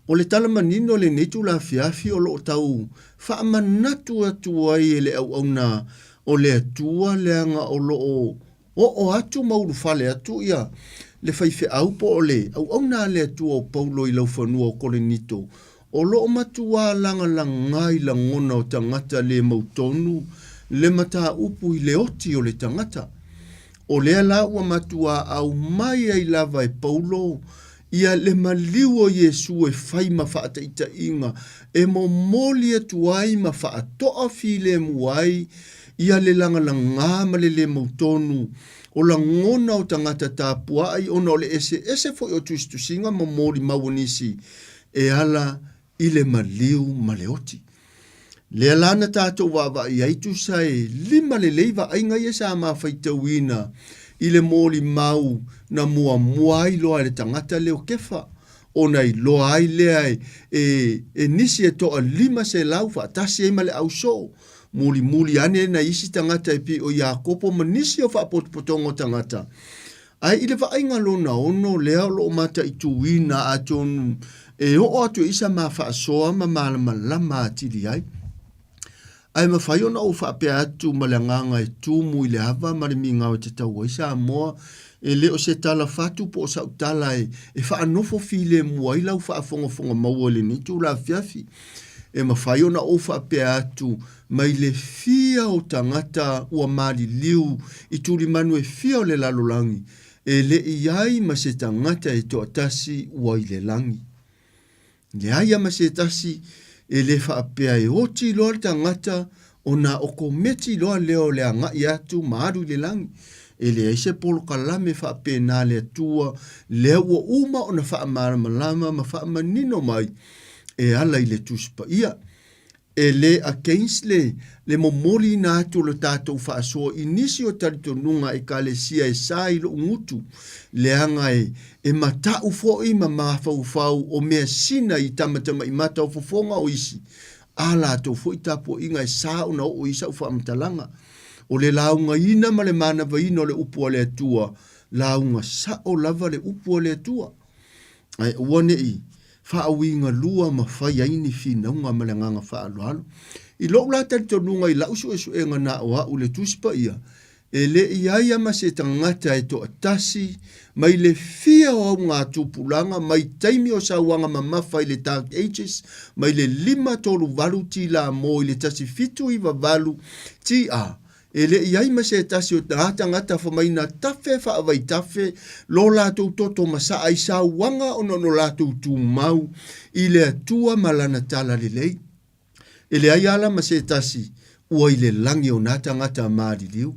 O le tala manino lenei itula afiafi o lo o tau faamanatu atu ai e le auauna o le Atua leaga o lo o Oo atu ma ulufale atu ia le faifeau po o le auauna a le Atua o Paulo i laufanua o Korinito, o lo o matuā lagalaga i lagona o tagata le mautonu le mataupu i le oti o le tagata. O lea la ua matuā aumai ai lava e Paulo ia le maliu o Iesu e fai ma faataitaiga e momoli atu ai ma faatoa filemu ai ia le lagalagā ma le lē mautonu o lagona o tagata tapuaʻi ona o le eseese foi o tusitusiga ma molimau o nisi e ala i le maliu ma le oti. Lea la na tatou vaavaai ai tusa e lima lelei vaaiga ia sa ma faitauina i le molimau na muamua ai loa e le tagata lea o Kefa, ona iloa ai lea e, e, e nisi e toa 500 faatasi ai ma le ausoo. Mulimuli ane nai isi tagata e pei o Iakopo ma nisi o faapotopotoga o tagata. Ae i le vaaiga lona ono lea o lo o mataituina atonu e oo atu i sa ma faasoa ma malamalama atili ai. Ae mafai ona ou faapea atu ma le agaga e tumu i le ava ma le migao e tatau ai Samoa, e le o se tala fatu po o sau tala e, e faanofo filemu ai lau faafogafoga maua i lenei itula afiafi. E mafai ona ou faapea atu mai le fia o tagata ua maliliu i tulimanu e fia o le lalolagi, e le i ai ma se tagata e toatasi ua i le lagi. Leai a ma se tasi e le faapea e oti loa le tagata ona o kometi loa lea o le agai atu ma alu i le lagi. E leai se polokalame faapena a le Atua lea ua uma ona faamalamalama ma faamanino mai e ala i le Tusi Paia. E le against le le momoliina atu o le tatou faasoa i nisi o talitonuga Ekalesia e sa i loʻu gutu, leaga e e mataʻu foi ma mafaufau o mea sina i tamatamaimata o fofoga o isi, a latou foi tapuaiga e sa ona oo i sau faamatalaga. O le laugaina ma le manavaina o le upu a le Atua, lauga sao lava le upu a le Atua. Ae aua ne i faauigalua ma fai ai ni finauga ma le agaga faaaloalo. I lou la talitonuga i lau suesuega na o au le Tusi Paia, e le i ai a ma se tagata e toatasi mai le fia o augatupulaga mai taimi o sauaga mamafa i le Dark Ages mai le 538 tila mo i le 1798 TA E le i ai ma se tasi o nā tagata fai mai na tafe faavaitafe lo latou toto ma saa i sauaga ona no latou tumau i le Atua ma Lana talalelei. E leai ala ma se tasi ua i le lagi o nā tagata maliliu.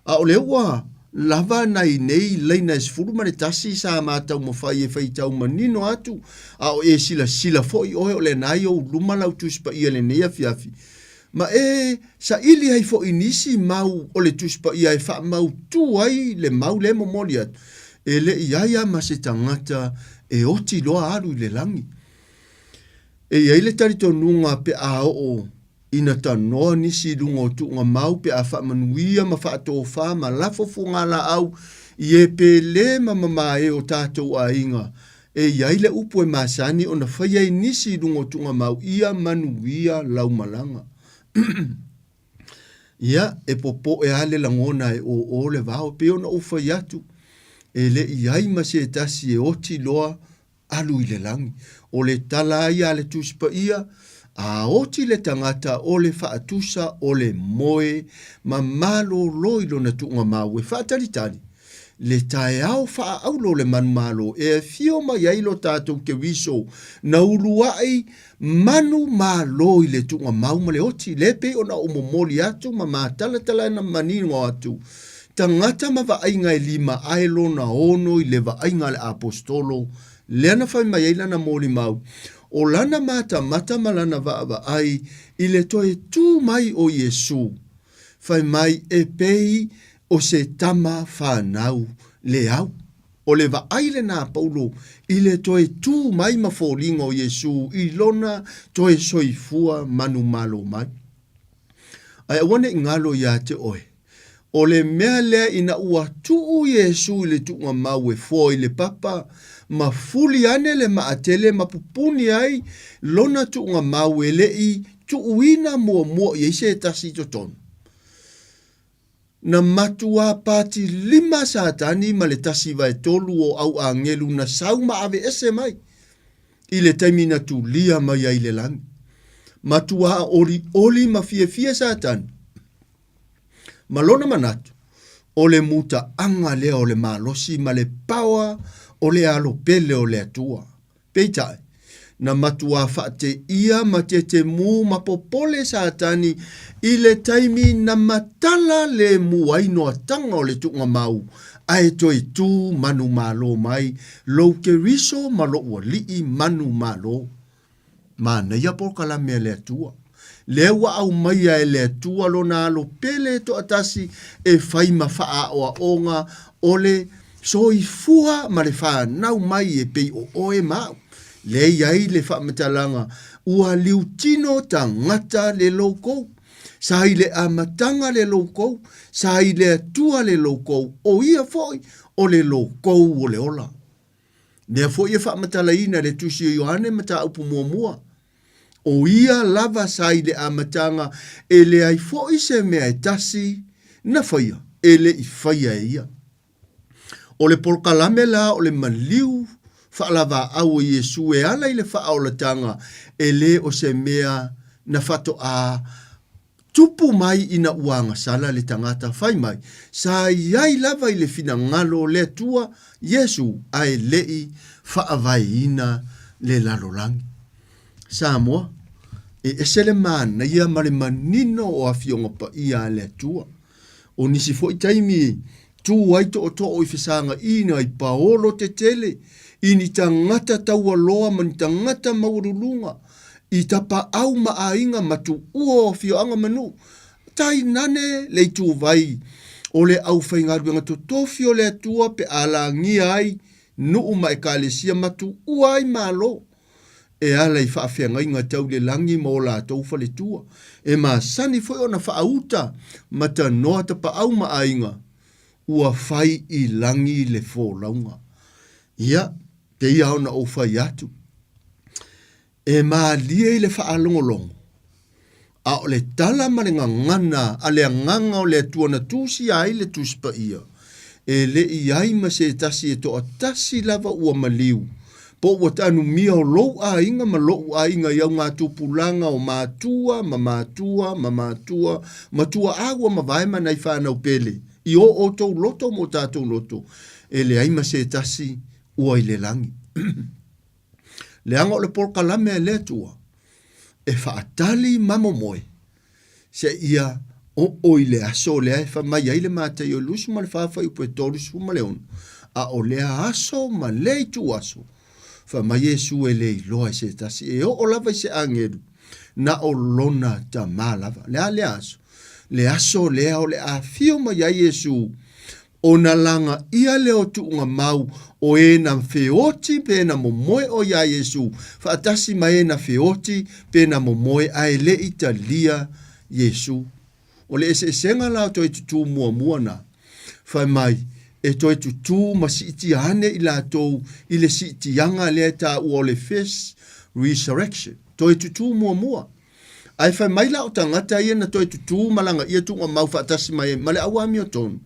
A o lea ua lava nai nei laina e 11 sa ma taumafai e faitau manino atu, a o e silasila foi oe o lena i ou luma lau Tusi Paia i lenei afiafi, Ma e saili ai foi nisi mau o le Tusi Paia e faamautu ai le mau lea e momoli atu, e le i ai a ma se tagata e oti loa alu i le lagi. E i ai le talitonuga pe a oo ina tanoa nisi i luga o tuuga mau pe a faamanuia ma faatofa ma lafo fogalaau i e pele ma mamae o tatou aiga, E i ai le upu e masani ona faia i nisi i luga o tuugamau ia manuia lau malaga. Ia, e popoe lava le lagona e ōō le vao, e pei ona ou fai atu, e le i ai ma se tasi e oti loa alu i le lagi. O le tala ia a le Tusi Paia, A oti le tagata o le faatusa o le moe ma malolo i lona tuugamau e faatalitali, le taeao faaaulo o le manumalo e afio mai ai lo tatou Keriso na uluai manumalo i le tuugamau ma le oti, le pei ona ou momoli atu ma matalatalaina manino atu tagata ma vaaiga e lima ae lona ono i le vaaiga a le Aposetolo lea na fai mai ai lana molimau, o lana matamata ma lana vaavaai i le toe tu mai o Iesu, fai mai e pei o se tama fanau le au. O le vaai lenā a Paulo i le toe tu mai ma foliga o Iesu i lona toe soifua manumalo mai. Ae aua ne i galo iā te oe, o le mea lea ina ua tuu Iesu i le tuugamau e foa i le papa, ma fuli ane le maatele ma pupuni ai lona tuugamau e le i tuuina muamua i ai se tasi i totonu. Na matuā patilima Satani ma le 1/3 o au āngelu na sau ma aveese mai i le taimi na tulia mai ai le lagi. Matuā olioli ma fiafia Satani ma lona manatu, o le mutaaga lea o le malosi ma le paoa o le alo pele o le Atua. Peitai, na matuā faateia ma tetemū ma popole Satani i le taimi na matala lemu ai noataga o le tuugamau, ae toe tū manumalo mai lou Keriso ma lou Alii manumalo. Manaia polokalame a le Atua. Lea ua aumaia e le Atua lona alo pele toatasi e fai ma faaaoaoga o le soifua ma le fanau mai e pei o oe ma au. Lea i ai le faamatalaga, ua liutino tagata le loukou. Sa i le amataga le loukou, sa i le Atua le loukou, o ia foi o le loukou o le ola. Lea foi e faamatalaina e le Tusi o Ioane mataupu muamua, O ia lava sa i le amataga, e leai foi se mea e tasi na faia e le i faia e ia. O le polokalame la o le maliu faalavaau o Iesu e ala i le faaolataga, e le o se mea na faatoa Tupu mai ina ua agasala le tagata fai mai, sa i ai lava i le finagalo o le Atua, Iesu, ae le i faavaeina le lalolagi. Samoa, e ese le manaia ma le manino o Afioga Paia a le Atua. O nisi foi taimi tū ai tootoo i fesagaina i paolo tetele i ni tagata taualoa ma ni tagata maualuluga i tapaau ma aiga ma tuua o afioaga ma nuu, tainane le ituvai o le aufaigaluega totofi o le Atua pe a lagia ai nuu ma ekalesia ma tuua ai Malo e ala i faafeagaiga tau le lagi ma o latou faletua, e masani foi ona faauta ma tanoa tapaau ma aiga ua fai i lagi le folauga. Ia, pei lava ona ou fai atu, e malie i le faalogologo, a o le tala ma le gagana a le Agaga o le Atua na tusia ai le Tusi Paia, e le i ai ma se tasi e toatasi lava ua maliu, po ua tanumia o lou aiga ma loʻu aiga i augatupulaga o matua ma matua ma matua ma tuaa ua mavae ma nai fanau pele i o outou loto ma o tatou loto, e leai ma se tasi ua i le lagi. Leaga o le polokalame a le Atua e faatali ma momoe seia oo i le aso lea e fai mai ai le Mataio 24 fuaiupu e 36, a o lea aso ma lea ituaso, fai mai Iesu e le iloa e se tasi, e oo lava i se agelu, na o lona Tama lava. Le a lea aso? Le aso lea o le a afio mai ai Iesu Ona lagaia lea o tuugamau o e na feoti pe na momoe o iā Iesu, faatasi ma e na feoti pe na momoe ae le i talia Iesu. O le eseesega la o toe tutū muamua na, fai mai, e toe tutū ma siitia ane i latou i le siitiaga lea e taua o le First Resurrection, toe tutū muamua. Ae fai mai la o tagata ia na toe tutū ma lagaia tuugamau faatasi mai ai ma le au amiotonu,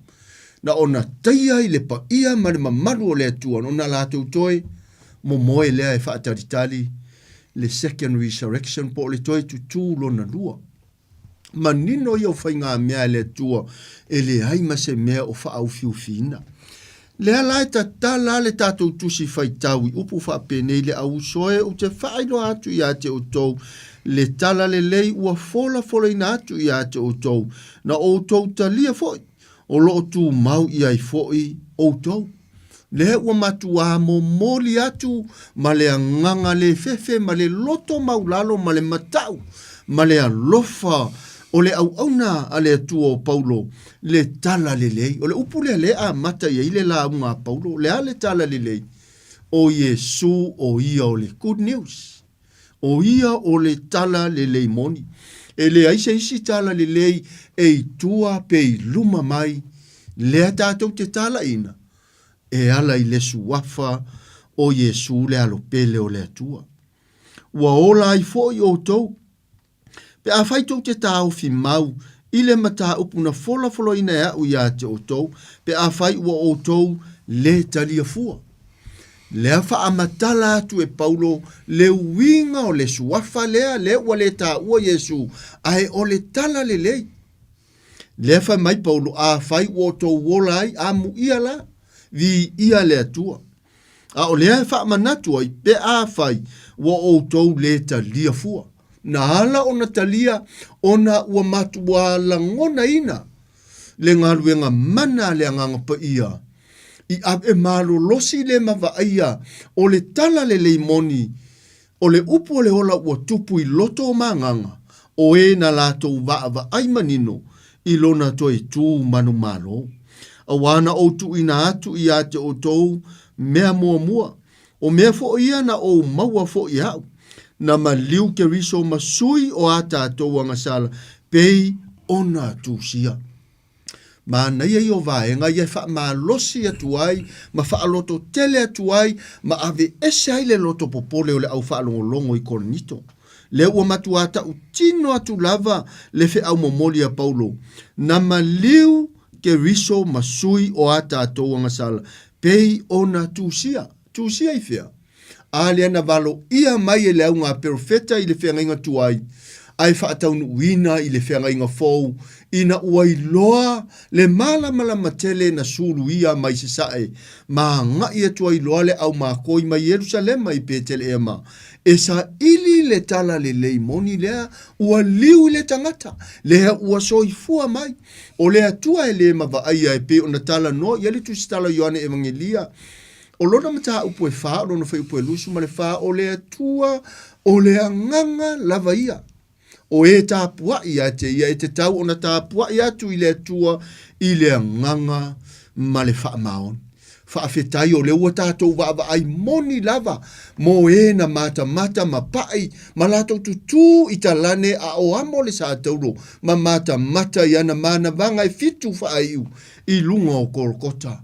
na ona taia i le paia ma le mamalu o le Atua ona latou toe momoe lea e faatalitali le Second Resurrection po o le toe tutū lona lua. Manino ia o faigamea a le Atua e leai ma se mea o faaufiufiina. Lea la e tatala le tatou tusi faitau i upu faapenei le au uso e ou te faailoa atu ia te outou le tala lelei ua folafolaina atu ia te outou, na outou talia foi, o lo o tumau i ai foi outou. Lea ua matuā momoli atu ma le agaga le fefe ma le loto maulalo ma le matau ma le alofa o le auauna a le Atua o Paulo le tala lelei. O le upu lea lea e amata i ai le lauga a Paulo, o le a le tala lelei? O Iesu o ia o le good news. O ia o le tala lelei moni. E leai se isi tala lelei e i tua pe i luma mai lea tatou te talaina e ala i le suafa o Iesu le Alo pele o le Atua. Ua ola ai foi outou Pe afai tou te taofi mau i le mataupu na folafolaina e a'u iā te outou, pe afai ua outou lē talia fua. Lea faamatala atu e Paulo le uiga o le suafa lea, lea ua lē taua Iesu, ae o le tala lelei. Lea fai mai Paulo, Afai ua outou ola ai, amuia la, viia le Atua. A o lea e faamanatu ai, pe afai ua outou lē talia fua. Na ala ona talia ona ua matuā lagonaina le galuega mana a le Agaga Paia i ave malolosi le ma vaaia o le tala lelei moni o le upu o le ola ua tupu i loto o magaga o e na latou vaavaai manino i lona toe tu manumalo. Auā na ou tuuina atu iā te outou mea muamua, o mea foi ia na ou maua foi e a'u, na maliu Keriso ma sui o a tatou agasala pei ona tusia. Manaia ia o vaega ia e faamalosi atu ai ma faalototele atu ai ma aveese ai le loto popole o le au faalogologo i Korinito. Lea ua matuā tautino atu lava le feau momoli a Paulo, Na maliu Keriso ma sui o a tatou agasala pei ona tusia. Tusia i fea? A lea na valoia mai e le auga perofeta i le feagaiga tuai, ae faataunuuina i le feagaiga fou, ina ua iloa le malamalama tele na suluia mai sasae, ma agai atu ai loa le au makoi mai Ierusalema i Peteleema, e saili le tala lelei moni lea ua liu i le tagata, lea ua soifua mai. O le Atua e le mavaaia e pei ona talanoa i ai le Tusitala o Ioane Evagelia, O lona mataupu e fa, o lona fuaiupu e 24, o le Atua, o le Agaga lava ia. O e tapuaʻi ia te ia, e tatau ona tapuaʻi atu i le Atua i le Agaga ma le faamaoni. Faafetai o lea ua tatou vaavaai moni lava mo e na matamata ma paʻi ma latou tutū i talane a o amo le sataulo ma matamata i ana manavaga e fitu faaiu i luga o Kolokota.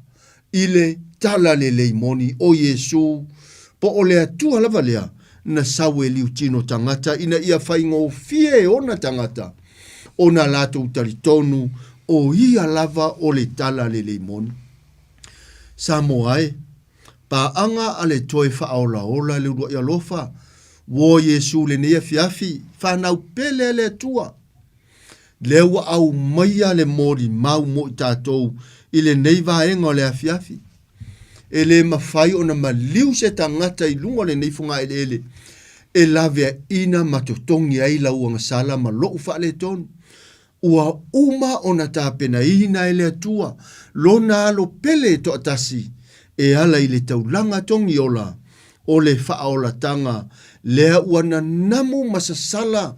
I le tala lelei moni o Iesū, po o le Atua lava lea na sau e liutino tagata ina ia faigofie e ona tagata ona latou talitonu o ia lava o le tala lelei moni. Samoa e, paaga a le toe faaolaola le uluai alofa, uo Iesū lenei afiafi, fanau pele a le Atua. Lea ua aumaia le molimau mo i tatou i lenei vaega o le afiafi. E le mafai ona maliu se tagata i luga o lenei fogaeleele e laveaiina ma totogi ai lau agasala ma lou faaletonu. Ua uma ona tapenaina e le Atua Lona Alo pele e toatasi e ala i le taulaga togiola o le faaolataga lea ua nanamu ma sasala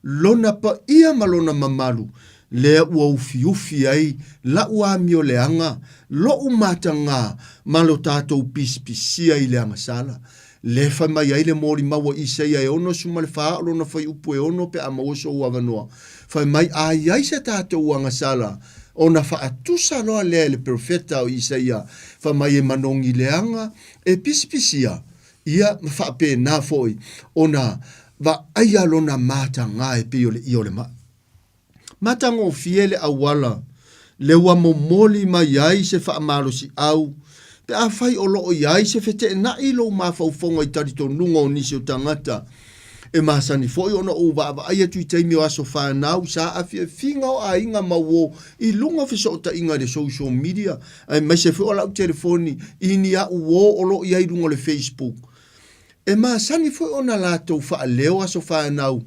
Lona paia ma lona mamalu, lea ua ufiufi ai la'u amioleaga, lo'u matagā ma lo tatou pisipisia i le agasala. Lea fai mai ai le molimau a Isaia e 64 o lona fuaiupu e 6 pe a maua sou avanoa. Fai mai, A i ai se tatou agasala? Ona faatusa loa lea e le perofeta o Isaia, fai mai e manogi leaga, e pisipisia, ia ma faapena foi ona vaaia lona mataga e pei o le io o le mai. Matagofie le auala le ua momoli mai ai se faamalosiau pe afai o lo o i ai se feteenai i lou mafaufauga i talitonuga o nisi o tagata. E masani foi ona ou vaavaai atu i taimi o aso fanau sa afiafiga o aiga ma uo i luga o fesootaiga i le social media aemaise foi o lau telefoni i ni au uo o lo o i ai i luga o le Facebook. E masani foi ona latou faaleo aso fanau,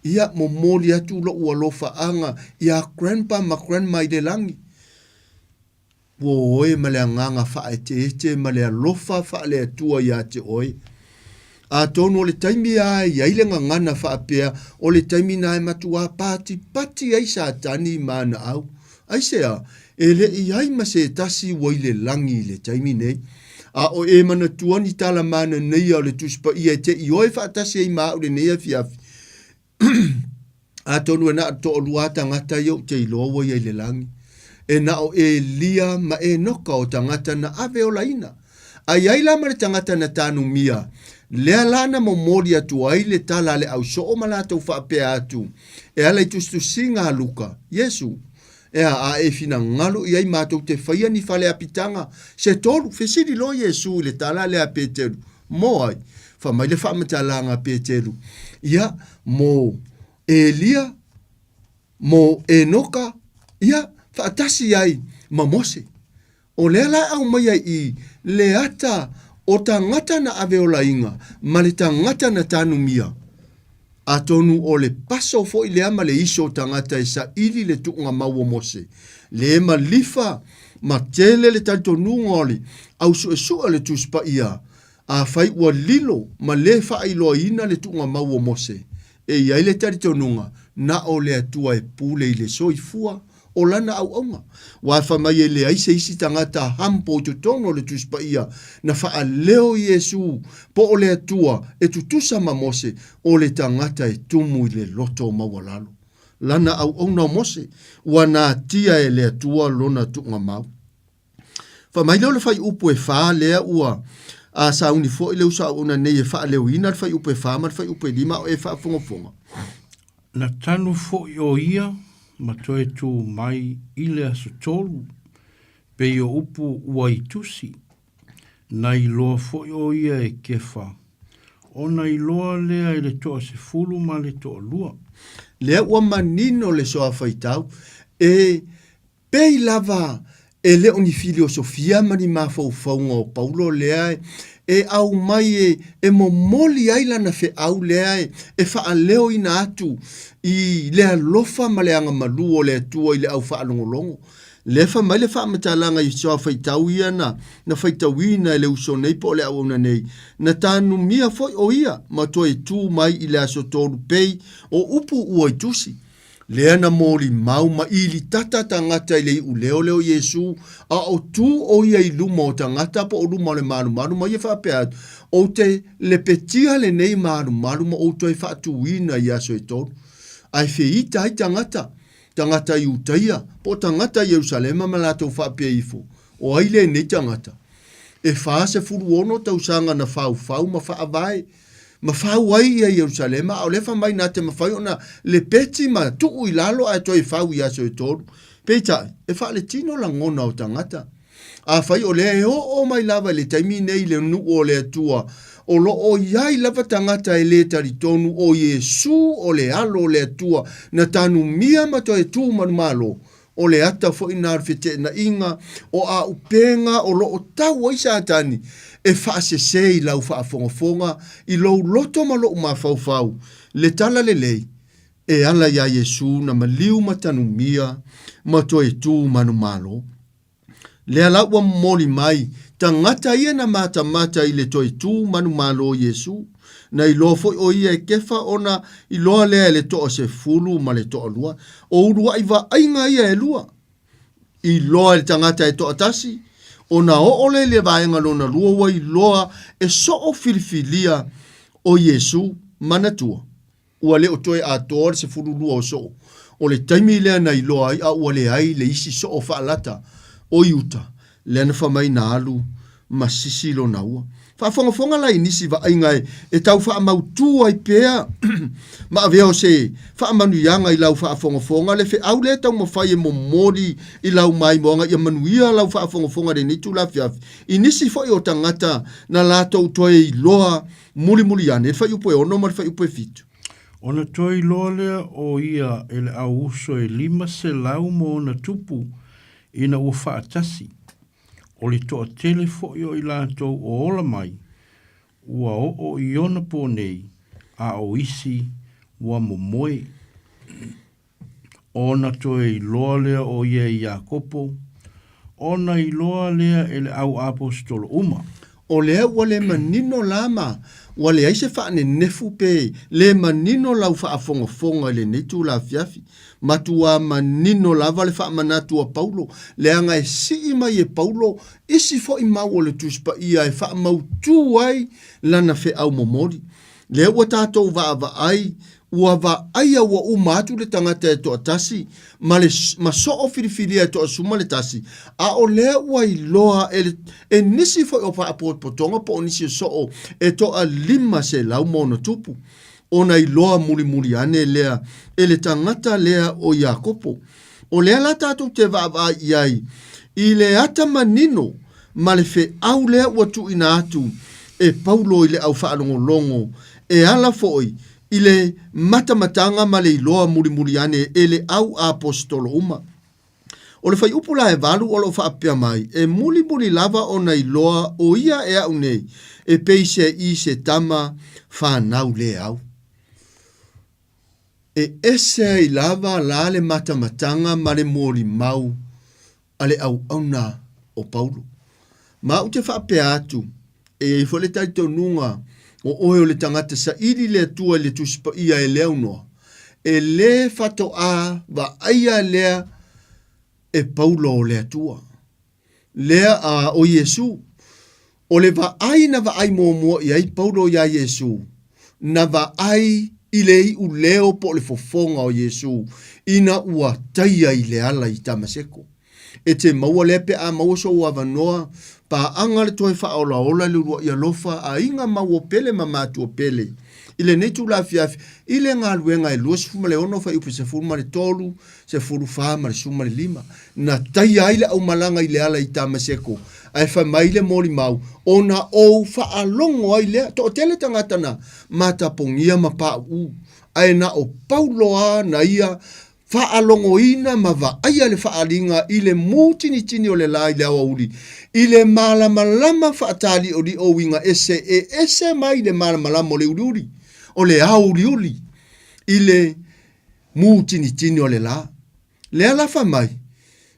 ia momoli atu lou alofaaga iā Grandpa ma Grandma i le lagi. Ua oe ma le agaga faaeteete ma le alofa faale-Atua iā te oe. Atonu o le taimi a e i ai le gagana faapea, o le taimi na e matuā patipati ai Satani i manaau. Aisea? E le i ai ma se tasi ua i le lagi i le taimi nei. A o e manatua ni tala mananeia o le Tusi Paia e te ioe faatasi ai ma au lenei afiafi, atonu e na o le toalua a tagata ia ou te iloa ua i ai i le lagi. E na o Elia ma Enoka o tagata na ave olaina. A i ai la ma le tagata na tanumia, lea la na momoli atu ai le tala a le ausoo ma latou faapea atu, e ala i tusitusiga a Luka, Iesu, E a, a e finagalo i ai matou te faia ni fale apitaga se tolu? Fesili loa Iesu i le tala lea a Peteru, Mo ai? Fai mai le faamatalaga a Peteru, Ia, mo Elia, mo Enoka, ia, faatasi ai ma Mose. O lea la e aumaia i le ata o tagata na ave olaina ma le tagata na tanumia. Atonu o le paso foi lea ma le iso o tagata e saili le tuugamau o Mose, le malifa ma tele le talitonuga o le au suesue o le Tusi Paia, afai ua lilo ma le faailoaina le tuugamau o Mose, e i ai le talitonuga na o le Atua e pule i le soifua o lana auauna. Ua fai mai e leai se isi tagata humble i totonu o le Tusi Paia na faaleo Iesu po o le Atua e tutusa ma Mose, o le tagata e tumu i le loto maualalo. Lana auauna o Mose, ua natia e le Atua lona tuugamau. Fai mai lea o le fuaiupu e fa lea ua a sauni foi le uso auauna nei e faaleoina le fuaiupu e fa ma le fuaiupu e lima a o e faafogafoga. Na tanu foi ʻo ia ma toe tū mai i le Aso Tolu, pei o upu ua i tusi. Na iloa foi ʻo ia e Kefa, ona iloa lea i le toasefulu ma le toalua. Lea ua manino le soafaitau, e Pei lava e le o ni filiosofia ma ni mafaufauga o Paulo lea e aumai e, e momoli ai lana feau lea e, e faaleoina atu i le alofa ma le agamalu o le Atua i le au faalogologo. Lea fai mai le faamatalaga i soa faitau ia na, na faitauina e le uso nei po o le auauna nei, na tanumia foi ʻo ia ma toe tū mai i le aso tolu pei o upu ua i tusi. Lea na molimau ma ilitata tagata i le iuleo lea o Iesu, a o tu ʻo ia i luma o tagata po o luma o le malumalu ma ia faapea atu, Ou te lepetia lenei malumalu ma ou toe faatuina i aso e tolu. Ae feita ai tagata, tagata Iutaia, po o tagata Ierusalema ma latou faapea ifo, O ai lenei tagata? E 46 tausaga na faufau ma faavae ma fau ai ia Ierusalema, a o lea fai mai na te mafai ona lepeti ma tuu i lalo ae toe fau i aso e tolu. Peitai, e faaletino lagona o tagata. Afai o lea e oo mai lava i le taimi nei i le nuu o le Atua, o lo o i ai lava tagata e le talitonu o Iesu o le Alo o le Atua na tanumia ma toe tu manumalo, O le ata foi na o le feteenaiga o aupenga o lo o tau ai Satani e faasese i lau faafogafoga, i lou loto ma lou mafaufau, le tala lelei e ala iā Iesu na maliu ma tanumia ma toe tu manumalo. Lea la ua momoli mai, tagata ia na matamata i le toe tu manumalo o Iesu, na iloa foi ʻo ia e Kefa ona iloa lea e le toasefulu ma le toalua, o uluaʻi vaaiga ia e lua. Iloa e le tagata e toatasi, ona oo lea i le vaega lona lua ua iloa e soo filifilia o Iesu manatua. Ua le o toe atoa le 12 o soo. O le taimi lea na iloa ai a ua leai le isi soo faalata o Iuta, lea na fai mai na alu ma sisi lona ua. Faafogafoga la i nisi vaaiga e tau faamautū ai pea ma avea o se faamanuiaga i lau faafogafoga le feau lea e taumafai e momoli i lau maimoaga ia manuia lau faafogafoga i lenei itula afiafi i nisi foi o tagata na latou toe iloa mulimuli ane i le fuaiupu e 6 ma le fuaiupu e 7. Ona toe iloa lea o ia e le au uso e 500 ma ona tupu ina ua faatasi, o le toatele foi o i latou o ola mai, ua oo i ona pō nei, a o isi ua momoe. Ona toe iloa lea o ia e Iakopo, ona iloa lea e le au aposetolo uma. O lea ua le manino la ma ua leai se faanenefu pe le manino lau faafogafoga i lenei itula afiafi. Matuā manino lava le faamanatu a Paulo, leaga e sii mai e Paulo isi foi mau o le Tusi Paia e faamautū ai lana feau momoli. Lea ua tatou vaavaai, ua vaaia ua uma atu le tagata e toatasi ma le ma soo filifilia e toasuma le tasi, a o lea ua iloa e le e nisi foi o faapotopotoga po o nisi o soo e toa 500 ma ona tupu, ona iloa mulimuli ane lea e le tagata lea o Iakopo. O lea la tatou te vaavaai i ai i le ata manino ma le feau lea ua tuuina atu e Paulo i le au faalogologo, e ala foi i le matamataga ma le iloa mulimuli ane e le au aposetolo uma. O le fuaiupu la e 8 o lo o faapea mai, E mulimuli lava ona iloa o ia e au nei, e pei se i se tama fanau le au. E ese ai lava la le matamataga ma le molimau a le auauna o Paulo. Ma ou te faapea atu, e i ai foi le talitonuga o oe o le tagata saili le Atua i le Tusi Paia e le aunoa, e le faatoa vaaia lea e Paulo o le Atua. Lea a o Iesū. O le vaai na vaai muamua i ai Paulo iā Iesū, na vaai i le iuleo po o le fofoga o Iesū ina ua taia i le ala i Tamaseko. E te maua lea pe a maua sou avanoa, paaga le toe faaolaola i le uluai alofa aiga maua pele ma matua pele. I lenei itula afiafi, i le galuega e 26 fuaiupu 13, 14 ma le 15, na taia ai le aumalaga i le ala i Tamaseko, ae fai mai le molimau, ona ou faalogo ai lea, toatele tagata na matapogia ma pauu, ae na o Paulo lava na ia faalogoina ma vaaia le faaaliga i le mutinitini o le la i le aoauli, i le malamalama faataliolio uiga ese e ese mai le malamalama o le uliuli, o le ao uliuli, i le mutinitini o le la. Lea la fai mai,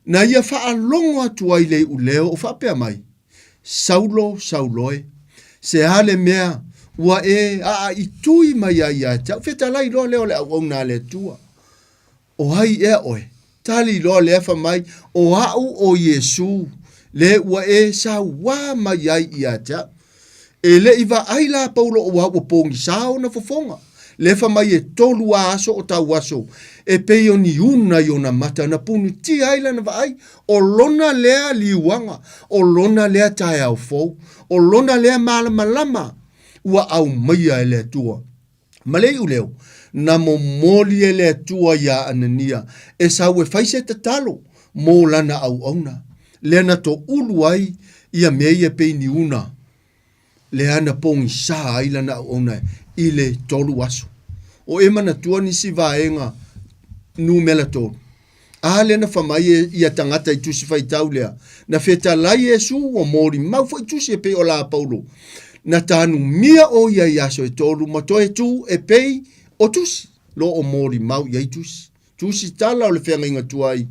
na ia faalogo atu ai le iuleo o faapea mai, Saulo, Saulo e, se a le mea ua e aaitui mai ai ia te au? Fetalai loa lea o le auauna a le Atua. O ai ea oe? Tali loa lea fai mai, O au o Iesū, le ua e sauā mai ai ia te au. E le i vaai la Paulo auā ua pogisa ona fofoga, le fai mai e tolu a aso o tau aso, e pei o ni una i ona mata na punutia ai lana vaai, o lona lea liuaga, o lona lea taeao fou, o lona lea malamalama ua aumaia e le Atua. Ma le iuleo, na momoli e le Atua iā Anania e sau e fai se tatalo mo lana auauna, lea na toulu ai ia mea ia pei ni una, lea na pogisā ai lana auauna i le tolu aso. O e manatua nisi vaega numera tolu? A lea na fai mai e ia tagata i tusi faitau lea, na fetalai Iesu ua molimau foi tusi e pei o la Paulo, na tanumia o ia i aso e tolu ma toe tu e pei o tusi, lo o molimau i ai tusi. Tusi tala o le feagaiga tuai,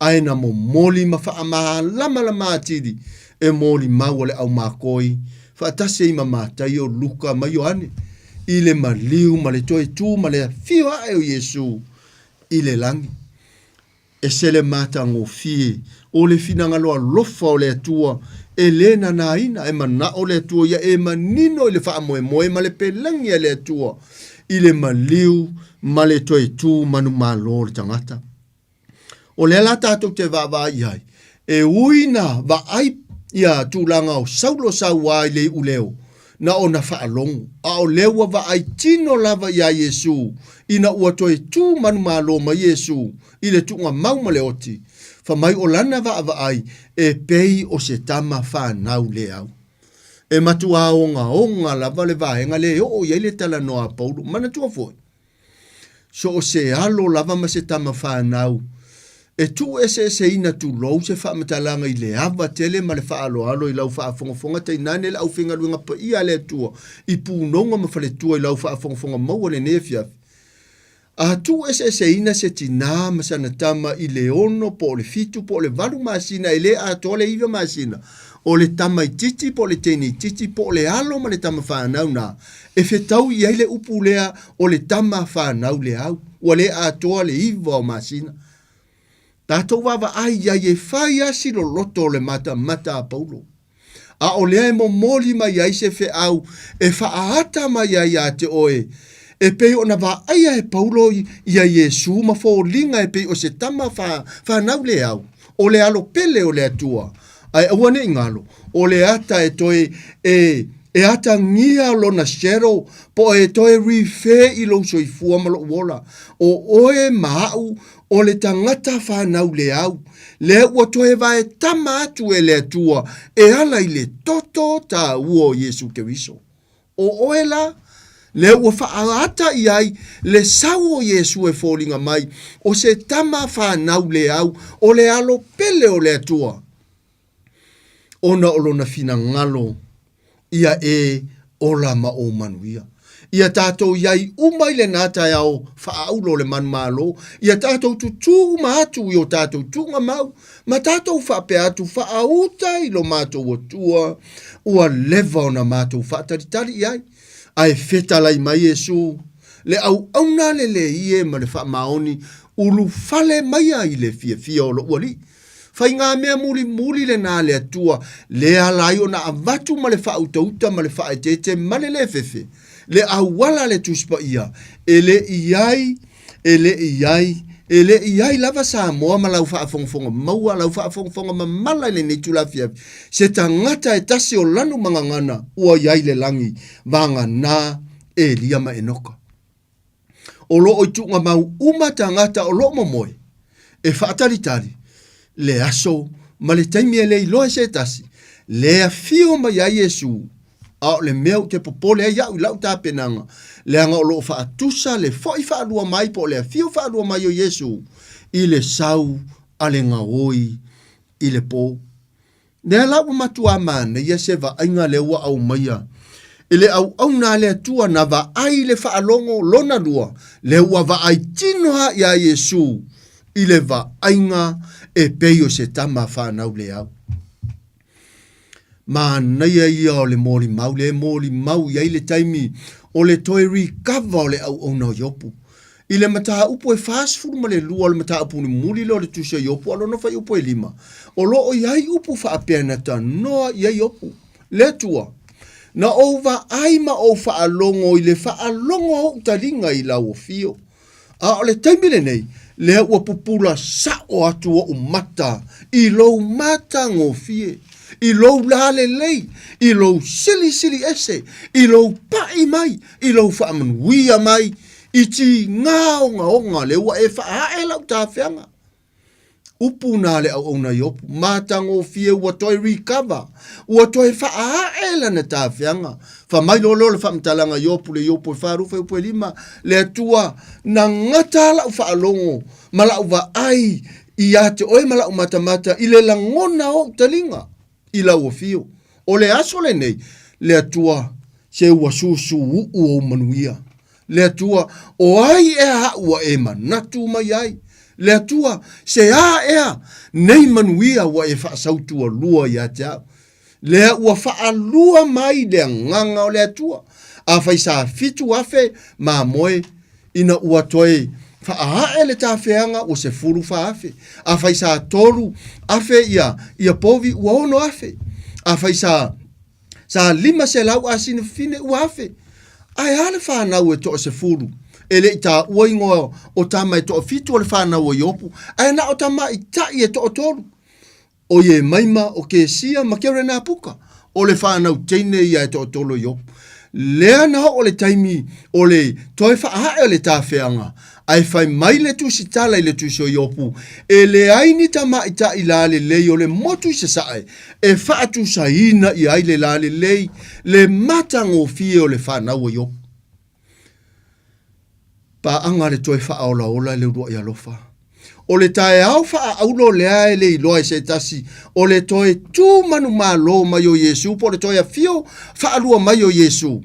ae na momoli ma faamalamalama atili e molimau a le aumakoi faatasi ai ma Mataio, Luka ma Ioane i le maliu ma le toe tu ma le afio ae o Iesu i le lagi. Ese le matagofie o le finagalo alofa o le Atua e le nanaina, e manao le Atua ia e manino i le faamoemoe ma le pelegi a le Atua. i le maliu ma le toe tu manumalo o le tagata. O lea la tatou te vaavaai i ai, e ui na vaai ia tulaga o Saulo sauā i le iuleo, na ona faalogo, a o lea ua vaai tino lava iā Iesū, ina ua toe tu manumalo mai Iesū i le tuugamau ma le oti, fa mai o lana vaavaai e pei o se tama fanau le au. E matuā ogaoga lava le vaega lea e oo i ai le talanoa a Paulo. Manatua foi, So o se alo lava ma se tama fanau, e tuueseeseina tulou se faamatalaga i le ava tele ma le faaaloalo i lau faafogafoga tainane le aufaigaluega paia a le Atua i punouga ma faletua i lau faafogafoga maua lenei afiafi. A tuueseeseina se tinā ma sana tama i le ono po o le fitu po o le valu masina e le atoa le iva masina, o le tamaitiiti po o le teineitiiti po o le alo ma le tama fanau na e fetau i ai le upu lea o le tama fanau le au, ua le atoa le iva o masina. Tatou vaavaai i ai e fai a si loloto o le matamata a Paulo. A o lea e momoli mai ai se feau e faaata mai ai iā te oe, e pei ona vaaia e Paulo ia Iesū ma foliga e pei o se tama fanau le au, o le alo pele o le Atua, Ae aua ne i galo, o le ata e toe e e atagia lona shadow po o e toe refer i lou soifua ma lou ola. O oe ma a'u o le tagata fanau le au, lea ua toe vaetama atu e le Atua e ala i le toto taua o Iesu Keriso. O oe la, lea ua faaata i ai le sau o Iesu e foliga mai, o se tama fanau le au, o le alo pele o le Atua, ona o lona finagalo ia e ola ma ou manuia. Ia tatou i ai uma i lenā taeao faaaulo o le manumalo, ia tatou tutū uma atu i o tatou tuugamau, ma tatou faapea atu, Faauta i lo matou Atua, ua leva ona matou faatalitali i ai. Ae fetalai mai Iesu, le auauna lelei e ma le faamaoni, ulufale maia i le fiafia o lou Alii. Faigamea mulimuli lenā a le Atua, le ala ai ona avatu ma le faautauta ma le faaeteete ma le lē fefe, le auala a le Tusi Paia, e le i ai, e le i ai, e le i ai lava Samoa ma lau faafogafoga maua, lau faafogafoga mamala i lenei itula afiafi, se tagata e tasi o lanu ma gagana ua i ai le lagi, vagana Elia ma Enoka. O lo o i tuugamau uma tagata o lo o momoe e faatalitali le aso ma le taimi e le iloa e se tasi, le afio mai ai Iesu, a o le mea ou te popole ai au i lau tapenaga, leaga o lo o faatusa le foi faalua mai po o le afio faalua mai o Iesu i le sau a le gaoi i le po. Lea la ua matuā manaia se vaaiga lea ua aumaia e le auauna a le Atua na vaai i le faalogo lona lua, lea ua vaai tino lava iā Iesu i le vaaiga e pei o se tama fanau le au. Manaia ia o le molimau lea e molimau i ai le taimi o le toe recover o le auauna o Iopu. I le mataupu e 42 o le mataupu mulimuli lea o le Tusi a Iopu a lona fuaiupu e lima, o lo o i ai upu faapea na tanoa i ai Iopu, Le Atua, na ou vaai ma ou faalogo i le faalogo a ou taliga i lau afio, a o le taimi lenei, lea ua pupula sa'o atu o'u mata i lou matagofie, i lou lalelei, i lou silisili ese, i lou pa'i mai, i lou faamanuia mai, i tigā ogaoga lea ua e faaa'e lau tafeaga. Upu na a le auauna Iopu, matagofie ua toe recover, ua toe faaa'e lana tafeaga. Fa mai loa lea o le faamatalaga Iopu, le Iopu e 4 fuaiupu e 5, le Atua na gata lau faalogo ma lau vaai ia te oe ma lau matamata i le lagona o ou taliga i lau afio. O le aso lenei, le Atua, se ua susuuu ou manuia. Le Atua, o ai ea aʻu ua e manatu mai ai? Le Atua, se a ea nei manuia ua e faasautualua ia te au? Lea ua faalua mai le agaga o le Atua, afai sa 7,000 mamoe ina ua toe faaae le tafeaga ua 14,000. Afai sa 3,000 ia, ia povi ua 6,000. Afai sa sa 500 asini fafine ua afe. Ae a le fanau e toasefulu? E le i taua igoa o tama e toafitu o le fanau a Iopu, ae na o tamaitai e toatolu. O Iemaima, o Kesia ma Kerenapuka, o le fanau teine ia e toatolu a Iopu. Lea na oo le taimi o le toe faahae o le tafeaga, ae fai mai le tusitala i le tusi o Iopu, e leai ni tamaitai lalelei o le motu i sasae e faatusaina i ai le lalelei le matagofie o le fanau a Iopu. Paaga le toe faaolaola i le uluai alofa. O le taeao faaaulo lea e le iloa e se tasi, o le toe tu manumalo mai o Iesu po o le toe afio faalua mai o Iesu.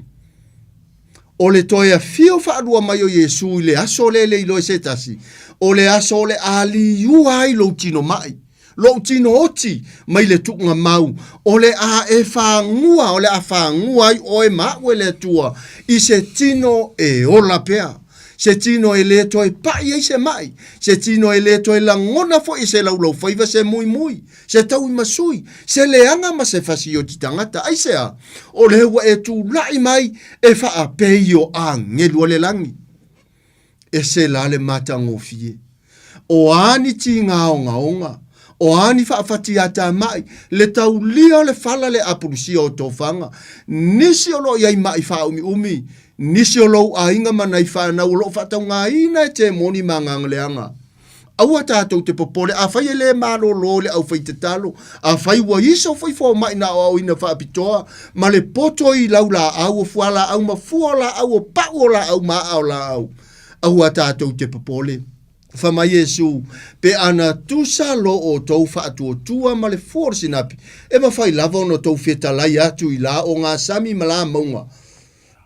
O le toe afio faalua mai o Iesu i le aso lea e le iloa e se tasi, o le aso o le a liua ai lou tino mai, lou tino oti mai le tuuga mau, o le a e fagua, o le a fagua ai oe ma aʻu e le Atua i se tino e ola pea, se tino e le toe paʻi ai se maʻi, se tino e le toe lagona foi e se laulaufaiva se muimui, se tauimasui, se leaga ma se fasioti tagata. Aisea? O lea ua e tulaʻi mai e faapei o agelu o le lagi. Ese la le matagofie. O a ni tigaogaoga, o a ni faafatiatamai, le taulia o le fala le apulusia o tofaga, nisi o lo o i ai maʻi faaumiumi, nisi o lou aiga ma nai fanau o lo o faataugaina e temoni ma agaga leaga. Aua tatou te popole, afai e le malolo le aufaitatalo, afai ua iso foi fomai na aoaoina faapitoa, ma le poto i laulaau o fualaau ma fua o laau o pau o laau ma aa o laau. Aua tatou te popole. Fai mai Iesu, Pe ana tusa lo outou faatuatua ma le fua o le sinapi, e mafai lava ona outou fetalai atu i la o ngā sami ma la mauga,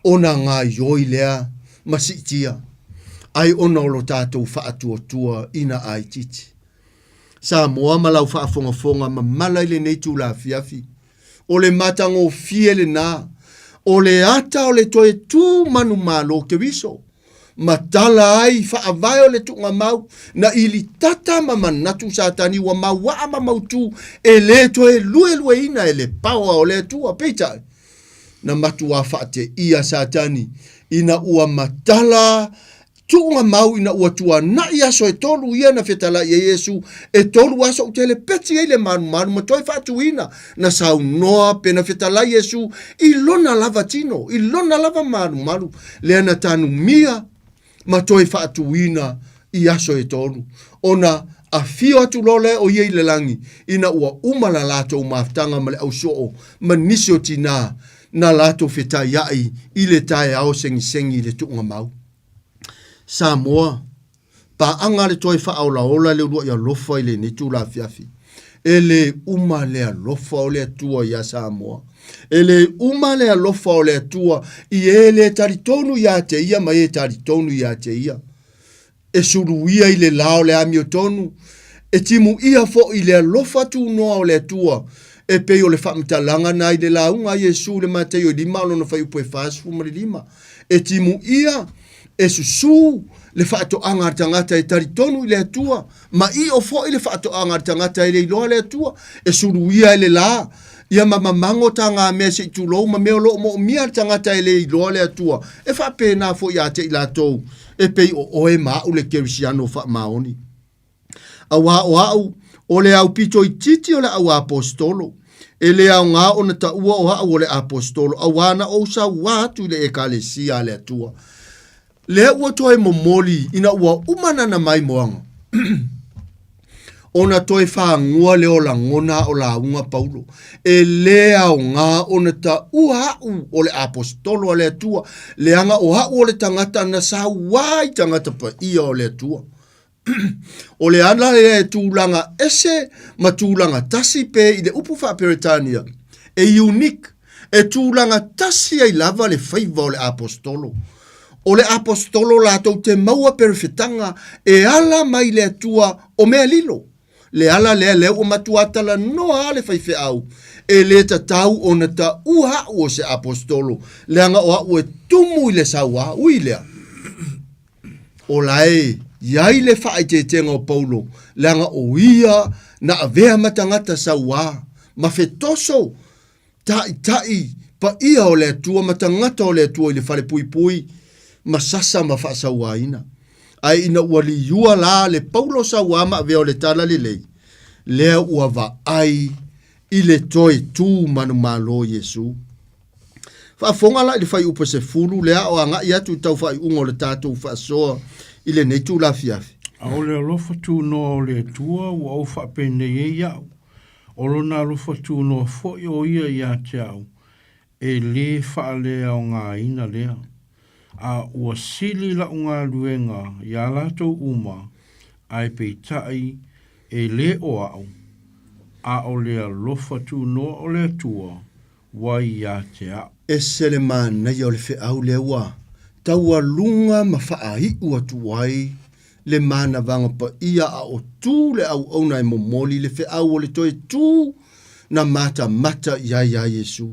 ona gaioi lea ma siitia ai ona o lo tatou faatuatua ina aititi. Samoa ma lau faafogafoga mamala i lenei itula afiafi, o le matagofie lena, o le ata o le toe tu manumalo Keriso, ma tala ai faavae o le tuugamau na ilitata ma manatu Satani ua mauaa ma mautu e le toe luelueina e le paoa o le Atua. Peitai, na matuā faateia Satani ina ua matala tuuga mau ina ua tuanaʻi aso e tolu ia na fetalai ai Iesu, e tolu aso ou te lepeti ai le malumalu ma toe faatuina, na saunoa pe na fetalai Iesu i lona lava tino, i lona lava malumalu, lea na tanumia ma toe faatuina i aso e tolu, ona afio atu loa lea o ia i le lagi, ina ua uma la latou mafutaga ma le ausoo ma nisi o tinā na latou fetaiaʻi i le taeao segisegi i le tuugamau. Samoa, paaga le toe faaolaola le uluai alofa i lenei itula afiafi. E le uma le alofa o le Atua iā Samoa. E le uma le alofa o le Atua i e le talitonu iā te Ia ma e talitonu iā te Ia. E suluia i le la o le amiotonu, e timuia foi i le alofa tunoa o le Atua, e pei o le faamatalaga na i le lauga a Iesu i le Mataio e 5 o lona fuaiupu e 45. E timuia, e susū le faatoaga a le tagata e talitonu i le Atua, ma io foi le faatoaga a le tagata e le iloa le Atua, e suluia e le la, ia ma mamago tagamea se i tulou ma mea o lo o moomia le tagata e le iloa le Atua, e faapena foi ia te i latou, e pei o oe ma aʻu le Kerisiano faamaoni. Auā o aʻu, o le aupito itiiti o le auaposetolo, e le aoga ona taua o aʻu o le aposetolo, auā na ou sauā atu i le Ekalesia a le Atua. Lea ua toe momoli ina ua uma nana maimoaga, ona toe fagua lea o lagona a o lauga Paulo, e le aoga ona taua aʻu o le aposetolo a le Atua, leaga o aʻu o le tagata na sauā i tagata paia o le Atua. O le ala lea e tulaga ese ma tulaga tasi pe i le upu faa-Peretania, e unique, e tulaga tasi ai lava le faiva o le aposetolo. O le aposetolo latou te maua perefetaga e ala mai le Atua o mea lilo. Le ala lea lea ua matuā talanoa a le faifeau, e le tatau ona taua aʻu o se aposetolo, leaga o aʻu e tumu i le sauā. Ui lea! O la e i ai le faaeteetega o Paulo, leaga o ia na avea ma tagata sauā, ma fetoso taʻitaʻi paia o le Atua ma tagata o le Atua i le falepuipui ma sasa ma faasauaina. Ae ina ua liua la le Paulo sauā ma avea o le talalelei, lea ua vaai i le toe tu manumalo o Iesu. Faafofoga la i le fuaiupu 10 lea o agai atu i tau faaiuga o le tatou faasoa i lenei itula afiafi. A o le alofa tunoa o le Atua ua ou faapenei ai au, o lona alofa tunoa foi o ia ia te au, e lē faaleaogaina lea. A ua sili la'u galuega iā latou uma, ae peitai e lē o a'u, a o le alofa tunoa o le Atua ua ia te a'u. Ese le manaia o le feau lea ua taualuga ma faaiu atu ai le manavaga paia a o tu le auauna e momoli le feau o le toe tu na matamata i ai iā Iesu.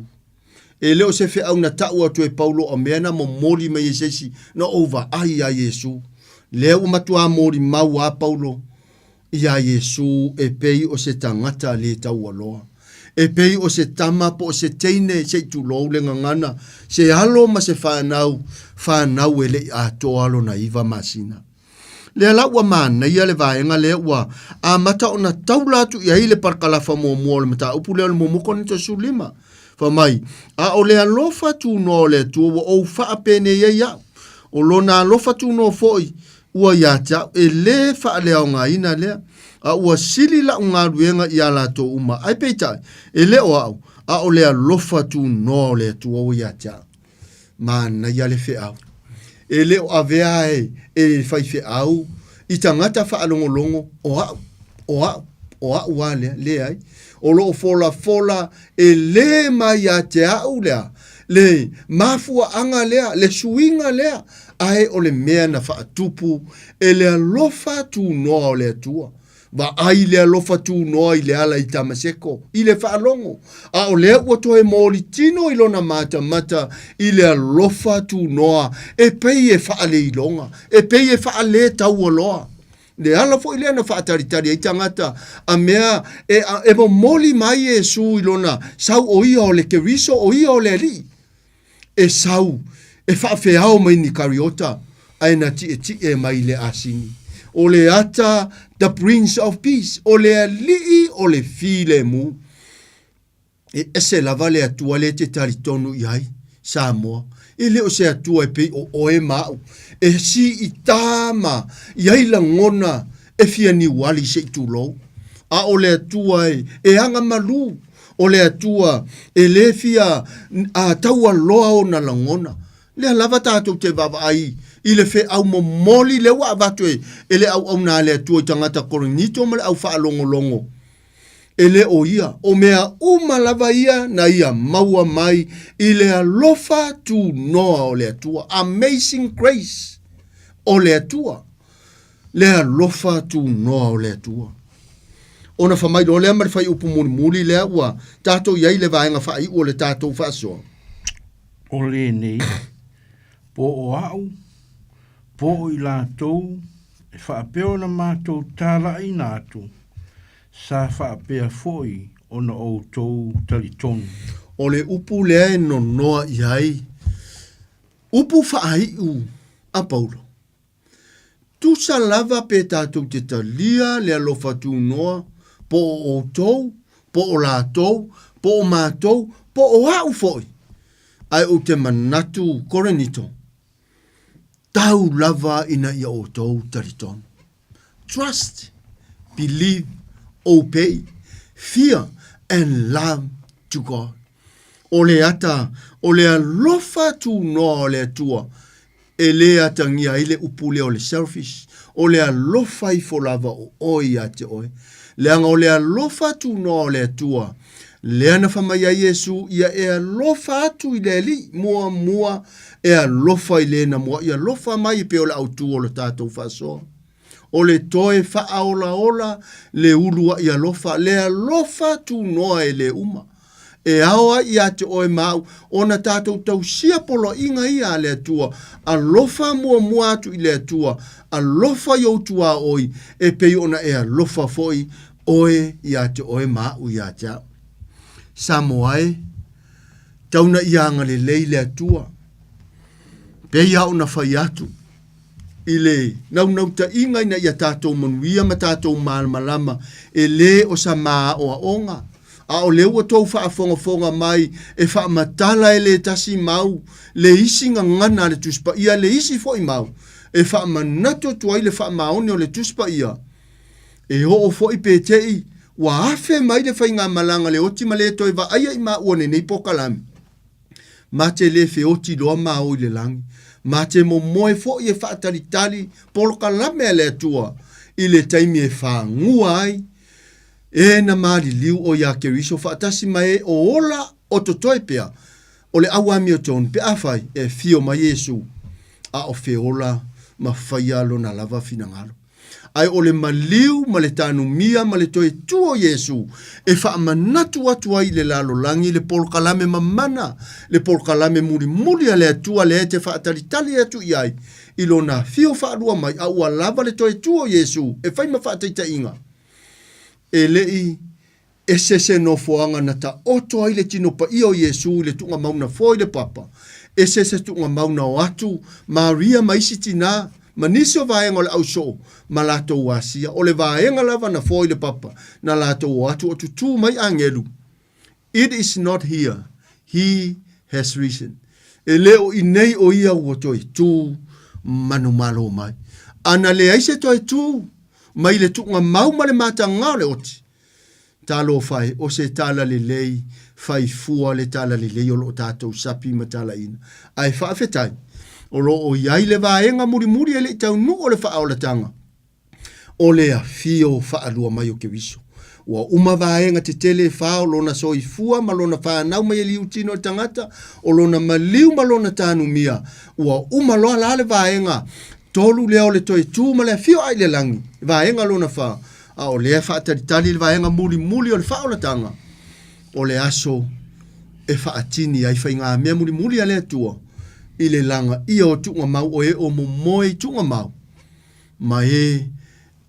E le o se feau na ta'u atu e Paulo a mea na momoli mai e se isi na ou vaai iā Iesu. Lea ua matuā molimau a Paulo iā Iesu e pei o se tagata lē taualoa, e pei o se tama po o se teine se i tulou le gagana, se alo ma se fanau, fanau e le i atoa lona iva masina. Lea la ua manaia le vaega lea ua amata ona taula atu i ai le parakalafa muamua o le mataupu lea o le muamua Korinito 15. Fai mai, A o le alofa tunoa o le Atua ua ou faapenei ai au, o lona alofa tunoa foi ua ia te au, e lē faaleaogaina lea, a ua sili la'u galuega iā latou uma, ae peitai, e le o a'u, a o le alofa tunoa o le Atua ua ia te a'u. Manaia le feau. E le o avea e, e faifeau i tagata faalogologo, o a'u, o a'u, o a'u a lea, leai. O lo o folafola e lē mai ia te a'u lea, le mafuaaga lea, le suiga lea, ae o le mea na faatupu e le alofa tunoa o le Atua. Vaai le alofa tunoa i le ala i Tamaseko, i le faalogo, a o lea ua toe moli tino i lona matamata i le alofa tunoa e pei e faaleiloga, e pei e faaletaualoa. Le ala foi lea na faatalitali ai tagata a mea e, e momoli mai Iesu i lona sau o ia o le Keriso, o ia o le Alii. E sau, e faafeao mai ni Kariota, ae na tietie mai le asini. O le ata the Prince of Peace, o le Alii o le Filemu. E ese lava le Atua lea e te talitonu i ai, Samoa. E le o se Atua e pei o oe ma a'u, e siitā ma i ai lagona e fia niuali se i tulou. A o le Atua e, e agamalu, o le Atua e lē fia a taualoa ona lagona. Lea lava tatou te vaavaai i le feau momoli lea ua avatu e, e le auauna a le Atua i tagata Korinito ma le au faalogologo. E le o ia, o mea uma lava ia na ia maua mai i le alofa tunoa o le Atua. Amazing grace o le Atua. Le alofa tunoa o le Atua. Ona fai mai loa lea ma le fuaiupu mulimuli lea ua tatou i ai le vaega faaiu o le tatou faasoa. O lenei, po o a'u, po o i latou e faapea ona matou talaiina atu, sa faapea foi ona outou talitonu. O le upu lea e nonoa i ai upu faaiu a Paulo. Tusa lava pe tatou te talia le alofa tunoa, po o outou, po o latou, po o matou, po o a'u foi, ae ou te manatu Korinito, tau lava ina ia outou talitonu. Trust, believe, obey, fear and love to God. O le ata, o le alofa tunoa o le Atua, e lē atagia ai le upu lea o le selfish, o le alofa ifo lava o oe ia te oe. Leaga o le alofa tunoa o le Atua, lea na fai mai ai Iesu, ia e alofa atu i le Alii muamua, e alofa i le na muaʻi alofa mai e pei o le autu o le tatou faasoa. O le toe faaolaola le uluaʻi alofa, le alofa tunoa e lē uma. E ao ai ia te oe ma au ona tatou tausia poloaiga ia a le Atua, alofa muamua atu i le Atua, alofa i ou tuaoi, e pei ona e alofa foi oe ia te oe ma au ia te au. Samoa e! Tau na ia agalelei le Atua, pei lava ona fai atu i le naunautaiga ina ia tatou manuia ma tatou malamalama, e le o sa māaoaoga, a o lea ua tou faafogafoga mai e faamatala e le tasi mau le isi gagana a le Tusi Paia, le isi foi mau e faamanatu atu ai le faamaoni o le Tusi Paia. E oo foi pe te i ua afe mai le faigamalaga le oti ma le toe vaaia i maua lenei pokalame. Ma te le feoti loa ma o i le lagi. Ma te momoe foi e faatalitali polokalame a le Atua i le taimi e fagua ai e na maliliu o iā Keriso faatasi ma e o ola o totoe pea o le auamiotonu pe afai e afio mai Iesu a o feola ma faia lona lava finagalo. Ae o le maliu ma le tanumia ma le toe tu o Iesu e faamanatu atu ai i le lalolagi le polokalame mamana, le polokalame mulimuli a le Atua lea e te faatalitali atu i ai i Lona afio faalua mai, a ua lava le toe tu o Iesu e fai ma faataitaiga. E le i Ese se nofoaga na taoto ai le tino paia o Iesu i le tuugamau foa i le papa, ese se tuugamau na o atu Maria ma isi tinā, ma nisi o vaega o le ausoo ma latou asia. O le vaega lava na foa i le papa, na latou o atu o tutū mai agelu. It is not here, he has risen. E le o inei o ia ua toe tū manumalo mai. A na leai se toe tū mai le tuugamau ma le matagā o le oti, Talofa e, o se tala lelei, fai fua le tala lelei o lo o tatou sapi ma talaina. Ae faafetai, o lo o i ai le vaega mulimuli e le i taunuu o le faaolataga, o le afio faalua mai o Keriso. Ua uma vaega tetele e fa o lona soifua ma lona fanau mai e liutino le tagata, o lona maliu ma lona tanumia, ua uma loa la le vaega Tolu lea o le toe tu ma le afio ae i le lagi, vaega lona fa, a o lea e faatalitali le vaega mulimuli o le faaolataga, o le aso e faatini ai faigamea mulimuli a le Atua i le lagaia o tuugamau o e o momoe i tuugamau, ma e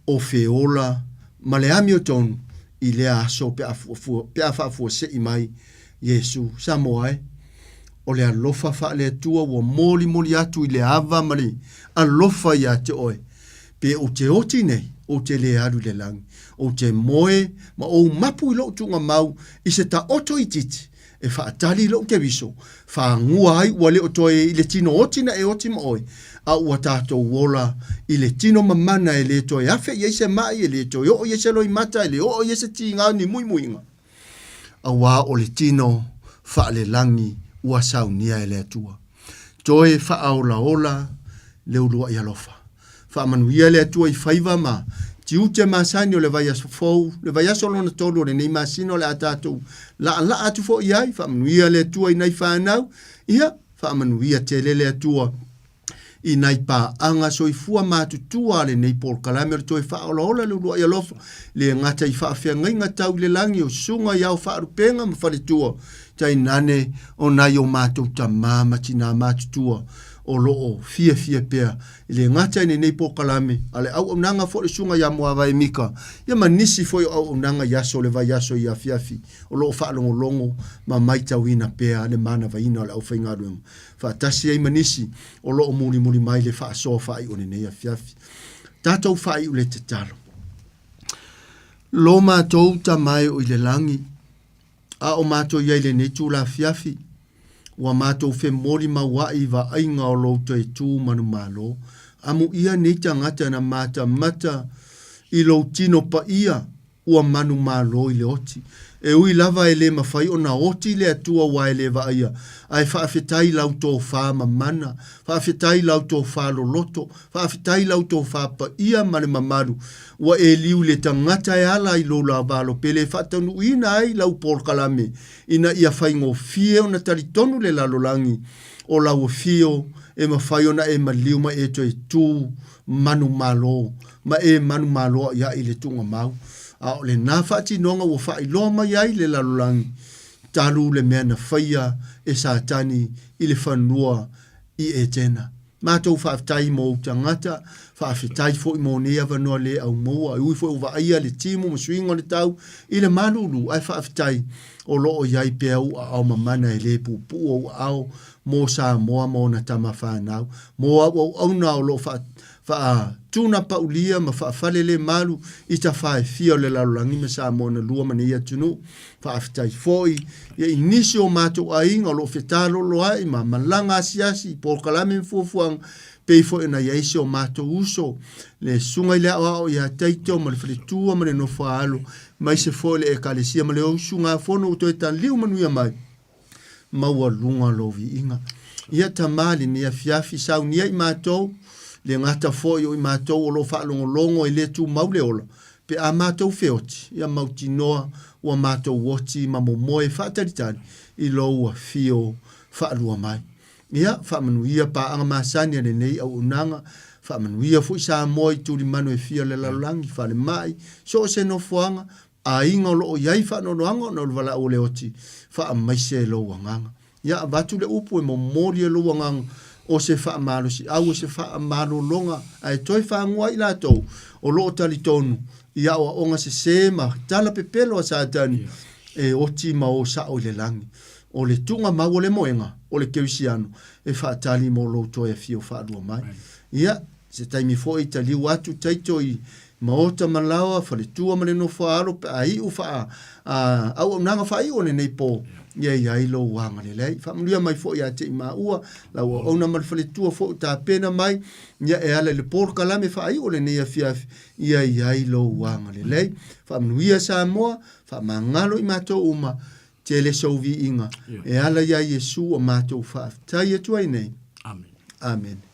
o feola ma le amiotonu i lea aso pe a pe a faafuasei mai Iesu. Samoa e, o le alofa faale-Atua ua molimoli atu i le ava ma le alofa iā te oe. Pe ou te oti nei, ou te le alu i le lagi. Ou te moe ma ou mapu i lou tuugamau i se taoto itiiti e faatali i lou Keriso, fagua ai ua le o toe i le tino oti na e oti ma oe, a ua tatou ola i le tino mamana e le toe afe i ai se maʻi, e le toe oo i ai se loimata, e le oo i ai se tiga ni muimuiga, auā o le tino faalelagi ua saunia e le Atua. Toe faaolaola le uluai alofa. Faamanuia le Atua i faiva ma tiute masani o le vaiaso fou, le vaiaso lona tolu o lenei masina o le a tatou laalaa atu foi i ai. Faamanuia le Atua i nai fanau, ia, faamanuia tele le Atua i nai paaga soifua matutua a lenei polokalame o le toe faaolaola le uluai alofa, le gata i faafeagaiga tau i le lagi o susuga i ao faalupega ma faletua, tainane o nai o matou tama ma tinā matutua o lo o fiafia pea E le gata i lenei polokalame, a o le auaunaga foi le Susuga ia Muavae Mika, ia ma nisi foi o auaunaga i aso o le vaiaso i afiafi o lo o faalogologo ma maitauina pea le manavaina o le aufaigaluega, faatasi ai ma nisi o lo o mulimuli mai le faasoa faaiu o lenei afiafi. Tatou faaiu le tatalo. Lo matou Tama e o i le lagi, A o matou i ai i lenei itula afiafi, ua matou femoli mauaʻi i vaaiga o lou toe tu manumalo. Amuia nei tagata na matamata i lou tino paia ua manumalo i le oti. E ui lava e le mafai ona oti le Atua aua e le vaaia, ae faafetai i lau tofa mamana, faafetai i lau tofa loloto, faafetai i lau tofa paia ma le mamalu Ua e liu i le tagata e ala i lou lavalo pele e faataunuuina ai lau polokalame ina ia faigofie ona talitonu le lalolagi o lau afio e mafai ona e maliu ma e toe tu manumalo ma e manumalo aʻiaʻi i le tuugamau. A o lena faatinoga ua faailoa mai ai le lalolagi talu le mea na faia e Satani i le fanua i Etena. Matou faafetai mo ou tagata, faafetai foi mo nei avanoa le aumaua, e ui foi ua vaaia le timu ma suiga o le tau i le malulu, ae faafetai o lo o i ai pea ou aao mamana e le puupuu ou aao mo Samoa ma ona tama fanau, mo au auauna o lo o faatunapaulia ma faafalelemalu i tafa e fia o le lalolagi ma Samoa na lua ma nei atunuu. Faafetai foi i nisi o matou aiga o lo o fetaloloai ma malaga asiasi i polokalame ma fuafuaga, pei foi ona i ai si o matou uso, le Susuga i le Aoao ia Taito ma le faletua ma le nofo a alo, aemaise foi le Ekalesia ma le usugafono ua toe taliu manuia mai. Maualuga lou viiga. Ia Tama, lenei afiafi, saunia i matou, le gata foi o i matou o lo o faalogologo e le tumau le ola, pe a matou feoti, ia mautinoa ua matou oti ma momoe faatalitali i lou afio faalua mai. Ia faamanuia paaga masani a lenei auaunaga, faamanuia foi Samoa i tulimanu e fia o le lalolagi, falemai, so o se nofoaga, aiga o lo o i ai faanoanoaga ona o le valaau o le oti, faamaise e lou agaga. Ia avatu le upu e momoli e lou agaga o se faamalosiau, o se faamalologa, ae toe fagua ai i latou o lo o talitonu i aoaoga sese ma tala pepelo a Satani e oti ma o sao i le lagi. O le tuugamau o le moega o le kerisiano e faatali mo lou toe afio faalua mai. Ia, Se taimi foi taliu atu taito i maota ma laoa, faletua ma le nofoaalo pe a iu faa auaunaga faaiu o lenei po, ia i ai lou agalelei. Faamanuia mai foi ia te i maua, lau auauna ma le faletua foi ua tapena mai, ia e ala i le polokalame faaiu o lenei afiafi, ia i ai lou agalelei. Faamanuia Samoa, faamagalo i matou uma, tele sou viiga, e ala iā Iesu ua matou faafetai atu ai nei. Amen. Amen.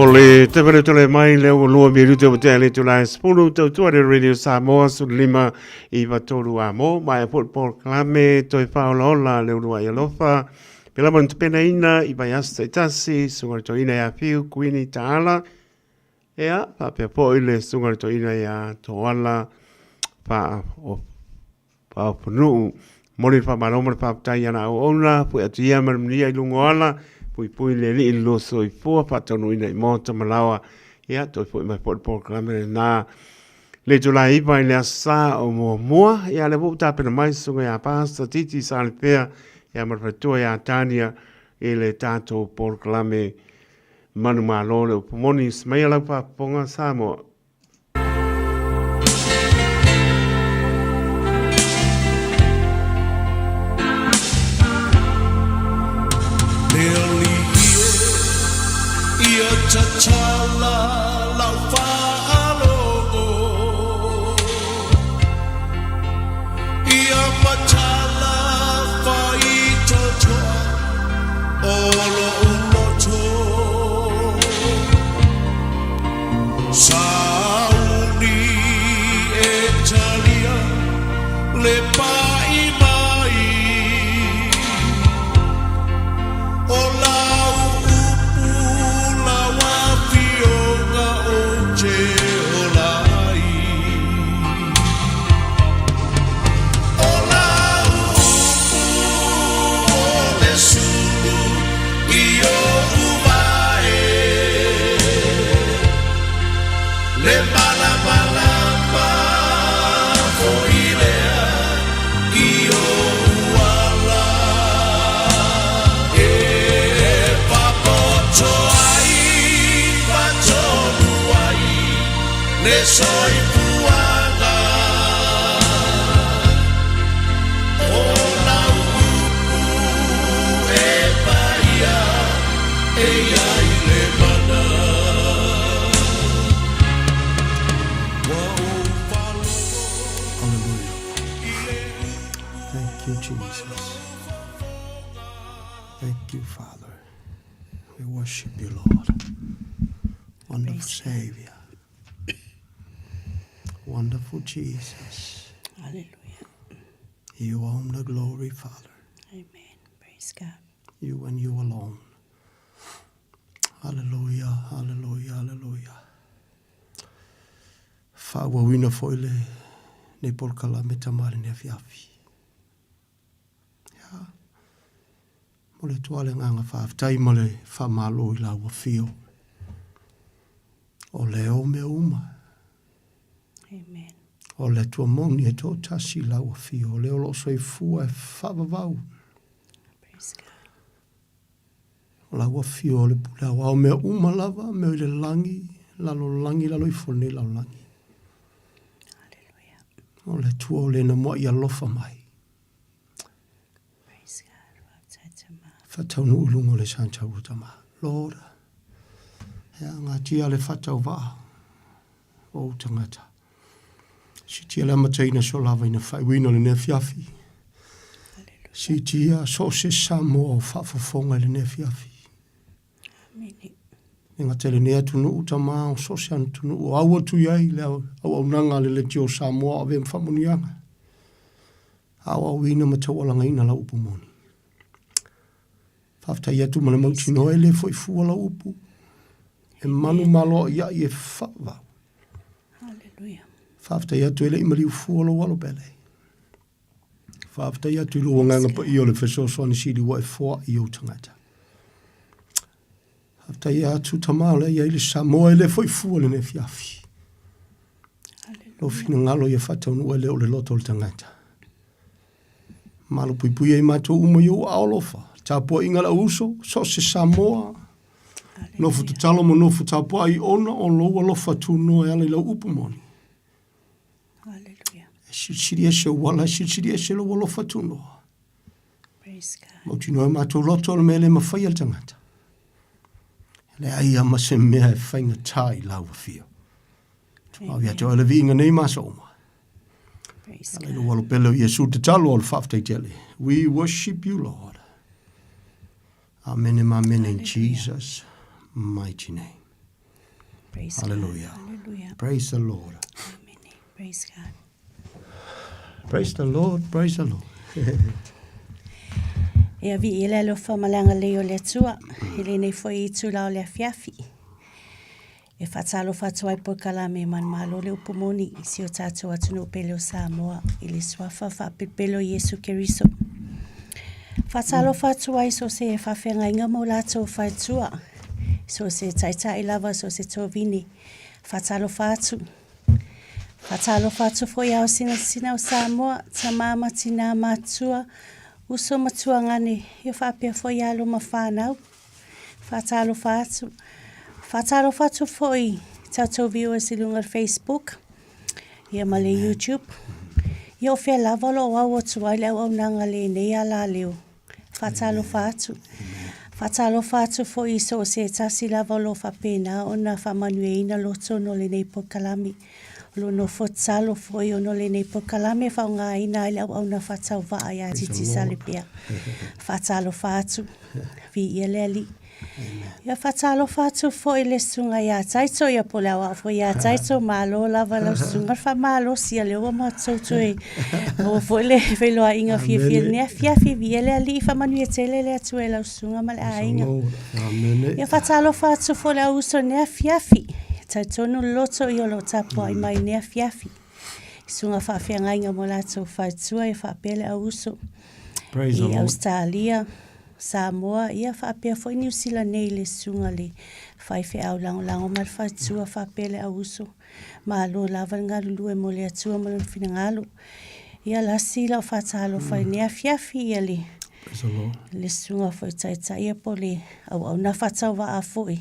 O le tevele tole mai le ua lua minute ua tea le itula e 10 tautua le Radio Samoa 15 i 3 a mo mai a foi polokalame toe whaolaola le uluai alofa. Pela mo tapenaina i vaiaso taitasi, susuga i le toeaina ia Fiu Kuini Taala, ea, faapea foi le susuga i le toeaina ia Toala Faaofonuu. Momoli le faamalo ma le faafetai i ana auauna, pue atu ia ma le manuia i luga o ala, puipui le Alii i le lua soifua, faataunuuina i maota ma laoa. Ia, toe foi mai foi le polokalame lena le itula e 9 i le Aso Sa o muamua. Ia, lea foi ua tapena mai le susuga ia Pastor Titi Salefea, ia ma le faletua ia Tania i le tatou polokalame Manumalo le upu moni. Semaia lau faafofoga Samoa. Le alii e ia tatala lau faalogo Ia matala faitotoa o lo'u loto Sauni e talia le pa'i mai O lau upu lau afioga ou te ola ai O lau upu o le sulu i o'u vae Le malamalama foi lea i o'u ala E papoto ai ma tonu ai le soifuaga O lau upu e paia e i ai le mana Ua ou faalogo Hallelujah. Thank you, Jesus. Thank you, Father. We worship you, Lord. Wonderful Savior. Wonderful Jesus. Hallelujah. You own the glory, Father. Amen. Praise God. You and you alone. Hallelujah, hallelujah, hallelujah. Faaauauina foi le nei polokalame tama i lenei afiafi. Ia, momoli atu lava le agaga faafetai ma le faamalo i lau afio. O le o mea uma. Amen. O le Atua moni e toatasi i lau afio, o le o lo o soifua e faavavau. Praise God. O lau afio o le pule aoao mea uma lava, mea i le lagi, lalolagi, lalo ifo o lenei lalolagi. Hallelujah. O le Atua o le na mua'i alofa mai. Praise God. Faafetai Tama. Faataunuu i luga o le Santaua Tama. Lord, e agatia le faatauvaa o ou tagata. Siitia le amataina so lava ina faaiuina o lenei afiafi. Siitia so o se Samoa o faafofoga i lenei afiafi. Amene. E gata i lenei atunuu tama o so o se atunuu o au atu i ai le auaunaga a le Leitio o Samoa o avea ma faamanuiaga. Aoaoina ma taualagaina lau upu moni. Faafetai atu ma le mautinoa e le foi fua lau upu. E manu maloa'ia'i e faavavau. Hallelujah. Faafetai atu e le i maliu fua lou alo pele. Faafetai atu i lou agaga paia o le fesoasoani sili ua e foa'i i ou tagata. Faafetai atu Tama o lea e i ai le Samoa e le foi fua lenei afiafi. Lou finagalo ia faataunuu e le o le loto o le tagata. Malupuipuia i matou uma i ou aao alofa. Tapuaiga a le au uso, so o se Samoa, nofo tatalo ma nofo tapuai ona o lou alofa tunoa e ala i lau upu moni. Hallelujah. E silisili ese ou ala, e silisili ese lou alofa tunoa. Praise God. Mautinoa e matou loto o le mea e le mafai e le tagata. E leai lava ma se mea e faigata i lau afio. Tumau ia te oe le viiga nei ma aso uma. Praise Ala i lou alo pele o Iesu tatalo o le faafetai tele. We worship you, Lord. Amene ma amene in Jesus' mighty name. Praise God. Hallelujah. Hallelujah. Praise the Lord. Amen. Praise God. Praise the Lord, praise the Lord. E avi i le alofa ma le agalelei o le Atua, i lenei foi itula o le afiafi. E faatalofa atu ai polokalame manumalo le upu moni i si o tatou atunuu pele o Samoa i le suafa faapelopelo o Iesu Keriso. Faatalofa atu ai so se faafeagaiga mo latou faletua, so se taitai lava, so se tovine. Faatalofa atu. Faatalofa atu foi ao sinasina o Samoa, tama ma tinā matua, uso ma tuagane, ia faapea foi alo ma whanau. Faatalofa atu. Faatalofa atu foi i tatou viewers i luga o le Facebook ia ma le YouTube. Ia o fea lava o lo o au atu ai le auaunaga lenei alaleo. Faatalofa atu. Faatalofa atu foi i so o se tasi lava o lo o faapena ona faamanuiaina loto no lenei polokalame. O lo o nofo tatalo foi ona o lenei polokalame e faaaogaina ai le auauna faatauvaa ia Titi Salepea. Faatalofa atu. Viia le Alii. Ia faatalofa atu foi i le susuga ia Taito, ia po o le aoao foi ia Taito, malo lava lau susuga le faamalosi, ia lea ua matou toe maua foi le feiloaiga fiafia i lenei afiafi. Viia le Alii, faamanuia tele le Atua i lau susuga ma le aiga. Ia faatalofa atu foi i le au uso i lenei afiafi. E talitonu le loto ia o lo o tapuai mai i lenei afiafi. I susuga faafeagaiga mo latou faletua ia faapea le au uso i Ausetalia, Samoa, ia faapea foi Niu Sila nei i le susuga i le faifeau lagolago ma le faletua faapea le au uso. Malo lava le galulue mo le Atua ma lona finagalo. Ia lasi lau faatalofa i lenei afiafi ia le le susuga foi taitai ia po o le auauna faatauvaa foi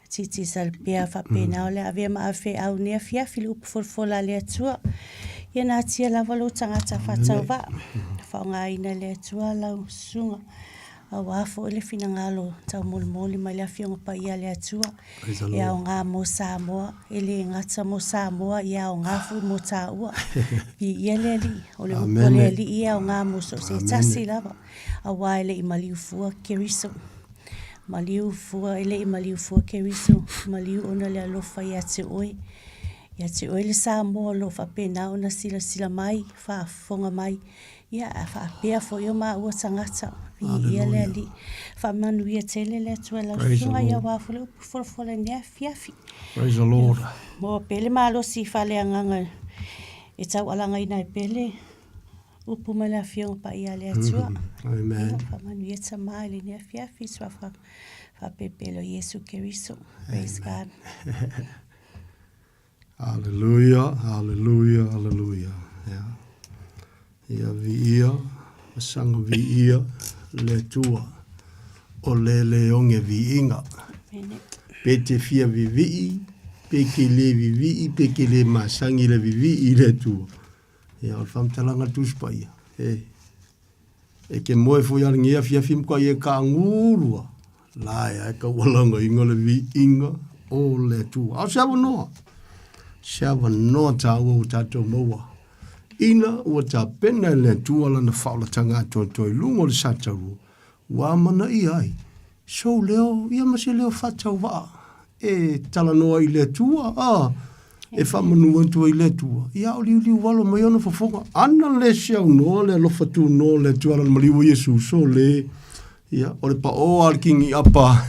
Titi Salepea faapena o le avea ma ave feau i lenei afiafi le upu folafola a le Atua. Ia natia lava lou tagata faatauvaa, faaaogaina e le Atua lau susuga aua foi le finagalo taumolimoli mai le Afioga Paia a le Atua e aoga mo Samoa, e le gata mo Samoa, ia aoga foi mo tāua. Viia le Alii, o le upu a le Alii e aoga mo so o se tasi lava, aua e le i maliu fua Keriso. Maliu fua, e le i maliu fua Keriso, maliu ona le alofa ia te oe. Ia te oe le Samoa o lo o faapena ona silasila mai, faafofoga mai, ia a faapea foi o maua tagata, viia le Alii. Faamanuia tele le Atua i lau susuga, ia aua foi le upu folafola i lenei afiafi. Praise the Lord. Maua pea le malosi faaleagaga e taualagaina ai pea le Upu mai le Afioga Paia a le Atua. Amen. Faamanuia Tama i lenei afiafi, suafa faapepelo Iesu Keriso. Praise God. Hallelujah, hallelujah, hallelujah. Yeah. Ia viia, masanga viia le Atua o le leoge viiga. Pe te fia vivii, pe ke le vivii, pe ke le masangi le vivii i le Atua. Ia, o le faamatalaga a le Tusi Paia, e, e ke moe foi ala ngi afiafi ma koa i e ka ngulua, la e ae kaualagaina le viiga o le Atua. A o se avanoa, se avanoa tāua ua tātou maua. Ina ua tapena e le Atua lana faaolataga atoatoa i luga o le sa taurua, ua amanaia ai sou leo ia ma se leo faatauvaa e talanoa i le Atua, a e faamanu atu ai i le Atua, ia a o liuliu alo mai ona fofoga. Ana le seaunoa le alofa tunoa o le Atua lana maliu o Iesu, sole, ia, o le paʻō a le kingi apa,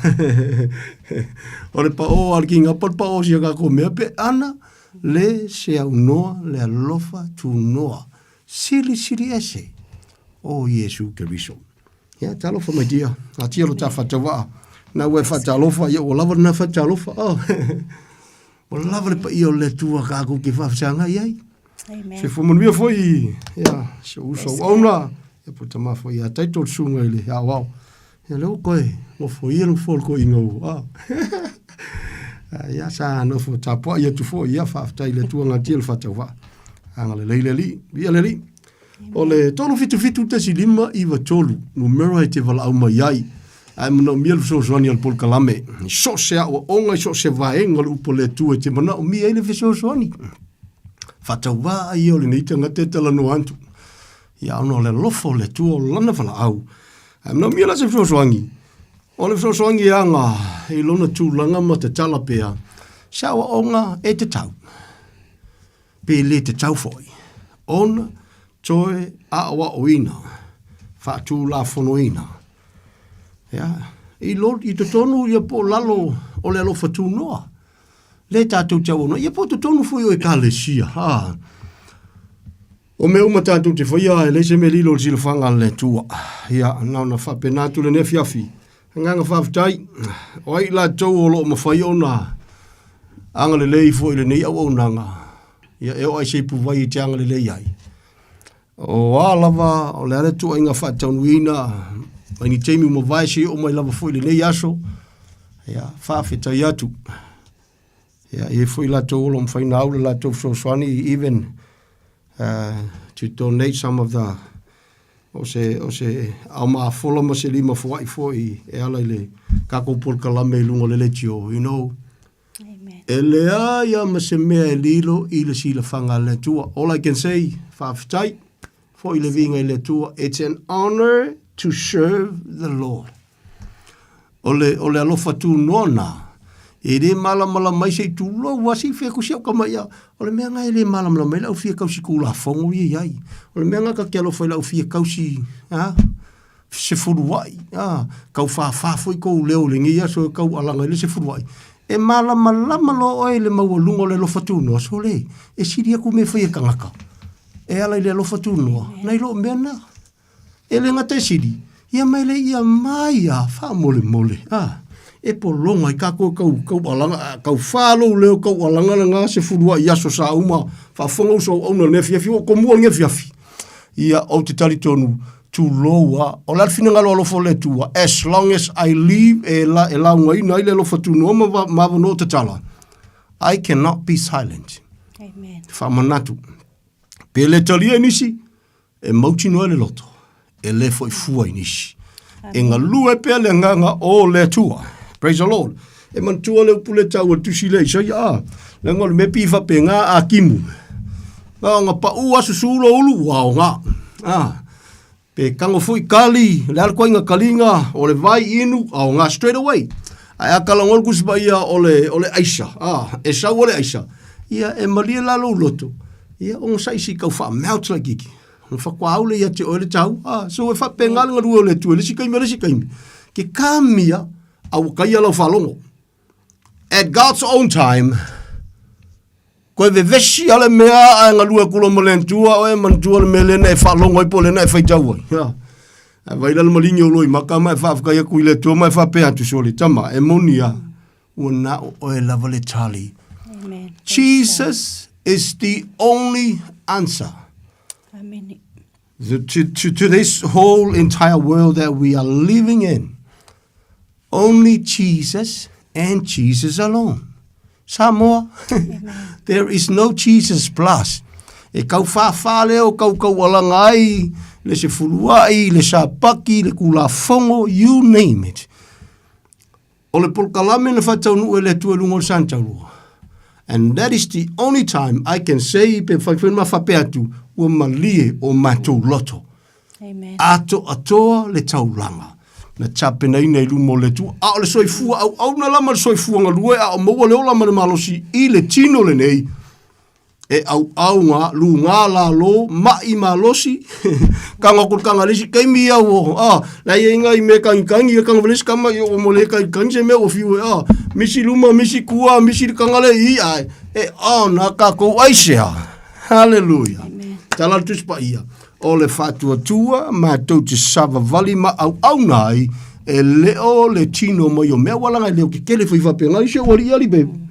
o le paʻō a le kingi apa, o le paʻō o sia kākou mea, pe ana le seaunoa le alofa tunoa silisili ese o Iesu Keriso. Ia, talofa mai tia. A tia lo ta whatawa. Na ua e whatalofa, ia ua lava na whatalofa. Oh. Ua lava le paia o le Atua kākou ke whawhasanga i ai. Amen. Se whamanuia foi, ia, se uso auna, ia puta ma foi ia taito le sunga i le ao ao. Ia leo koe, ngofo ia lo fo ko inga u. Ah. Ia sa nofo tapuai atu foi, ia whawhatai le Atua ngā tia le whatawa. Anga le leile li, ia le li. O le 377.593 numera e te valaau mai ai, ae manaomia le fesoasoani a le polokalame. I so o se aoaoga, i so o se vaega o le upu a le Atua e te manaomia ai le fesoasoani. Faatauvā ai ia o lenei tagata e talanoa atu. Ia ona o le alofa o le Atua o lana valaau. Ae manaomia la se fesoasoani. O le fesoasoani e aga i lona tulaga ma tatala pea. Se aoaoga e tatau, pe le tatau foi, ona toe aoaoina, faatulafonoina. Ia, i, lo, i totonu ia po o lalo o le alofa tunoa, le tatou te auauna, ia po o totonu foi o ekalesia. Ha. O mea uma tatou te faia, e leai se mea lilo i le silafaga a le Atua. Ia, na ona faapena atu lenei afiafi. Agaga faafetai, o ai i latou o lo o mafai ona agalelei foi i lenei auaunaga, ia e oo lava i se ipuvai e te agalelei ai. O a lava, o le a le tuuaiga faataunuuina, mai ni taimi ua mavae seia oo mai lava foi i lenei aso, ia, faafetai atu. Ia, e i ai foi latou o lo o mafai ona au le latou fesoasoani even to donate some of the o se, o se ao maafola ma se lima foai foi e ala i le tatou polokalame i luga o le leitio, you know. Amen. E leai lava ma se mea e lilo i le silafaga a le Atua. All I can say, faafetai foi le viiga i le Atua. It's an honor to serve the Lord. O le, o le alofa tunoa na, e le malamalama ai se i tulou lava, se i fai atu si au tama ia, o le mea na e le malamalama ai le au fia tausi Tulafono ia e i ai. O le mea na ta te alofa i le au fia tausi, a, sefuluai, a, tau fāfā foi kou leo i lenei aso e tau alaga ai le sefuluai. E malamalama loa oe i le maualuga o le alofa tunoa, sole, e sili atu mea e fai e tagata e ala i le alofa tunoa, nai lo mea na. E le gata e sili, ia ma e le ia mai a faamolemole, a, e pologa i kākou kau, kau alaga, a, kau whā lou leo kau alaga le ngā sefulu ai aso sa uma, faafofoga uso auauna le afiafi, ua komua le afiafi. Ia, ou te talitonu, tulou a, o le a le finagalo alofa o le Atua, as long as I live, e, la, e laugaina ai le alofa tunoa ma, ma avanoa o tatala, I cannot be silent. Amen. Faamanatu. Pe le talia i nisi, E mautinoa ai le loto, e le foi fua i nisi. E galue pea le agaga o le Atua. Praise the Lord. E manatua le upu le tau o le tusi lea Isaia, a, leaga o le mea pii faapena a timu. Na ona pau a susu lo ulu, ua aoga. A, pe tago foi kali, le a le koiga kaliga, o le vai inu, aoga straight away. Ae a talanoa le Tusi Paia o le, o le aisa, a, e sau o le aisa, ia e malie la lou loto, Ia, onosai se i tau faamelt laitiiti, ona faatoa au lea ia te oe le tau. Ah, so e faapena le galue o le Atua i le isi taimi a le isi taimi. Ke kamia, a ua taia lau faalogo. At God's own time, koe vevesi a le mea ae galue atu loa ma le Atua, oe manatua le mea lea na e faalogo ai po o lea na e faitau ai. Yeah. Ae vaai la le maligi o Loimaka ma e faafetai atu i le Atua ma e faapea atu, sole, tama, e moni lava. Ua na o oe lava le tali. Amen. Jesus is the only answer. Amen. The, to, to, to this whole entire world that we are living in. Only Jesus and Jesus alone. Samoa, there is no Jesus plus. E kau whāwhā leo, kau kau alanga ai, le se fuluai, le sapaki, le kulafongo, you name it. O le polokalame na faataunuu e le Atua i luga o le Santaurua. And that is the only time I can say pe mafai foi ona ma faapea atu, ua malie o matou loto. Amen. Atoatoa le taulaga na tapenaina i luma o le Atua. A o le soifua auauna la ma le soifua galue a o maua le ola ma le malosi i le tino lenei, e auau ngā, lugā lalo, maʻi malosi, kaga atu i le kaga le isi taimi ia ua, a, la e i ai nai mea kagikangi, ia kaga le isi kama, ia ua mo le kagikangi se mea ua fiu e, a, misi luma, misi tua, misi le kaga le i, a, e ona kākou aisea. Hallelujah. Tala le Tusi Paia, o le faatuatua matou te savavali ma auauna ai, e le o le tino mai o mea, ua laga e leo kekele foi faapena i si ou alii alii baby.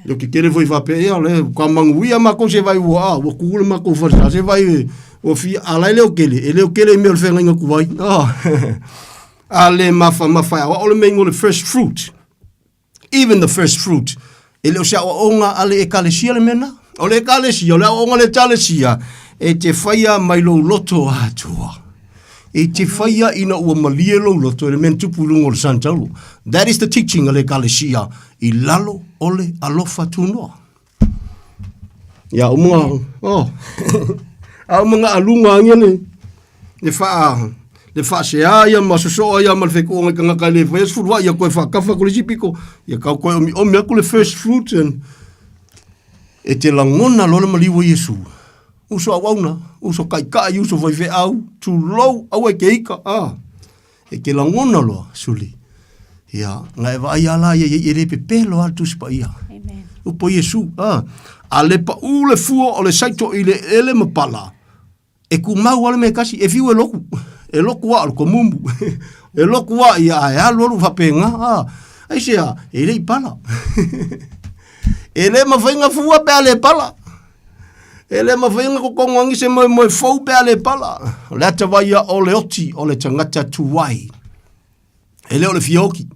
Leo kekele foi faapea, ia le ka manuia makou se vai ua, ah, ua ku le makou falesa se vai ua fia, a la e leo kele, e leo kele i mea o le feagaiga tuai. Ah, a le mafamafa e aoao le mea o le first fruit. Even the first fruit. E le o se aoaoga a le ekalesia le mea na. O le ekalesia, o le aoaoga a le ekalesia, e te whaia mai lou loto atoa. E te whaia ina ua malie lou loto e le mea na tupu i luga o le Santauro. That is the teaching a le ekalesia i lalo o le alofa tunoa. Ia uma, oh. A uma nga alunga angia le, le wha, Le faasea ia ma sosoa ia ma le fekoʻoga i tagata e le faia se fuluaʻi ia toe faatafa atu le isi pito ia tau toe omiomi atu le first fruit and e te lagona loa le maliu o Iesu. Uso auauna, uso taitai, uso faifeau, tulou, aua e te ita, a. E te lagona loa, suli. Ia, na e vaai a la ia ia e le pepelo lava le Tusi Paia. Amen. Upu o Iesu, a. A le paʻu le fua o le saito i le eleele ma pala, E kumau lava le mea e tasi, e fiu e loku, e loku a o le komumu, e loku a ia ae alualu faapena, a, aisea, e le i pala. E le mafai ona fua pe a le pala. E le mafai ona totogo agi se moemoe fou pe a le pala. O le ata vai ia o le oti o le tagata tuai. E le o le fia oti.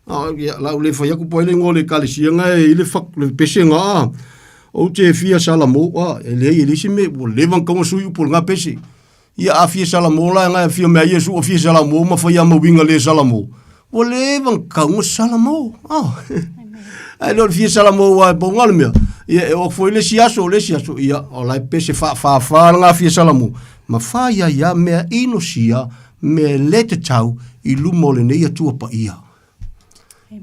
A, ia, la u le fai atu po ai le igoa o le ekalesia na e i le fa, le pese na, a, ou te fia salamo, a, e leai e leai se mea, ua leva ona tatau ona sui upu o lena pese. Ia a fia salamo la na e fia mea Iesu ua fia salamo ma fai a ma uiga le salamo. Ua leva ona tatau ona salamo, a. Ae le o le fia salamo aua e pau na o le mea, ia e oo atu foi le isi aso, le isi aso, ia, o la e pese faafāfā lena fia salamo, ma fai ai lava mea inosia mea e le tatau i luma o lenei Atua Paia.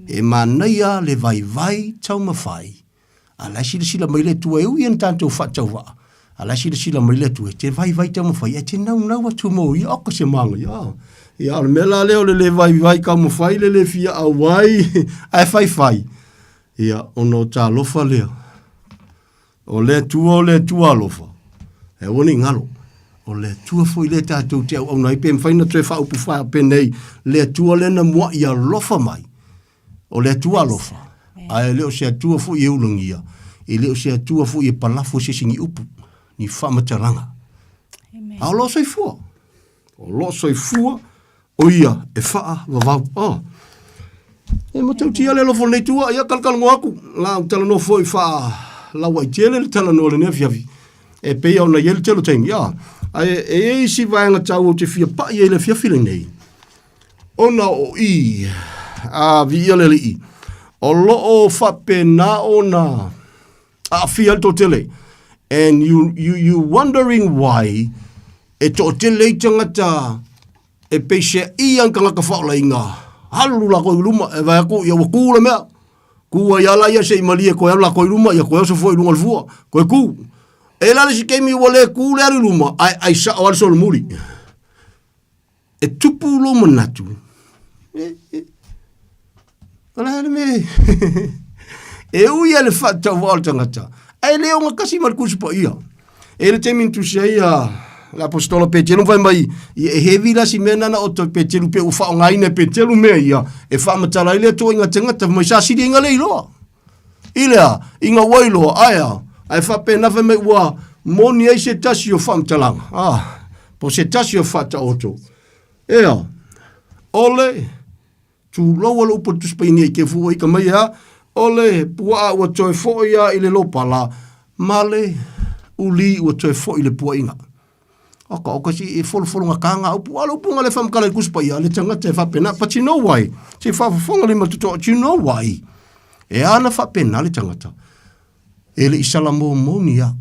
E manaia le vaivai taumafai, a la e silasila mai le Atua e ui ona tatou faatauvaa, a la e silasila mai le Atua e te vaivai taumafai, e te naunau atu mo ia, oka se manaia. Ia, o le mea la lea o le le vaivai taumafai, le le fia auai, ae faifai, ia, ona o talofa lea. O le Atua o le Atua alofa, e aua ne i galo. O le Atua foi lea tatou te auauna ai, pe mafai ona toe faaupu faapenei, le Atua lea na mua'i alofa mai. O le Atua alofa, ae le o se Atua foi e ulagia, e le o se Atua foi e palafo i se isi ni upu, ni faamatalaga. A o lo o soifua. O lo o soifua o ia e faavavau. Oh. E matautia le alofa o lenei tua, ia talatalanoa atu, la u talanoa foi faa lauaitele le talanoa i lenei afiafi, e pei ona i ai le tele o taimi, a. Ae e i ai isi vaega taua ou te fia pai ai i le afiafi lenei, ona o i, a, viia le Alii, o lo o faapena ona aafia ai le toatele. And you, you, you wondering why e toatele ai tagata e peiseai ai tagata faaolaina, alu latou i luma, e vaai atu, ia ua kū le mea, kū ai lava laia se i malie toe alu latou i luma, ia toe oso foi i luga o le fua, toe kū. E i ai la le isi taimi ua le kū le alu i luma, ae ai sao lava le solomuli. E tupu lou manatu, e, e, o le a le mea e ui a le faatauvaa o le tagata, ae le ogatasi ma le Tusi Paia. E le taimi na tusi ai a le apostola Petelu ma fai mai, ia e heavy la si mea nana o toi Petelu pe ua faaaogaina e Petelu mea ia, e faamatala ai le Atua i ngā tangata, fai mai sa sili ai ngā le iloa. I le a, i ngā wai loa, ae a, ae faapena fai mai ua moni ai se tasi o faamatalaga, ah, po se tasi o faataoto. Ea, o le, tulou a le upu a le Tusi Paia nei te fua i ka mai a, o le puaa ua toe foi a i le lopala, ma le uli ua toe foi i le puainga. Oka, oka si e folofolo nga kanga upu, a le upu nga le whamakala i kusi paia, le tangata e whapena, but you know why? Se whafafonga le matutoa, you know why? E ana whapena le tangata. E le i sala mō moni a.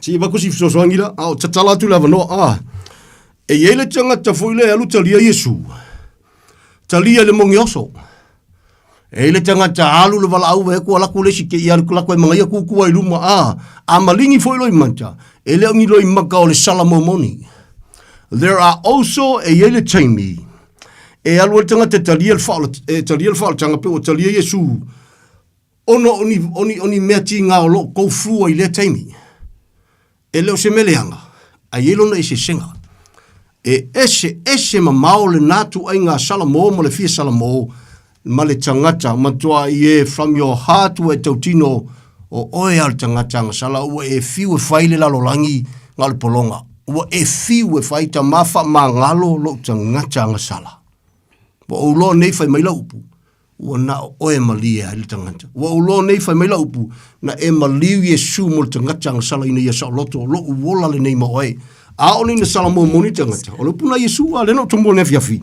Si vaku si fesoasoani la, a o tatala atu le avanoa, a. E i ai le tangata foi le alu talia Iesu. Talia le mongi oso. E i le tagata alu le valaau e ku alaku le isi ke ia lako e mangaia kukua i luma a a malingi foi loi mata e le o ni loi maka o le sala momoni. There are also e i ai le taimi e alu ai le tagata e talia le faaola e talia le faaolataga pe ua talia Iesu ona o ni o ni o ni mea tiga o lo o go through ai i lea taimi. E le o se mea leaga, a i ai lona eseesega. E eseese mamao lena ituaiga Salamo ma le fia Salamo ma le tagata, matua i e from your heart ua e tautino o oe a o le tagata agasala, ua e fiu e fai le lalolagi na o le pologa, ua e fiu e fai tama faamagalo lou tagata agasala. Ua ou loa nei fai mai lau upu, Ua na o oe malie ai le tagata. Ua ou loa nei fai mai lau upu, na e maliu Iesu mo le tagata agasala ina ia saoloto, loʻu ola lenei ma oe. A o nei na sala momoni tagata. O le upu na Iesu, a lea na ou tomua i le afiafi.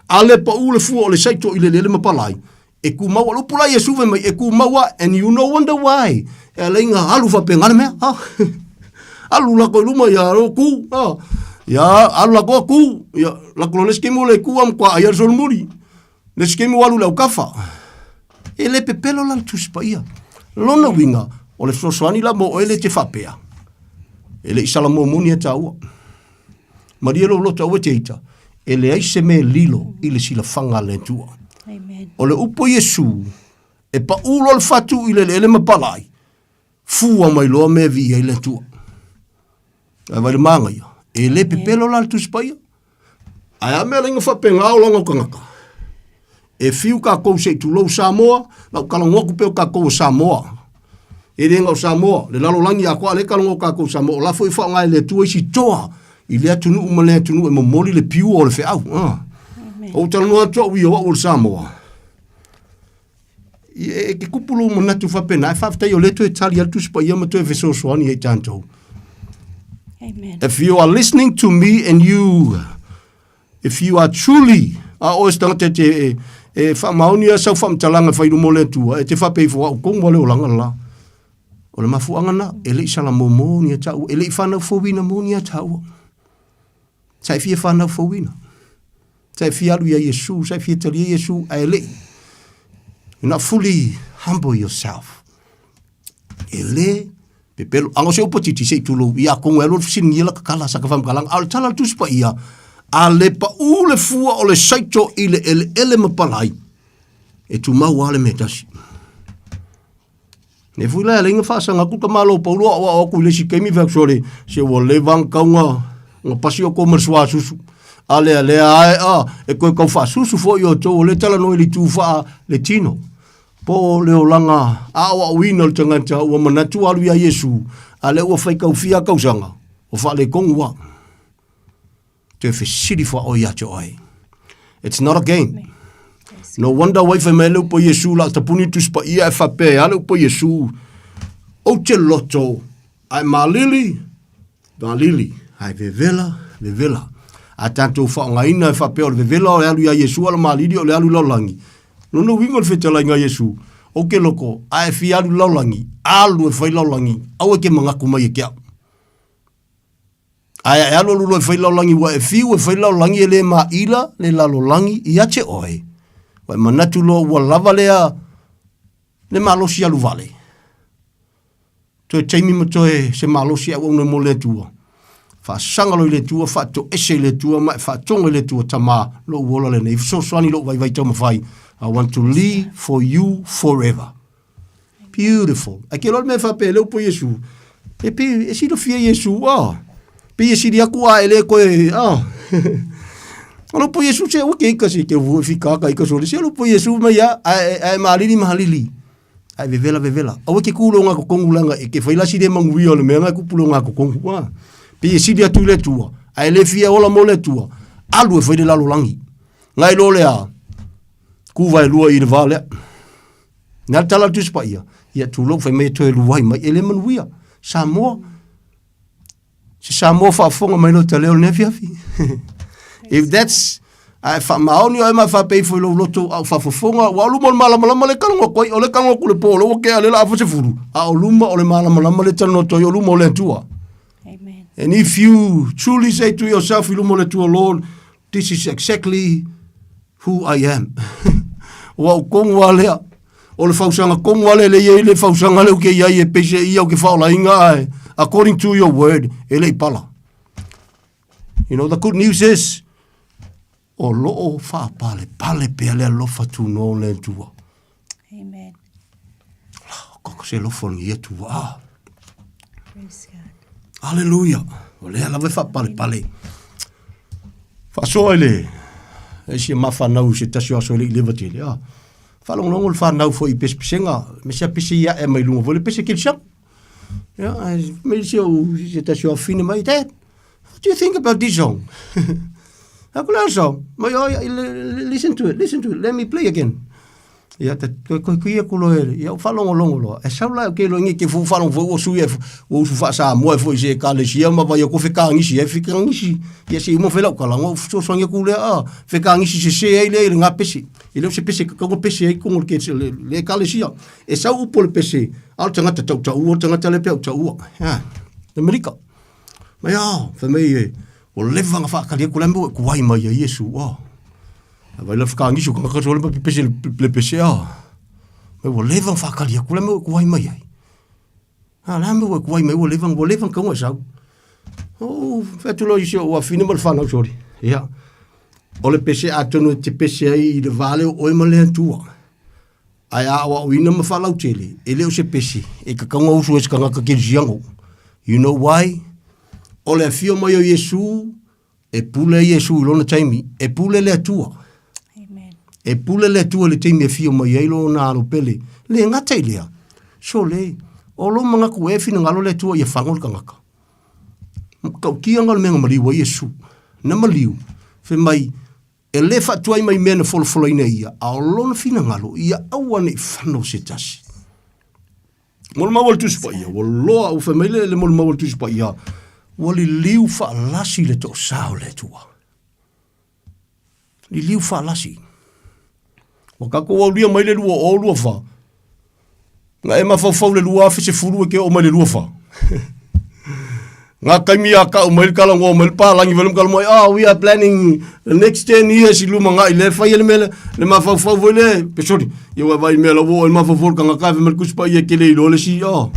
A le paʻu le fua o le saito i le eleele ma palai, e kumau a. Le upu la Iesu fai mai, e kumau a, and you no wonder why. E ala i nga alu faapena le mea, ha. Alu lako i luma ia, o ku, ha. Ia, alu la koa ku, ia, la kulo le skimu le ku am kwa ia solomuli. Le skimu alu le aukafa. E le pepelo la le Tusi Paia. Lona uiga, o le fesoasoani la mo oe le te faapea. E le i Salamua moni e tāua. Malie lou loto aua e te ita, e leai se mea e lilo i le silafaga a le Atua. Amen. O le upu a Iesu, e paʻu loa le fatu i le eleele ma palai, fua mai loa mea e viia ai le Atua. Ae vai le māgaia, e le pepelo la le Tusi Paia. Ae a mea laina faapena olaga o tagata? E fiu kākou se i tulou Samoa, na ou talanoa atu pea o kākou o Samoa. E le na o Samoa, le lalolagi atoa lea e talanoa kākou Samoa, o la foi e faaaoga e le Atua isi toa i lea atunuu ma lea atunuu e momoli le piua o le feau. Ah. Ou talanoa atu au ia o au o le Samoa. E ke kupu lou manatu faapena, e faafetai o lea toe tali atu Tusi Paia ma toe fesoasoani ai tatou. Amen. If you are listening to me and you, if you are truly, a oe se tagata e te, e, e faamaoni a sau faamatalaga e fai luma o le Atua, e te faapea ifo au kogu a le olaga le la. O le mafuaaga na, e le i salamomo ni a taua, e le i whanau fouina mo ni a taua. Sa e fia whanau fouina. Sa e fia alu ia Iesu, sa e fia talia Iesu, ae le i. You're not fully humble yourself. E le pepelo. Anga o se upu titi se i tulou, ia kongo e alu fesiligia la kakala sa ka whamkalanga. A o le tala le tusi pa ia, a le pa u le fua o le saito i le ele ele ma palai, e tumau a le mea tasi. Ne fui la lenga faasaga atu ka malo paulo au au aku i le isi taimi fai atu sole se ua leva ona tau na na pasi outou ma le suasusu a lea lea ae a e toe tau faasusu foi outou o lea e talanoa i le itu faa le tino po o le olaga aoaoina o le tagata ua manatu alu ia Iesu a lea ua faitau fia tausaga o faaletonu lava. Toe fesili faaoe ia te oe. It's not a game. No wonder why fai mai le upu a Iesu la tapuni Tusi Paia e faapea e a le upu a Iesu, Ou te loto ae malili, malili, ae vevela, vevela. A tatou faaaogaina e faapea o le vevela o le alu ia Iesu a o le malili o le alu i lalolagi. Lona uiga o le fetalaiga a Iesu, Ou te loto ae fia alu i lalolagi, alu e fai lalolagi, aua e te manatu mai e te au. Ae a e alualu loa e fai lalolagi ua e fiu e fai lalolagi e le maila le lalolagi ia te oe. Ua e manatu loa ua lava lea le malosi alu vale. Toe taimi ma toe se malosi e auauna mo le Atua. Faasaga loa i le Atua, faatoese i le Atua ma e faatoga i le Atua, Tama, lou ola lenei, fesoasoani lou vaivai taumafai. I want to live for you forever. Beautiful. Ai ke loa le mea faapea le upu Iesu. E pe e silafia Iesu ah. Pe e sili aku a e le koe ah. O le upu Iesu se ua ke ika se ke ua fika ka ika sole se le upu Iesu mai a ae malili malili. Ae vevela vevela. Aua ke kulo ngā kokongu langa e ke whai lasi le manguia o le mea ngā kupulo ngā kokongu. Ah. Pe e sili atu i le tua. Ae le fia ola mo le tua. Alu e whai le lalolangi. Ngai lo le a. Kuva e lua i le vā lea. Nā le tala o le Tusi Paia, ia tulou fai mai e toe luai mai, e le manuia. Samoa, se Samoa faafofoga mai lota leo lenei afiafi. If that's, a e faamaoni oe ma e faapea ifo i lou loto a o faafofoga, ua o luma o le malamalama le talanoa atu ai, o le talanoa atu i le po, o lea ua tea lea o le a 90, a o luma o le malamalama le talanoa atu ai, o luma o le Atua. Amen. And if you truly say to yourself i luma o le Atua, Lord, this is exactly Who I am. O au kongu a lea. O le fausaga kongu a lea le iai le fausaga lea ke iai e peise ia o ke whaolainga ae. According to your word, e lei pala. You know, the good news is, o loo whaapale pale pea le alofa tunoa o le Atua. Amen. Koko se alofa o le Atua. Ah. Praise God. Aleluia. O lea lava e faapalepale. Faasoa i le e si mafanau se tasi o aso e le i leva tele. Ah. Faalogologo le fanau foi i pesepesega, me sea pese ia e mai lunga foi le pese kelisiano. Ya, me se o se tasi o afine mai, Dad, what do you think about this song? Aku le song. Mai, oh, yeah, listen to it, listen to it, let me play again. Ia te toe koikoi aku loa e ia faalogologo loa. E sau la ke loa ngi ke fu faalogo foi ua sui e ua usu faa-Samoa e foi i se ekalesia ma vai aku fekagisi ai fekagisi. Ia se i uma fai lau tala ona ou fesoasoani atu lea a fekagisi sese ai lea i le gapese. E le o se pese tatau ona pese ai totonu o le le ekalesia. E sau upu o le pese, a o le tagata tautaua, o le tagata lea pe a ou taua. Amerika. Mai a, fai mai e. Ua leva ona faatali atu, o le a le mea ua e tuai mai ai Iesu? Oh. A vaai la fakagiso tagata sole ma pepese le pese ah. Mai ua leva ona faatali atu, o le a le mea ua e tuai mai ai? A o le a le mea ua e tuai mai ua leva, ua leva ona tatau ona e sau. Oh, fai atu loa i si ou afine ma le fanau sole. Ia, o le pese atonu e te pese ai i le va lea o oe ma le Atua. Ae a aoaoina ma faalautele, e le o se pese e tatau ona usu ai se tagata kerisiano. You know why? O le afio mai o Iesu, e pule Iesu i lona taimi, e pule le Atua. Amen. E pule le Atua i le taimi e afio mai ai lona alo pele. Le gata i lea, sole, o lou manatu e finagalo le Atua ia fago le tagata. Matautia na o le mea na maliu ai Iesu. Na maliu, fai mai, E le faatuai mai mea na folafolaina e ia, a o lona finagalo, ia aua ne i fano se tasi. Molimau a le Tusi Paia, ua loa, ua fai mai le, le molimau a le Tusi Paia, ua liliu faalasi le toosā o le Atua. Liliu faalasi. Ua tatou aulia mai le 2024, Na e mafaufau le 2010 e ke oo mai le 24. Ngā taimi a kau mai le talanoa mai le pālagi wale ma mai, oh, we are planning the next 10 years i luma ngai le whai ele mele, le mafaufau foi le, pe sorry, ia wai vai mea la wo, le mafaufau le kangaka e me le kusipa ia ke le ilo le si, oh.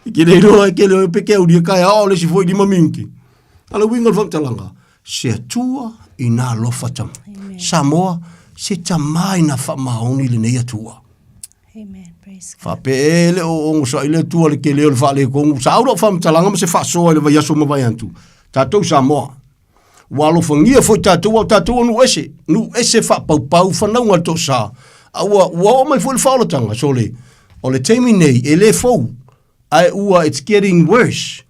Ke le ilo, ke le pe ke aulia kai, oh, le si foi lima minti. Ala winga le whantalanga, se Atua ina alofa tama. Samoa, se tama ina faamaoni lenei Atua. Amen. Praise God. Faapea e le o ogosaʻi le Atua le tele o le faaletonu. Sa au lau faamatalaga ma se faasoa i le vaiaso ma vae atu. Tatou Samoa, ua alofagia foi tatou a o tatou o nuu ese, nuu ese faapaupau fanauga a le toasa. A ua, ua oo mai foi le faaolataga, sole, o le taimi nei e le fou, ae ua it's getting worse.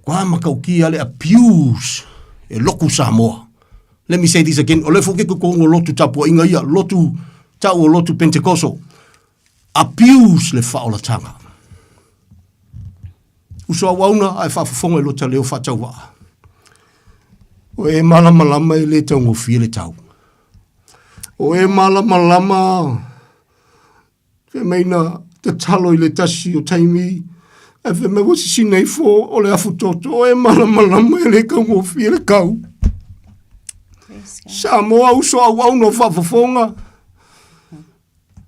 Kua matautia le abuse e lotu Samoa. Let me say this again, o lea foi ke totonu o lotu tapuaiga ia, lotu tau o lotu Pentecostal. Abuse le faaolataga. Uso auauna ae faafofoga i lota leo faatauvaa. O e malamalama e le taugofie le tau. O e malamalama Fai mai na tatalo i le tasi o taimi, ae fai mai ua sisina ifo o le afu toto e malamalama e le taugofie le kau. Samoa uso auauna o faafofoga,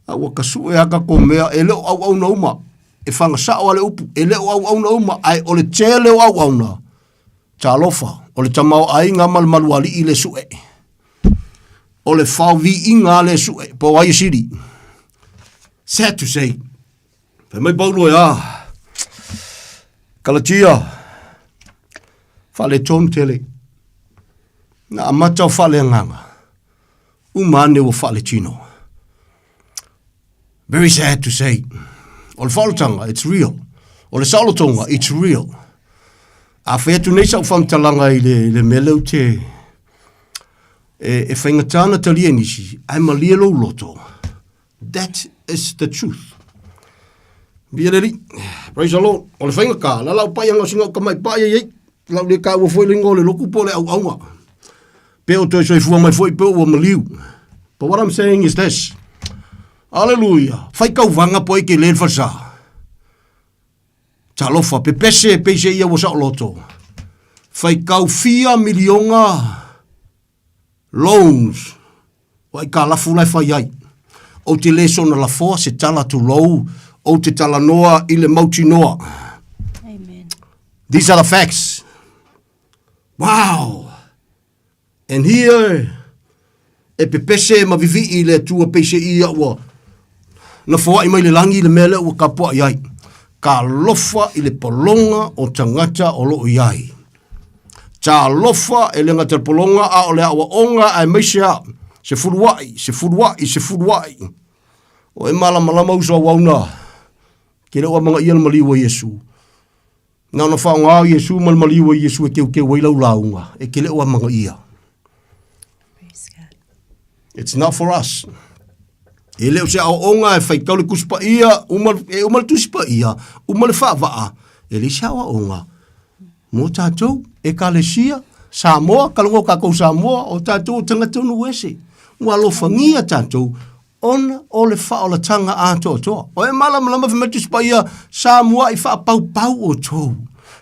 a ua tasue a tatou mea, e le o auauna uma, e fagasao a le upu, e le o auauna uma, ae o le tele o auauna, talofa, o le tamaoaiga ma le malualii le sue. O le faoviiga a le sue, po o ai e sili. Sad to say. Fai mai Paulo e a. Kalatia, faaletonu tele. Na amata o faaleagaga, uma ane ua faaletino. Very sad to say. O le faaolataga, it's real. O le saolotoga, it's real. A fai atu nei sau faamatalaga i le, le mea lea ou te, e, e faigata ona talia e nisi, ae malie lou loto. That is the truth. Via le alii. Praise the Lord. O le faigata, la lau pai anga o singa o kamai pai ai ai. Lau le kāua foi le ingoa o le lotu po o le auaunga. Pe o toe soifua mai foi pe ua maliu. But what I'm saying is this. Hallelujah. Fai tauvaga po e ke le falesa. Talofa, pepese peise ia ua saoloto. Fai kau fia miliona loans o aikalafu la e fai ai. Ou te le soona lafoa se tala tulou, ou te talanoa i le mautinoa. Amen. These are the facts. Wow! And here, e pepese ma vivii le Atua peiseai ia ua nafoai mai le lagi le mea lea ua kapuai ai. Ka alofa i le pologa o tagata o loo i ai. Talofa e le gata le pologa a o le aoaoga aemaise a se fuluai, se fuluai, se fuluai. O e malamalama uso auauna, ke le o amanaia le maliu o Iesu. Na ona faaaoga o Iesu ma le maliu o Iesu e keukeu ai lau lauga, e te le o amanaia. It's not for us. E le o se aoaoga e faitau le Tusi Paia, uma, e uma le Tusi Paia, uma le faavaa, e leai se aoaoga mo tatou, Ekalesia, Samoa, kalogo tatou Samoa, o tatou o tagata o nuu ese. Ua alofagia tatou ona o le faaolataga atoatoa. O e malamalama fai mai le Tusi Paia, sa mua'i faapaupau outou.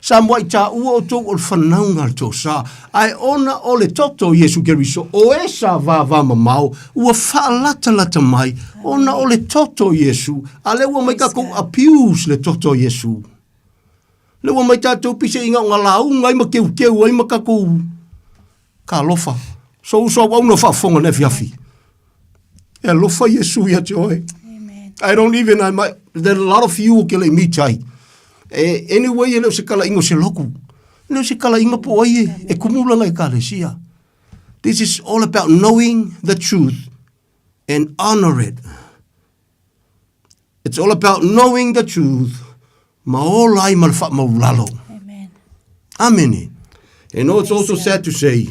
Sa muaʻi taua outou o le fanauga a le tosa, ae ona o le toto o Iesu Keriso, o e sa vavamamao, ua faalatalata mai, ona o le toto o Iesu, a lea ua mai tatou abuse le toto o Iesu. Lea ua mai tatou piseiga o lauga ai ma keukeu ai ma tatou Talofa. So uso auauna o faafofoga nei afiafi. E alofa Iesu ia te oe. I don't even, I might, there are a lot of you ke le meet ai. E, anyway, e le o se kalaiga o se loku. E le o se kalaiga po o ai e, e kumu lana ekalesia. This is all about knowing the truth and honor it. It's all about knowing the truth ma ola ai ma le faamaulalo. Amen. Amene. And it's also sad to say,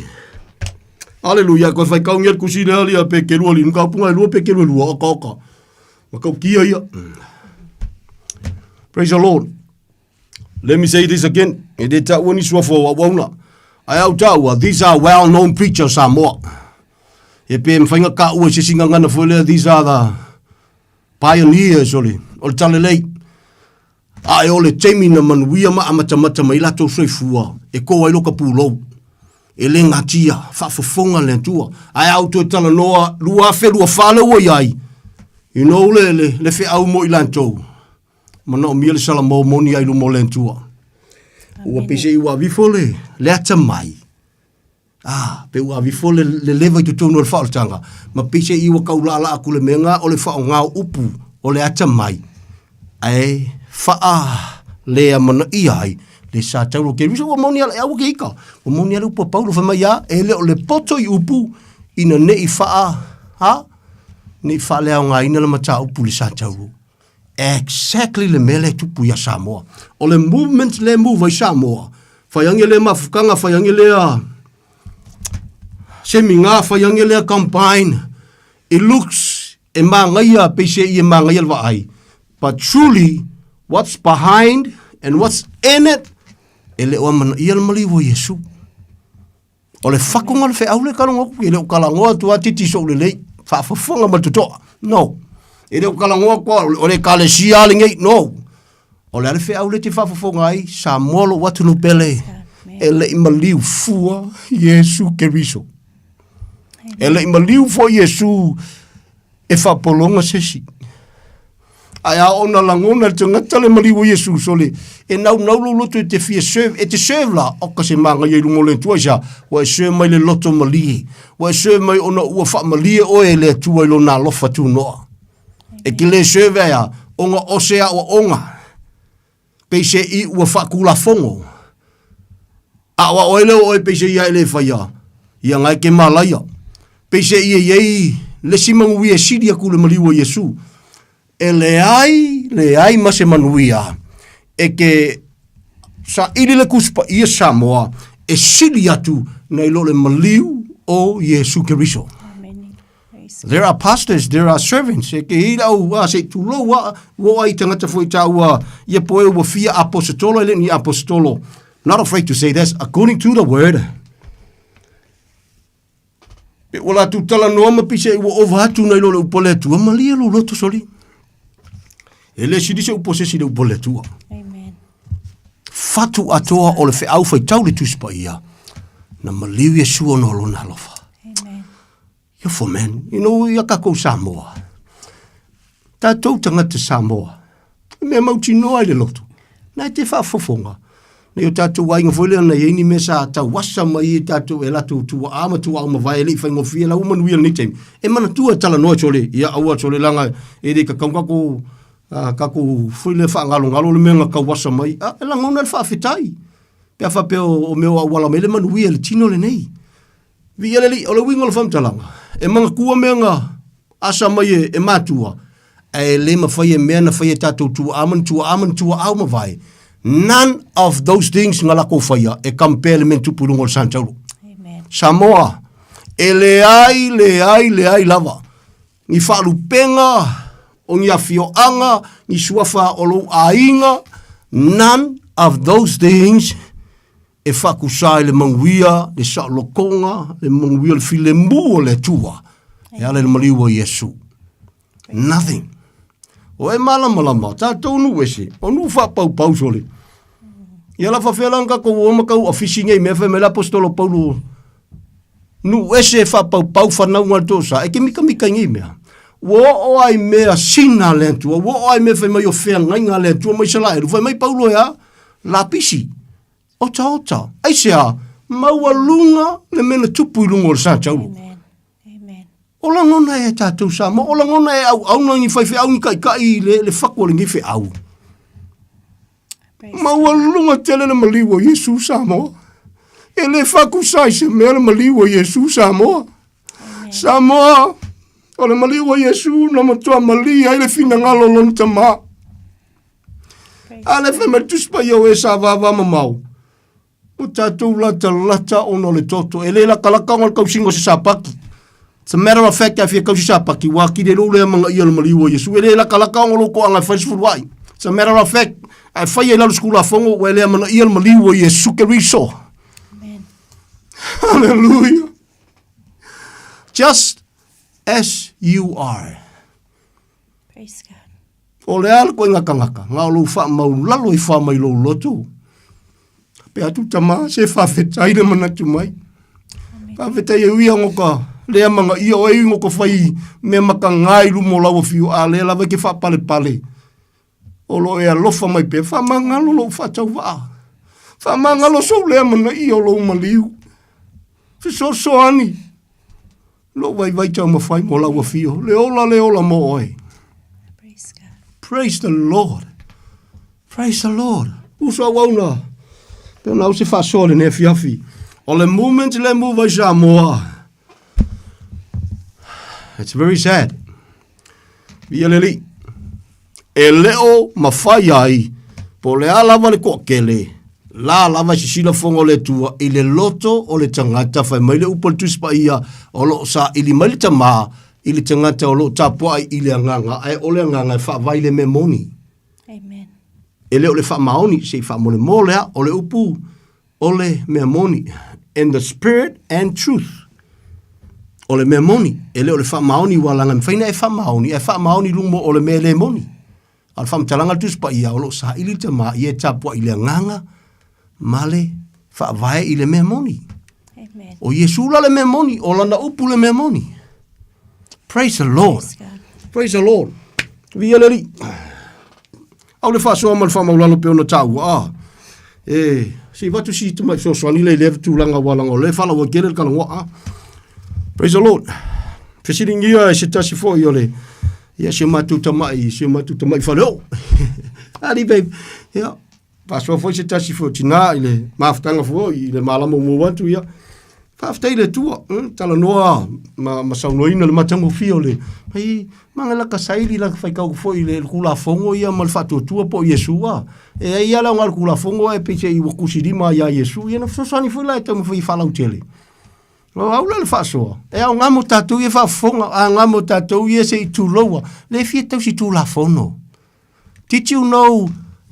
Hallelujah, koe whai kaungi al kusi le alia pe ke lua li, nuka upunga e lua pe ke lua lua, oka oka. Ma kau kia ia. Praise the Lord. Let me say this again. E le taua ni suafa o auauna. Ai au taua, these are well-known preachers Samoa. E pe mwhainga ka ua se singa ngana foi lea, these are the pioneers o le, o le talalei. A e o le taimi na manuia ma amatamata mai latou soifua, e kō ai loka pūlou. E le gatia, faafofoga le Atua. Ae a outou e talanoa 2024 lea ua i ai, you know le, le, le feau mo i latou. Manaomia le salamao moni ai luma o le Atua. Ua peiseai ua avifo le, le atamai. Ah, pe ua avifo le, le leva i totonu o le faaolataga, ma peiseai ua kaulaalaa atu le mea lena o le faaaoga o upu o le atamai, ae faaleamanaia ai le sa taula o Keriso. Ua moni ala, aua ke ika, ua moni ala upu a Paulo, fai mai a, e le o le poto i upu ina ne i faa, ha? Ne i faaleaogaina le mataupu i le sa taula. Exactly le mea lea e tupu ia Samoa. O le movement lea e move ai Samoa, fai ange lea mafutaga, fai ange lea seminar, fai ange lea combine. It looks e magaia, peiseai e magaia le vaai. But truly, what's behind and what's in it, e le o amanaia le maliu o Iesu. O le fakoga o le feau le kalogo atu, e le o kalagoa atu a titi sou lelei, faafofoga ma le totoa. No. E le o kalagoa atu o le ekalesia a lenei. No. O le a le feau le te faafofoga ai, Samoa lou atunuu pele, e le i maliu fua Iesu Keriso. E le i maliu fua Iesu e faapologa se isi. Ae a ona lagona le tagata le maliu o Iesu, sole, e naunau lou loto e te fia serve, e te serve la, oka se magaia i luga o le Atua i sea, ua e serve mai le loto malie, ua e serve mai ona ua faamalie oe e le Atua i lona alofa tunoa. E te le serve ai a, ona o se aoaoga, Peiseʻi ua faatulafono. Aʻoaʻo ai lea o oe peiseʻi ia e le faia, ia ngae ke malaia. Peiseʻi e iai le isi manuia e sili atu le maliu o Iesu. E leai, leai ma se manuia e ke saʻili le Tusi Paia Samoa e sili atu nai lo le maliu o Iesu Keriso. There are pastors, there are servants. E ke hei lau a se tulou a ua ai tangata foi tāua ia poe ua fia aposetolo e le ni aposetolo. Not afraid to say this, according to the word. Pe ua lātou talanoa ma pise ua ova atu nai lo le upu a le Atua, malie lou loto soli. E le sili se upu a se isi le upu a le Atua. Amen. Fatu atoa o le feau faitau le Tusi Paia, na maliu Iesu ona o lona alofa. Amen. Beautiful man. You know, ia kakou Samoa. Tatou tagata Samoa. E mea mautinoa i le loto. Nai te faafofoga. Nei o tatou aiga foi lea na i ai ni mea sa tauasa mai e tatou e latou tuaa ma tuaa mavae e le i faigofie la ua manuia lenei taimi. E manatua e talanoa sole, ia aua sole laga e le kakau kakou kakou foi lea faagalogalo le mea na tauasa mai. A, e lagona le faafetai. Pe a faapea o mea o auala mai le manuia i le tino lenei. Viia le Alii, o le uiga o le faamatalaga, e manatua mea na asa mai e, e matua, ae le mafai e mea na fai e tatou tuaa ma ni tuaa ma ni tuaa ua mavae. None of those things na lakou faia e compare le mea na tupu i luga o le Santauro. Samoa, e leai, leai, leai lava ni faalupega o ni afioaga, ni suafa o lou aiga, none of those things e faakusa ai le manuia, le saolotoga, le manuia o le filemu o le Atua e ala i le maliu o Iesu. Nothing. O e malamalama, tatou nuu ese, o nuu faapaupau sole. Ia la faafefea la ona tatou o ma tau afisi nei mea fai mai le Aposetolo Paulo nuu ese e faapaupau fanauga a le toesa e te mitamita i nei mea. Ua oo lava i mea sina a le Atua, ua oo lava i mea fai mai o feagaiga a le Atua ma Isaraelu, fai mai Paulo e a? Lapisi, otaota. Aisea? Maualuga le mea na tupu i luga o le sa taulu. O lagona e tatou Samoa, o lagona e auauna ni faifeau ni taitai i le, le fatu o lenei feau. Maualuga tele le maliu o Iesu Samoa. E le faatusa i se mea le maliu o Iesu Samoa. Samoa, o le maliu o Iesu na matua malie ai le finagalo o lona Tama. A le fai mai le Tusi Paia o e sa vava mamao, O tatou latalata ona o le toto. E le latalata ona o le tausiga o se sapati. It's a matter of fact, a fia tausi sapati, ua atili ai lou lea manaia le maliu o Iesu. E le latalata ona o lou toaga e fai le sefuluai. It's a matter of fact, a e fai ai lalo se Tulafono, ua e le amanaia le maliu o Iesu Keriso. Amen. Hallelujah. Just as you are. Praise God. O le a le koiga tagata, na o lou faamaulalo i fa mai lou loto. Pe atu tama, se faafetai le manatu mai. Faafetai e ui ngo ka lea manga ia o e ngo ka fai mea makanga i lumo lau afio a lea lava ke faapalepale. O lo e alofa mai pea, faamagalo lou faatauvaa. Faamagalo sou lea manaia o lou maliu. Fesoasoani. Lou vaivai taumafai mo lau afio, le ola le ola mo oe. Praise God. Praise the Lord. Praise the Lord. Uso auauna, pe ona au se faasoa lenei afiafi. O le movement le move ai Samoa. It's very sad. Via le alii. E le o mafai ai, po o le a lava le toatele, la lava e sisila fono le Atua i le loto o le tagata, fai mai le upu a le Tusi Paia, o lo o saili mai le Tama i le tagata o lo o tapuai i le agaga, ae o le agaga e faavae i le mea moni. Amen. E le o le faamaoni, se i faamolemole lava, o le upu O le mea moni, in the spirit and truth. O le mea moni, e le o le faamaoni ua laga mafai ona e faamaoni, ae faamaoni i luma o le mea le moni. A o le faamatalaga a le Tusi Paia, o lo o saili le Tama ia e tapuai i le agaga ma le faavae i le mea moni. Amen. O Iesu la le mea moni, o lana upu le mea moni. Praise the Lord. Praise God. Praise the Lord. Viia le Alii. Au le faasoa ma le faamaulalo pei ona taua, a e se i avatu si tamai fesoasoani lea i lea tulaga aua leaga o lea e faalauaitele le talanoa, a. Praise the Lord. Fesiligia e se tasi foi o le ia si o matou tamai, si o matou tamai faleoo. Howdy babe. Ia, faasoa foi se tasi foi o tinā i le mafutaga foi i le malama ua maua atu, ia. Faafetai i le Atua, talanoa ma, ma saunoaina le matagofie o le, ai, maga laka saili laka faitau foi i le Tulafono ia ma le faatuatua po o Iesu a. E ai lava le aoga o le Tulafono ae peiseai ua tusilima ia Iesu, ia na fesoasoani foi la e taumafai e faalautele. O au la le faasoa, e aoga mo tatou ia faafofoga, aoga mo tatou ia se i tuloua, le fia tausi Tulafono. Did you know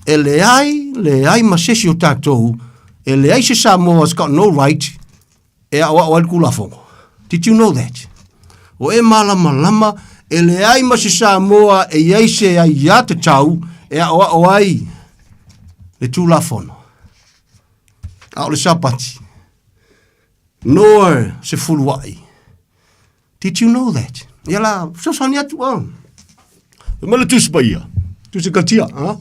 e leai, leai ma se isi o tatou, e leai se Samoa has got no right e aoao ai le Tulafono. Did you know that? O e malamalama, e leai ma se Samoa e i ai se aiatatau e aoao ai le Tulafono. A o le Sapati, nor se fuluai. Did you know that? Ia la, fesoasoani atu a. Fai mai le Tusi Paia, Tusi Katia, a?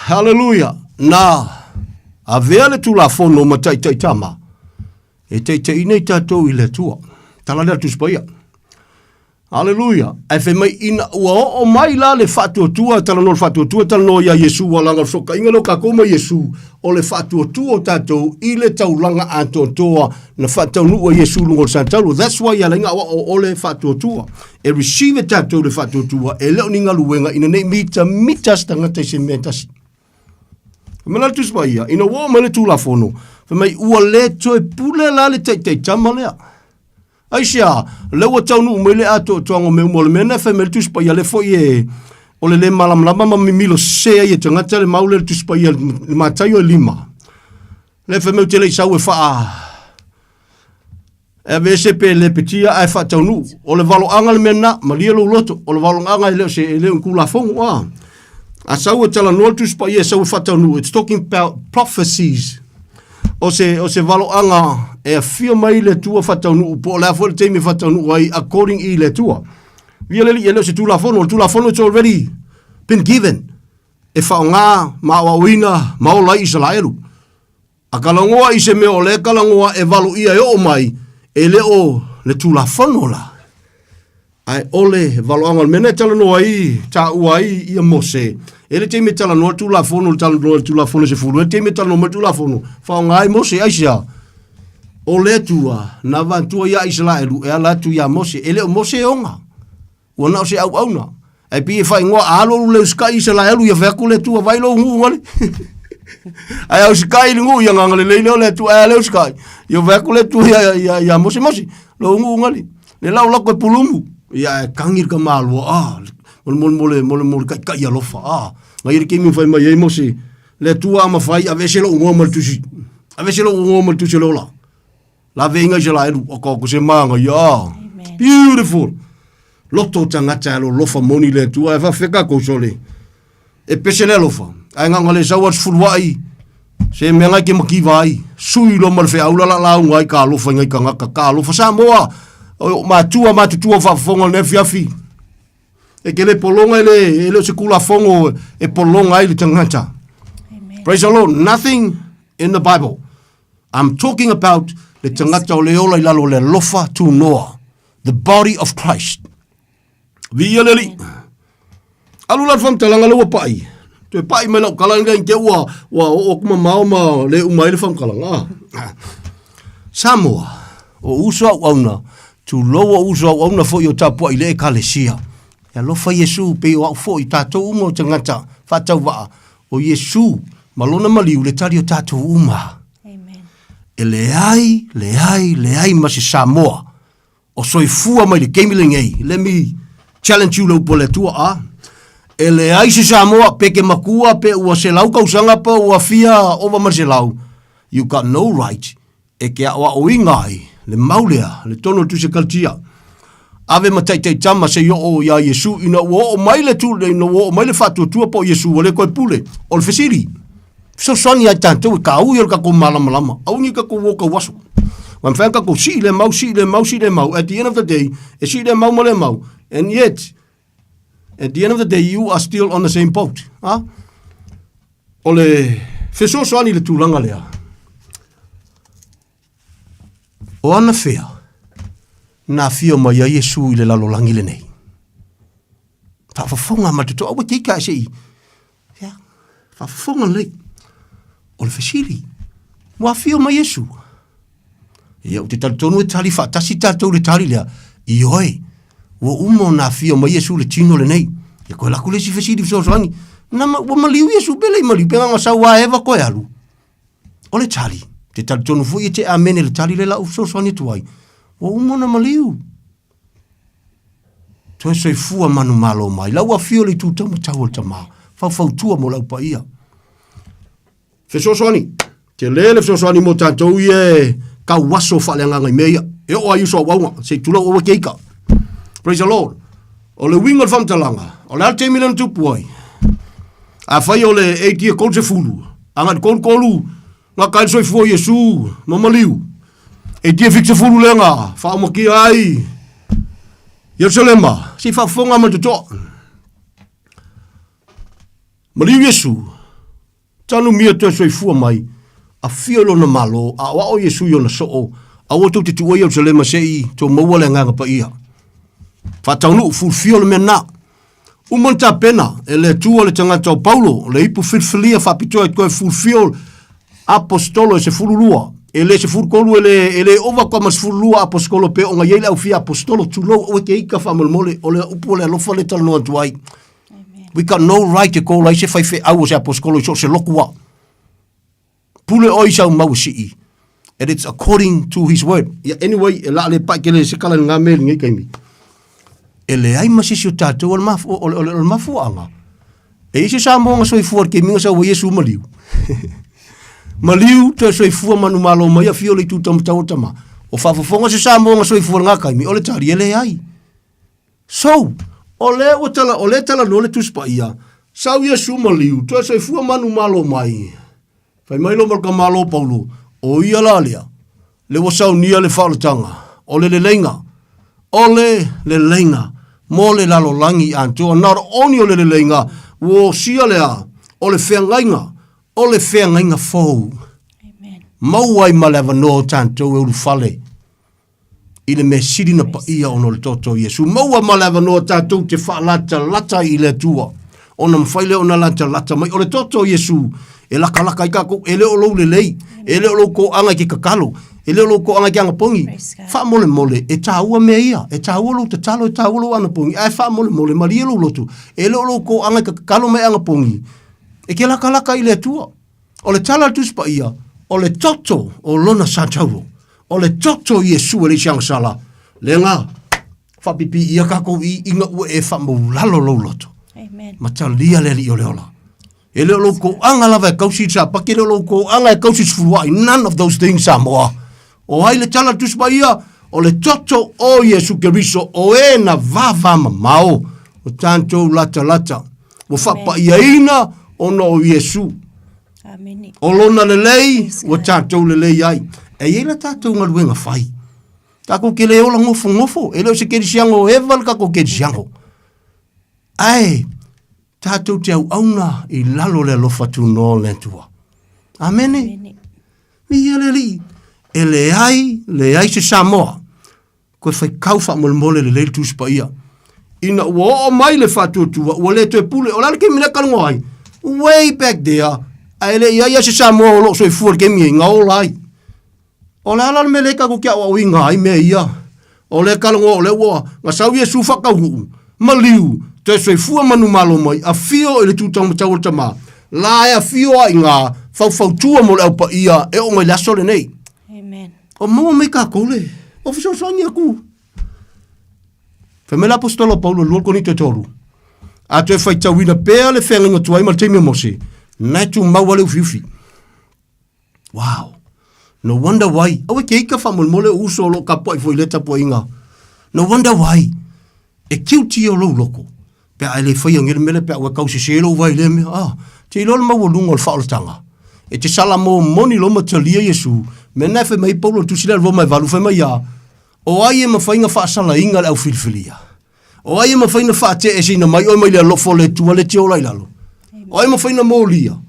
Hallelujah. Na avea le Tulafono ma taitai tama e taitaiina i tatou i le Atua. Tala lea le Tusi Paia. Hallelujah. Ae fai mai ina ua oo mai la le faatuatua, talanoa le faatuatua, talanoa ia Iesu, ua laga o le fesootaiga lea o tatou ma Iesu, o le faatuatua o tatou i le taulaga atoatoa na faataunuu e Iesu i luga o le Satauro. That's why e ala ai ona aoao o le faatuatua. E receive e tatou le faatuatua, e le o ni galuega ina nei mitamita se tagata i se mea e tasi. Fai mai la le Tusi Paia, ina ua oo mai le Tulafono, fai mai ua le toe pule la le taitaitama lea. Aisea? O lea ua taunuu mai le atoatoaga o mea uma. O le mea lena e fai mai le Tusi Paia, lea foi e, o le lē malamalama ma mimilo sese ai e tagata le mau lea i le Tusi Paia, le Mataio e lima. Lea e fai mai ou te le i sau e faa, e aveese pe lepetia ae faataunuu. O le valoaga le mea lena, malie lou loto, o le valoaga e le o se, e le o ni Tulafono, a. A sau e talanoa le Tusi Paia e sau e faataunuu, it's talking about prophecies. O se, o se valoaga e afio mai le Atua faataunuu, po o le a foi le taimi e faataunuu ai according i le Atua. Via le Alii, e le o se Tulafono, o le Tulafono it's already been given. E faaaoga ma aoaoina ma ola ai Isaraelu. A kalagoa i se mea o lea kalagoa e valoia e oo mai, e le o le Tulafono la, ae o le valoaga o le mea na e talanoa ai, taua ai ia Mose. E le taimi e talanoa le Tulafono, le talanoa le Tulafono e sefulu, e le taimi e talanoa mai le Tulafono, faaaoga ai Mose, aisea? O le Atua na avatua ia Isaraelu e ala atu ia Mose, e le o Mose e oga. Ua na o se auauna. Ae pei e faaigoa a alu alu le usikai i Isaraelu ia fai atu le Atua vai lou nuu ngale. Ae a usikai i le nuu ia gaga lelei lea o le Atua ae a le usikai ia fai atu le Atua ia ia ia Mose Mose lou nuu ngale. Le lau lako e pulumu ia ae kagi le tamaloa ah mo le mo le mo le mo le mo le taitai alofa ah. Ngai le taimi fai mai ai Mose le Atua a mafai aveese lou igoa ma le tusi aveese lou igoa ma le tusi o le ola. Laveiga Isaraelu, o ka ko se manga ia. Beautiful. Loto tagata e alolofa moni le Atua, e faafefea tatou sole. E pese le alofa, ae gaga le sau a le sefuluai, se mea ngai ke makiva ai, sui loa ma le feau la la lauga ai ka alofa i ngai tagata, ka alofa Samoa, o matua matutua o faafofoga o lenei afiafi. E ke le pologa e le, e le o se kulafono e pologa ai le tagata. Praise the Lord. Nothing in the Bible. I'm talking about le tagata o le ola i lalo o le alofa tunoa. The body of Christ. Viia le Alii. Alu la le faamatalaga lea ua pai. Toe pai mai lau tala ina te ua, ua oo atu mamao ma le uma ai le faamatalaga. Ah. Samoa, o uso auauna, tulou o uso auauna foi o tapuai le ekalesia. E alofa Iesu pei o au foi, tatou uma o tagata faatauvaa, O Iesu ma lona maliu le tali o tatou uma. Amen. E leai, leai, leai ma se Samoa o soifua mai le taimi lenei. Let me challenge you le upu a le Atua, a. E leai se Samoa pe ke makua pe ua selau tausaga pe ua fia ova ma le selau. You got no right e ke aʻoaʻoina ai le mau lea, le tonu o le Tusi Ekalesia. Ave ma taitaitama se i oo iā Iesu ina ua oo mai le tu, ina ua oo mai le faatuatua po o Iesu ua le toe pule. O le fesili, fesoasoani ia i tatou e kāu ia o le tatou malamalama, aua ne i tatou o tauaso. Ua mafai ona tatou sii le mau, sii le mau, sii le mau, at the end of the day, e sii le mau ma le mau, and yet, at the end of the day, you are still on the same boat. Ha? O le fesoasoani i le tulaga lea, o anafea na afio mai ai Iesu i le lalolagi lenei? Faafofoga ma le totoa, aua te ika se i, ia, faafofoga lelei. O le fesili, ua afio mai Iesu? Ia, ou te talitonu e tali faatasi tatou i le tali lea, ioe, ua uma ona afio mai Iesu i le tino lenei. Ia koe laku le isi fesili fesoasoani, nama, ua maliu Iesu pe le i maliu, pe gagau sau a Eva koe alu. O le tali, te talitonu foi e te amene le tali le lau fesoasoani atu ai, ua uma ona maliu. Toe soifua manumalo mai, lau afio le itu taumatau o le tama, faufautua mo lau paia. Fesoasoani. Tele le fesoasoani mo tatou ia e tauaso faaleagaga i mea ia. E oo lava i uso auauna, se i tulou aua ke ika. Praise the Lord. O le uiga o le faamatalaga, o le a le taimi lea na tupu ai? Afai o le 8 ia 30, agai i le 33, gata ai le soifua o Iesu ma maliu. 8 ia 70 lea na faaomakia ai Ierusalema, se i faafofoga ma le totoa. Maliu Iesu, Tanumia toe soifua mai, afio i lona Malo, a aoao Iesu i ona soo, aua tou te tuua Ierusalema se i tou maua le Agaga Paia. Faataunuu, fulufia o le mea na. Uma ona tapena e le Atua le tagata o Paulo, le ipu filifilia faapitoa e toe fulufia o Aposetolo e 12, e le 13 e le, e le ova atu ma 12 Aposetolo pe ona i ai le au fia Aposetolo, tulou aua te ika faamolemole, o le upu o le alofa le talanoa atu ai. We got no right e call ai se faifeau o se aposikolo i so o se lotu a. Pule oe i sau mau e sii. And it's according to his word. Yeah, anyway, e laa le pai kele se kala ngā mea i kaimi. E leai ma sisi o tātou o le mafu, o le, o le, o le mafuaanga. E isi sa moanga soifua le keminga sa ua Iesu maliu. maliu toe soifua manu malo mai a fio le itu tamatau o tama. O whaafofonga se sa moanga soifua le ngā kaimi, o le tari e leai. So, o lea ua tala, o lea e talanoa le Tusi Paia, Sau Iesu maliu, toe soifua manumalo mai. Fai mai lo ma malo Paulo, o ia la lea, le ua saunia le faaolataga, o le leleiga, o le leleiga mo le lalolagi atoa. Not only o le leleiga, ua osia le a, o le feagaiga, o le feagaiga fou. Maua ai ma le avanoa o tatou e ulufale i le mea sili na paia ona o le toto o Iesu. Maua ma le avanoa tatou te faalatalata ai i le Atua, ona mafai lea ona latalata mai. O le toto o Iesu e lakalaka ai tatou, e le o lou lelei, e le o lou toaga i ke tatalo, e le o lou toaga i ke anapogi. Faamolemole, e taua mea ia, e taua lou tatalo, e taua lou anapogi, ae faamolemole, malie lou loto, e le o lou toaga i ke tatalo ma e anapogi, e te lakalaka i le Atua. O le tala a le Tusi Paia, o le toto o lona satauro, o le toto o Iesu e leai se agasala, lea faapipiia tatou i ina ua e faamaulalo lou loto. Amen. Ma talia le Alii o le ola. E le o lou toaga lava e kausi i le sapati, e le o lou toaga e kausi i le sefuluai. None of those things Samoa. O ai le tala a le Tusi Paia? O le toto o Iesu Keriso, o e na vavamamao o tatou latalata. Ua faapaiaina ona o Iesu. Amene. O lona lelei, ua tatou lelei ai. E i ai la tatou galuega fai. Tatou te le ola gofogofo, e le o se kerisiano o Eva le tatou kerisiano. Ae, tatou te auauna i lalo o le alofa tunoa o le Atua. Amene. Amene. Viia le Alii. E leai, leai se Samoa. Koe faitau faamolemole lelei le Tusi Paia. Ina ua oo mai le faatuatua, ua le toe pule. O le a le taimi lea e talanoa ai? Way back there, ae le i ai lava se Samoa o lo o soifua i le taimi na ola ai. O le a la le mea lea tatou te aoaoina ai mea ia? O lea e talanoa o lea ua na sau Iesu faataunuu, maliu, toe soifua manumalo mai, afio i le tūtaumatau o le Tama, la e afio lava i ina, faufautua mo le Au Paia e oo mai le aso lenei. Amen. O maua mai tatou le o fesoasoani atu. Fai mai le aposetolo o Paulo 2 Korinito 3, a toe faitauina pea le feagaiga tuai ma le taimi o Mose, na e tumau lava le ufiufi. Wow. No wonder why. Aua ke ika faamolemole o uso o lo o tapuai foi i lea tapuaiga. No wonder why. E cute ia o lou loko. Pe a e le faia ngele mele pe a ua kau sese lou vai lea mea. Ah, te iloa le maualuga o le faaolataga. E te sala mo moni lo ma talia Iesu. Mea na e fai mai Paulo le tusi lea Roma e valu fai mai a, o ai e mafai na faasalaina le au filifilia? O ai e mafai na faateeseina mai oe mai le alofa o le Atua le te ola i lalo? O ai e mafai na molia?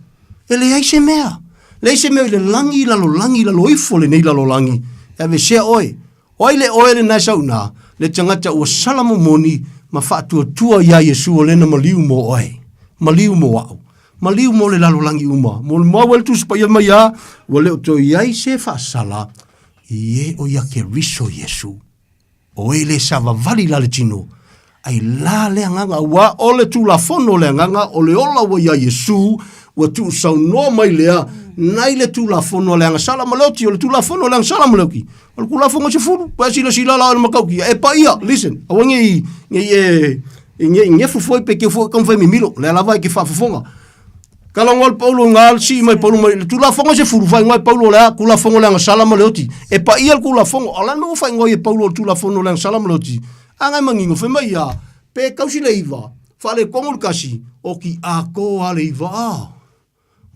E leai se mea. Leai se mea i le lagi, lalolagi, lalo ifo lenei lalolagi e avesea oe. O ai le oe lena e sau i ina? Le tagata ua sala momoni ma faatuatua iā Iesu o lena maliu mo oe, maliu mo a'u, maliu mo le lalolagi uma. Mo le mau e le Tusi Paia mai a, ua le o toe i ai se faasala i e o ia Keriso Iesu. O e le savavali la le tino, ai la le agaga, aua o le Tulafono o le agaga, o le ola ua iā Iesu, ua tuusaunoa mai lea, nai le Tulafono a le agasala ma le oti, o le Tulafono a le agasala ma le oti, o le Tulafono e sefulu, pe a silasila la o le matautia, e paia, listen, aua ne i, ne i e, ne i nefu foi pe keu foi taumafai mimilo, o lea lava e te faafofoga. Talanoa le Paulo nga sii mai Paulo mai le Tulafono e sefulu, faaigoa e Paulo o le a? Tulafono o le agasala ma le oti. E paia le Tulafono, a o le a le mea ua faaigoa ai e Paulo o le Tulafono o le agasala ma le oti? A na e manino, fai mai ia, pe tausi le iva, faaletonu le kasi, oti atoa le iva a.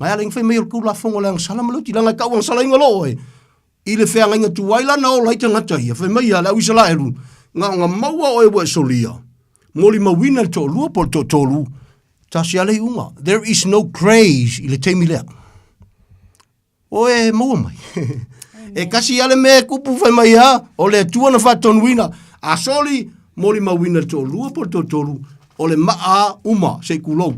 Mai ala ina fai mai o le Tulafono o le agasala ma le oti, leaga e tau agasalaina loa oe. I le feagaiga tuai la na ola ai tagata ia, fai mai ia le au Isaraelu, na ona maua oe ua e solia, molimauina le toalua po o le toatolu, tasi lava le iuga. There is no grace i le taimi lea. O e maua mai. e kasi lava le mea e kupu fai mai a, o le Atua na faatonuina. A soli, molimauina le toalua po o le toatolu, o le maa uma se i kulou.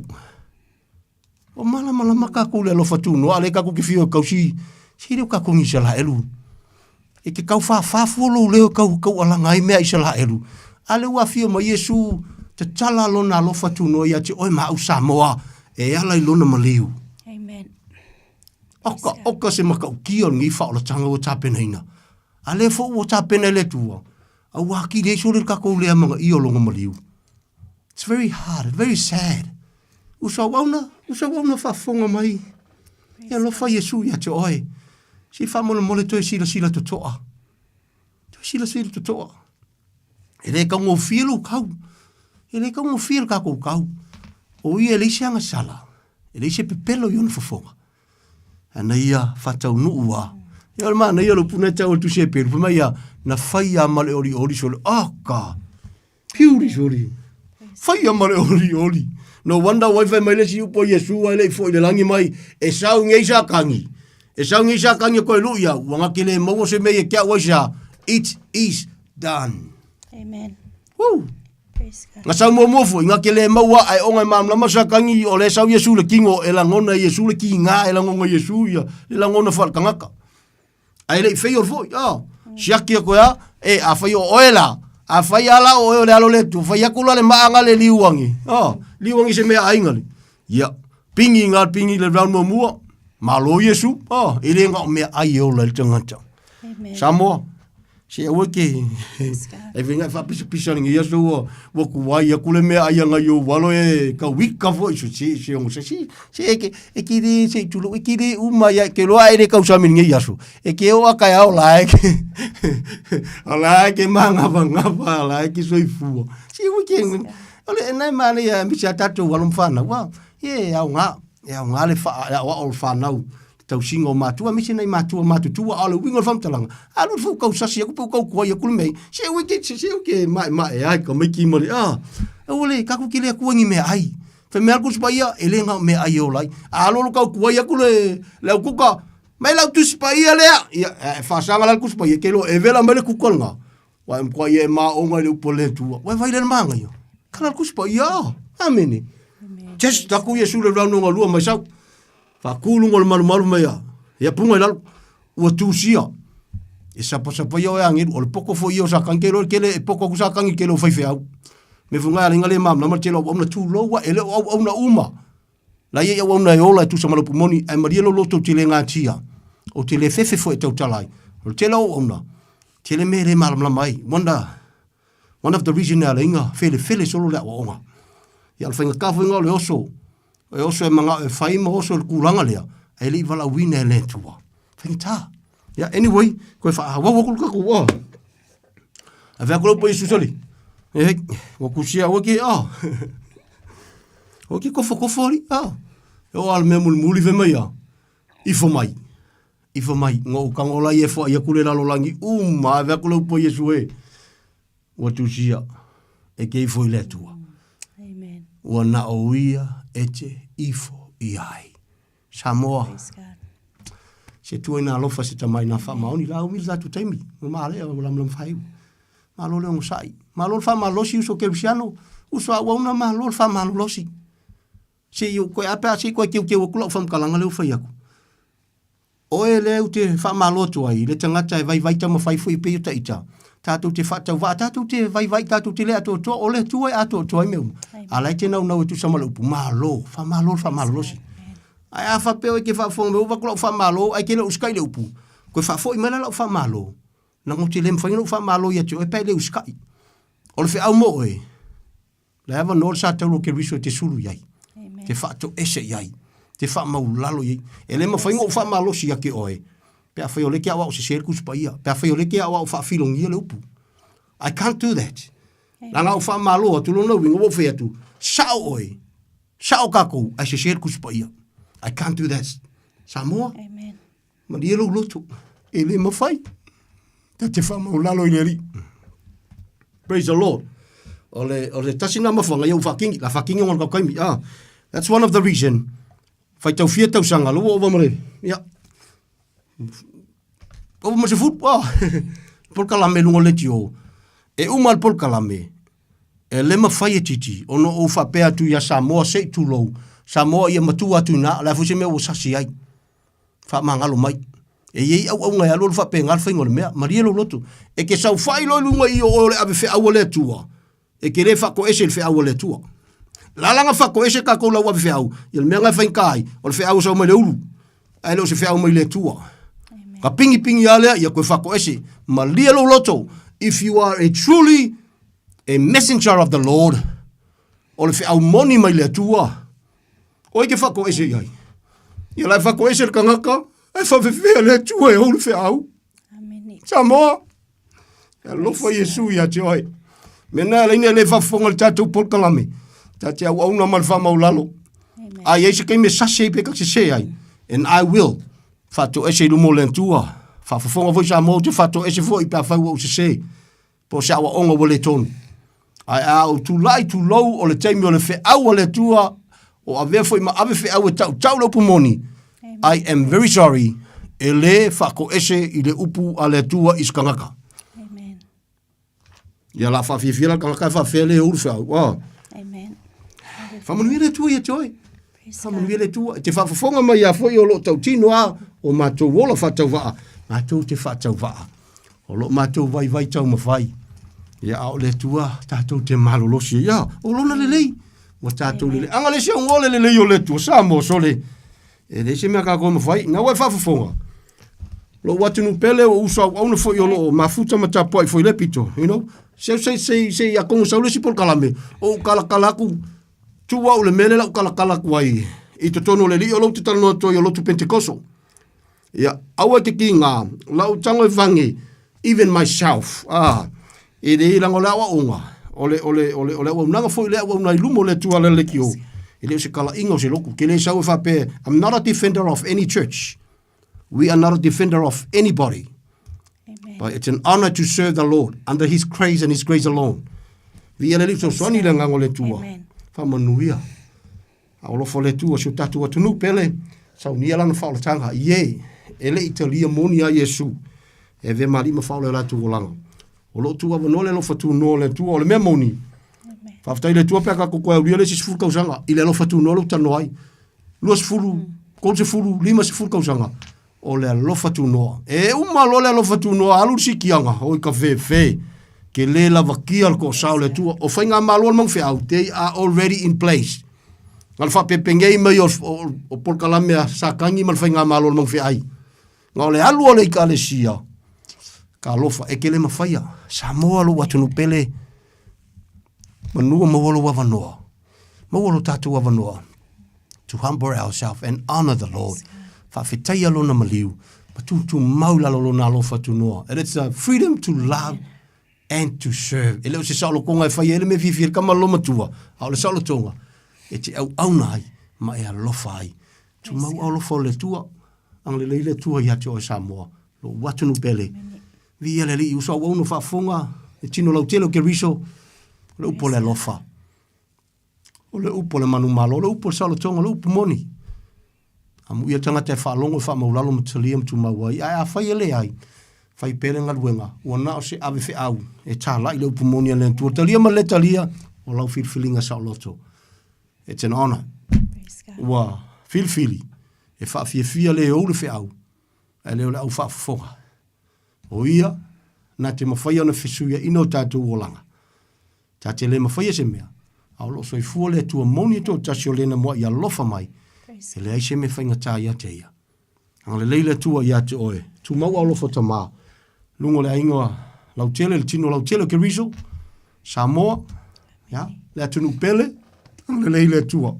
Ua malamalama tatou i le alofa tunoa, a o lea tatou te fiu e tausi, se le o tatou ni Isaraelu. E te tau fāfā fua lou leo e tau taualaga ai mea a Isaraelu. A lea ua afio mai Iesu, tatala lona alofa tunoa ia te oe ma au Samoa, e ala i lona maliu. Amen. Oka, oka se matautia o lenei faaolataga ua tapenaina. A lea foi ua tapena e le Atua, a ua atili ai sole le tatou le amanaia o lona maliu. It's very hard, it's very sad. Uso auauna, uso auauna faafofoga mai. E alofa Iesu ia te oe. Se i faamolemole toe silasila totoa. Toe silasila totoa. E le taugofie lou kau. E le taugofie le tatou kau. O ia e leai se agasala, e leai se pepelo i ona fofoga. Ana ia faataunuu a. Ia o le manaia o le upu na e tau o le tusi Heperu, fai mai ia, na faia ma le olioli sole, aka, piuri sole, faia ma le olioli. No wonder why fai mai le isi upu a Iesu ae le i foi i le lagi mai, e sau nei sa kagi, e sau nei sa kagi e koe lui au, ua ngake le maua se mea ia ke au ai se a, it is done. Amen. Woo! Nga sau muamua foi, nga ke le maua ae onga e malamalama sa kangi o le sau Iesu le kingo e langona Iesu le kinga e langona Iesu ia le langona fa le kangaka. Ae le i fei o foi, oh, siaki a koe a, e a fai o oe la, a fai ala o oe o le alo le tu, fai aku la le maanga le liuangi, oh, liuangi se mea ainga le. Ia, pingi nga pingi le round muamua, malo Iesu, oh, e le nga o mea ai e ola i le tangata. Amen. Samoa, se aua ke e venga e faapisapisa le ia so ua ua kuai aku le mea ai anga i ou alo e ka wika foi so se se ongo se se se e ke e ke le se tulo e ke le uma ia ke loa e le kausami nge ia so e ke o aka ia o la e ke o la e ke mangafa ngafa la e ke soifua se ua ke o le nai male ia mi se tatou alo mfana ua ye au nga e au nga le fa au au whanau tausiga o matua aemaise nai matua matutua a o le uiga o le faamatalaga alu le fou kausasi aku pe ua kaukuai aku le mea se ui ke se ui ke maemae ai ka maiki ma le a aua le tatou ke le Atua ni meaai fai mai lava le Tusi Paia e le na o meaai e ola ai a alu alu kaukuai atu le le au kuka mai lau Tusi Paia lea ia e faasaga la le Tusi Paia ke iloa e vela mai le kuka lena Ua e matua ia e maoga i le upu a le Atua. Ua e vaai le manaia. Kala le Tusi Paia. Amene. Just taku Iesu le round lona lua mai sau. Faatu luga o le malumalu mai a. Ia punga i lalo. Ua tusia. E sapasapa ia o e agelu. O le poko foi ia o Satani. Ke loa kele e poko aku Satani ke leo faifeau. Me funga a lenga le malamalama le tele o auauna tulou a e le o auauna uma. La ia i auauna e ola e tusa ma le upu moni, ae malie lou loto ou te le gatia, ou te le fefe foi e tautala ai. O le tele o auauna, tele mea e le malamalama ai. Wonder, one of the reason e ala ai na felefele solo le aoaoga. Ia o le faigata foi lena o le oso, e oso e manao e fai ma oso i le tulaga lea, ae le i valaauina e le Atua. Faigata. Ia, anyway, koe faaauau atu le tatou, ah. Ave aku lau pa Iesu sali. E, ua kusia ua ki, ah. Ua ki kofo kofo ali, ah. E o al mea mulimuli fai mai, ah. Ifo mai. Ifo mai. Ngo u kango lai e fua ia kule lalo langi uma. Ave aku lau pa Iesu e. Ua tusia. E ke ifo i le Atua. Amen. Ua na o ia e te ifo i ai. Samoa. Se tua ina alofa se tama ina faamaoni la umi le tatou taimi. Ua maea ua lamalama faaiu. Malo le onosai. Malo le faamalolosi uso kerisiano. Uso auauna malo le faamalolosi. Se i ou koe a pe a se i koe keukeu atu lau faamatalaga lea ua fai atu. Oe lea ou te faamalo atu ai i le tagata e vaivai taumafai foi pei o taita, tatou te faatauvaa, tatou te vaivai, tatou te le atoatoa, o le Atua e atoatoa ai mea uma. A la e te naunau e tusa ma le upu, malo, faamalo le faamalolosi. Ae a faapea oe e te faafofoga mai, ua avatu lau faamalo ae te le usikai le upu, toe faafoi mai la lau faamalo, leaga ou te le mafai ona ou faamalo ia te oe pe a e le usikai. O le feau mo oe, Le avanoa le sa taulu o Keriso e te sulu i ai, te faatoese i ai, te faamaulalo i ai. E le mafai ona ou faamalosi ia te oe, pe afai o lea e te aoao sese le Tusi Paia, pe afai o lea e te aoao faafilogia le upu. I can't do that. Leaga a ou faamalo atu, lona uiga ua ou fai atu, sao oe, sao tatou, ae sese le Tusi Paia. I can't do that. Samoa, Amen. Malie lou loto, e le mafai. Ta te faamaulalo i le Alii. Praise the Lord. O le, o le tasi na mafuanga ia u whakingi, la whakingi o ngā kaimi. Ah, that's one of the reason. Whai tau fia tausanga, lo ova mare. Ia. Ova ma se fut, ah. Polokalame lunga le tio. E uma le polokalame. E le mafai e Titi ona ou faapea atu ia Samoa se i tulou. Samoa ia matua atu ina, la foi se mea ua sasi ai. Faamagalo mai. E i ai auauna e alualu faapena le faiga o le mea. Malie lou loto. E te saofai loa i luga i o oe o le ave feau a le Atua, e te le faatoese i le feau a le Atua. La la na faatoese tatou lau ave feau, ia le mea na e faigata ai, o le feau e sau mai le ulu, ae le o se feau mai le Atua. Ka pigipigi lava lea, ia toe faatoese. Malie lou loto. If you are a truly a messenger of the Lord, o le feau moni mai le Atua, O ai ke whakoese i ai? Ia la e whakoese le kangaka, e whawhewhea le Atua e hou le wheau. Samoa, e alofa Iesu ia te oe. Mena e leina le whafonga le tātou polokalame. Ta te auauna ma le faamaulalo. A i ai se taimi e sasi ai pe ta sese ai, and I will faatoese i luma o le Atua. Faafofoga foi Samoa ou te faatoese foi pe afai ua ou sese, po o se aoaoga ua le tonu. Ae a ou tulai tulou o le taimi o le feau a le Atua, o avea foi ma ave feau e tautau le upu moni, I am very sorry, e le faatoese i le upu a le Atua i se tagata. Amen. Ia la faafiafia la tagata e faafefea le ou le feau. Oh. Amen. Faamanuia le Atua ia te oe. Faamanuia le Atua. E te faafofoga mai ia foi o loo tautino a o matou ola faatauvaa. Matou te faatauvaa. O loo matou vaivai taumafai. Ia a o le Atua tatou te malolosi. Ia, o lona lelei. Ua tatou lelei. Aga le se augoa le lelei o le Atua. Samoa sole. E leai se mea tatou e mafai. Na ua e faafofoga. Lou atunuu pele o uso auauna foi o loo mafuta ma tapuai foi le pito, you know. Se se se se ia kongo sau le isi polokalame, o ou kalakala aku, tuu au le mea lea la ou kalakala atu ai i totonu o le alii o lou te talanoa atu ai o lotu Pentekoso. Ia, aua e te kiga, lau tago e vage, even myself, ah, e leai leaga o le aoaoga, o le, o le, o le, o le auaunaga foi lea auauna i luma o le Atua le lekiō, e le o se kalaʻiga o se lotu. Ke le sau e faapea, I'm not a defender of any church. We are not a defender of anybody. Amen. But it's an honor to serve the Lord under His grace and His grace alone. Viia le Alii fesoasoani le agaga o le Atua. Faamanuia. A o alofa o le Atua si o tatou atunuu pele, saunia lana faaolataga. Ie, e le i talia moni a Iesu, e avea ma alii ma faaola i o latou olaga. O lo o tuuavanoa le alofa tunoa o le Atua, o le mea moni, faafetai i le Atua pe a tatou toe aulia le isi 10 tausaga i le alofa tunoa lea ua talanoa ai. 20, 30, 50 tausaga, o le alofa tunoa. E uma loa le alofa tunoa, alu le sikiaga, oi ka fefe, ke le lavakia le toasao o le Atua. O faigamalo a le Manuwheau, they are already in place. Na le faapepengei mai o, o, o polokalame a Satani ma le faigamalo a le Manuwheai. Na o le alu o le Ekalesia, ka alofa, e ke le mafaia. Samoa lou atunuu pele, manua maua lou avanoa. Maua lo tatou avanoa to humble ourselves and honor the Lord. Faafetaia lona maliu, ma tutumau i lalo o lona alofa tunoa. And it's a freedom to love and to serve. E le o se saolotoga e fai ai le mea fiafia i le tama lolomatua, a o le saolotoga e te auauna ai ma e alofa ai. Tumau alofa o le Atua, agalelei le Atua ia te oe Samoa, lou atunuu pele. Viia le Alii, uso auauna faafofoga, le tino lautele o Keriso, o le upu o le alofa. O le upu o le manumalo, o le upu o le saolotoga, o le upu moni. Amuia le tagata e faalogo, e faamaulalo ma talia ma tumau ai. Ae afai e leai, fai pea le galuega, ua na o se ave feau e talai le upu moni a le Atua. Talia ma le talia, o lau filifiliga saoloto. It's an honor. Ua filifili e faafiafia le ou le feau, ae le o le au faafofoga. O ia, na te mafaia ona fesuiaina o tatou olaga. Ta te le mafaia se mea, a o loo soifua le Atua moni e toatasi o lena muaʻi alofa mai, e leai se mea faigata ia te ia. Agalelei le Atua ia te oe, tumau alofa Tama, luga o le aiga lautele, le tino lautele o Keriso, Samoa, ia, le atunuu pele, agalelei le Atua.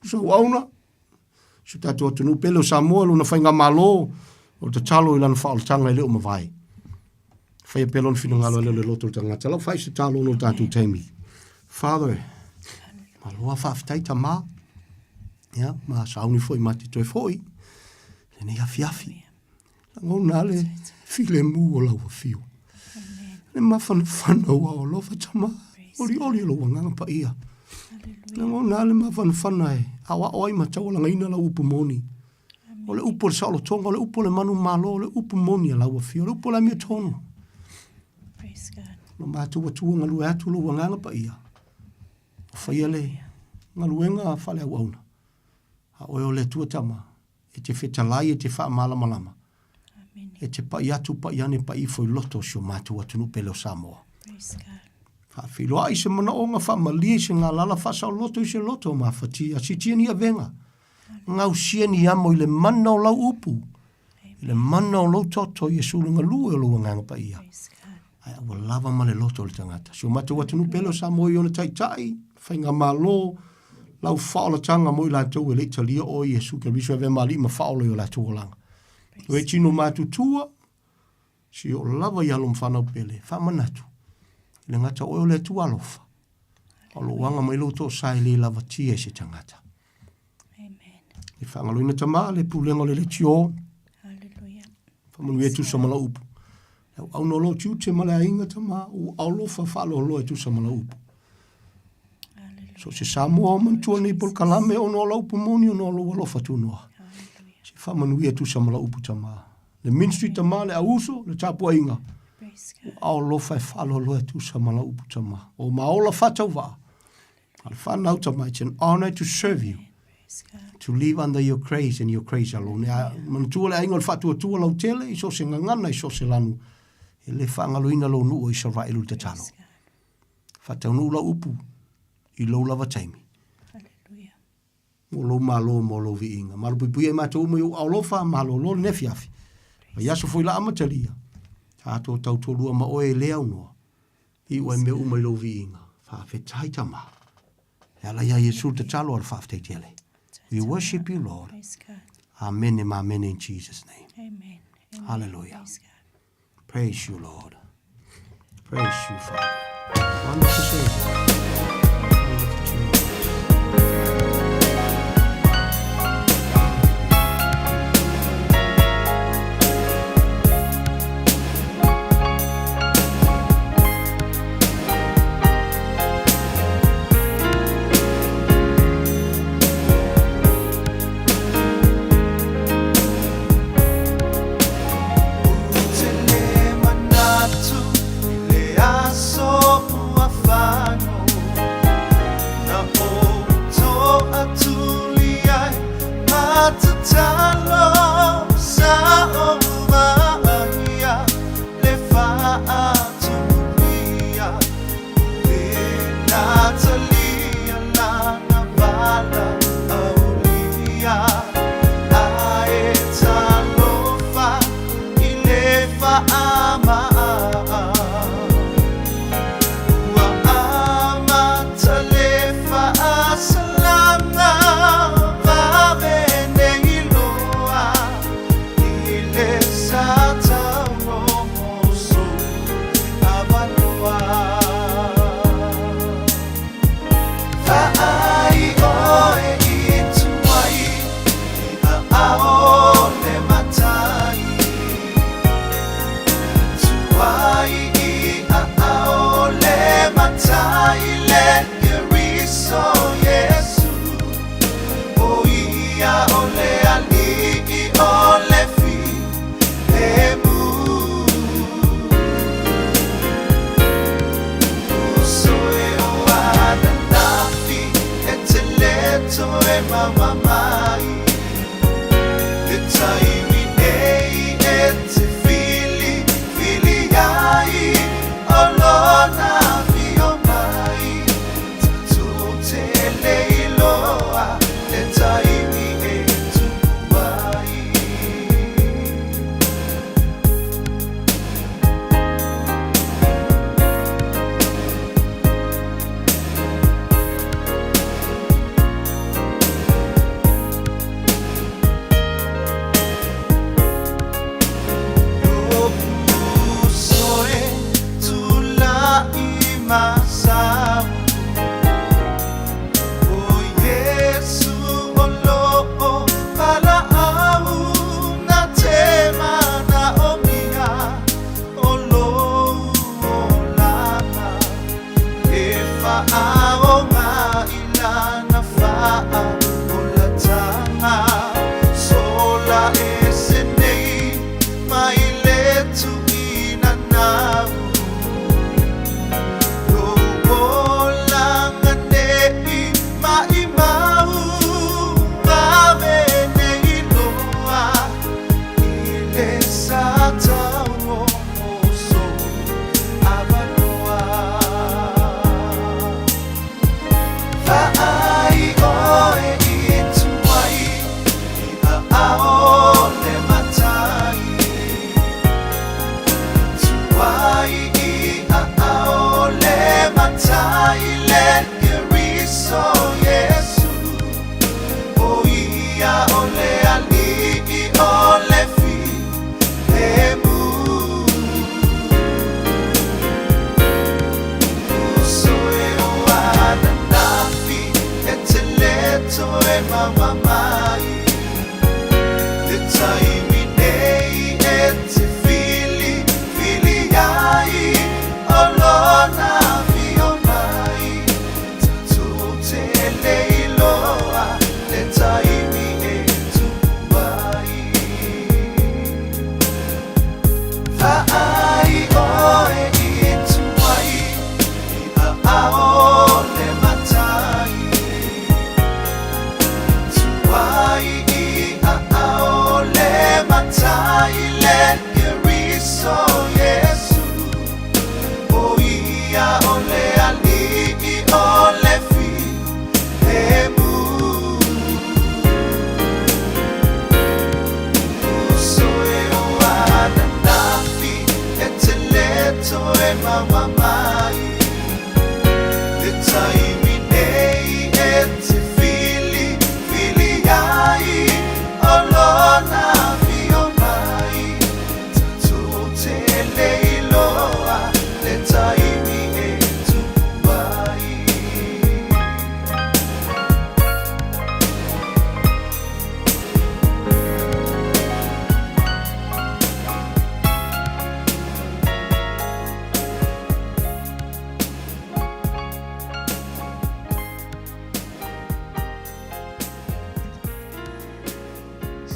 Uso auauna, si o tatou atunuu pele o Samoa, lona faigamalo, o le tatalo i lana faaolataga e le o mavae. Faia pea lona finagalo e le o le loto o le tagata. Lau fai se tatalo ona o le tatou taimi. Father, maloa faafetai Tama, ia, ma sauni foi ma te toe foi, lenei afiafi. Lagona le filemu o lau afio. Le mafanafana ua o alofa Tama, olioli o lou agaga paia. Lagona le mafanafana e aoao ai ma taualagaina lau upu moni. O le upu o le saolotoga, o le upu o le manumalo, o le upu moni a lau afio, o le upu o le amiotonu. Lo matou Atua galue atu lou agaga paia, o faia le galuega faaleauauna. A oe o le Atua Tama, e te fetalai, e te faamalamalama, e te pai atu, pai ane, pai ifo i loto o si o matou atunuu pele o Samoa. Faafeiloai se manaoga, faamalie i se galala, faasaoloto i se loto o mafatia, sitia ni avega, gausia ni amo i le mana o lau upu, i le mana o lou toto, Iesu le galue o lou agaga paia. Ae ua lava ma le loto o le tagata. Si o matou atunuu pele o Samoa i ona taitai, faigamalo, lau faaolataga mo i latou e le i talia oe Iesu Keriso e avea ma alii ma faaola i o latou olaga. O e tino matutua, si o lava i alo ma fanau pele, faamanatu, i le gata oe o le Atua alofa. O lou aga mai lou toasa e le lavatia e se tagata. E faagaloina tama le pulega o le leitio. Faamanuia e tusa ma lau upu. Le auauna o lou tiute ma le aiga tama, ua alofa faaloaloa e tusa ma lau upu. So se Samoa o manatua nei polokalame ona o lau upu moni ona o lou alofa tunoa. Se faamanuia e tusa ma lau upu tama. Le ministry tama, le auuso, le tapuaiga. Ua alofa e faaloaloa e tusa ma lau upu tama. O maola faatauvaa. A le whanau tama, it's an honor to serve you. To live under your grace and your grace alone. A manatua le aiga o le faatuatua lautele i so o se gagana i so o se lanu. E le faagaloina lou nuu o Isaraelu i le tatalo. Faataunuu lau upu i lou lava taimi. Mo lou malo mo lou viiga. Malupuipuia i matou uma i ou aolofa, malolo lenei afiafi. Vaiaso foi la amatalia. Tatou tautoalua ma oe e le aunoa. Iu ai mea uma i lou viiga. Faafetai Tama. E ala iā Iesu le tatalo a le faafetai tele. We worship you, Lord. Amene ma amene in Jesus' name. Amen. Amen. Hallelujah. Praise God. Praise you, Lord. Praise you, Father. Wonderful Savior. Wonderful Jesus.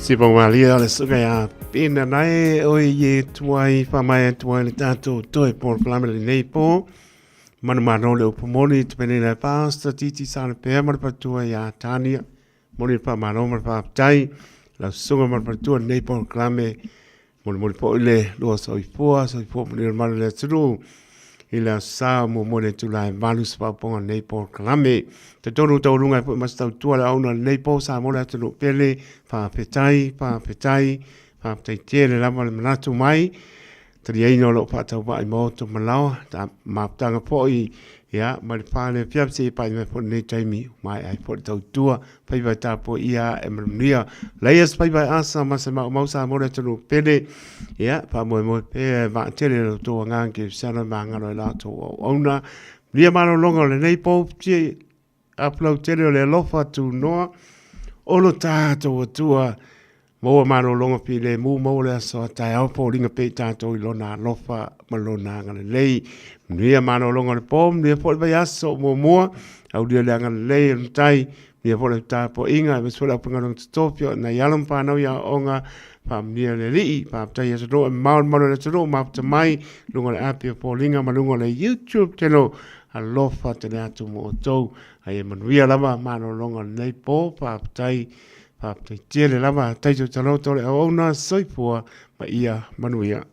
Sipaumalia le suka ia pina nae oi ye tuai whamae tuai le tātou toe polokalame lenei pō. Manu mano le upu moni te penina e pāsta titi sāna pēa ma le patua ia Tania. Moni le whamano ma le whaptai. Lau susuga ma le patua lenei polokalame. Molimoli foi le lua soifua, soifua manuia le malu o le atunuu i le aso sa muamua i le itula e 8 se faaopoopoga o lenei polokalame. Talitonu taualuga ai foi ma se tautua le auauna o lenei po Samoa le atunuu pele, faafetai, faafetai, faafetai tele lava le manatu mai. Taliaina o lo o faatauvaa i maoto ma laoa, ta mafutaga foi, ia, mai le fale afiafi seia pa'i mai foi lenei taimi, ua maea ai foi le tautua, faiva e tapuaia e manuia. Leia se faiva e asa ma se maumau Samoa le atunuu pele, ia, faamoemoe pea e vaatele lo outou agaga kerisiano e magalo ai la outou auauna. Manuia malologa o lenei po, Apulau tele o le alofa tunoa o lo tatou Atua. Maua malologa filemu, maua le aso a taeao, foliga pea i tatou i lona alofa ma lona agalelei. Manuia malologa o le po, manuia foi le vaiaso muamua, aulia le agalelei o le Matai, manuia foi le tapuaiga, aemaise foi le aufaigaluega totofi o nai alo ma fanau i aoaoga, faamanuia le Alii, faafetai i atunuu e mamao le malu o le atunuu, mafuta mai, luga o le api o foliga ma luga o le YouTube channel, Alofa tele atu mo outou. Ai e manuia lava malologa o lenei po. Faafetai, faafetai tele lava. Taito taloto le auauna, soifua ma ia manuia.